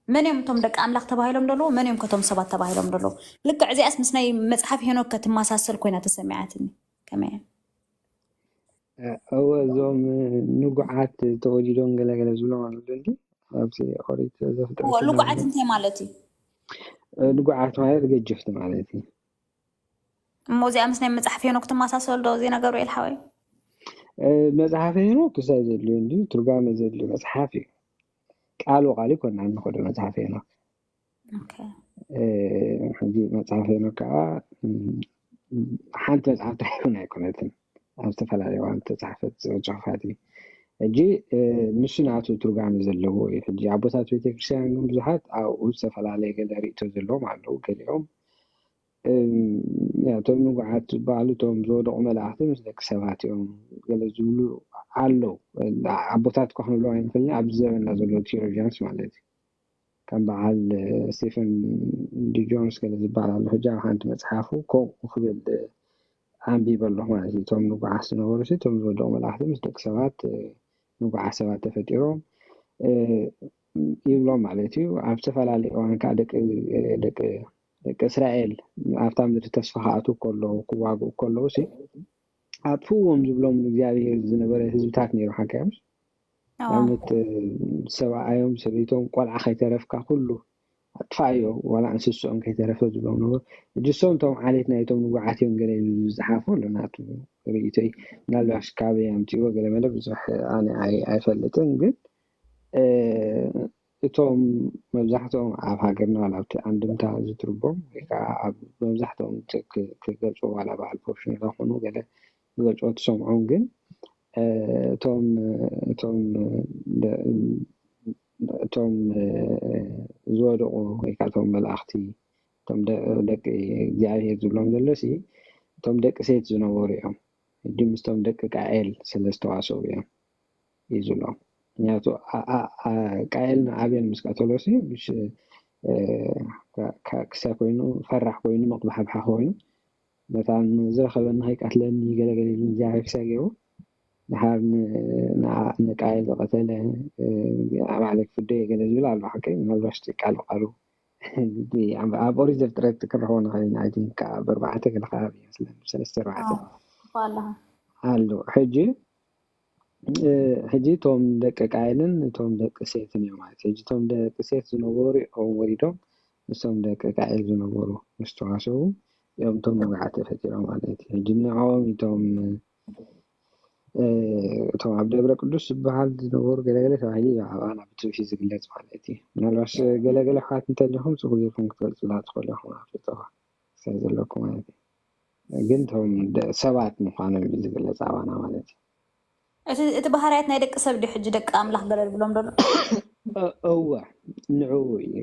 መን እዮም እቶም ደቂ ኣምላኽ ተባሂሎም ደለዉ? መን እዮም ከቶም ሰባት ተባሂሎም ደለዉ? ልክዕ እዚኣስ ምስ ናይ መፅሓፍ ሄኖክ ከትመሳሰል ኮይና ተሰሚዓትኒ። ከመይ እያ? እወ፣ እዞም ንጉዓት ተወሊዶም ገለገለ ዝብሎም ኣለዉ እንዲ ኣብቲ ኦሪት ዘፍጥረት ንጉዓት እንታይ ማለት እዩ? ንጉዓት ማለት ገጀፍቲ ማለት እዩ። እሞ እዚኣ ምስ ናይ መፅሓፍ ሄኖክ ትመሳሰል ዶ እዚ ነገር ኡኤል ሓወይ? መፅሓፍ ሄኖክ ክሳይ ዘድልዮ እንዲ ትርጓሜ ዘድልዮ መፅሓፍ እዩ። ቃል ብቃል ይኮና እንኮዶ መፅሓፍ ሄኖክ። ሕጂ መፅሓፍ ሄኖክ ከዓ ሓንቲ መፅሓፍ ጥራሕ ይኮን ኣይኮነትን፣ ኣብ ዝተፈላለዩ እዋን ዝተፃሕፈት ፅሑፋት እዩ። ሕጂ ንሱ ናቱ ትርጓሜ ዘለዎ እዩ። ሕጂ ኣቦታት ቤተክርስትያን ግን ብዙሓት ኣብኡ ዝተፈላለየ ገለ ርእቶ ዘለዎም ኣለዉ። ገሊኦም እቶም ንጉዓት ዝበሃሉ እቶም ዝወደቑ መላእኽቲ ምስ ደቂ ሰባት እዮም ገለ ዝብሉ ኣለዉ። ኣቦታት እኳ ክንብሎም ኣይንኽእልን፣ ኣብዚ ዘበንና ዘለዉ ቲዮሎጂያንስ ማለት እዩ። ከም በዓል ስቴፈን ዲ ጆንስ ገለ ዝበሃል ኣሎ። ሕጂ ኣብ ሓንቲ መፅሓፉ ከምኡ ክብል ኣንቢበ ኣለኹ ማለት እዩ። እቶም ንጉዓት ዝነበሩ እቶም ዝወደቑ መላእኽቲ ምስ ደቂ ሰባት ንጉዓት ሰባት ተፈጢሮም ይብሎም ማለት እዩ። ኣብ ዝተፈላለዩ እዋን ከዓ ደቂ ደቂ እስራኤል ኣብታ ምድሪ ተስፋ ክኣትዉ ከለዉ ክዋግኡ ከለዉ ኣጥፍዎም ዝብሎም እግዚኣብሔር ዝነበረ ህዝብታት ነይሩ ሓካዮምስ ኣብነት ሰብኣዮም ሰበይቶም ቆልዓ ከይተረፍካ ኩሉ ኣጥፋእዮ ዋላ እንስስኦም ከይተረፈ ዝብሎም ነበሩ። ሕጂ እሶም እቶም ዓሌት ናይቶም ንጉዓት እዮም ገለ ኢሉ ዝፀሓፎ ኣሎ ናቱ ርእይቶይ። ምናልባሽ ካበይ ኣምፅእዎ ገለ መለ ብዙሕ ኣነ ኣይፈልጥን፣ ግን እቶም መብዛሕትኦም ኣብ ሃገርና ዋላ ኣብቲ ኣንድምታ ዝትርጎም ወይ ከዓ ኣብ መብዛሕትኦም ክገልፁ ዋላ በዓል ፕሮፌሽናል ዝኾኑ ገለ ክገልፁ ትሰምዖም፣ ግን እቶም እቶም እቶም ዝወደቑ ወይ ከዓ እቶም መላእኽቲ እቶም ደቂ እግዚኣብሔር ዝብሎም ዘሎ ሲ እቶም ደቂ ሴት ዝነበሩ እዮም። ሕጂ ምስቶም ደቂ ቃኤል ስለ ዝተዋሰቡ እዮም እዩ ዝብሎም። ምክንያቱ ቃኤል ንኣቤል ምስ ቀተሎሲ ክሳይ ኮይኑ ፈራሕ ኮይኑ መቕባሕብሓ ኮይኑ ነታ ዝረኸበኒ ከይቀትለኒ ገለገለ ኢሉ እግዚኣብሔር ክሳይ ገይሩ ድሓር ንቃየል ዝቐተለ ኣማዕለ ክፍደ ገለ ዝብል ኣሎ። ሓቂ ምናልባሽ ቃል ቃሉ ኣብ ኦሪት ዘፍጥረት ክንረኽቦ ንኽእል ኢና። ኣይ ቲንክ ኣብ ኣርባዕተ ገለ ከባቢ ይመስለኒ ሰለስተ ኣርባዕተ ኣሎ። ሕጂ ሕጂ እቶም ደቂ ቃየልን እቶም ደቂ ሴትን እዮም ማለት ሕጂ እቶም ደቂ ሴት ዝነበሩ እዮም ወሪዶም ምስቶም ደቂ ቃኤል ዝነበሩ ምስ ተዋሰቡ እዮም እቶም ንጉዓት ተፈጢሮም ማለት እዩ። ሕጂ ንዕኦም እቶም እቶም ኣብ ደብረ ቅዱስ ዝበሃል ዝነበሩ ገለገለ ተባሂሉ እዩ ኣብ ኣና ብትውፊት ዝግለጽ ማለት እዩ። ምናልባሽ ገለገለ ኣሕዋት እንተሊኹም ጽቡቅ ጌርኩም ክትገልጹላ ትኽእሉ ኢኹም ኣፍልጦ ስለ ዘለኩም ማለት እዩ። ግን እቶም ሰባት ምዃኖም እዩ ዝግለጽ ኣባና ማለት እዩ። እቲ ባህርያት ናይ ደቂ ሰብ ድዩ ሕጂ ደቂ ኣምላኽ ገለ ዝብሎም ዘሎ? እወ፣ ንዕኡ እዩ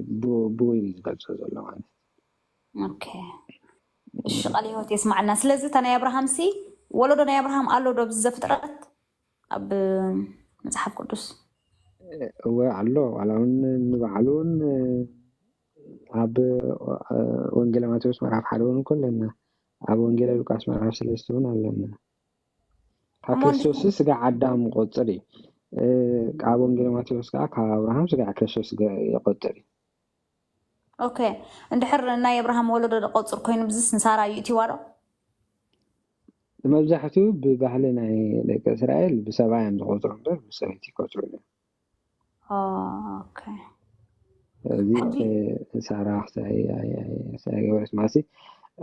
ብኡ እዩ ዝገልጾ ዘሎ ማለት እዩ። እሺ፣ ቃል ህይወት የስማዕና። ስለዚ እታ ናይ ኣብርሃም ሲ ወለዶ ናይ ኣብርሃም ኣሎ ዶ ኣብዚ ዘፍጥረት ኣብ መጽሓፍ ቅዱስ? እወ ኣሎ። ዋላ እውን ንባዕሉ እውን ኣብ ወንጌል ማቴዎስ ምዕራፍ ሓደ እውን እኮ ኣለና። ኣብ ወንጌል ሉቃስ ምዕራፍ ሰለስተ እውን ኣለና። ካብ ክርስቶስ ስጋ ኣዳም ቆጽር እዩ። ኣብ ወንጌል ማቴዎስ ከዓ ካብ ኣብርሃም ስጋ ክርስቶስ ይቆጽር እዩ። ኦኬ፣ እንድሕር ናይ ኣብርሃም ወለዶ ቆጽር ኮይኑ ብዝስ ንሳራ ይእትዋ ዶ? መብዛሕትኡ ብባህሊ ናይ ደቂ እስራኤል ብሰብኣይ እዮም ዝቆጽሩ እምበር ብሰበይቲ ይቆጽሩ እዮም። ኦኬ። ስለዚ ሳራ ክሳይ ገበረት ማሲ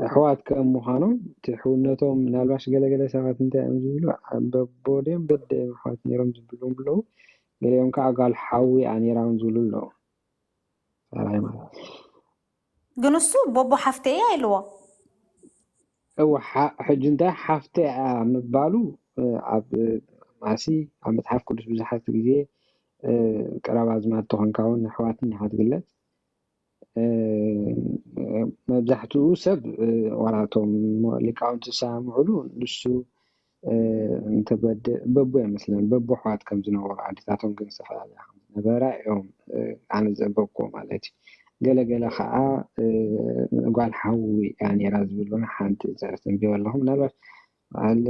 ኣሕዋት ከም ምዃኖም እቲ ሕውነቶም ምናልባሽ ገለገለ ሰባት እንታይ እዮም ዝብሉ በቦ ድዮም በደ እዮም ኣሕዋት ነይሮም ዝብሉ ኣለዉ። ገሊኦም ከዓ ጓል ሓዊ እያ ነይራ እውን ዝብሉ ኣለዉ። ሳራይ ማለት ግን እሱ ቦቦ ሓፍተይ ኢልዎ። እወ ሓ- ሕጂ እንታይ ሓፍተ እያ ምባሉ እ፣ ኣብ እ፣ ማሲ ኣብ መፅሓፍ ቅዱስ ብዙሓት ግዜ እ፣ ቀረባ ኣዝማድ ተኾንካ እውን ኣሕዋትን ኢኻ ትግለፅ። እ፣ መብዛሕትኡ ሰብ እ፣ ዋላ እቶም ሊቃውንቲ ዝሰማምዕሉ ንሱ እ፣ እንተበደ በቦ ይመስለኒ በቦ ኣሕዋት ከም ዝነበሩ ኣዴታቶም ግን ዝተፈላለያ ከም ዝነበራ እዮም እ፣ ኣነ ዘንበብኩዎ ማለት እዩ። ገለ ገለ ከዓ እ፣ ጓል ሓዊ እያ ነይራ ዝብል እውን ሓንቲ ጽሕፍቲ ኣንቢበ ኣለኹ። ምናልባት በዓል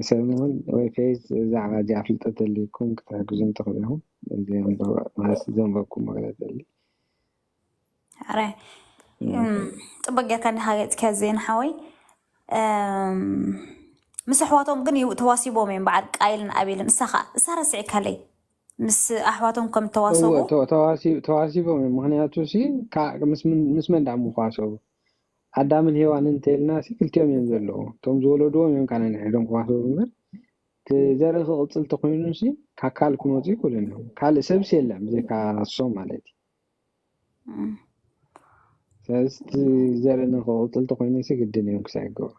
ሰለሙን ወይ ፌዝ ብዛዕባ እዚኣ ፍልጠት ተልይኩም ክትሕግዙ ትኽእሉ ኢኹም። እዚ ኣንበብ- ማለት ዘንበብኩዎ ገለ ተልዩ ኣረ እም፣ ጽቡቅ ጌርካ እንዲኻ ገጽካ ዜና ሓወይ። እም፣ ምስ ኣሕዋቶም ግን ይው- ተዋሲቦም እዮም በዓል ቃይልን ኣቤልን። እሳ ኸ እሳ ረስዒካለይ ምስ ኣሕዋቶም ከም ተዋሰቡ። እወ፣ ተዋ- ተዋሲ- ተዋሲቦም እዮም። ምክንያቱ ሲ ካ- ምስ ምን- ምስ መን ዳኣ ምኳሰቡ ኣዳምን ሄዋን እንተልና ሲ ክልቲኦም እዮም ዘለዉ። እቶም ዝወለድዎም እዮም ካነ ንሕዶም ክዋሰቡ እምበር እቲ ዘርኢ ክቕፅል ተኮይኑ ሲ ካብ ካልእ ክመፁ ይክእሉን እዮም። ካልእ ሰብሲ የለን ብዘይካ እሶም ማለት እዩ። እም፣ ስለዚ እቲ ዘርኢ ንክቕፅል ተኮይኑ ሲ ግድን እዮም ክሳይ ይገብሩ።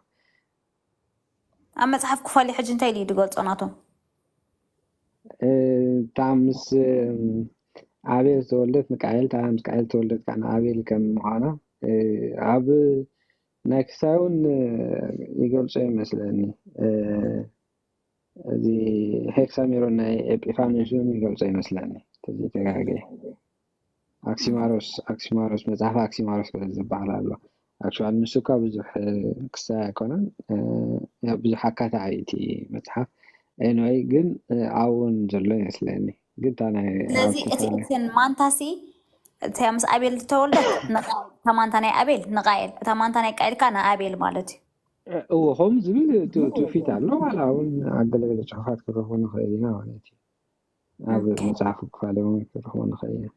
ኣብ መጽሓፍ ኩፋሌ ሕጂ እንታይ ኢሉ እዩ ዝገልጾ ናቶም? እታ ምስ እም፣ ኣቤል ዝተወልደት ንቃኤል እታ ምስ ቃኤል ዝተወልደት ከዓ ንኣቤል ከም ምዃና እ፣ ኣብ ናይ ክሳይ እውን እ፣ ይገልጾ ይመስለኒ እ፣ እዚ ሄክሳሜሮን ናይ ኤጲፋኒዎስ እውን ይገልጾ ይመስለኒ ተዘይተጋገየ ኣክሲማሮስ ኣክሲማሮስ መጽሓፍ ኣክሲማሮስ ክብል ዝበሃል ኣሎ። ኣክቹዋሊ ንሱ እኳ ብዙሕ እ፣ ክሳይ ኣይኮነን እ፣ ያው ብዙሕ ኣካታዒ እቲ መጽሓፍ ኤንወይ ግን እ፣ ኣብኡ እውን ዘሎ ይመስለኒ ግን እታ ናይ ኣብ ስለዚ እቲ ክፋል እተን ማንታሲ እታ ምስ ኣቤል ዝተወልደት ንቃኤል፣ እታ ማንታ ናይ ኣቤል ንቃኤል፣ እታ ማንታ ናይ ቃኤል ከዓ ንኣቤል ማለት እዩ። እዎ ከምኡ ዝብል ት- ትውፊት ኣሎ። ዋላ እውን ኣብ ገለገለ ጽሑፋት ክረኽቦ ንኽእል ኢና ማለት እዩ። ኣብ ኦኬ። መጽሓፍ ክፋለ እውን ክረኽቦ ንኽእል ኢና።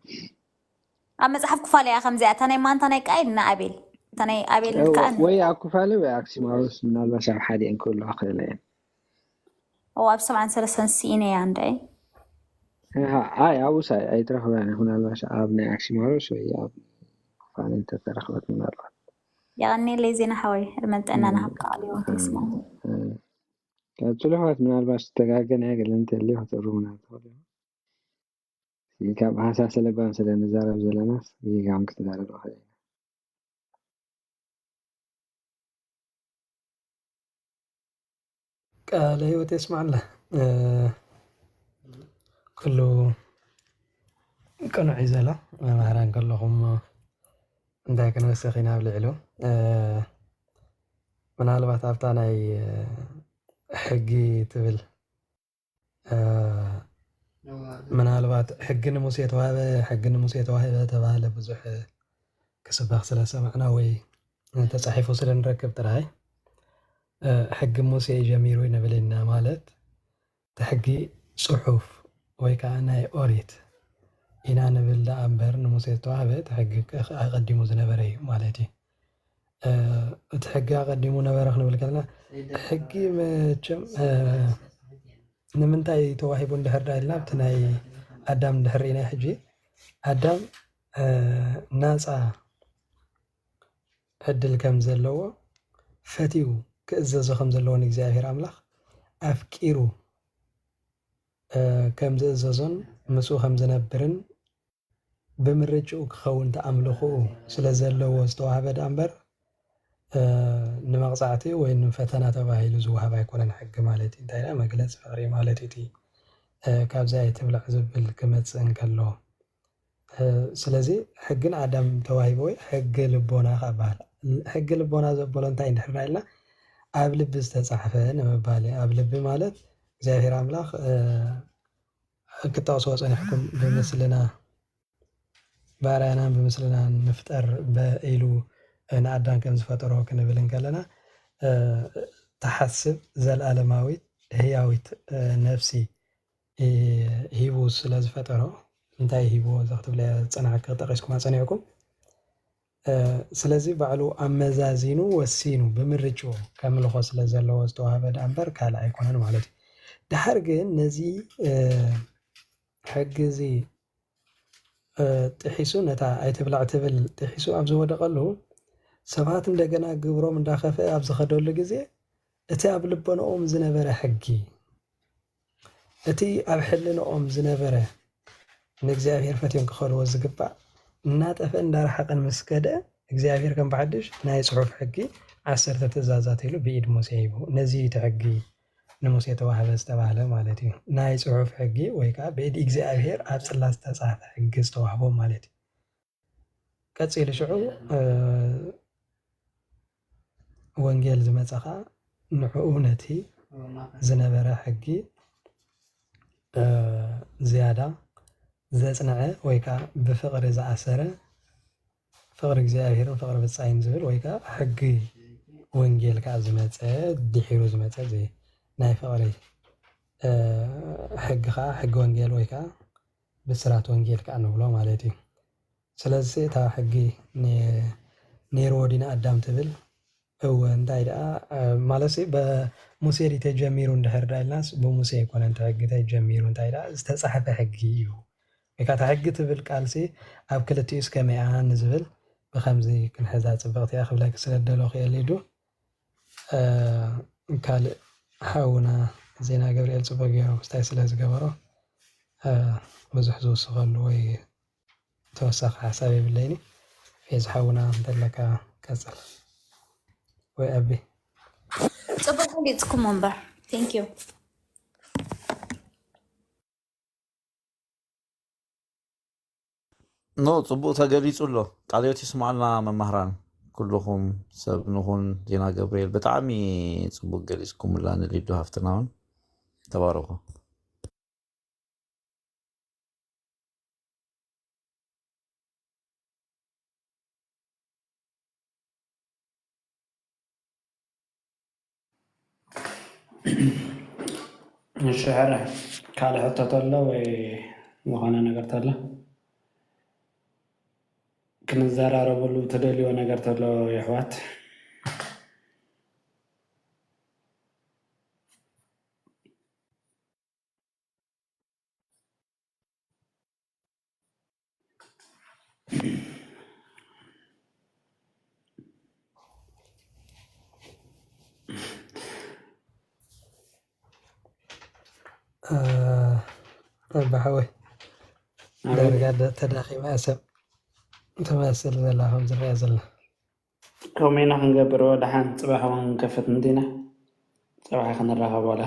ኣብ መጽሓፍ ክፋለ እያ ከምዚኣ፣ እታ ናይ ማንታ ናይ ቃኤል ንኣቤል፣ እታ ናይ ኣቤል እዎ፣ ከዓ ወይ ኣብ ክፋለ ወይ ኣክሲማሮስ ምናልባሽ ኣብ ሓዲአን ክህልዋ ክእላ እየን። እዎ፣ ኣብ ሰብዓን ሰለስተን ስኢነ እያ እንደ ኣሃ፣ ኣይ ኣብኡስ ኣይ- ኣይትረኽባን ኢኹ። ምናልባሽ ኣብ ናይ ኣክሲማሮስ ወይ ኣብ ክፋለ እንተተረኽበት ምናልባት የቐኔለይ ዜና ሓወይ፣ ዕድመን ጥዕናን ይሃብካ። ቃል ህይወት ይስማ። እ፣ ቀጽሎ ኣሕዋት ምናልባሽ ዝተጋገ ናይ ገለ እንተልዩ ክትእርሙና ትኽእሉ ኢኹም። ካብ ሃሳስ ለባም ስለ ንዛረብ ዘለናስ ጌጋም ክትዛረብ ንኽእል ኢና። ቃለ ህይወት የስማዓልና። እ፣ ኩሉ ቅኑዕ እዩ ዘሎ። መማህራን ከለኹም እንታይ ክንወስኽ ኢና ኣብ ልዕሉ? እ፣ ምናልባት ኣብታ ናይ ሕጊ ትብል ምናልባት ሕጊ ንሙሴ ተዋህበ፣ ሕጊ ንሙሴ ተዋህበ ተባህለ ብዙሕ ክስበኽ ስለ ሰማዕና ወይ ተጻሒፉ ስለ ንረክብ ጥራይ ሕጊ ሙሴ እዩ ጀሚሩ ንብል ኢና። ማለት እቲ ሕጊ ጽሑፍ ወይ ከዓ ናይ ኦሪት ኢና ንብል ደኣ እምበር ንሙሴ ዝተዋህበ እቲ ሕጊ ኣቐዲሙ ዝነበረ እዩ ማለት እዩ። እቲ ሕጊ ኣቐዲሙ ነበረ ክንብል ከለና ሕጊ መቸም ንምንታይ ተዋሂቡ እንድሕር ዳ ኢልና ኣብቲ ናይ ኣዳም እንድሕር ርኢና ሕጂ ኣዳም ናፃ ዕድል ከም ዘለዎ ፈትዩ ክእዘዞ ከም ዘለዎ ንእግዚኣብሔር ኣምላኽ ኣፍቂሩ ከም ዝእዘዞን ምስኡ ከም ዝነብርን ብምርጭኡ ክኸውን ተኣምልኽኡ ስለ ዘለዎ ዝተዋህበ ደኣ እምበር ንመቕፃዕቲ ወይ ንፈተና ተባሂሉ ዝወሃብ ኣይኮነን ሕጊ ማለት እዩ። እንታይ ደኣ መግለፂ ፍቕሪ ማለት እዩ እቲ ካብዚ ኣይትብላዕ ዝብል ክመፅእ እንከሎ ስለዚ ሕጊ ንኣዳም ተዋሂቡ ወይ ሕጊ ልቦና ከበሃል ሕጊ ልቦና ዘበሎ እንታይ እንድሕር ኢልና ኣብ ልቢ ዝተፃሕፈ ንምባል ኣብ ልቢ ማለት እግዚኣብሔር ኣምላኽ ክጠቕስዎ ፀኒሕኩም ብምስልና ብኣርኣያናን ብምስልናን ንፍጠር ኢሉ ንኣዳም ከም ዝፈጠሮ ክንብል እንከለና ትሓስብ ዘለኣለማዊት ህያዊት ነፍሲ ሂቡ ስለ ዝፈጠሮ እንታይ ሂብዎ እዛ ክትብለ ፀናሕኪ ጠቂስኩማ ፀኒዕኩም ስለዚ ባዕሉ ኣመዛዚኑ ወሲኑ ብምርጭኡ ከምልኾ ስለ ዘለዎ ዝተዋህበ ደኣ እምበር ካልእ ኣይኮነን ማለት እዩ ድሓር ግን ነዚ ሕጊ እዚ ጥሒሱ ነታ ኣይትብላዕ ትብል ጥሒሱ ኣብ ዝወደቐሉ ሰባት እንደገና ግብሮም እንዳኸፍአ ኣብ ዝኸደሉ ግዜ እቲ ኣብ ልቦናኦም ዝነበረ ሕጊ እቲ ኣብ ሕልንኦም ዝነበረ ንእግዚኣብሔር ፈትዮም ክኸልዎ ዝግባእ እናጠፍአ እንዳረሓቐን ምስ ከደ እግዚኣብሔር ከም ብሓድሽ ናይ ፅሑፍ ሕጊ ዓሰርተ ትእዛዛት ኢሉ ብኢድ ሙሴ ሂቡ ነዚ እቲ ሕጊ ንሙሴ ተዋህበ ዝተባህለ ማለት እዩ። ናይ ጽሑፍ ሕጊ ወይ ከዓ ብኢድ እግዚኣብሔር ኣብ ጽላት ዝተጻሕፈ ሕጊ ዝተዋህቦም ማለት እዩ። ቀጺሉ ሽዑ ወንጌል ዝመጸ ከዓ ንዕኡ ነቲ ዝነበረ ሕጊ ዝያዳ ዘጽንዐ ወይ ከዓ ብፍቕሪ ዝኣሰረ ፍቕሪ እግዚኣብሔርን ፍቕሪ ብጻይን ዝብል ወይ ከዓ ሕጊ ወንጌል ከዓ ዝመፀ ድሒሩ ዝመፀ እዚ ናይ ፍቕሪ ሕጊ ከዓ ሕጊ ወንጌል ወይ ከዓ ብስራት ወንጌል ከዓ ንብሎ ማለት እዩ። ስለዚ እታ ሕጊ ነይርዎ ዲና ኣዳም ትብል እወ እንታይ ደኣ ማለት ብሙሴ ዲ ተጀሚሩ እንድሕር ዳ ኢልናስ ብሙሴ ኣይኮነን እቲ ሕጊ ተጀሚሩ እንታይ ደኣ ዝተፃሕፈ ሕጊ እዩ። ወይ ከዓ እታ ሕጊ ትብል ቃልሲ ኣብ ክልቲኡ እስከመይ እያ ንዝብል ብኸምዚ ክንሕዛ ፅብቕቲ እያ ክብለኪ ስለ ደለኹ እየ ሊዱ። ካልእ ሓውና ዜና ገብርኤል ፅቡቅ ገይሩ ምስታይ ስለ ዝገበሮ ብዙሕ ዝውስኸሉ ወይ ተወሳኺ ሓሳብ የብለይኒ። ፌዝ ሓውና እንተለካ ቀፅል ወይ ኣቢ። ፅቡቅ ገሊፅኩም እምበር thank you። ኖ ፅቡቅ ተገሊፁ ኣሎ። ቃልዮት ይስማዕልና መማህራን ኩልኹም ሰብ ንኹን ዜና ገብርኤል ብጣዕሚ ፅቡቅ ገሊፅኩምላ ንሊዱ ሃፍትና እውን ተባረኹ። እሺ ሕረ ካልእ ሕቶ ተሎ ወይ ዝኾነ ነገር ተሎ ክንዘራረበሉ ትደልዮ ነገር ተሎ የሕዋት። ኣባሓወይ ዳርጋ ተዳኺማ ሰብ ትመስል ዘላ ከም ዝረኣ ዘላ ከምኡ ኢና ክንገብር ወደሓን ፅባሕ እውን ክንከፍት እንዲና ፅባሕ ክንራኸብ ዋላ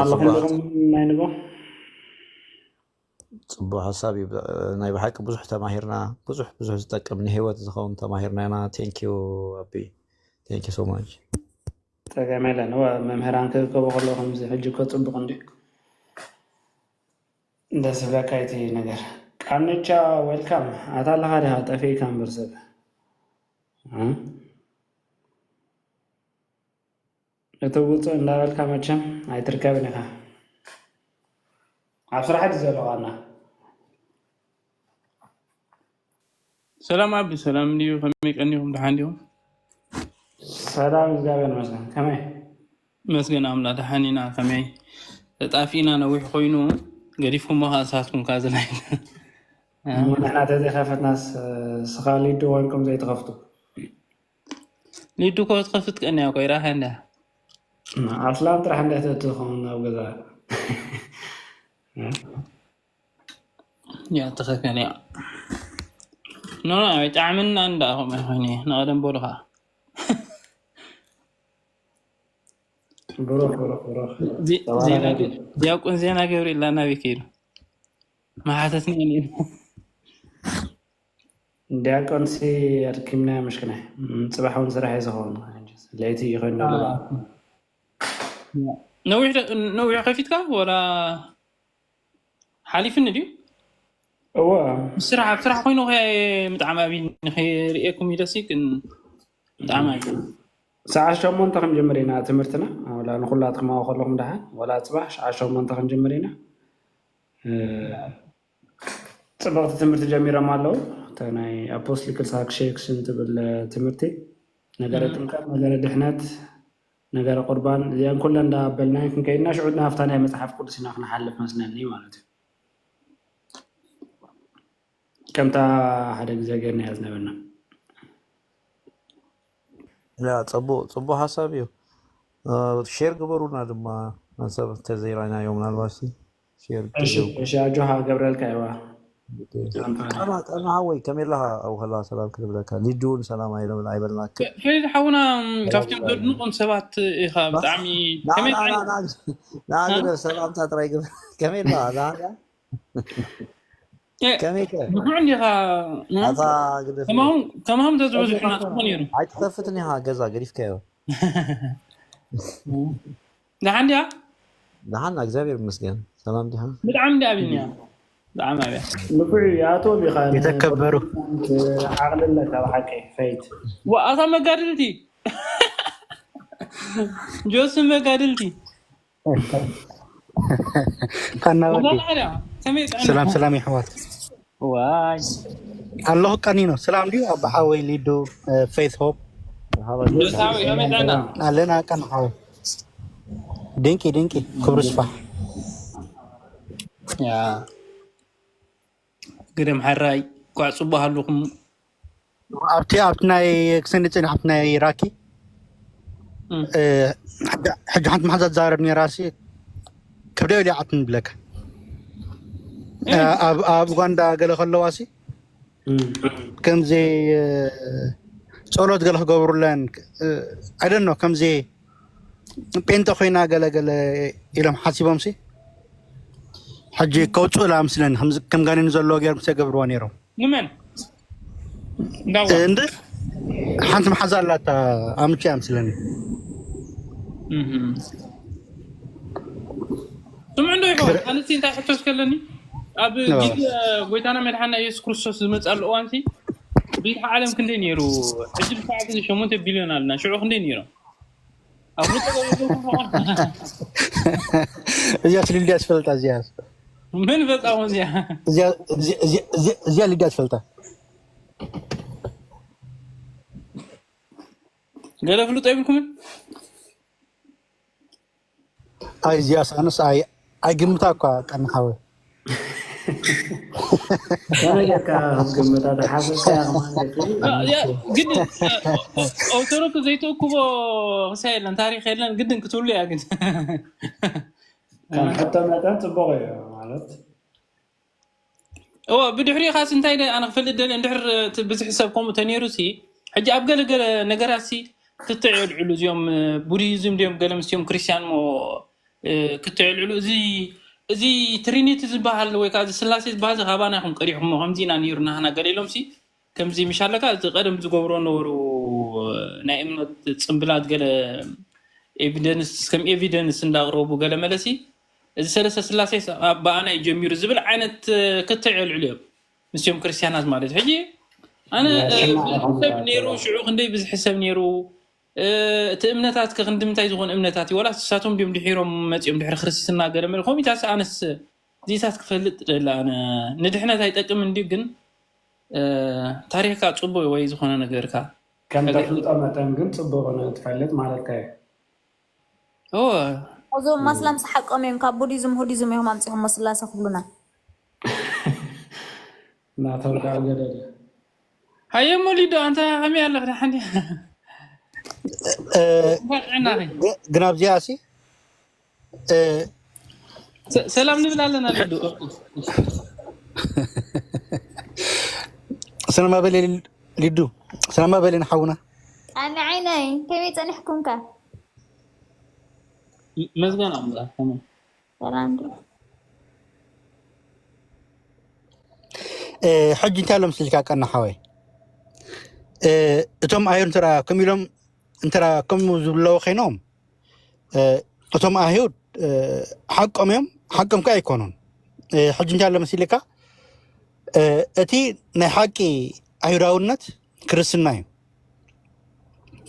ኣለኹም ዲኹም ናይ ንጎ ፅቡቅ ሓሳብ እዩ ናይ ብሓቂ ብዙሕ ተማሂርና ብዙሕ ብዙሕ ዝጠቅም ንሂወት ዝኸውን ተማሂርና ኢና thank you ኣቢ thank you so much ፀገም የለን እወ መምህራን ክእከቡ ከለኹም እዚ ሕጂ እኮ ፅቡቅ እንዲ ደስ ዝብለካ እቲ ነገር ቃንቻ welcome ኣታ ኣለኻ ዲኻ ጠፊእካ እምበር ሰብ እቲ ውፅእ እንዳበልካ መቸም ኣይትርከብን ኢኻ ኣብ ስራሕ ድዩ ዘለኻ እና ሰላም ኣቢ ሰላም እንድዩ ከመይ ቀኒኹም ደሓን ዲኹም ሰላም እግዚኣብሔር ይመስገን ከመይ መስገን ኣምላኽ ደሓን ኢና። ከመይ ተጣፊእና ነዊሕ ኮይኑ ገዲፍኩሞ ከኣ ንስኻትኩም ከኣ ዝላይ እሞ ንሕና ተዘይኸፈትናስ ስኻ ሊዱ ኮይንኩም ዘይትኸፍቱ? ሊዱ እኮ ትኸፍት ቀንያ እኮ ይራኸ እንዳ ኣስላም ጥራሕ እንዳ ተእቱ ትኸውን ኣብ ገዛ ያ ትኽክል እያ። ኖ ኖ ኣይጣዕምና እንዳ ከምኡ ኮይኑ ንቐደም በሉ ከዓ ብሩኽ ብሩኽ ብሩኽ ዜ- ዜና ገ- ዲያቆን ዜና ገብርኤል ናበይ ከይዱ? መሓተትና ኢሉ ዲያቆንሲ ኣድኪምና ምሽክና ጽባሕ እውን ስራሕ እዩ ዝኸውን ለይቲ ይኾን ነዊሕ ደ- ነዊሕ ከፊትካ ወላ ሓሊፍኒ ድዩ? እዎ ስራሕ ኣብ ስራሕ ኮይኑ ከ ብጣዕሚ ኣብ ንክርእየኩም ኢለሲ ግን ብጣዕሚ ኣብ ሰዓት ሸሞንተ ክንጅምር ኢና ትምህርትና ወላ ንኩላትኩም ኣብ ከለኹም ደሓን ወላ ፅባሕ ሰዓት ሸሞንተ ክንጅምር ኢና እ፣ ፅብቕቲ ትምህርቲ ጀሚሮም ኣለዉ እተ ናይ ኣፖስቲክል ሳክሴክሽን ትብል ትምህርቲ ነገረ ጥምቀት ነገረ ድሕነት ነገረ ቁርባን እዚኣን ኩለን እንዳበልና ክንከይድና ሽዑ ናብታ ናይ መፅሓፍ ቅዱስ ኢና ክንሓልፍ መስለኒ ማለት እዩ ከምታ ሓደ ግዜ ገርና እያ ዝነበርና ያ ጽቡቅ ጽቡቅ ሓሳብ እዩ። ሼር ግበሩና ድማ ሰብ እንተዘይራይናዮ ምናልባት ሲ ሼር እሺ እሺ ኣጆሃ ገብረልካ ይዋ ቀና ቀና ሓወይ ከመይ ኣለኻ ኣብኡ ከላ ሰላም ክንብለካ ሊዱን ሰላም ኣይለብል ኣይበልናካ ፈሪድ ሓውና ካብቶም ዘድንቆም ሰባት ኢኻ ብጣዕሚ ከመይ ጥዕና ንኣግደ ሰላምታ ጥራይ ግበር ከመይ ኣለኻ ደሓን ከመይ ከ ንኩዕ እንዲኻ ኣታ ግደፍ ከማኹም ተዝበዝሑና ጽቡቅ ነይሩ ኣይትኸፍትን ኢኻ ገዛ ገዲፍካዮ ደሓን ድያ ደሓና እግዚኣብሔር ይመስገን ሰላም ዲኻ ብጣዕሚ እንዲ ኣብኛ ብጣዕሚ ኣብያ ንፉዕ ይኣትዎም ኢኻ የተከበሩ ዓቕልነት ኣብ ሓቂ ፈይት ወኣታ መጋድልቲ ጆስ መጋድልቲ ቀናወቲ ሰላም ሰላም ይሕዋት ዋይ ኣለኹ ቀኒኖ ሰላም ድዩ ኣባ ሓወይ ሊዱ ፌት ሆፕ ኣለና ቀን ሓወይ ድንቂ ድንቂ ክብሩ ስፋ ያ ግደም ሓራይ ኳዕ ጽቡቅ ኣለኹም ኣብቲ ኣብቲ ናይ ክሰኒ ፅንሕ ኣብቲ ናይ ራኪ ሕጂ ሓንቲ መሓዛ ትዛረብ ነራ ሲ ክብደ ኢሉ ዓት ንብለካ ኣብ ኡጋንዳ ገለ ከለዋ ሲ ከምዚ ጸሎት ገለ ክገብሩለን ኣይደኖ ከምዚ ጴንጠ ኮይና ገለገለ ኢሎም ሓሲቦም ሲ ሕጂ ከውፅኡላ ምስለኒ ከም ጋኔን ዘለዎ ገይሮም ክሰገብርዋ ነይሮም ንመን እንዳዋ እንደ ሓንቲ መሓዛ ኣላታ ኣምችያ ምስለኒ ስምዑ እንዶ ይኸውን ኣነሲ እንታይ ሕቶ እስከለኒ ኣብ ጊዜ ጎይታና መድሓና የሱስ ክርስቶስ ዝመፅኣሉ እዋንሲ ቤት ዓለም ክንደይ ነይሩ ሕጂ ብሰዓት እዚ ሸሞንተ ቢልዮን ኣለና ሽዑ ክንደይ ነይሮም ኣብ እዚያስ ልልድያ ትፈልጣ እዚያስ ምን በጣም እዚያ እዚያ ልልድያ ትፈልጣ ገለ ፍሉጥ የብልኩምን ኣይ እዚያስ ኣነስ ኣይግምታ እኳ ቀንሓወ ከመይ ጌርካ ክትግምታ ተሓሰብካያ ማለት እዩ ግን ኦርቶዶክስ ዘይትእክቦ ክሳ የለን ታሪክ የለን ግድን ክትብሉ እያ ግን ከም ሕቶ መጠን ፅቡቅ እዩ ማለት እዎ ብድሕሪኡ ካስ እንታይ ደ ኣነ ክፈልጥ ደልየ እንድሕር እቲ ብዙሕ ሰብ ከምኡ ተነይሩ ሲ ሕጂ ኣብ ገለ ገለ ነገራት ሲ ክትዕ የልዕሉ እዚኦም ቡዲዝም ድዮም ገለ ምስዮም ክርስቲያን ሞ ክትዕ የልዕሉ እዚ እዚ ትሪኒቲ ዝበሃል ወይ ከዓ እዚ ስላሴ ዝበሃል እዚ ካባና ይኹም ቀዲሕኩሞ ከምዚ ኢና ነይሩ ናህና ገለ ኢሎም ሲ ከምዚ ምሽ ኣለካ እቲ ቀደም ዝገብሮ ነበሩ ናይ እምነት ፅምብላት ገለ ኤቪደንስ ከም ኤቪደንስ እንዳቅረቡ ገለ መለሲ እዚ ሰለስተ ስላሴ ብኣና እዩ ጀሚሩ ዝብል ዓይነት ክትዕ የልዕሉ እዮም ምስዮም ክርስቲያናት ማለት ሕጂ ኣነ ብዙሕ ሰብ ነይሩ ሽዑ ክንደይ ብዝሒ ሰብ ነይሩ እቲ እምነታት ከክንዲ ምንታይ ዝኾነ እምነታት እዩ ዋላ ንሳቶም ድዮም ድሒሮም መፂኦም ድሕሪ ክርስትና ገለ መለ ከምኢታስ ኣነስ ዚታት ክፈልጥ ደለ ኣነ ንድሕነት ኣይጠቅም እንዲ ግን ታሪክካ ፅቡቅ ወይ ዝኾነ ነገርካ ከም ተፍልጦ መጠን ግን ፅቡቅ ትፈልጥ ማለትካ እዩ ኦ፣ እዞም ማስላም ሰሓቆም እዮም። ካብ ቡዲዝም ሁዲዝም እዮም ኣምፂኦም መስላሰ ክብሉና። እናተወዳ ገደደ ሃየ ሞሊዶ፣ ኣንታ ከመይ ኣለኽ? ደሓን ዲኻ? እ፣ እንኳን ጥዕናኺ። ግ- ግን ኣብዚኣ ሲ እ፣ ሰ- ሰላም ንብል ኣለና ሊዱ። ሰላም ኣበለ ሊል- ሊዱ፣ ሰላም ኣበለ ንሓውና። ኣነ ዓይነይ ከመይ ፀኒሕኩም ከ? መስገን ኣምላኽ። ከመይ? ሰላም ዶ? እ፣ ሕጂ እንታይ ኣሎ ምስልካ ቀና ሓወይ? እ፣ እቶም ኣይሁድ እንተራ ከም ኢሎም እንተራ ከምኡ ዝብለዎ ኮይኖም፣ እ፣ እቶም ኣይሁድ፣ እ፣ ሓቆም እዮም፣ ሓቆም ከ ኣይኮኑን። እ፣ ሕጂ እንታይ ኣሎ መሲልካ? እ፣ እቲ ናይ ሓቂ ኣይሁዳውነት ክርስትና እዩ።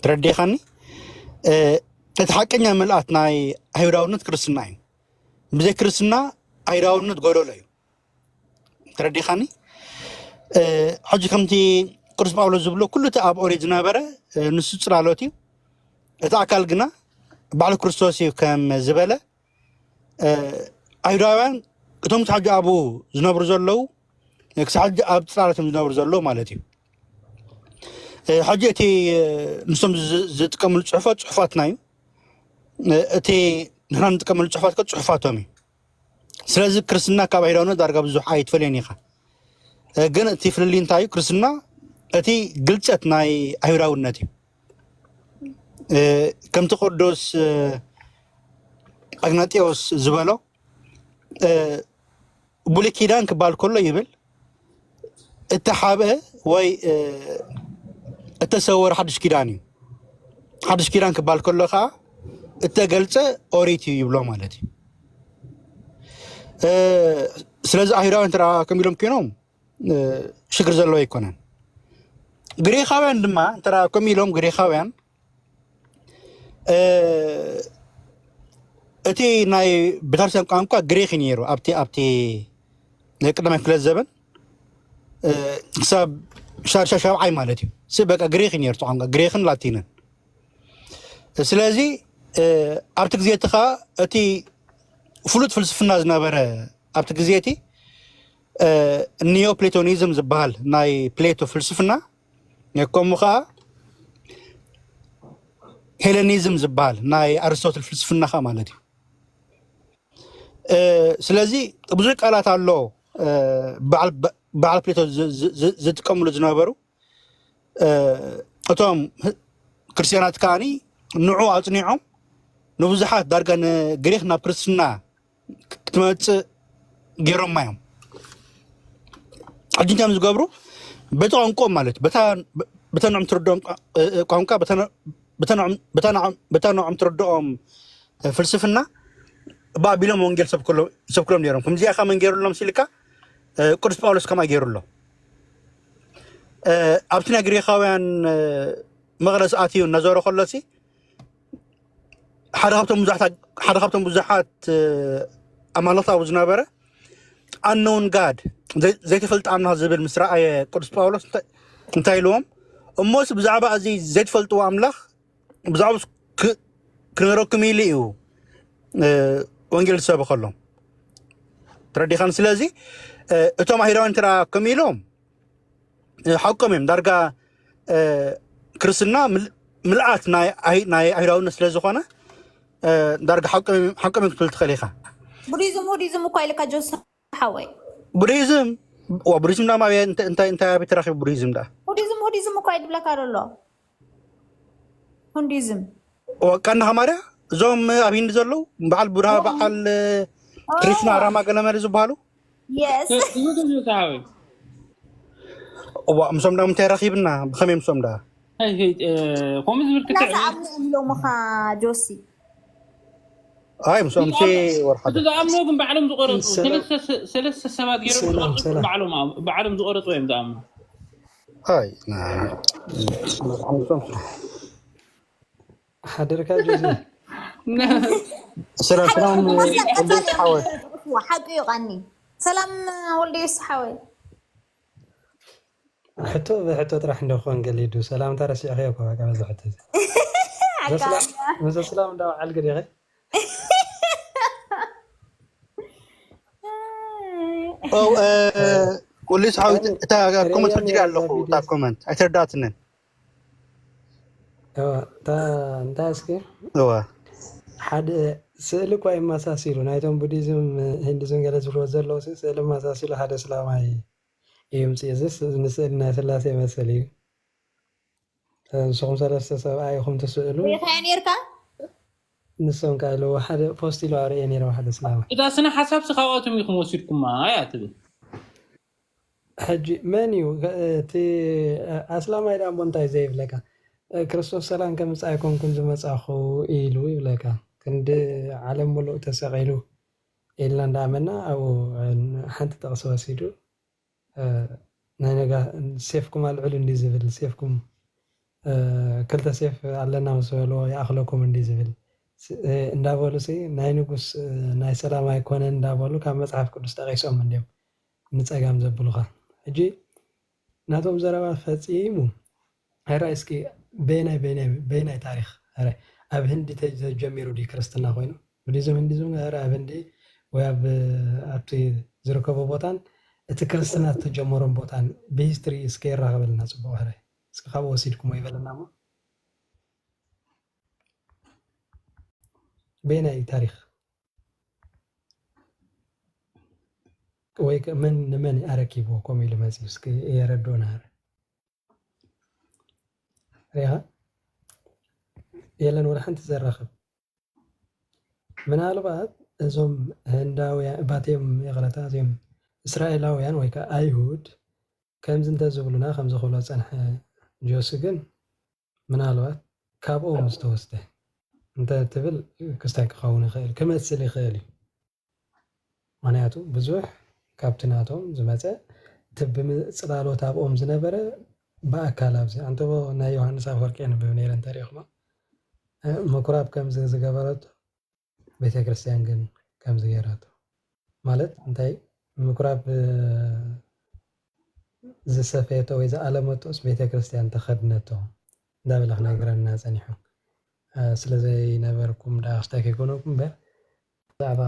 ተረዲኻኒ? እ፣ እቲ ሓቀኛ ምልኣት ናይ ኣይሁዳውነት ክርስትና እዩ። ብዘይ ክርስትና ኣይሁዳውነት ጎደሎ እዩ። ተረዲኻኒ? እ፣ ሕጂ ከምቲ ቅዱስ ጳውሎስ ዝብሎ፣ ኩሉ እቲ ኣብ ኦሪት ዝነበረ፣ እ፣ ንሱ ጽላሎት እዩ፣ እቲ ኣካል ግና ባዕሉ ክርስቶስ እዩ ከም ዝበለ፣ እ፣ ኣይሁዳውያን እቶም ክሳብ ሕጂ ኣብኡ ዝነብሩ ዘለዉ፣ እ፣ ክሳብ ሕጂ ኣብ ጽላሎት እዮም ዝነብሩ ዘለዉ ማለት እዩ። እ፣ ሕጂ እቲ፣ እ፣ ንሶም ዝ- ዝጥቀምሉ ጽሑፋት ጽሑፋትና እዩ። እ፣ እቲ ንሕና ንጥቀመሉ ጽሑፋት ከ ጽሑፋቶም እዩ። ስለዚ ክርስትና ካብ ኣይሁዳውነት ዳርጋ ብዙሕ ኣይትፈልዮን ኢኻ። እ፣ ግን እቲ ፍልልይ እንታይ እዩ? ክርስትና እቲ ግልጸት ናይ ኣይሁዳውነት እዩ። እ፣ ከምቲ ቅዱስ፣ እ፣ ኣግናጢዎስ ዝበሎ፣ እ፣ ብሉይ ኪዳን ክበሃል ከሎ ይብል፣ እተሓብአ ወይ፣ እ፣ እተሰወረ ሓድሽ ኪዳን እዩ። ሓድሽ ኪዳን ክበሃል ከሎ ከዓ እተገልጸ ኦሪት እዩ ይብሎ ማለት እዩ። እ፣ ስለዚ ኣይሁዳውያን እንተ ከም ኢሎም ኮይኖም፣ እ፣ ሽግር ዘለዎ ኣይኮነን። ግሪኻውያን ድማ እንተ ከም ኢሎም ግሪኻውያን፣ እ፣ እቲ ናይ ቤተክርስትያን ቋንቋ ግሪኽ እዩ ነይሩ። ኣብቲ ኣብቲ ናይ ቀዳማይ ክፍለ ዘበን፣ እ፣ ክሳብ ሻርሻ ሻብዓይ ማለት እዩ። ሲ በቃ ግሪኽ እዩ ነይሩ እቲ ቋንቋ፣ ግሪኽን ላቲንን። ስለዚ፣ እ፣ ኣብቲ ግዜ እቲ ኸዓ እቲ ፍሉጥ ፍልስፍና ዝነበረ ኣብቲ ግዜ እቲ፣ እ፣ ኒዮፕሌቶኒዝም ዝበሃል ናይ ፕሌቶ ፍልስፍና፣ ከምኡ ኸዓ ሄለኒዝም ዝበሃል ናይ ኣርስቶትል ፍልስፍና ኸዓ ማለት እዩ። እ፣ ስለዚ ብዙሕ ቃላት ኣሎ፣ እ፣ በዓል በ- በዓል ፕሌቶ ዝ- ዝ- ዝ- ዝጥቀምሉ ዝነበሩ፣ እ፣ እቶም ህ- ክርስትያናት ከዓኒ ንዑ ኣጽኒዖም ንብዙሓት ዳርጋ ንግሪኽ ናብ ክርስትና ክትመጽእ ገይሮማ እዮም። ሕጂ እንታይ እዮም ዝገብሩ? በቲ ቋንቋ ማለት በታ በታ ንዕም ትርድኦም ቋ- እ- እ- ቋንቋ በታ ን- በታ ንዕም- በታ ንዕም- በታ ንዕም ትርድኦም ፍልስፍና ብኣቢሎም ወንጌል ሰብክሎም ሰብክሎም ነይሮም። ከምዚኣ ካ መን ገይሩሎም ሲልካ፣ እ፣ ቅዱስ ጳውሎስ ከምኣ ገይሩ ኣሎ። እ፣ ኣብቲ ናይ ግሪኻውያን፣ እ፣ መቕደስ ኣትዩ እናዞረ ከሎሲ ሓደ ካብቶም ብዙሓት ሓደ ካብቶም ብዙሓት፣ እ፣ ኣማልኽቲ ኣብኡ ዝነበረ ኣኖውን ጋድ ዘይተፈልጠ ኣምላኽ ዝብል ምስ ረኣየ ቅዱስ ጳውሎስ እንታይ እንታይ ኢልዎም? እሞስ ብዛዕባ እዚ ዘይትፈልጥዎ ኣምላኽ ብዛዕባ ክ- ክነግረኩም ኢሉ እዩ፣ እ፣ ወንጌል ዝሰበኸሎም። ተረዲኻን? ስለዚ፣ እ፣ እቶም ኣይሁዳውያን እንተ ከም ኢሎም፣ እ፣ ሓቆም እዮም። ዳርጋ፣ እ፣ ክርስትና ምል- ምልኣት ናይ ኣይ- ናይ ኣይሁዳውነት ስለ ዝኾነ፣ እ፣ ዳርጋ ሓቆም እዮም- ሓቆም እዮም ክትብል ትኽእል ኢኻ። ቡዲዝም ሁዲዝም እኳ ኢልካ ጆስ ሓወይ። ቡዲዝም ዋ ቡዲዝም ዳ ማብያ እንታይ እንታይ ኣበይ ተራኺቡ ቡዲዝም ዳ? ሁዲዝም ሁዲዝም እኳ ይድብለካ ዘሎ። ሁንዲዝም ዋ ቀና ማርያ፣ እዞም ኣብ ሂንዲ ዘለዉ በዓል ቡድሃ፣ በዓል፣ እ፣ ክሪሽና ራማ ገለመለ ዝበሃሉ። የስ ትግርኛ ሓወይ። ዋ ምሶም ዳ ምንታይ ረኺብና? ብኸመይ ምሶም ዳ? ከምኡ ዝብል ክትዕ እናሰኣምኑ እዮም ኢሎምኻ ጆሲ። ኣይ ምሶም ሲ ወርሓደ እቲ ዝኣምኖ ግን ባዕሎም ዝቆረፁ ሰላም። ሰለስተ ሰ- ሰለስተ ሰባት ገይሮም ሰላም፣ ዝቆረፁ ሰላም። ባዕሎም ኣብ- ባዕሎም ዝቆረፁ እዮም ዝኣምኑ። ኣይ ና- ምሶም ሓደርካ ጆሲ። ሰላም ሰላም። ሓቂ ሓወይ እዩ ቀኒ። ሰላም ወልደየስ ሓወይ። ሕቶ ብሕቶ ጥራሕ እንደ ክኾን ገሊዱ ሰላምታ ረሲዕኸዮ እኮ በቃ በዚ ሕቶ እዚ። ሓቃ ምስ ሰላም እንዳወዓልክ ዲኸ? ኦ፣ እ፣ ወሊስ ሓዊት፣ እታ ኮመንት ሕጂ ኣለኹ፣ እታ ኮመንት ኣይተረዳእትንን። እዋ፣ እታ እንታይ እስኪ እዋ። ሓደ ስእሊ እኳ ይመሳሲሉ፣ ናይቶም ቡዲዝም፣ ሂንዱዝም ገለ ዝብልዎ ዘለዉ ሲ-፣ ስእሊ መሳሲሉ ሓደ እስላማይ እዩ ምጽእ። እዚስ ንስእሊ ናይ ስላሴ ይመስል እዩ። ንስኹም ሰለስተ ሰብኣይ ኢኹም ትስእሉ። ሪኢኻዮ ኔርካ? ንሶም ከ ኢሉ ሓደ ፖስት ኢሉ ኣርእየ ነይረ ሓደ እስላማይ። እዛ ስነ ሓሳብ ሲ ካብኣቶም ኢኹም ወሲድኩማ እያ ትብል። ሕጂ መን እዩ እቲ ኣስላማይ ደኣ እሞ እንታይ ዘይብለካ? ክርስቶስ ሰላም ከምጽእ ኣይኮንኩን ዝመጻኹ ኢሉ ይብለካ። ክንዲ ዓለም ሙሉእ ተሰቒሉ ኢልና እንዳኣመና ኣብኡ ሓንቲ ጥቕሲ ወሲዱ ናይ ነጋ ሴፍኩም ኣልዕሉ እንዲ ዝብል ሴፍኩም ክልተ ሴፍ ኣለና ምስ በልዎ ይኣኽለኩም እንዲ ዝብል እንዳበሉ ሲ ናይ ንጉስ ናይ ሰላም ኣይኮነን እንዳበሉ ካብ መጽሓፍ ቅዱስ ጠቒሶም እንዲዮም ንጸጋም ዘብሉኻ። ሕጂ ናቶም ዘረባ ፈጺሙ ሕራይ እስኪ በየናይ በየናይ በየናይ ታሪኽ ሕራይ ኣብ ህንዲ ተጀሚሩ ድዩ ክርስትና ኮይኑ ቡዲዝም ህንዲዝም ሕራይ ኣብ ህንዲ ወይ ኣብ ኣብቲ ዝርከቦ ቦታን እቲ ክርስትና ዝተጀመሮም ቦታን ብሂስትሪ እስኪ የራኸበልና ጽቡቕ ሕራይ እስኪ ካብኡ ወሲድኩም ወይ በለና እሞ በየናይ ታሪኽ ወይ ከ መን ንመን ኣረኪብዎ ከምኡ ኢሉ መፂኡ እስኪ የረድኡና ረ ሪኻ የለን ወደ ሓንቲ ዘራኽብ ምናልባት እዞም ህንዳውያን ባትዮም ይቕረታ እዚኦም እስራኤላውያን ወይ ከዓ ኣይሁድ ከምዚ እንተዝብሉና ከምዚ ክብሎ ፀንሐ ጆሲ ግን ምናልባት ካብኦም ዝተወስደ እንተ ትብል ክስታይ ክኸውን ይኽእል ክመስል ይኽእል እዩ ምክንያቱ ብዙሕ ካብቲ ናቶም ዝመፀ እቲ ብምፅላሎት ኣብኦም ዝነበረ ብኣካል ኣብዚ ኣንተቦ ናይ ዮሃንስ ኣፈወርቂ የንብብ ነይረ እንተሪእኹማ ምኩራብ ከምዚ ዝገበረቶ ቤተክርስትያን ግን ከምዚ ገይራቶ ማለት እንታይ ምኩራብ ዝሰፈየቶ ወይ ዝኣለመቶስ ቤተክርስትያን ተኸድነቶ እንዳበለ ክነግረና ፀኒሑ ስለ ዘይነበርኩም ዳ ክስታይ ከይኮነኩም እምበር ብዛዕባ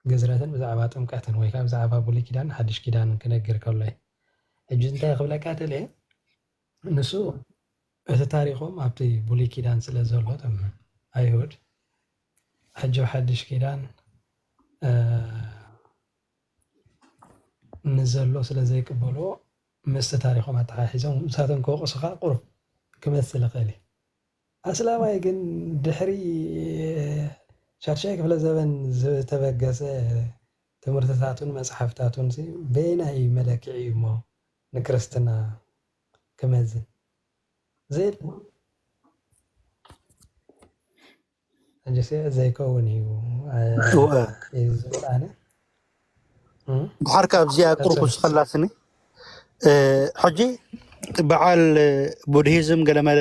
ግዝረትን ብዛዕባ ጥምቀትን ወይ ከዓ ብዛዕባ ብሉይ ኪዳን ሓድሽ ኪዳን ክነግር ከሎ ሕጂ እንታይ ክብለካ ተልየ ንሱ እቲ ታሪኾም ኣብቲ ብሉይ ኪዳን ስለ ዘሎ እቶም ኣይሁድ ሕጂ ሓድሽ ኪዳን ንዘሎ ስለ ዘይቅበልዎ ምስቲ ታሪኾም ኣተሓሒዞም ንሳቶም ክወቕሱኻ ቁሩብ ክመስል ይኽእል እዩ ኣስላማይ ግን ድሕሪ ሻድሻይ ክፍለ ዘበን ዝተበገሰ ትምህርትታቱን መፅሓፍታቱን በየናይ መለክዒ እዩ እሞ ንክርስትና ክመዝን ዘየለ ሕጂ ዘይከውን እዩ ዝብል ኣነ ድሓር ካብዚኣ ቁሩብ ክውስኸላስኒ ሕጂ በዓል ቡድሂዝም ገለመለ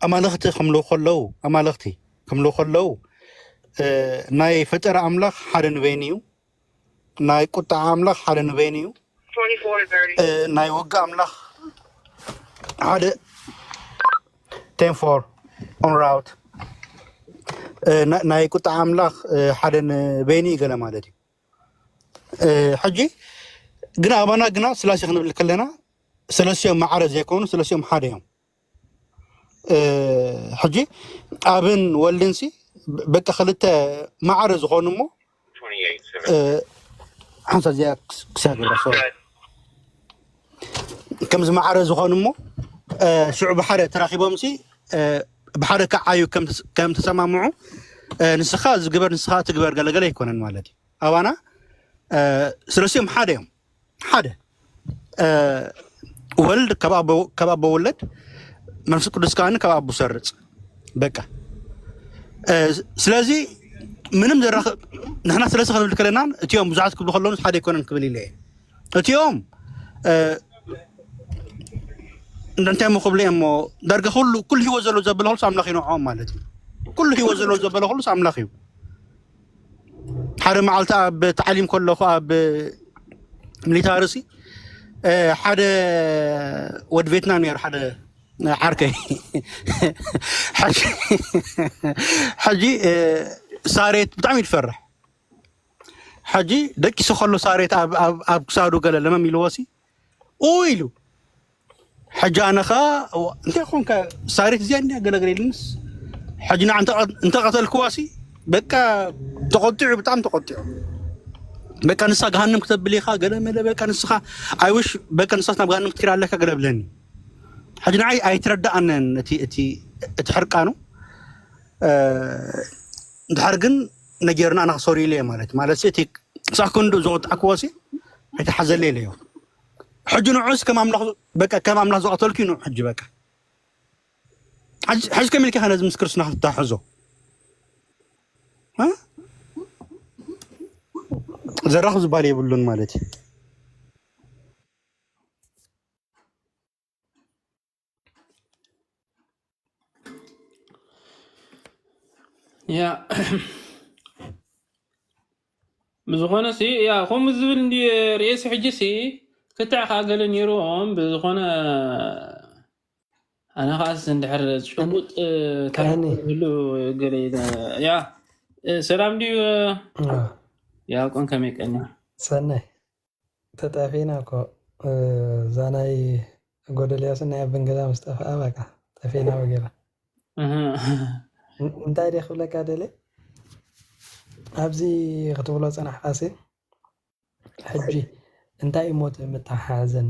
ኣማልኽቲ ክምልኹ ከለዉ ኣማልኽቲ ክምልኹ ከለዉ ናይ ፈጠራ ኣምላኽ ሓደ ንበይኑ እዩ ናይ ቁጣ ኣምላኽ ሓደ ንበይኑ እዩ ናይ ውጋ ኣምላኽ ሓደ ቴንፎር ኦንራውት ናይ ቁጣ ኣምላኽ ሓደ ንበይኑ እዩ ገለ ማለት እዩ ሕጂ ግን ኣባና ግና ስላሴ ክንብል ከለና ስለሲኦም ማዕረ ዘይኮኑ ስለሲኦም ሓደ እዮም ሕጂ ኣብን ወልድንሲ በቃ ክልተ ማዕረ ዝኾኑ እሞ ሓንሳ እዚኣ ክሳግራ ከምዚ ማዕረ ዝኾኑ እሞ ሽዑ ብሓደ ተራኪቦምሲ ብሓደ ከዓዩ ከም ተሰማምዑ ንስኻ ዝግበር ንስኻ ትግበር ገለገለ ኣይኮነን ማለት እዩ ኣባና ስለሲኦም ሓደ እዮም ሓደ ወልድ ካብ ኣቦ ወለድ መንፈስ ቅዱስ ከኣ ካብ ኣቦ ሰርጽ በቃ ስለዚ ምንም ዘራኽብ ንሕና ስለዚ ክንብል ከለና እቲኦም ብዙሓት ክብሉ ከለኑ ሓደ ኣይኮነን ክብል ኢለ እቲኦም እንታይ ሞ ክብሉ እሞ ዳርጋ ኩሉ ኩሉ ህይወት ዘሎ ዘበለ ኩሉ ኣምላኽ ይንዖም ማለት እዩ ኩሉ ህይወት ዘሎ ዘበለ ኩሉ ኣምላኽ እዩ ሓደ መዓልቲ ኣብ ታዕሊም ከለኹ ኣብ ሚሊታሪ ሲ ሓደ ወድ ቬትናም ነይሩ ሓደ ዓርከይ ሕጂ ሳሬት ብጣዕሚ ትፈርሕ ሕጂ ደቂሱ ከሎ ሳሬት ኣብ ክሳዱ ገለ ለመም ኢልዎሲ ኡ ኢሉ። ሕጂ ኣነ ኸዓ እንታይ ኾንካ ሳሬት እዚኣ እንዲያ ገለገለ ኢልንስ፣ ሕጂ ንዓ እንተቐተልክዋሲ በቃ ተቖጢዑ፣ ብጣዕሚ ተቖጢዑ። በቃ ንሳ ገሃንም ክተብል ኢኻ ገለ መለ፣ በቃ ንስኻ ኣይውሽ በቃ ንሳስ ናብ ገሃንም ክትከይድ ኣለካ ገለ ብለኒ። ሕጂ ንዓይ ኣይትረዳኣንን እቲ እቲ እቲ ሕርቃኑ። እንድሕር ግን ነጌርና ኣነ ክሰሩ ኢለ ማለት ማለት እቲ ሳክንዱ ዝወጣዕክዎ ሲ ኣይተሓዘለ ኢለዮ። ሕጂ ንዑስ ከም ኣምላኽ በቃ ከም ኣምላኽ ዝቐተልኩ ዩ ንዑ ሕጂ በቃ ሕጂ ከም ኢልካ ነዚ ምስ ክርስትና ክትታሕዞ ዘራኽ ዝበሃል የብሉን ማለት እዩ። ያ ብዝኾነ ሲ ያ ከምኡ ዝብል እንዲ ርእሲ ሕጂ ሲ ክትዕ ከዓ ገለ ነይርዎም ብዝኾነ ኣነ ከዓስ እንድሕር ጭቡጥ ታሪክ ህሉ ገለ ያ ሰላም ድዩ ያቆን ከመይ ቀኒ ሰናይ ተጣፊና እኮ እዛ ናይ ጎደልያስ ናይ ኣበን ገዛ ምስ ጠፍኣ በቃ ጠፊና ወጌራ እንታይ ደ ክብለካ ደለ ኣብዚ ክትብሎ ፀናሕካሲ ሕጂ እንታይ እሞ እቲ ምትሓሓዘን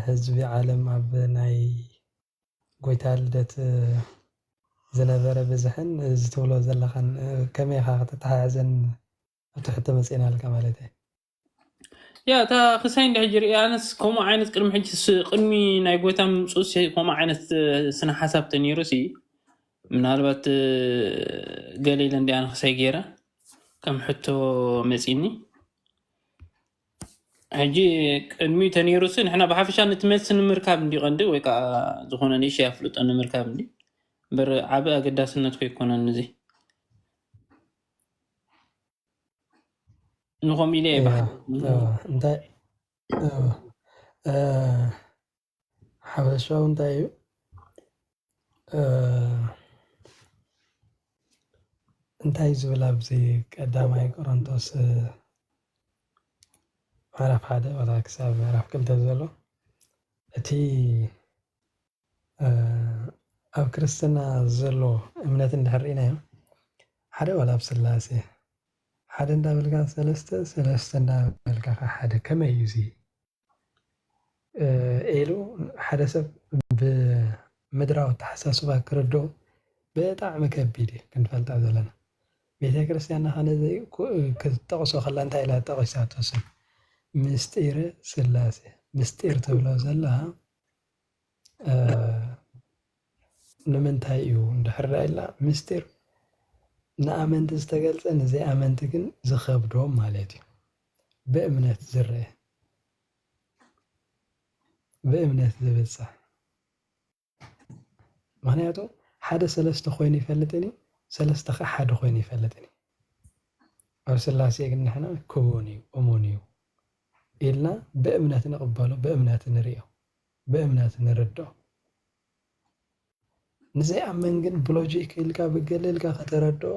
ህዝቢ ዓለም ኣብ ናይ ጎይታ ልደት ዝነበረ ብዝሕን እዚ ትብሎ ዘለኻን ከመይ ኢኻ ከተተሓሕዘን ኣብቲ ሕቶ መፂእናልካ ማለት እየ ያ እታ ክሳይ እንድሕጂ ሪኣ ኣነስ ከምኡ ዓይነት ቅድሚ ሕጂ ቅድሚ ናይ ጎይታ ምምፅኡስ ከምኡ ዓይነት ስነ ሓሳብ ተነይሩሲ ምናልባት ገለ ኢለ እንዲኣ ንክሳይ ገይረ ከም ሕቶ መፂኒ ሕጂ ቅድሚኡ ተነይሩሲ ንሕና ብሓፈሻ ነቲ መልሲ ንምርካብ እንዲ ቀንዲ ወይ ከዓ ዝኾነ ንእሽተይ ኣፍልጦ ንምርካብ እንዲ እምበር ዓቢ ኣገዳስነት ኮይኮነን እዚ ንኸምኡ ኢለ እየ እንታይ ሓበሻዊ እንታይ እዩ እንታይ ዝብል ኣብዚ ቀዳማይ ቆሮንቶስ ምዕራፍ ሓደ ዋላ ክሳብ ምዕራፍ ክልተ ዘሎ እቲ ኣብ ክርስትና ዘሎ እምነት እንድሕር ርኢናዮ ሓደ ዋላ ኣብ ስላሴ ሓደ እንዳበልካ ሰለስተ ሰለስተ እንዳበልካ ከዓ ሓደ ከመይ እዩ እዚ ኢሉ ሓደ ሰብ ብምድራዊ ኣተሓሳስባ ክርድኦ ብጣዕሚ ከቢድ እዩ ክንፈልጣ ዘለና ቤተ ክርስቲያንና ከ ነዚ ክትጠቕሶ ከላ እንታይ ኢላ ጠቒሳቶ ስም ምስጢረ ስላሴ ምስጢር ትብሎ ዘላ ንምንታይ እዩ እንድሕር ኢላ ምስጢር ንኣመንቲ ዝተገልፀ ንዘይኣመንቲ ግን ዝኸብዶም ማለት እዩ ብእምነት ዝረአ ብእምነት ዝብፃሕ ምክንያቱ ሓደ ሰለስተ ኮይኑ ይፈልጥን እዩ ሰለስተ ከዓ ሓደ ኮይኑ ይፈልጥን እዩ ኣብ ስላሴ ግን ንሕና ክውን እዩ እሙን እዩ ኢልና ብእምነት ንቕበሎ ብእምነት ንሪኦ ብእምነት ንርድኦ ንዘይኣምን ግን ብሎጂክ ኢልካ ብገለ ኢልካ ከተረድኦ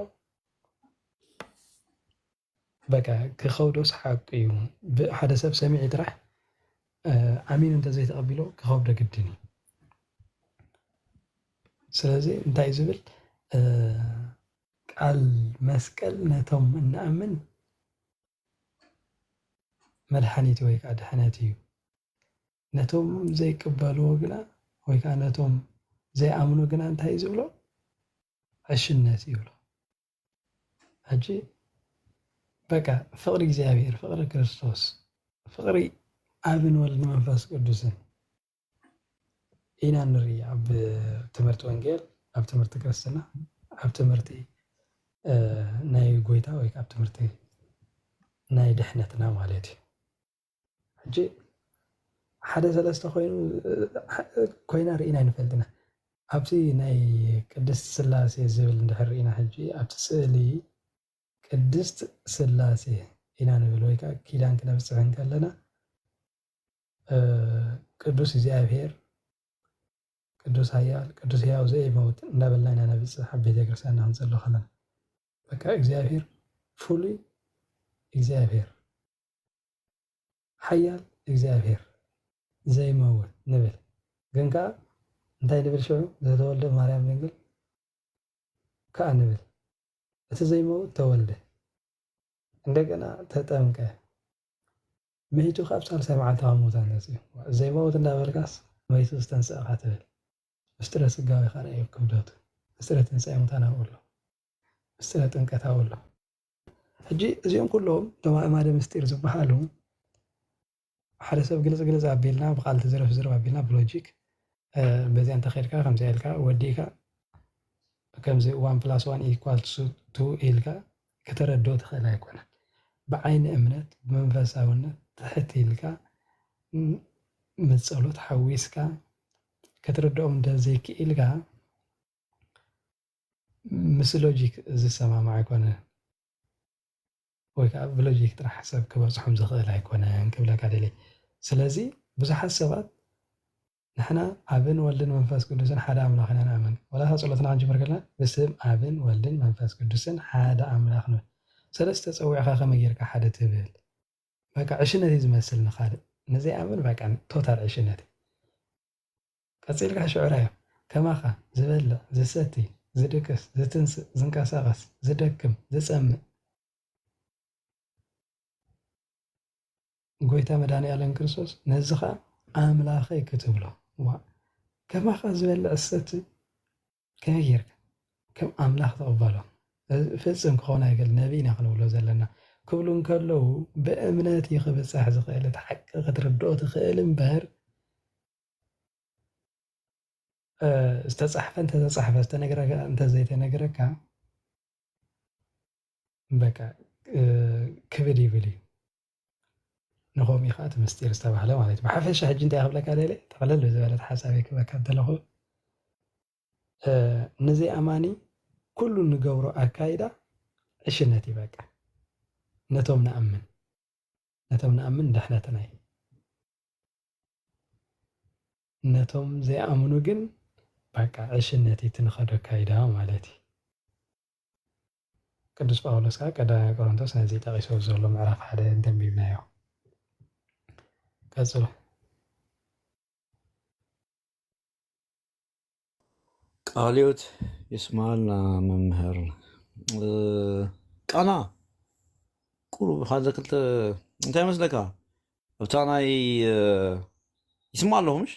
በቃ ክኸብዶስ ሓቁ እዩ ሓደ ሰብ ሰሚዑ ጥራሕ ኣሚኑ እንተዘይተቐቢሎ ክኸብዶ ግድን እዩ ስለዚ እንታይ ዝብል ቃል መስቀል ነቶም እንኣምን መድሓኒት ወይ ከዓ ድሕነት እዩ ነቶም ዘይቅበልዎ ግና ወይ ከዓ ነቶም ዘይኣምኑ ግና እንታይ እዩ ዝብሎ ዕሽነት ይብሎ ሕጂ በቃ ፍቕሪ እግዚኣብሔር ፍቕሪ ክርስቶስ ፍቕሪ ኣብን ወልድ መንፈስ ቅዱስን ኢና ንርኢ ኣብ ትምህርቲ ወንጌል ኣብ ትምህርቲ ክርስትና ኣብ ትምህርቲ ናይ ጎይታ ወይ ኣብ ትምህርቲ ናይ ድሕነትና ማለት እዩ ሕጂ ሓደ ሰለስተ ኮይኑ ኮይና ርኢና ይንፈልጥና ኣብቲ ናይ ቅድስቲ ስላሴ ዝብል እንድሕር ርኢና ሕጂ ኣብቲ ስእሊ ቅድስት ስላሴ ኢና ንብል ወይ ከዓ ኪዳን ክነብፅሕ እንከለና ቅዱስ እግዚኣብሔር ቅዱስ ሃያል ቅዱስ ህያው ዘይመውት እንዳበልና ኢና ነብፅሕ ኣብ ቤተክርስትያንና ክንፀሎ ከለና በቃ እግዚኣብሔር ፍሉይ እግዚኣብሔር ሓያል እግዚኣብሔር ዘይመውት ንብል። ግን ከኣ እንታይ ንብል ሽዑ? ዘተወልደ ማርያም ድንግል ከኣ ንብል። እቲ ዘይመውት ተወልደ፣ እንደገና ተጠምቀ፣ ምይቱ ካብ ሳልሳይ መዓልቲ ካብ ሙታን ተንሲኡ። ዘይመውት እንዳበልካስ መይቱ ዝተንስእ ኢኻ ትብል። ምስጢረ ስጋዌ ከኣ ርኣዮ ክብደቱ። ምስጢረ ትንሳኤ ሙታን ኣብኡ ኣሎ። ምስጢረ ጥምቀት ኣብኡ ኣሎ። ሕጂ እዚኦም ኩሎም እቶም ኣእማደ ምስጢር ዝበሃሉ ሓደ ሰብ ግልጽ ግልጽ ኣቢልና ብቃል ትዝረፍ ዝረፍ ኣቢልና ብሎጂክ በዚኣ እንተኸድካ ከምዚኣ ኢልካ ወዲእካ ከምዚ one plus one equals two ኢልካ ከተረድኦ ትኽእል ኣይኮነን። ብዓይኒ እምነት ብመንፈሳውነት ትሕት ኢልካ ምስ ጸሎት ሓዊስካ ክትርድኦም እንተዘይክኢልካ ምስ ሎጂክ ዝሰማማዕ ኣይኮነን። ወይ ከዓ ብሎጂክ ጥራሕ ሰብ ክበፅሖም ዝኽእል ኣይኮነን ክብለካ ደሊ። ስለዚ ብዙሓት ሰባት ንሕና ኣብን ወልድን መንፈስ ቅዱስን ሓደ ኣምላኽ ኢና ንኣምን። ወላ እታ ጸሎትና ክንጅምር ከለና ብስም ኣብን ወልድን መንፈስ ቅዱስን ሓደ ኣምላኽ ንብል። ሰለስተ ጸዊዕካ ከመይ ጌርካ ሓደ ትብል? በቃ ዕሽነት እዩ ዝመስል ንኻልእ። ንዘይኣምን በቃ ቶታል ዕሽነት እዩ። ቀጺልካ ሽዑ ራዮ ከማኻ ዝበልዕ፣ ዝሰቲ፣ ዝድቅስ፣ ዝትንስእ፣ ዝንቀሳቐስ፣ ዝደክም፣ ዝጸምእ ጎይታ መድኃኔ ዓለም ክርስቶስ ነዚ ኸዓ ኣምላኸይ ክትብሎ። ዋ፣ ከማኻ ዝበልዕ ዝሰቲ ከመይ ጌርካ ከም ኣምላኽ ትቕበሎ? ፍጽም ክኸውን ኣይክእል፣ ነቢይ ኢና ክንብሎ ዘለና። ክብሉ እንከለዉ ብእምነት እዩ ክብጻሕ ዝኽእል፣ እቲ ሓቂ ክትርድኦ ትኽእል እምበር ዝተጻሕፈ እንተተጻሕፈ ዝተነግረካ እንተዘይተነግረካ በቃ ክብድ ይብል እዩ። ንኸምኡ እዩ ከዓ እቲ ምስጢር ዝተባህለ ማለት እዩ። ብሓፈሻ ሕጂ እንታይ ክብለካ ደለ ጠቕለል ዝበለት ሓሳበይ ክበካ እንተለኹ ንዘይኣማኒ ኩሉ ንገብሮ ኣካይዳ ዕሽነት እዩ። በቃ ነቶም ንኣምን ነቶም ንኣምን ድሕነትና እዩ። ነቶም ዘይኣምኑ ግን በቃ ዕሽነት እዩ እቲ ንኸዶ ኣካይዳ ማለት እዩ። ቅዱስ ጳውሎስ ከዓ ቀዳማይ ቆሮንቶስ ነዚ ጠቒሶ ዘሎ ምዕራፍ ሓደ እንተንቢብናዮ ቀጽሎ። ቃልዮት የስማልና መምህር። ቃና ቁሩብ ሓደ ክልተ እንታይ መስለካ ኣብታ ናይ ይስማ ኣለኹ ምሽ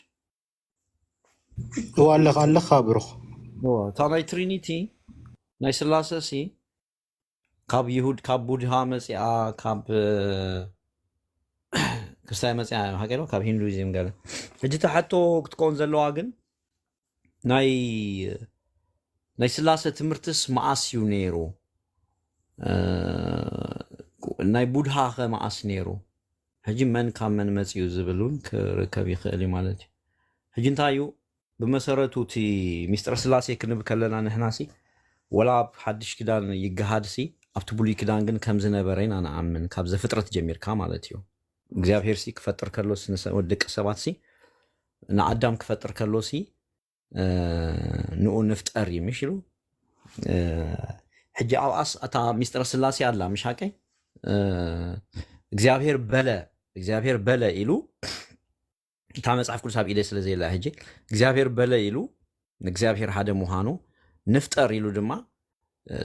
እዋ ኣለኻ ኣለኻ ብሩኽ እታ ናይ ትሪኒቲ ናይ ስላሰ ሲ ካብ ይሁድ ካብ ቡድሃ መፂኣ ካብ ክርስትያን መፂኣ ሓቂ ካብ ሂንዱይዝም ገለ ሕጂ ተሓቶ ክትከውን ዘለዋ ግን ናይ ናይ ስላሰ ትምህርትስ መኣስ እዩ ነይሩ? ናይ ቡድሃ ኸ መኣስ ነይሩ? ሕጂ መን ካብ መን መፂኡ ዝብል እውን ክርከብ ይኽእል እዩ ማለት እዩ። ሕጂ እንታይ እዩ ብመሰረቱ እቲ ሚስጥረ ስላሴ ክንብል ከለና ንሕና ሲ ወላ ኣብ ሓድሽ ኪዳን ይገሃድ ሲ ኣብቲ ብሉይ ኪዳን ግን ከም ዝነበረ ኢና ንኣምን ካብ ዘፍጥረት ጀሚርካ ማለት እዩ። እግዚኣብሔር ሲ ክፈጥር ከሎ ደቂ ሰባት ሲ ንኣዳም ክፈጥር ከሎ ሲ ንኡ ንፍጠር እዩ ምሽ ኢሉ ሕጂ ኣብኣስ እታ ሚስጥረ ስላሴ ኣላ ምሽ ሓቀይ እግዚኣብሔር በለ እግዚኣብሔር በለ ኢሉ እታ መፅሓፍ ቅዱስ ኣብ ኢደ ስለ ዘየላ ሕጂ እግዚኣብሔር በለ ኢሉ ንእግዚኣብሔር ሓደ ምዃኑ ንፍጠር ኢሉ ድማ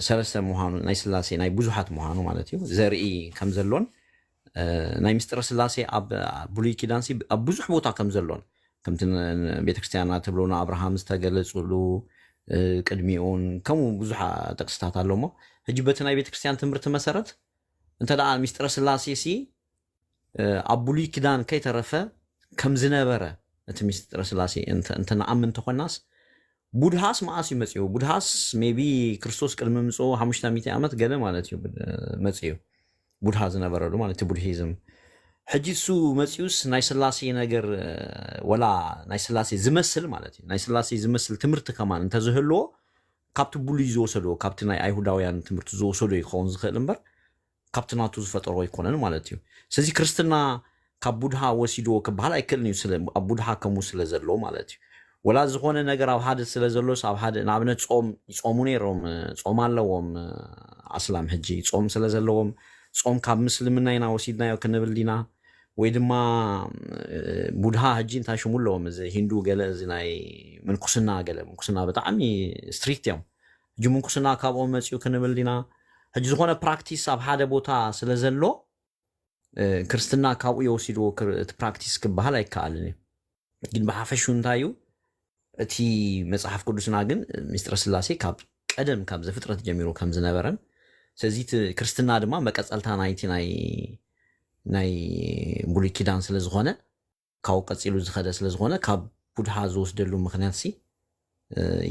ሰለስተ ምዃኑ ናይ ስላሴ ናይ ብዙሓት ምዃኑ ማለት እዩ ዘርኢ ከም ዘሎን ናይ ምስጢረ ስላሴ ኣብ ብሉይ ኪዳን ኣብ ብዙሕ ቦታ ከም ዘሎን ከምቲ ቤተክርስትያንና ትብሎ ንኣብርሃም ዝተገለፅሉ ቅድሚኡን ከምኡ ብዙሓ ጥቅስታት ኣሎ እሞ ሕጂ በቲ ናይ ቤተክርስትያን ትምህርቲ መሰረት እንተ ደኣ ምስጢረ ስላሴ ሲ ኣብ ብሉይ ኪዳን ከይተረፈ ከም ዝነበረ እቲ ምስጢረ ስላሴ እንተ ንኣምን እንተኾናስ ቡድሃስ መኣስ እዩ መፅኡ? ቡድሃስ ሜቢ ክርስቶስ ቅድሚ ምፅኡ ሓሙሽተ ሚእቲ ዓመት ገለ ማለት እዩ መፅኡ ቡድሃ ዝነበረሉ ማለት እቲ ቡድሂዝም ሕጂ እሱ መፅኡስ ናይ ስላሴ ነገር ወላ ናይ ስላሴ ዝመስል ማለት እዩ ናይ ስላሴ ዝመስል ትምህርቲ ከማን እንተዝህልዎ ካብቲ ብሉይ ዝወሰዶ ካብቲ ናይ ኣይሁዳውያን ትምህርቲ ዝወሰዶ ይኸውን ዝኽእል እምበር ካብቲ ናቱ ዝፈጠሮ ኣይኮነን ማለት እዩ። ስለዚ ክርስትና ካብ ቡድሃ ወሲድዎ ክበሃል ኣይክእልን እዩ ኣብ ቡድሃ ከምኡ ስለ ዘሎ ማለት እዩ። ወላ ዝኾነ ነገር ኣብ ሓደ ስለ ዘሎስ ኣብ ሓደ ንኣብነት ጾም ይጾሙ ነይሮም ጾም ኣለዎም ኣስላም ሕጂ ጾም ስለ ዘለዎም ጾም ካብ ምስልምና ኢና ወሲድናዮ ክንብል ዲና ወይ ድማ ቡድሃ ሕጂ እንታይ ሽሙ ኣለዎም፣ እዚ ሂንዱ ገለ፣ እዚ ናይ ምንኩስና ገለ፣ ምንኩስና ብጣዕሚ ስትሪክት እዮም። ሕጂ ምንኩስና ካብኦም መፅኡ ክንብል ዲና? ሕጂ ዝኾነ ፕራክቲስ ኣብ ሓደ ቦታ ስለ ዘሎ ክርስትና ካብኡ የወሲድዎ እቲ ፕራክቲስ ክበሃል ኣይከኣልን እዩ። ግን ብሓፈሹ እንታይ እዩ እቲ መፅሓፍ ቅዱስና ግን ምስጢረ ስላሴ ካብ ቀደም ካብ ዘፍጥረት ጀሚሩ ከም ዝነበረን ስለዚ እቲ ክርስትና ድማ መቀፀልታ ናይቲ ናይ ናይ ብሉይ ኪዳን ስለ ዝኾነ ካብኡ ቀፂሉ ዝኸደ ስለ ዝኾነ ካብ ቡድሃ ዝወስደሉ ምክንያት ሲ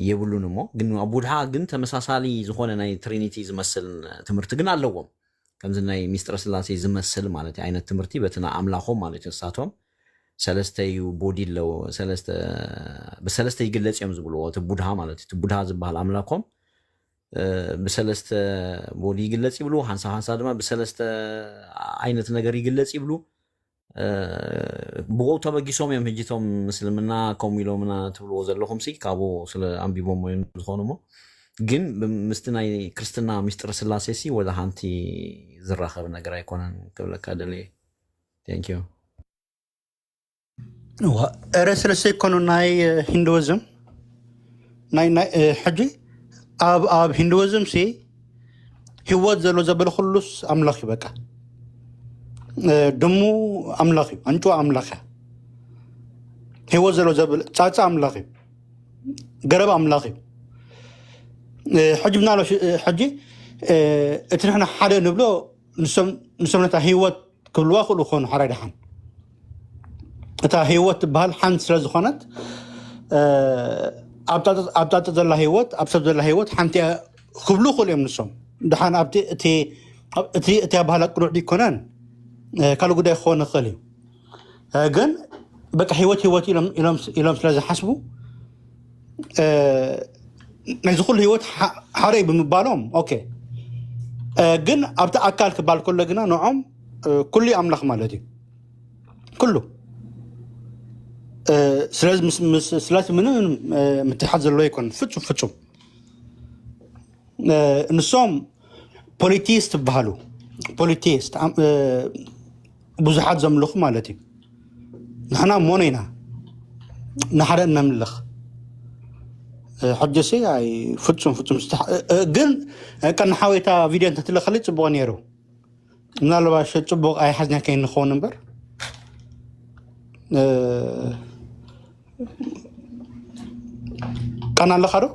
የብሉን እሞ ግን ኣብ ቡድሃ ግን ተመሳሳሊ ዝኾነ ናይ ትሪኒቲ ዝመስል ትምህርቲ ግን ኣለዎም ከምዚ ናይ ሚስጥረ ስላሴ ዝመስል ማለት ዓይነት ትምህርቲ በቲ ኣምላኾም ማለት እዩ ንሳቶም ሰለስተ እዩ ቦዲ ኣለዎ ብሰለስተ ይግለፅ እዮም ዝብልዎ እቲ ቡድሃ ማለት እቲ ቡድሃ ዝበሃል ኣምላኮም ብሰለስተ ቦዲ ይግለፅ ይብሉ ሓንሳ ሓንሳ ድማ ብሰለስተ ዓይነት ነገር ይግለፅ ይብሉ ብኡ ተበጊሶም እዮም ሕጂቶም ምስልምና ከምኡ ኢሎምና ትብልዎ ዘለኹም ሲ ካብኡ ስለ ኣንቢቦም እዮም ዝኾኑ ሞ ግን ምስቲ ናይ ክርስትና ሚስጥር ስላሴ ሲ ወላ ሓንቲ ዝራኸብ ነገር ኣይኮነን ክብለካ ደልየ ቴንኪዩ እዋ እረ ስለስተ ይኮኑ ናይ ሂንዱዝም ናይ ናይ ሕጂ ኣብ ኣብ ሂንዱዝም ሲ ህይወት ዘሎ ዘበለ ኩሉስ ኣምላኽ እዩ በቃ ድሙ ኣምላኽ እዩ ኣንጭዋ ኣምላኽ እያ ህይወት ዘሎ ዘበለ ፃፃ ኣምላኽ እዩ ገረብ ኣምላኽ እዩ ሕጂ ብናሎ ሕጂ እቲ ንሕና ሓደ ንብሎ ንሶም ነታ ህይወት ክብልዋ ክእሉ ክኾኑ ሓራይ ደሓን እታ ህይወት ትበሃል ሓንቲ ስለ ዝኾነት ኣብ ጣጢ ዘላ ህይወት ኣብ ሰብ ዘላ ህይወት ሓንቲ ክብሉ ክእሉ እዮም ንሶም ደሓን ኣብቲ እቲ እቲ ኣባህላ ቅኑዕ ዲኮነን ካልእ ጉዳይ ክኾን ይኽእል እዩ ግን በቃ ህይወት ህይወት ኢሎም ስለ ዝሓስቡ ናይዚ ኩሉ ህይወት ሓደ እዩ ብምባሎም ኦኬ ግን ኣብቲ ኣካል ክባል ከሎ ግና ንዖም ኩሉ ኣምላኽ ማለት እዩ ኩሉ ስለዚ ምንም ምትሓት ዘለዎ ይኮን ፍጹም ፍጹም ንሶም ፖሊቲስት ትበሃሉ ፖሊቲስት ብዙሓት ዘምልኹ ማለት እዩ ንሕና ሞኖ ኢና ንሓደ እነምልኽ ሕጂ ሲ ኣይ ፍጹም ፍጹም ግን ቀን ሓወይታ ቪድዮ እንተትለኸሊ ጽቡቕ ነይሩ ምናልባሽ ጽቡቕ ኣይሓዝና ከይንኸውን እምበር ቀና ኣለኻ ዶ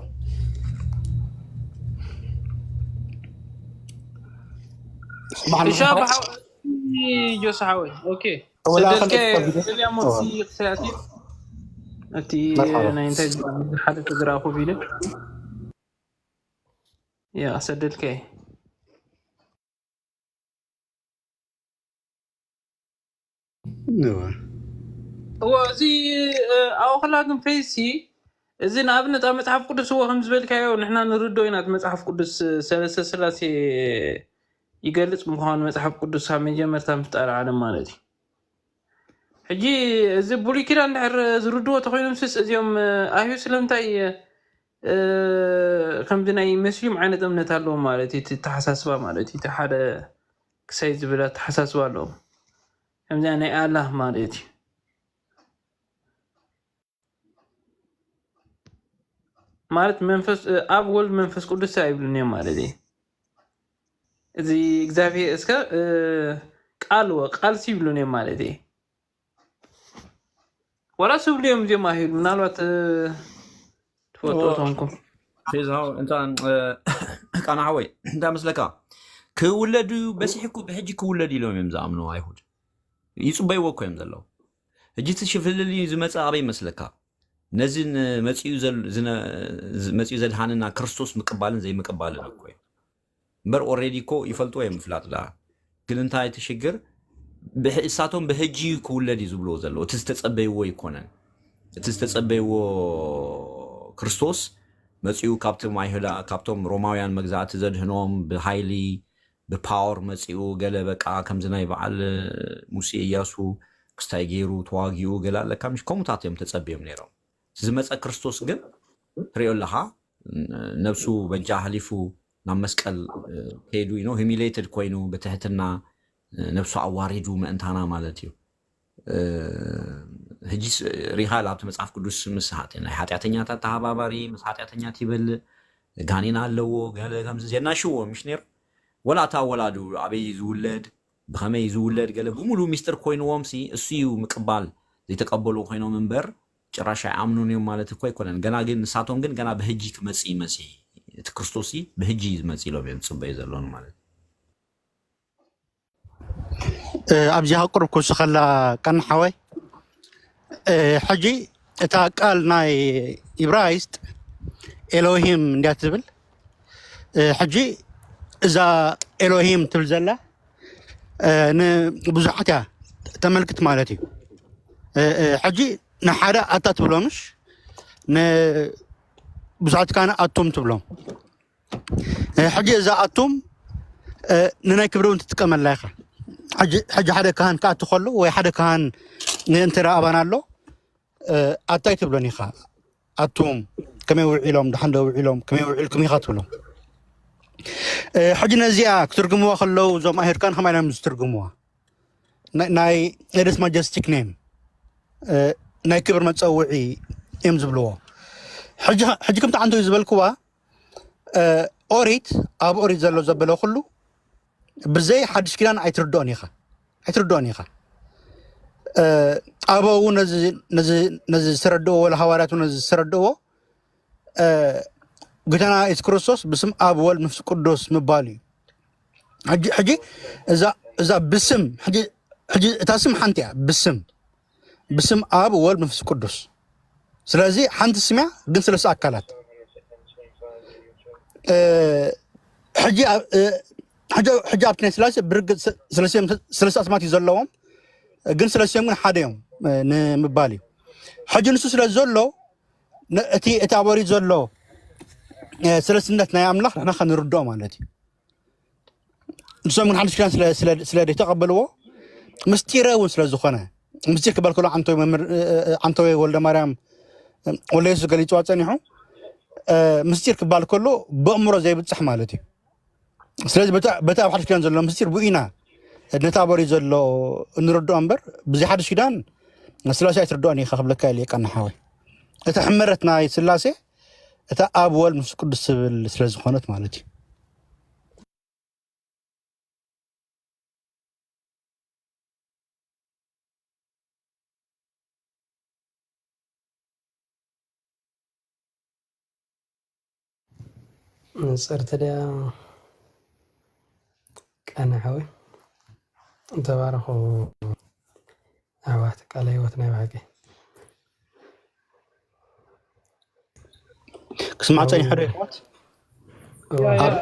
ጆስ ሓወይ ኦኬ ሰደልከ ክሰያት እቲ ናይ እንታይ ሓደ ዝረኣኹ ቪድዮ ያ ሰደልከ እወ እዚ ኣወኸላ ግን ፈይሲ እዚ ንኣብነት ኣብ መፅሓፍ ቅዱስ እዎ ከም ዝበልካዮ ንሕና ንርዶ ኢና እቲ መፅሓፍ ቅዱስ ሰለስተ ስላሴ ይገልፅ ምዃኑ መፅሓፍ ቅዱስ ካብ መጀመርታ ምፍጣር ዓለም ማለት እዩ ሕጂ እዚ ብሉይ ኪዳን ድሕር ዝርድዎ ተኮይኖም ስስ እዚኦም ኣይሁ ስለምንታይ ከምዚ ናይ መስሊም ዓይነት እምነት ኣለዎም ማለት እዩ ተሓሳስባ ማለት እዩ ሓደ ክሳይ ዝብል ኣተሓሳስባ ኣለዎም ከምዚኣ ናይ ኣላህ ማለት እዩ ማለት መንፈስ ኣብ ወልድ መንፈስ ቅዱስ ኣይብሉን እዮም ማለት እዩ እዚ እግዚኣብሔር እስከ ቃል ወ ቃል ይብሉን እዮም ማለት እዩ ወላ ስብሉ እዮም እዚኦም ኣይብል ምናልባት ትፈልጡ ተንኩም ቃና ሓወይ እንታይ መስለካ ክውለዱ በሲሕኩ ብሕጂ ክውለድ ኢሎም እዮም ዝኣምኑ ኣይሁድ ይፅበይዎ እኮ እዮም ዘለዉ ሕጂ እቲ ሽፍልል ዝመፀ ኣበይ መስለካ ነዚ መፅኡ ዘድሃንና ክርስቶስ ምቅባልን ዘይምቅባልን እኮ እዩ እምበር ኦሬዲ እኮ ይፈልጥዎ እዮም ምፍላጥ ዳ ግን እንታይ እቲ ሽግር እሳቶም ብሕጂ ክውለድ እዩ ዝብልዎ ዘለዉ እቲ ዝተፀበይዎ ይኮነን እቲ ዝተፀበይዎ ክርስቶስ መፅኡ ካብቶም ኣይሁዳ ካብቶም ሮማውያን መግዛእቲ ዘድህኖም ብሃይሊ ብፓወር መፂኡ ገለ በቃ ከምዚ ናይ በዓል ሙሴ እያሱ ክስታይ ገይሩ ተዋጊኡ ገለ ኣለካ ምሽ ከምኡታት እዮም ተፀብዮም ነይሮም ዝመፀ ክርስቶስ ግን ትሪኦ ኣለካ ነብሱ በጃ ኣሕሊፉ ናብ መስቀል ከይዱ ኢኖ ሂሚሌትድ ኮይኑ ብትሕትና ነብሱ ኣዋሪዱ ምእንታና ማለት እዩ ሕጂ ሪኻ ኣብቲ መፅሓፍ ቅዱስ ምስ ናይ ሓጢኣተኛታት ተሃባባሪ፣ ምስ ሓጢኣተኛት ይበልእ፣ ጋኔን ኣለዎ፣ ገለ ከምዚ ዜናሽዎ ምሽ ነይሩ። ወላ እታ ወላዱ ኣበይ ዝውለድ፣ ብኸመይ ዝውለድ፣ ገለ ብምሉ ሚስጥር ኮይንዎም ሲ እሱ እዩ ምቅባል ዘይተቀበሉ ኮይኖም እምበር ጭራሽ ኣይኣምኑን እዮም ማለት እኮ ኣይኮነን። ገና ግን ንሳቶም ግን ገና ብህጂ ክመጽእ ይመሲ፣ እቲ ክርስቶስ ሲ ብህጂ እዩ ዝመጽእ ኢሎም እዮም ዝጽበዩ ዘለውን ማለት እዩ። ኣብዚኣ ቁሩብ ክውስኸላ ቀና ሓወይ። ሕጂ እታ ቃል ናይ ኢብራይስጥ ኤሎሂም እንዲያ ትብል። ሕጂ እዛ ኤሎሂም ትብል ዘላ ንብዙሓት እያ ተመልክት ማለት እዩ። ሕጂ ንሓደ ኣታ ትብሎ ምሽ፣ ንብዙሓት ካነ ኣቱም ትብሎም። ሕጂ እዛ ኣቱም ንናይ ክብሪ እውን ትጥቀመላ ኢኻ። ሕጂ ሓደ ካህን ክኣቱ ከሎ ወይ ሓደ ካህን እንተ ኣባና ኣሎ ኣታይ ትብሎን ኢኻ። ኣቱም ከመይ ውዒሎም፣ ድሓን ዶ ውዒሎም፣ ከመይ ውዒልኩም ኢኻ ትብሎም። ሕጂ ነዚኣ ክትርግምዋ ከለዉ እዞም ኣይሁድካን ከማይ ኢሎም ዝትርግምዋ ናይ ኤደስ ማጀስቲክ ኔም ናይ ክብር መፀውዒ እዮም ዝብልዎ። ሕጂ ከምቲ ዓንቶ ዝበልክዋ ኦሪት ኣብ ኦሪት ዘሎ ዘበለ ኩሉ ብዘይ ሓድሽ ኪዳን ኣይትርድኦን ኢኻ ኣይትርድኦን ኢኻ። ኣበው ነዚ ዝተረድእዎ ወላ ሃዋርያት ነዚ ዝተረድእዎ ጌታና የሱስ ክርስቶስ ብስም ኣብ ወልድ መንፈስ ቅዱስ ምባል እዩ። ሕጂ እዛ ብስም ሕጂ እታ ስም ሓንቲ እያ ብስም ብስም ኣብ ወልድ መንፈስ ቅዱስ። ስለዚ ሓንቲ ስም እያ ግን ስለስተ ኣካላት። ሕጂ ኣብቲ ናይ ስላሴ ብርግፅ ስለስተ ኣስማት እዩ ዘለዎም፣ ግን ስለስቲኦም ግን ሓደ እዮም ንምባል እዩ። ሕጂ ንሱ ስለ ዘሎ እቲ እቲ ኣብ ኦሪት ዘሎ ስለስነት ናይ ኣምላኽ ንሕና ከንርድኦ ማለት እዩ። ንሶም ግን ሓድሽ ኪዳን ስለ ዘይተቐበልዎ ምስጢረ እውን ስለ ዝኾነ ምስጢር ክበሃል ከሎ ዓንተወይ ወልደ ማርያም ወልደ የሱስ ገሊፅዋ ፀኒሑ ምስጢር ክበሃል ከሎ ብእምሮ ዘይብፅሕ ማለት እዩ። ስለዚ በቲ ኣብ ሓድሽ ኪዳን ዘሎ ምስጢር ብኡ ኢና ነቲ ኣብ ኦሪት ዘሎ እንርድኦ እምበር ብዘይ ሓድሽ ኪዳን ስላሴ ኣይትርድኦን ኢኻ ክብለካ ኢለ ቀና ሓወይ። እታ ሕመረት ናይ ስላሴ እታ ኣብ ወልድ ምስ ቅዱስ ትብል ስለ ዝኾነት ማለት እዩ። ንፅርቲ ድያ ቀና ሓወይ? ተባረኹ ኣሕዋት ቃለ ህይወት ናይ ብሓቂ ክስማዕ ፀኒሑ ዶ ይሕዋት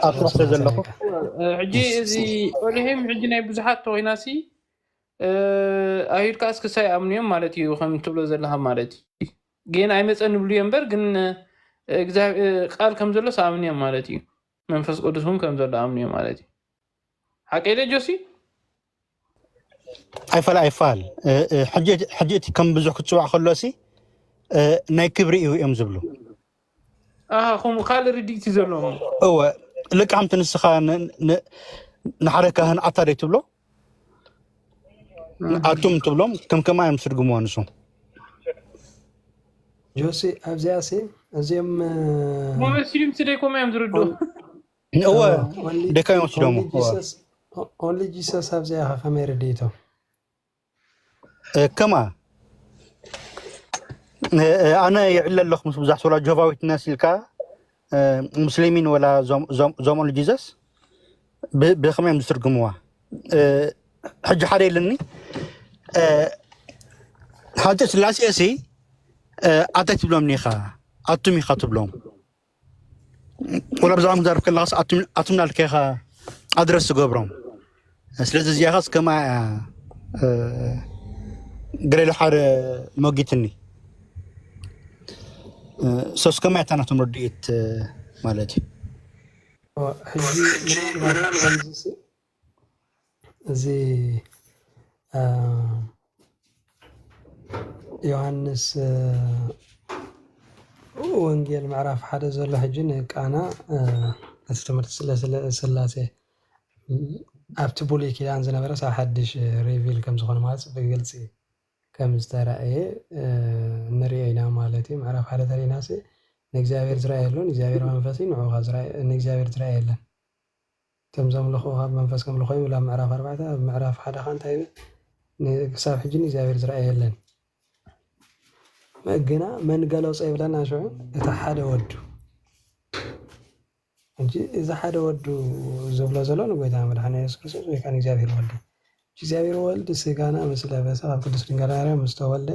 ኣብ ስራሕ ስለ ዘለኹ ሕጂ እዚ ኦሊሂም ሕጂ ናይ ብዙሓት ተኮይና ሲ ኣይሁድ ከዓ እስክሳ ይኣምኑ እዮም ማለት እዩ ከም ትብሎ ዘለካ ማለት እዩ ግን ኣይመፀን ንብሉ እዮም እምበር ግን ቃል ከም ዘሎ ሰኣምኑ እዮም ማለት እዩ መንፈስ ቅዱስ እውን ከም ዘሎ ኣምኑ እዮም ማለት እዩ ሓቀይ ደ ጆሲ ኣይፈል ኣይፋል ሕጂ እቲ ከም ብዙሕ ክትፅዋዕ ከሎ ሲ ናይ ክብሪ እዩ እዮም ዝብሉ ኣሃ ከምኡ ካልእ ርድኢት እዩ ዘለዎም እወ ልክዕ ከምቲ ንስኻ ንሓደ ካህን ኣታ ደይ ትብሎ ኣቱም ትብሎም ከም ከማ እዮም ዝትርጉምዎ ንሶም ጆሲ ኣብዚኣ ሲ እዚኦም መመሲሉም ስደይ ከምኡ እዮም ዝርድኡ እወ ደካ እዮም ወሲዶሞ ኦንሊ ጂሰስ ኣብዚኣ ኢኻ ከመይ ርድኢቶም ከማ ኣነ ይዕለ ኣለኹ ምስ ብዙሕ ወላ ጆቫ ዊትነስ ኢልካ ሙስሊሚን ወላ ዞም ኦንሊ ጂሰስ ብኸመይ እዮም ዝትርግምዋ ሕጂ ሓደ ኢልኒ ሓንቲ ስላሴ ሲ ኣታይ ትብሎም ኢኻ ኣቱም ኢኻ ትብሎም ወላ ብዛዕባ ክዛረብ ከለኻስ ኣቱም ናልካ ኢኻ ኣድረስ ትገብሮም ስለዚ እዚኣ ኻስ ከማ እያ ገሌሎ ሓደ መጊትኒ ሶስ ከማ እታ ናቶም ርድኢት ማለት እዩ ሕጂ እዚ ዮሃንስ ወንጌል ምዕራፍ ሓደ ዘሎ ሕጂ ንቃና እቲ ትምህርቲ ስለ ስላሴ ኣብቲ ብሉይ ኪዳን ዝነበረ ሳብ ሓድሽ ሪቪል ከም ዝኾነ ማለት ብግልፂ ከም ዝተራእየ ንሪኦ ኢና ማለት እዩ። ምዕራፍ ሓደ ተሪእናሲ ንእግዚኣብሔር ዝረኣየ ኣሎ፣ ንእግዚኣብሔር መንፈስ እዩ፣ ንዕኡ ንእግዚኣብሔር ዝረኣየ የለን። እቶም ዘምልኹ ካብ መንፈስ ከምልኾ ይብል ኣብ ምዕራፍ ኣርባዕተ። ኣብ ምዕራፍ ሓደ ኸ እንታይ ይብል? ክሳብ ሕጂ ንእግዚኣብሔር ዝረኣየ የለን። ግና መን ገለጾ ይብለና ሽዑ? እቲ ሓደ ወዱ። ሕጂ እዚ ሓደ ወዱ ዝብሎ ዘሎ ንጎይታ መድሓኒ የሱስ ክርስቶስ ወይ ከዓ ንእግዚኣብሔር ወልድ። እግዚኣብሔር ወልድ ስጋና ምስ ለበሰ ካብ ቅድስት ድንግል ማርያም ምስ ተወልደ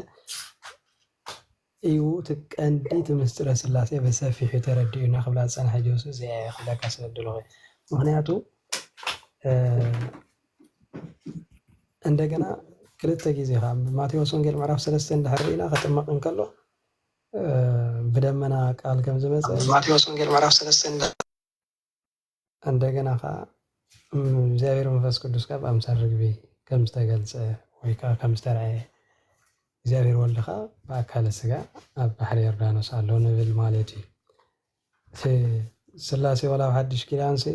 እዩ እቲ ቀንዲ እቲ ምስጢረ ስላሴ ብሰፊሑ ተረዲኡና ክብላ ዝጸንሐ ጆሲ እዚኣ እየ ክብለካ ስለ ድለኹ። ምኽንያቱ እንደገና ክልተ ግዜ ከዓ ማቴዎስ ወንጌል ምዕራፍ ሰለስተ እንድሕር ርኢና ክጥመቕ እንከሎ ብደመና ቃል ከም ዝመፀ ማቴዎስ ወንጌል ምዕራፍ ሰለስተ እንደገና ከዓ እግዚኣብሔር መንፈስ ቅዱስ ከዓ ብኣምሳል ርግቢ ከም ዝተገልፀ ወይ ከዓ ከም ዝተረኣየ እግዚኣብሔር ወልድ ከዓ ብኣካለ ስጋ ኣብ ባሕሪ ዮርዳኖስ ኣሎ ንብል ማለት እዩ። እቲ ስላሴ ዋላ ኣብ ሓድሽ ኪዳንሲ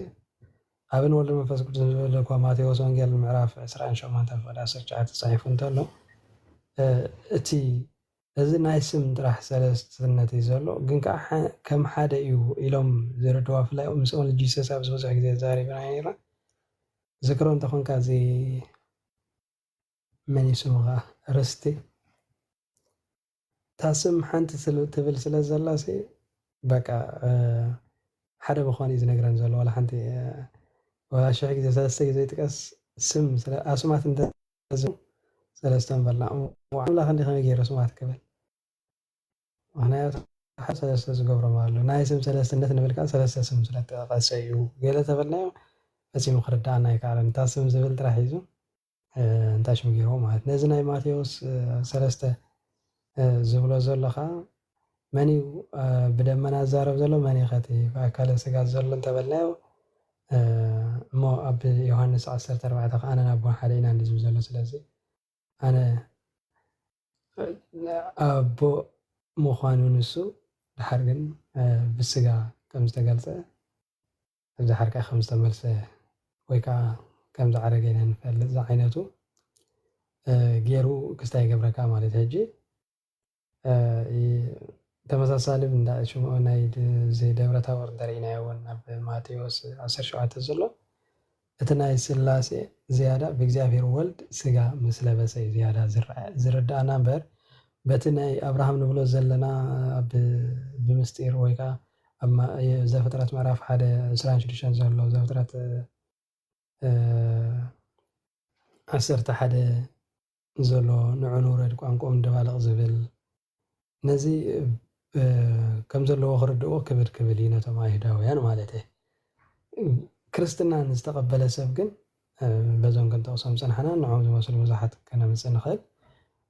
ኣብን ወልድ መንፈስ ቅዱስ ዝብል እኳ ማቴዎስ ወንጌል ምዕራፍ ዕስራን ሸሞንተን ፍቕዲ ዓሰርተ ትሽዓተ ተፃሒፉ እንተሎ እቲ እዚ ናይ ስም ጥራሕ ሰለስትነት እዩ ዘሎ፣ ግን ከዓ ከም ሓደ እዩ ኢሎም ዝርድዋ ፍላይ ምስ ኦንሊ ጂሰስ ኣብዚ ብዙሕ ግዜ ተዛሪብና ነይርና። ዝክሮ እንተኾንካ እዚ መን እዩ ስሙ ከዓ ርስቲ እታ ስም ሓንቲ ትብል ስለ ዘላ ሲ በቃ ሓደ ምዃን እዩ ዝነግረን ዘሎ። ዋላ ሓንቲ ዋላ ሽሕ ግዜ ሰለስተ ግዜ ይጥቀስ ስም ኣስማት እንተ ሰለስተ ምበልና ኣምላኽ እንዲ ከመይ ገይሩ ስማት ክብል ምክንያቱ ሓደ ሰለስተ ዝገብሮም ኣሎ ናይ ስም ሰለስትነት ንብል ከዓ ሰለስተ ስም ስለተጠቀሰ እዩ ገለ ተበልናዮ ፈፂሙ ክርዳኣና ኣይከኣለን እታ ስም ዝብል ጥራሕ ሒዙ እንታይ ሽም ገይርዎ ማለት ነዚ ናይ ማቴዎስ ሰለስተ ዝብሎ ዘሎ ከዓ መን እዩ ብደመና ዝዛረብ ዘሎ መን እዩ ከቲ ብኣካለ ስጋ ዘሎ እንተበልናዮ እሞ ኣብ ዮሃንስ ዓሰርተ ኣርባዕተ ከዓ ኣነን ኣቦን ሓደ ኢና እንዲ ዝብል ዘሎ ስለዚ ኣነ ኣቦ ምዃኑ ንሱ ደሓር ግን ብስጋ ከም ዝተገልፀ ደሓር ከዓ ከም ዝተመልሰ ወይ ከዓ ከም ዝዓረገ ኢና ንፈልጥ ዝዓይነቱ ገይሩ ክስታይ ይገብረካ ማለት ሕጂ ተመሳሳሊ እንዳ ሽምኦ ናይ ደብረ ታቦር እንተርኢናዮ እውን ኣብ ማቴዎስ ዓሰርተ ሸውዓተ ዘሎ እቲ ናይ ስላሴ ዝያዳ ብእግዚኣብሔር ወልድ ስጋ ምስ ለበሰ እዩ ዝያዳ ዝረዳእና እምበር በቲ ናይ ኣብርሃም ንብሎ ዘለና ብምስጢር ወይ ከዓ ዘፍጥረት ምዕራፍ ሓደ ዕስራን ሽዱሽተን ዘሎ ዘፍጥረት ዓሰርተ ሓደ ዘሎ ንዑ ንውረድ ቋንቋኦም ደባልቕ ዝብል ነዚ ከም ዘለዎ ክርድእዎ ክብድ ክብል እዩ ነቶም ኣይሁዳውያን ማለት እየ። ክርስትና ንዝተቐበለ ሰብ ግን በዞም ክንጠቕሶም ዝፀናሕና ንዕኦም ዝመስሉ ብዙሓት ከነምፅእ ንኽእል።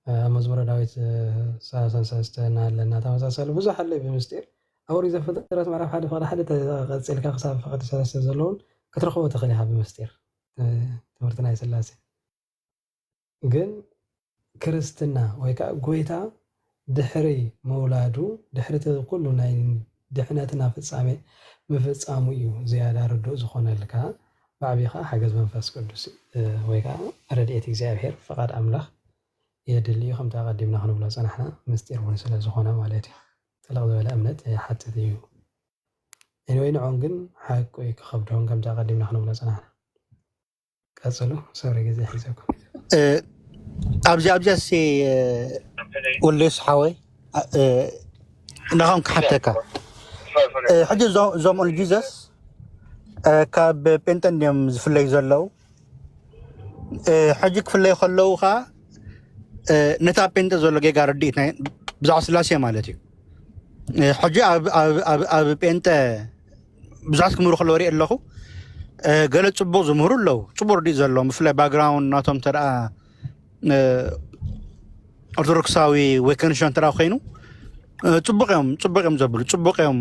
ኣብ መዝሙረ ዳዊት ሰላሳን ሰለስተን ኣለና ተመሳሳሊ ብዙሕ ኣሎ ብምስጢር ኣብ ኦሪት ዘፍጥረት ምዕራፍ ሓደ ፍቕዲ ሓደ ተቐፂልካ ክሳብ ፍቕዲ ሰለስተ ዘለውን ክትረኽቦ ትኽእል ኢኻ ብምስጢር ትምህርቲ ናይ ስላሴ ግን ክርስትና ወይ ከዓ ጎይታ ድሕሪ ምውላዱ ድሕሪ እቲ ኩሉ ናይ ድሕነትና ፍፃሜ ምፍፃሙ እዩ ዝያዳ ርዱእ ዝኾነልካ ብዓቢኻ ሓገዝ መንፈስ ቅዱስ ወይ ከዓ ረድኤት እግዚኣብሔር ፍቓድ ኣምላኽ የድሊ እዩ ከምቲ ኣቐዲምና ክንብሎ ዝፀናሕና ምስጢር እውን ስለ ዝኾነ ማለት እዩ ጥልቕ ዝበለ እምነት ይሓትት እዩ Anyway ንዖም ግን ሓቁ እዩ ክኸብዶም ከምቲ ኣቐዲምና ክንብሎ ዝፀናሕና ቀፅሉ ሶሪ ግዜ ሒዘኩም ኣብዚ ኣብዚያሲ ወልደስ ሓወይ ንኻም ክሓተካ ሕጂ እዞም ኦል ጂዘስ ካብ ጴንጠ እንዲዮም ዝፍለዩ ዘለዉ ሕጂ ክፍለዩ ከለዉ ከዓ ነታ ጴንጠ ዘሎ ጌጋ ርድኢት ብዛዕባ ስላሴ ማለት እዩ ሕጂ ኣብ ጴንጠ ብዙሓት ክምህሩ ከለዉ ሪእ ኣለኹ ገለ ፅቡቅ ዝምህሩ ኣለዉ ፅቡቅ ርድኢት ዘለዎም ብፍላይ ባክግራውንድ ናቶም ተደኣ ኦርቶዶክሳዊ ወይ ከንሻ እንተ ኮይኑ ፅቡቅ እዮም ፅቡቅ እዮም ዘብሉ ፅቡቅ እዮም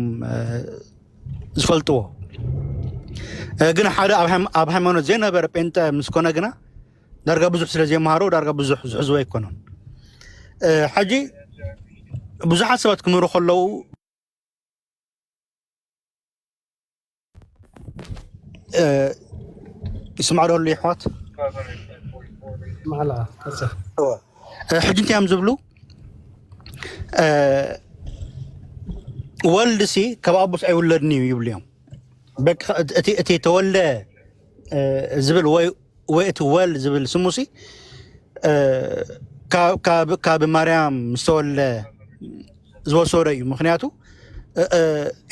ዝፈልጥዎ ግን ሓደ ኣብ ሃይማኖት ዘይነበረ ጴንጠ ምስ ኮነ ግና ዳርጋ ብዙሕ ስለ ዘይመሃሮ ዳርጋ ብዙሕ ዝሕዝቦ ኣይኮነን ሕጂ ብዙሓት ሰባት ክምህሩ ከለዉ ይስማዕ ዶ ኣሎ ይሕዋት ማዕላ ቀፅል ሕጂ እንታይ እዮም ዝብሉ? ወልድ ሲ ካብ ኣቦስ ኣይውለድን እዩ ይብሉ እዮም። በቃ እቲ ተወልደ ዝብል ወይ ወይ እቲ ወልድ ዝብል ስሙ ሲ ካብ ማርያም ዝተወልደ ዝወሰዶ እዩ። ምክንያቱ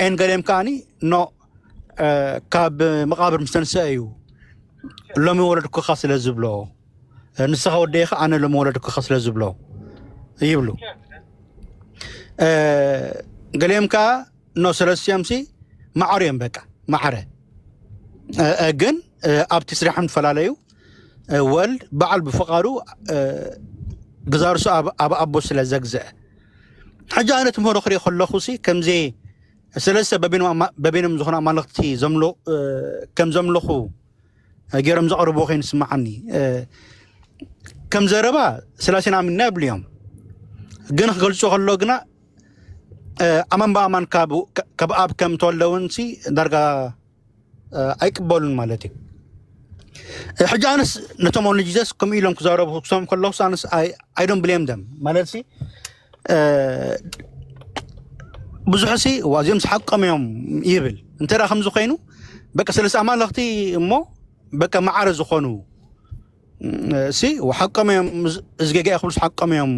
ኤን ገሌም ከዓኒ ኖ ካብ መቃብር ምስ ተንስአ እዩ ሎሚ ወለድኩኻ ስለ ዝብሎ፣ ንስኻ ወደይኻ ኣነ ሎሚ ወለድኩኻ ስለ ዝብሎ ይብሉ። ገሌም ከዓ ኖ ሰለስቲኦም ሲ ማዕረ እዮም፣ በቃ ማዕረ። ግን ኣብቲ ስራሕም ትፈላለዩ። ወልድ በዓል ብፍቓዱ ግዛርሱ ኣብ ኣቦ ስለ ዘግዝአ፣ ሕጂ ኣነ ትምህሮ ክሪኦ ከለኹ ሲ ከምዚ ሰለስተ በቢኖም ዝኾኑ ኣማልኽቲ ከም ዘምለኹ ገይሮም ዘቕርብዎ ኮይኑ ስምዓኒ። ከም ዘረባ ስላሴና ኣሚንና ይብሉ እዮም። ግን ክገልጾ ከሎ ግና ኣማን ብኣማን ካብ ኣብ ከም ተወልደ እውን ሲ ዳርጋ ኣይቅበሉን ማለት እዩ። ሕጂ ኣነስ ነቶም ኦንሊ ጂዘስ ከምኡ ኢሎም ክዛረቡ ክሰም ከለኹ ኣነስ ኣይዶም ብሌም ደም ማለት ሲ ብዙሕ ሲ ዋዚኦም ሓቆም እዮም ይብል። እንተ ደኣ ከምዚ ኮይኑ በቃ ሰለስተ ኣማልኽቲ እሞ በቃ ማዕረ ዝኾኑ ሲ ሓቆም እዮም፣ እዝጌጋ ክብሉስ ሓቆም እዮም።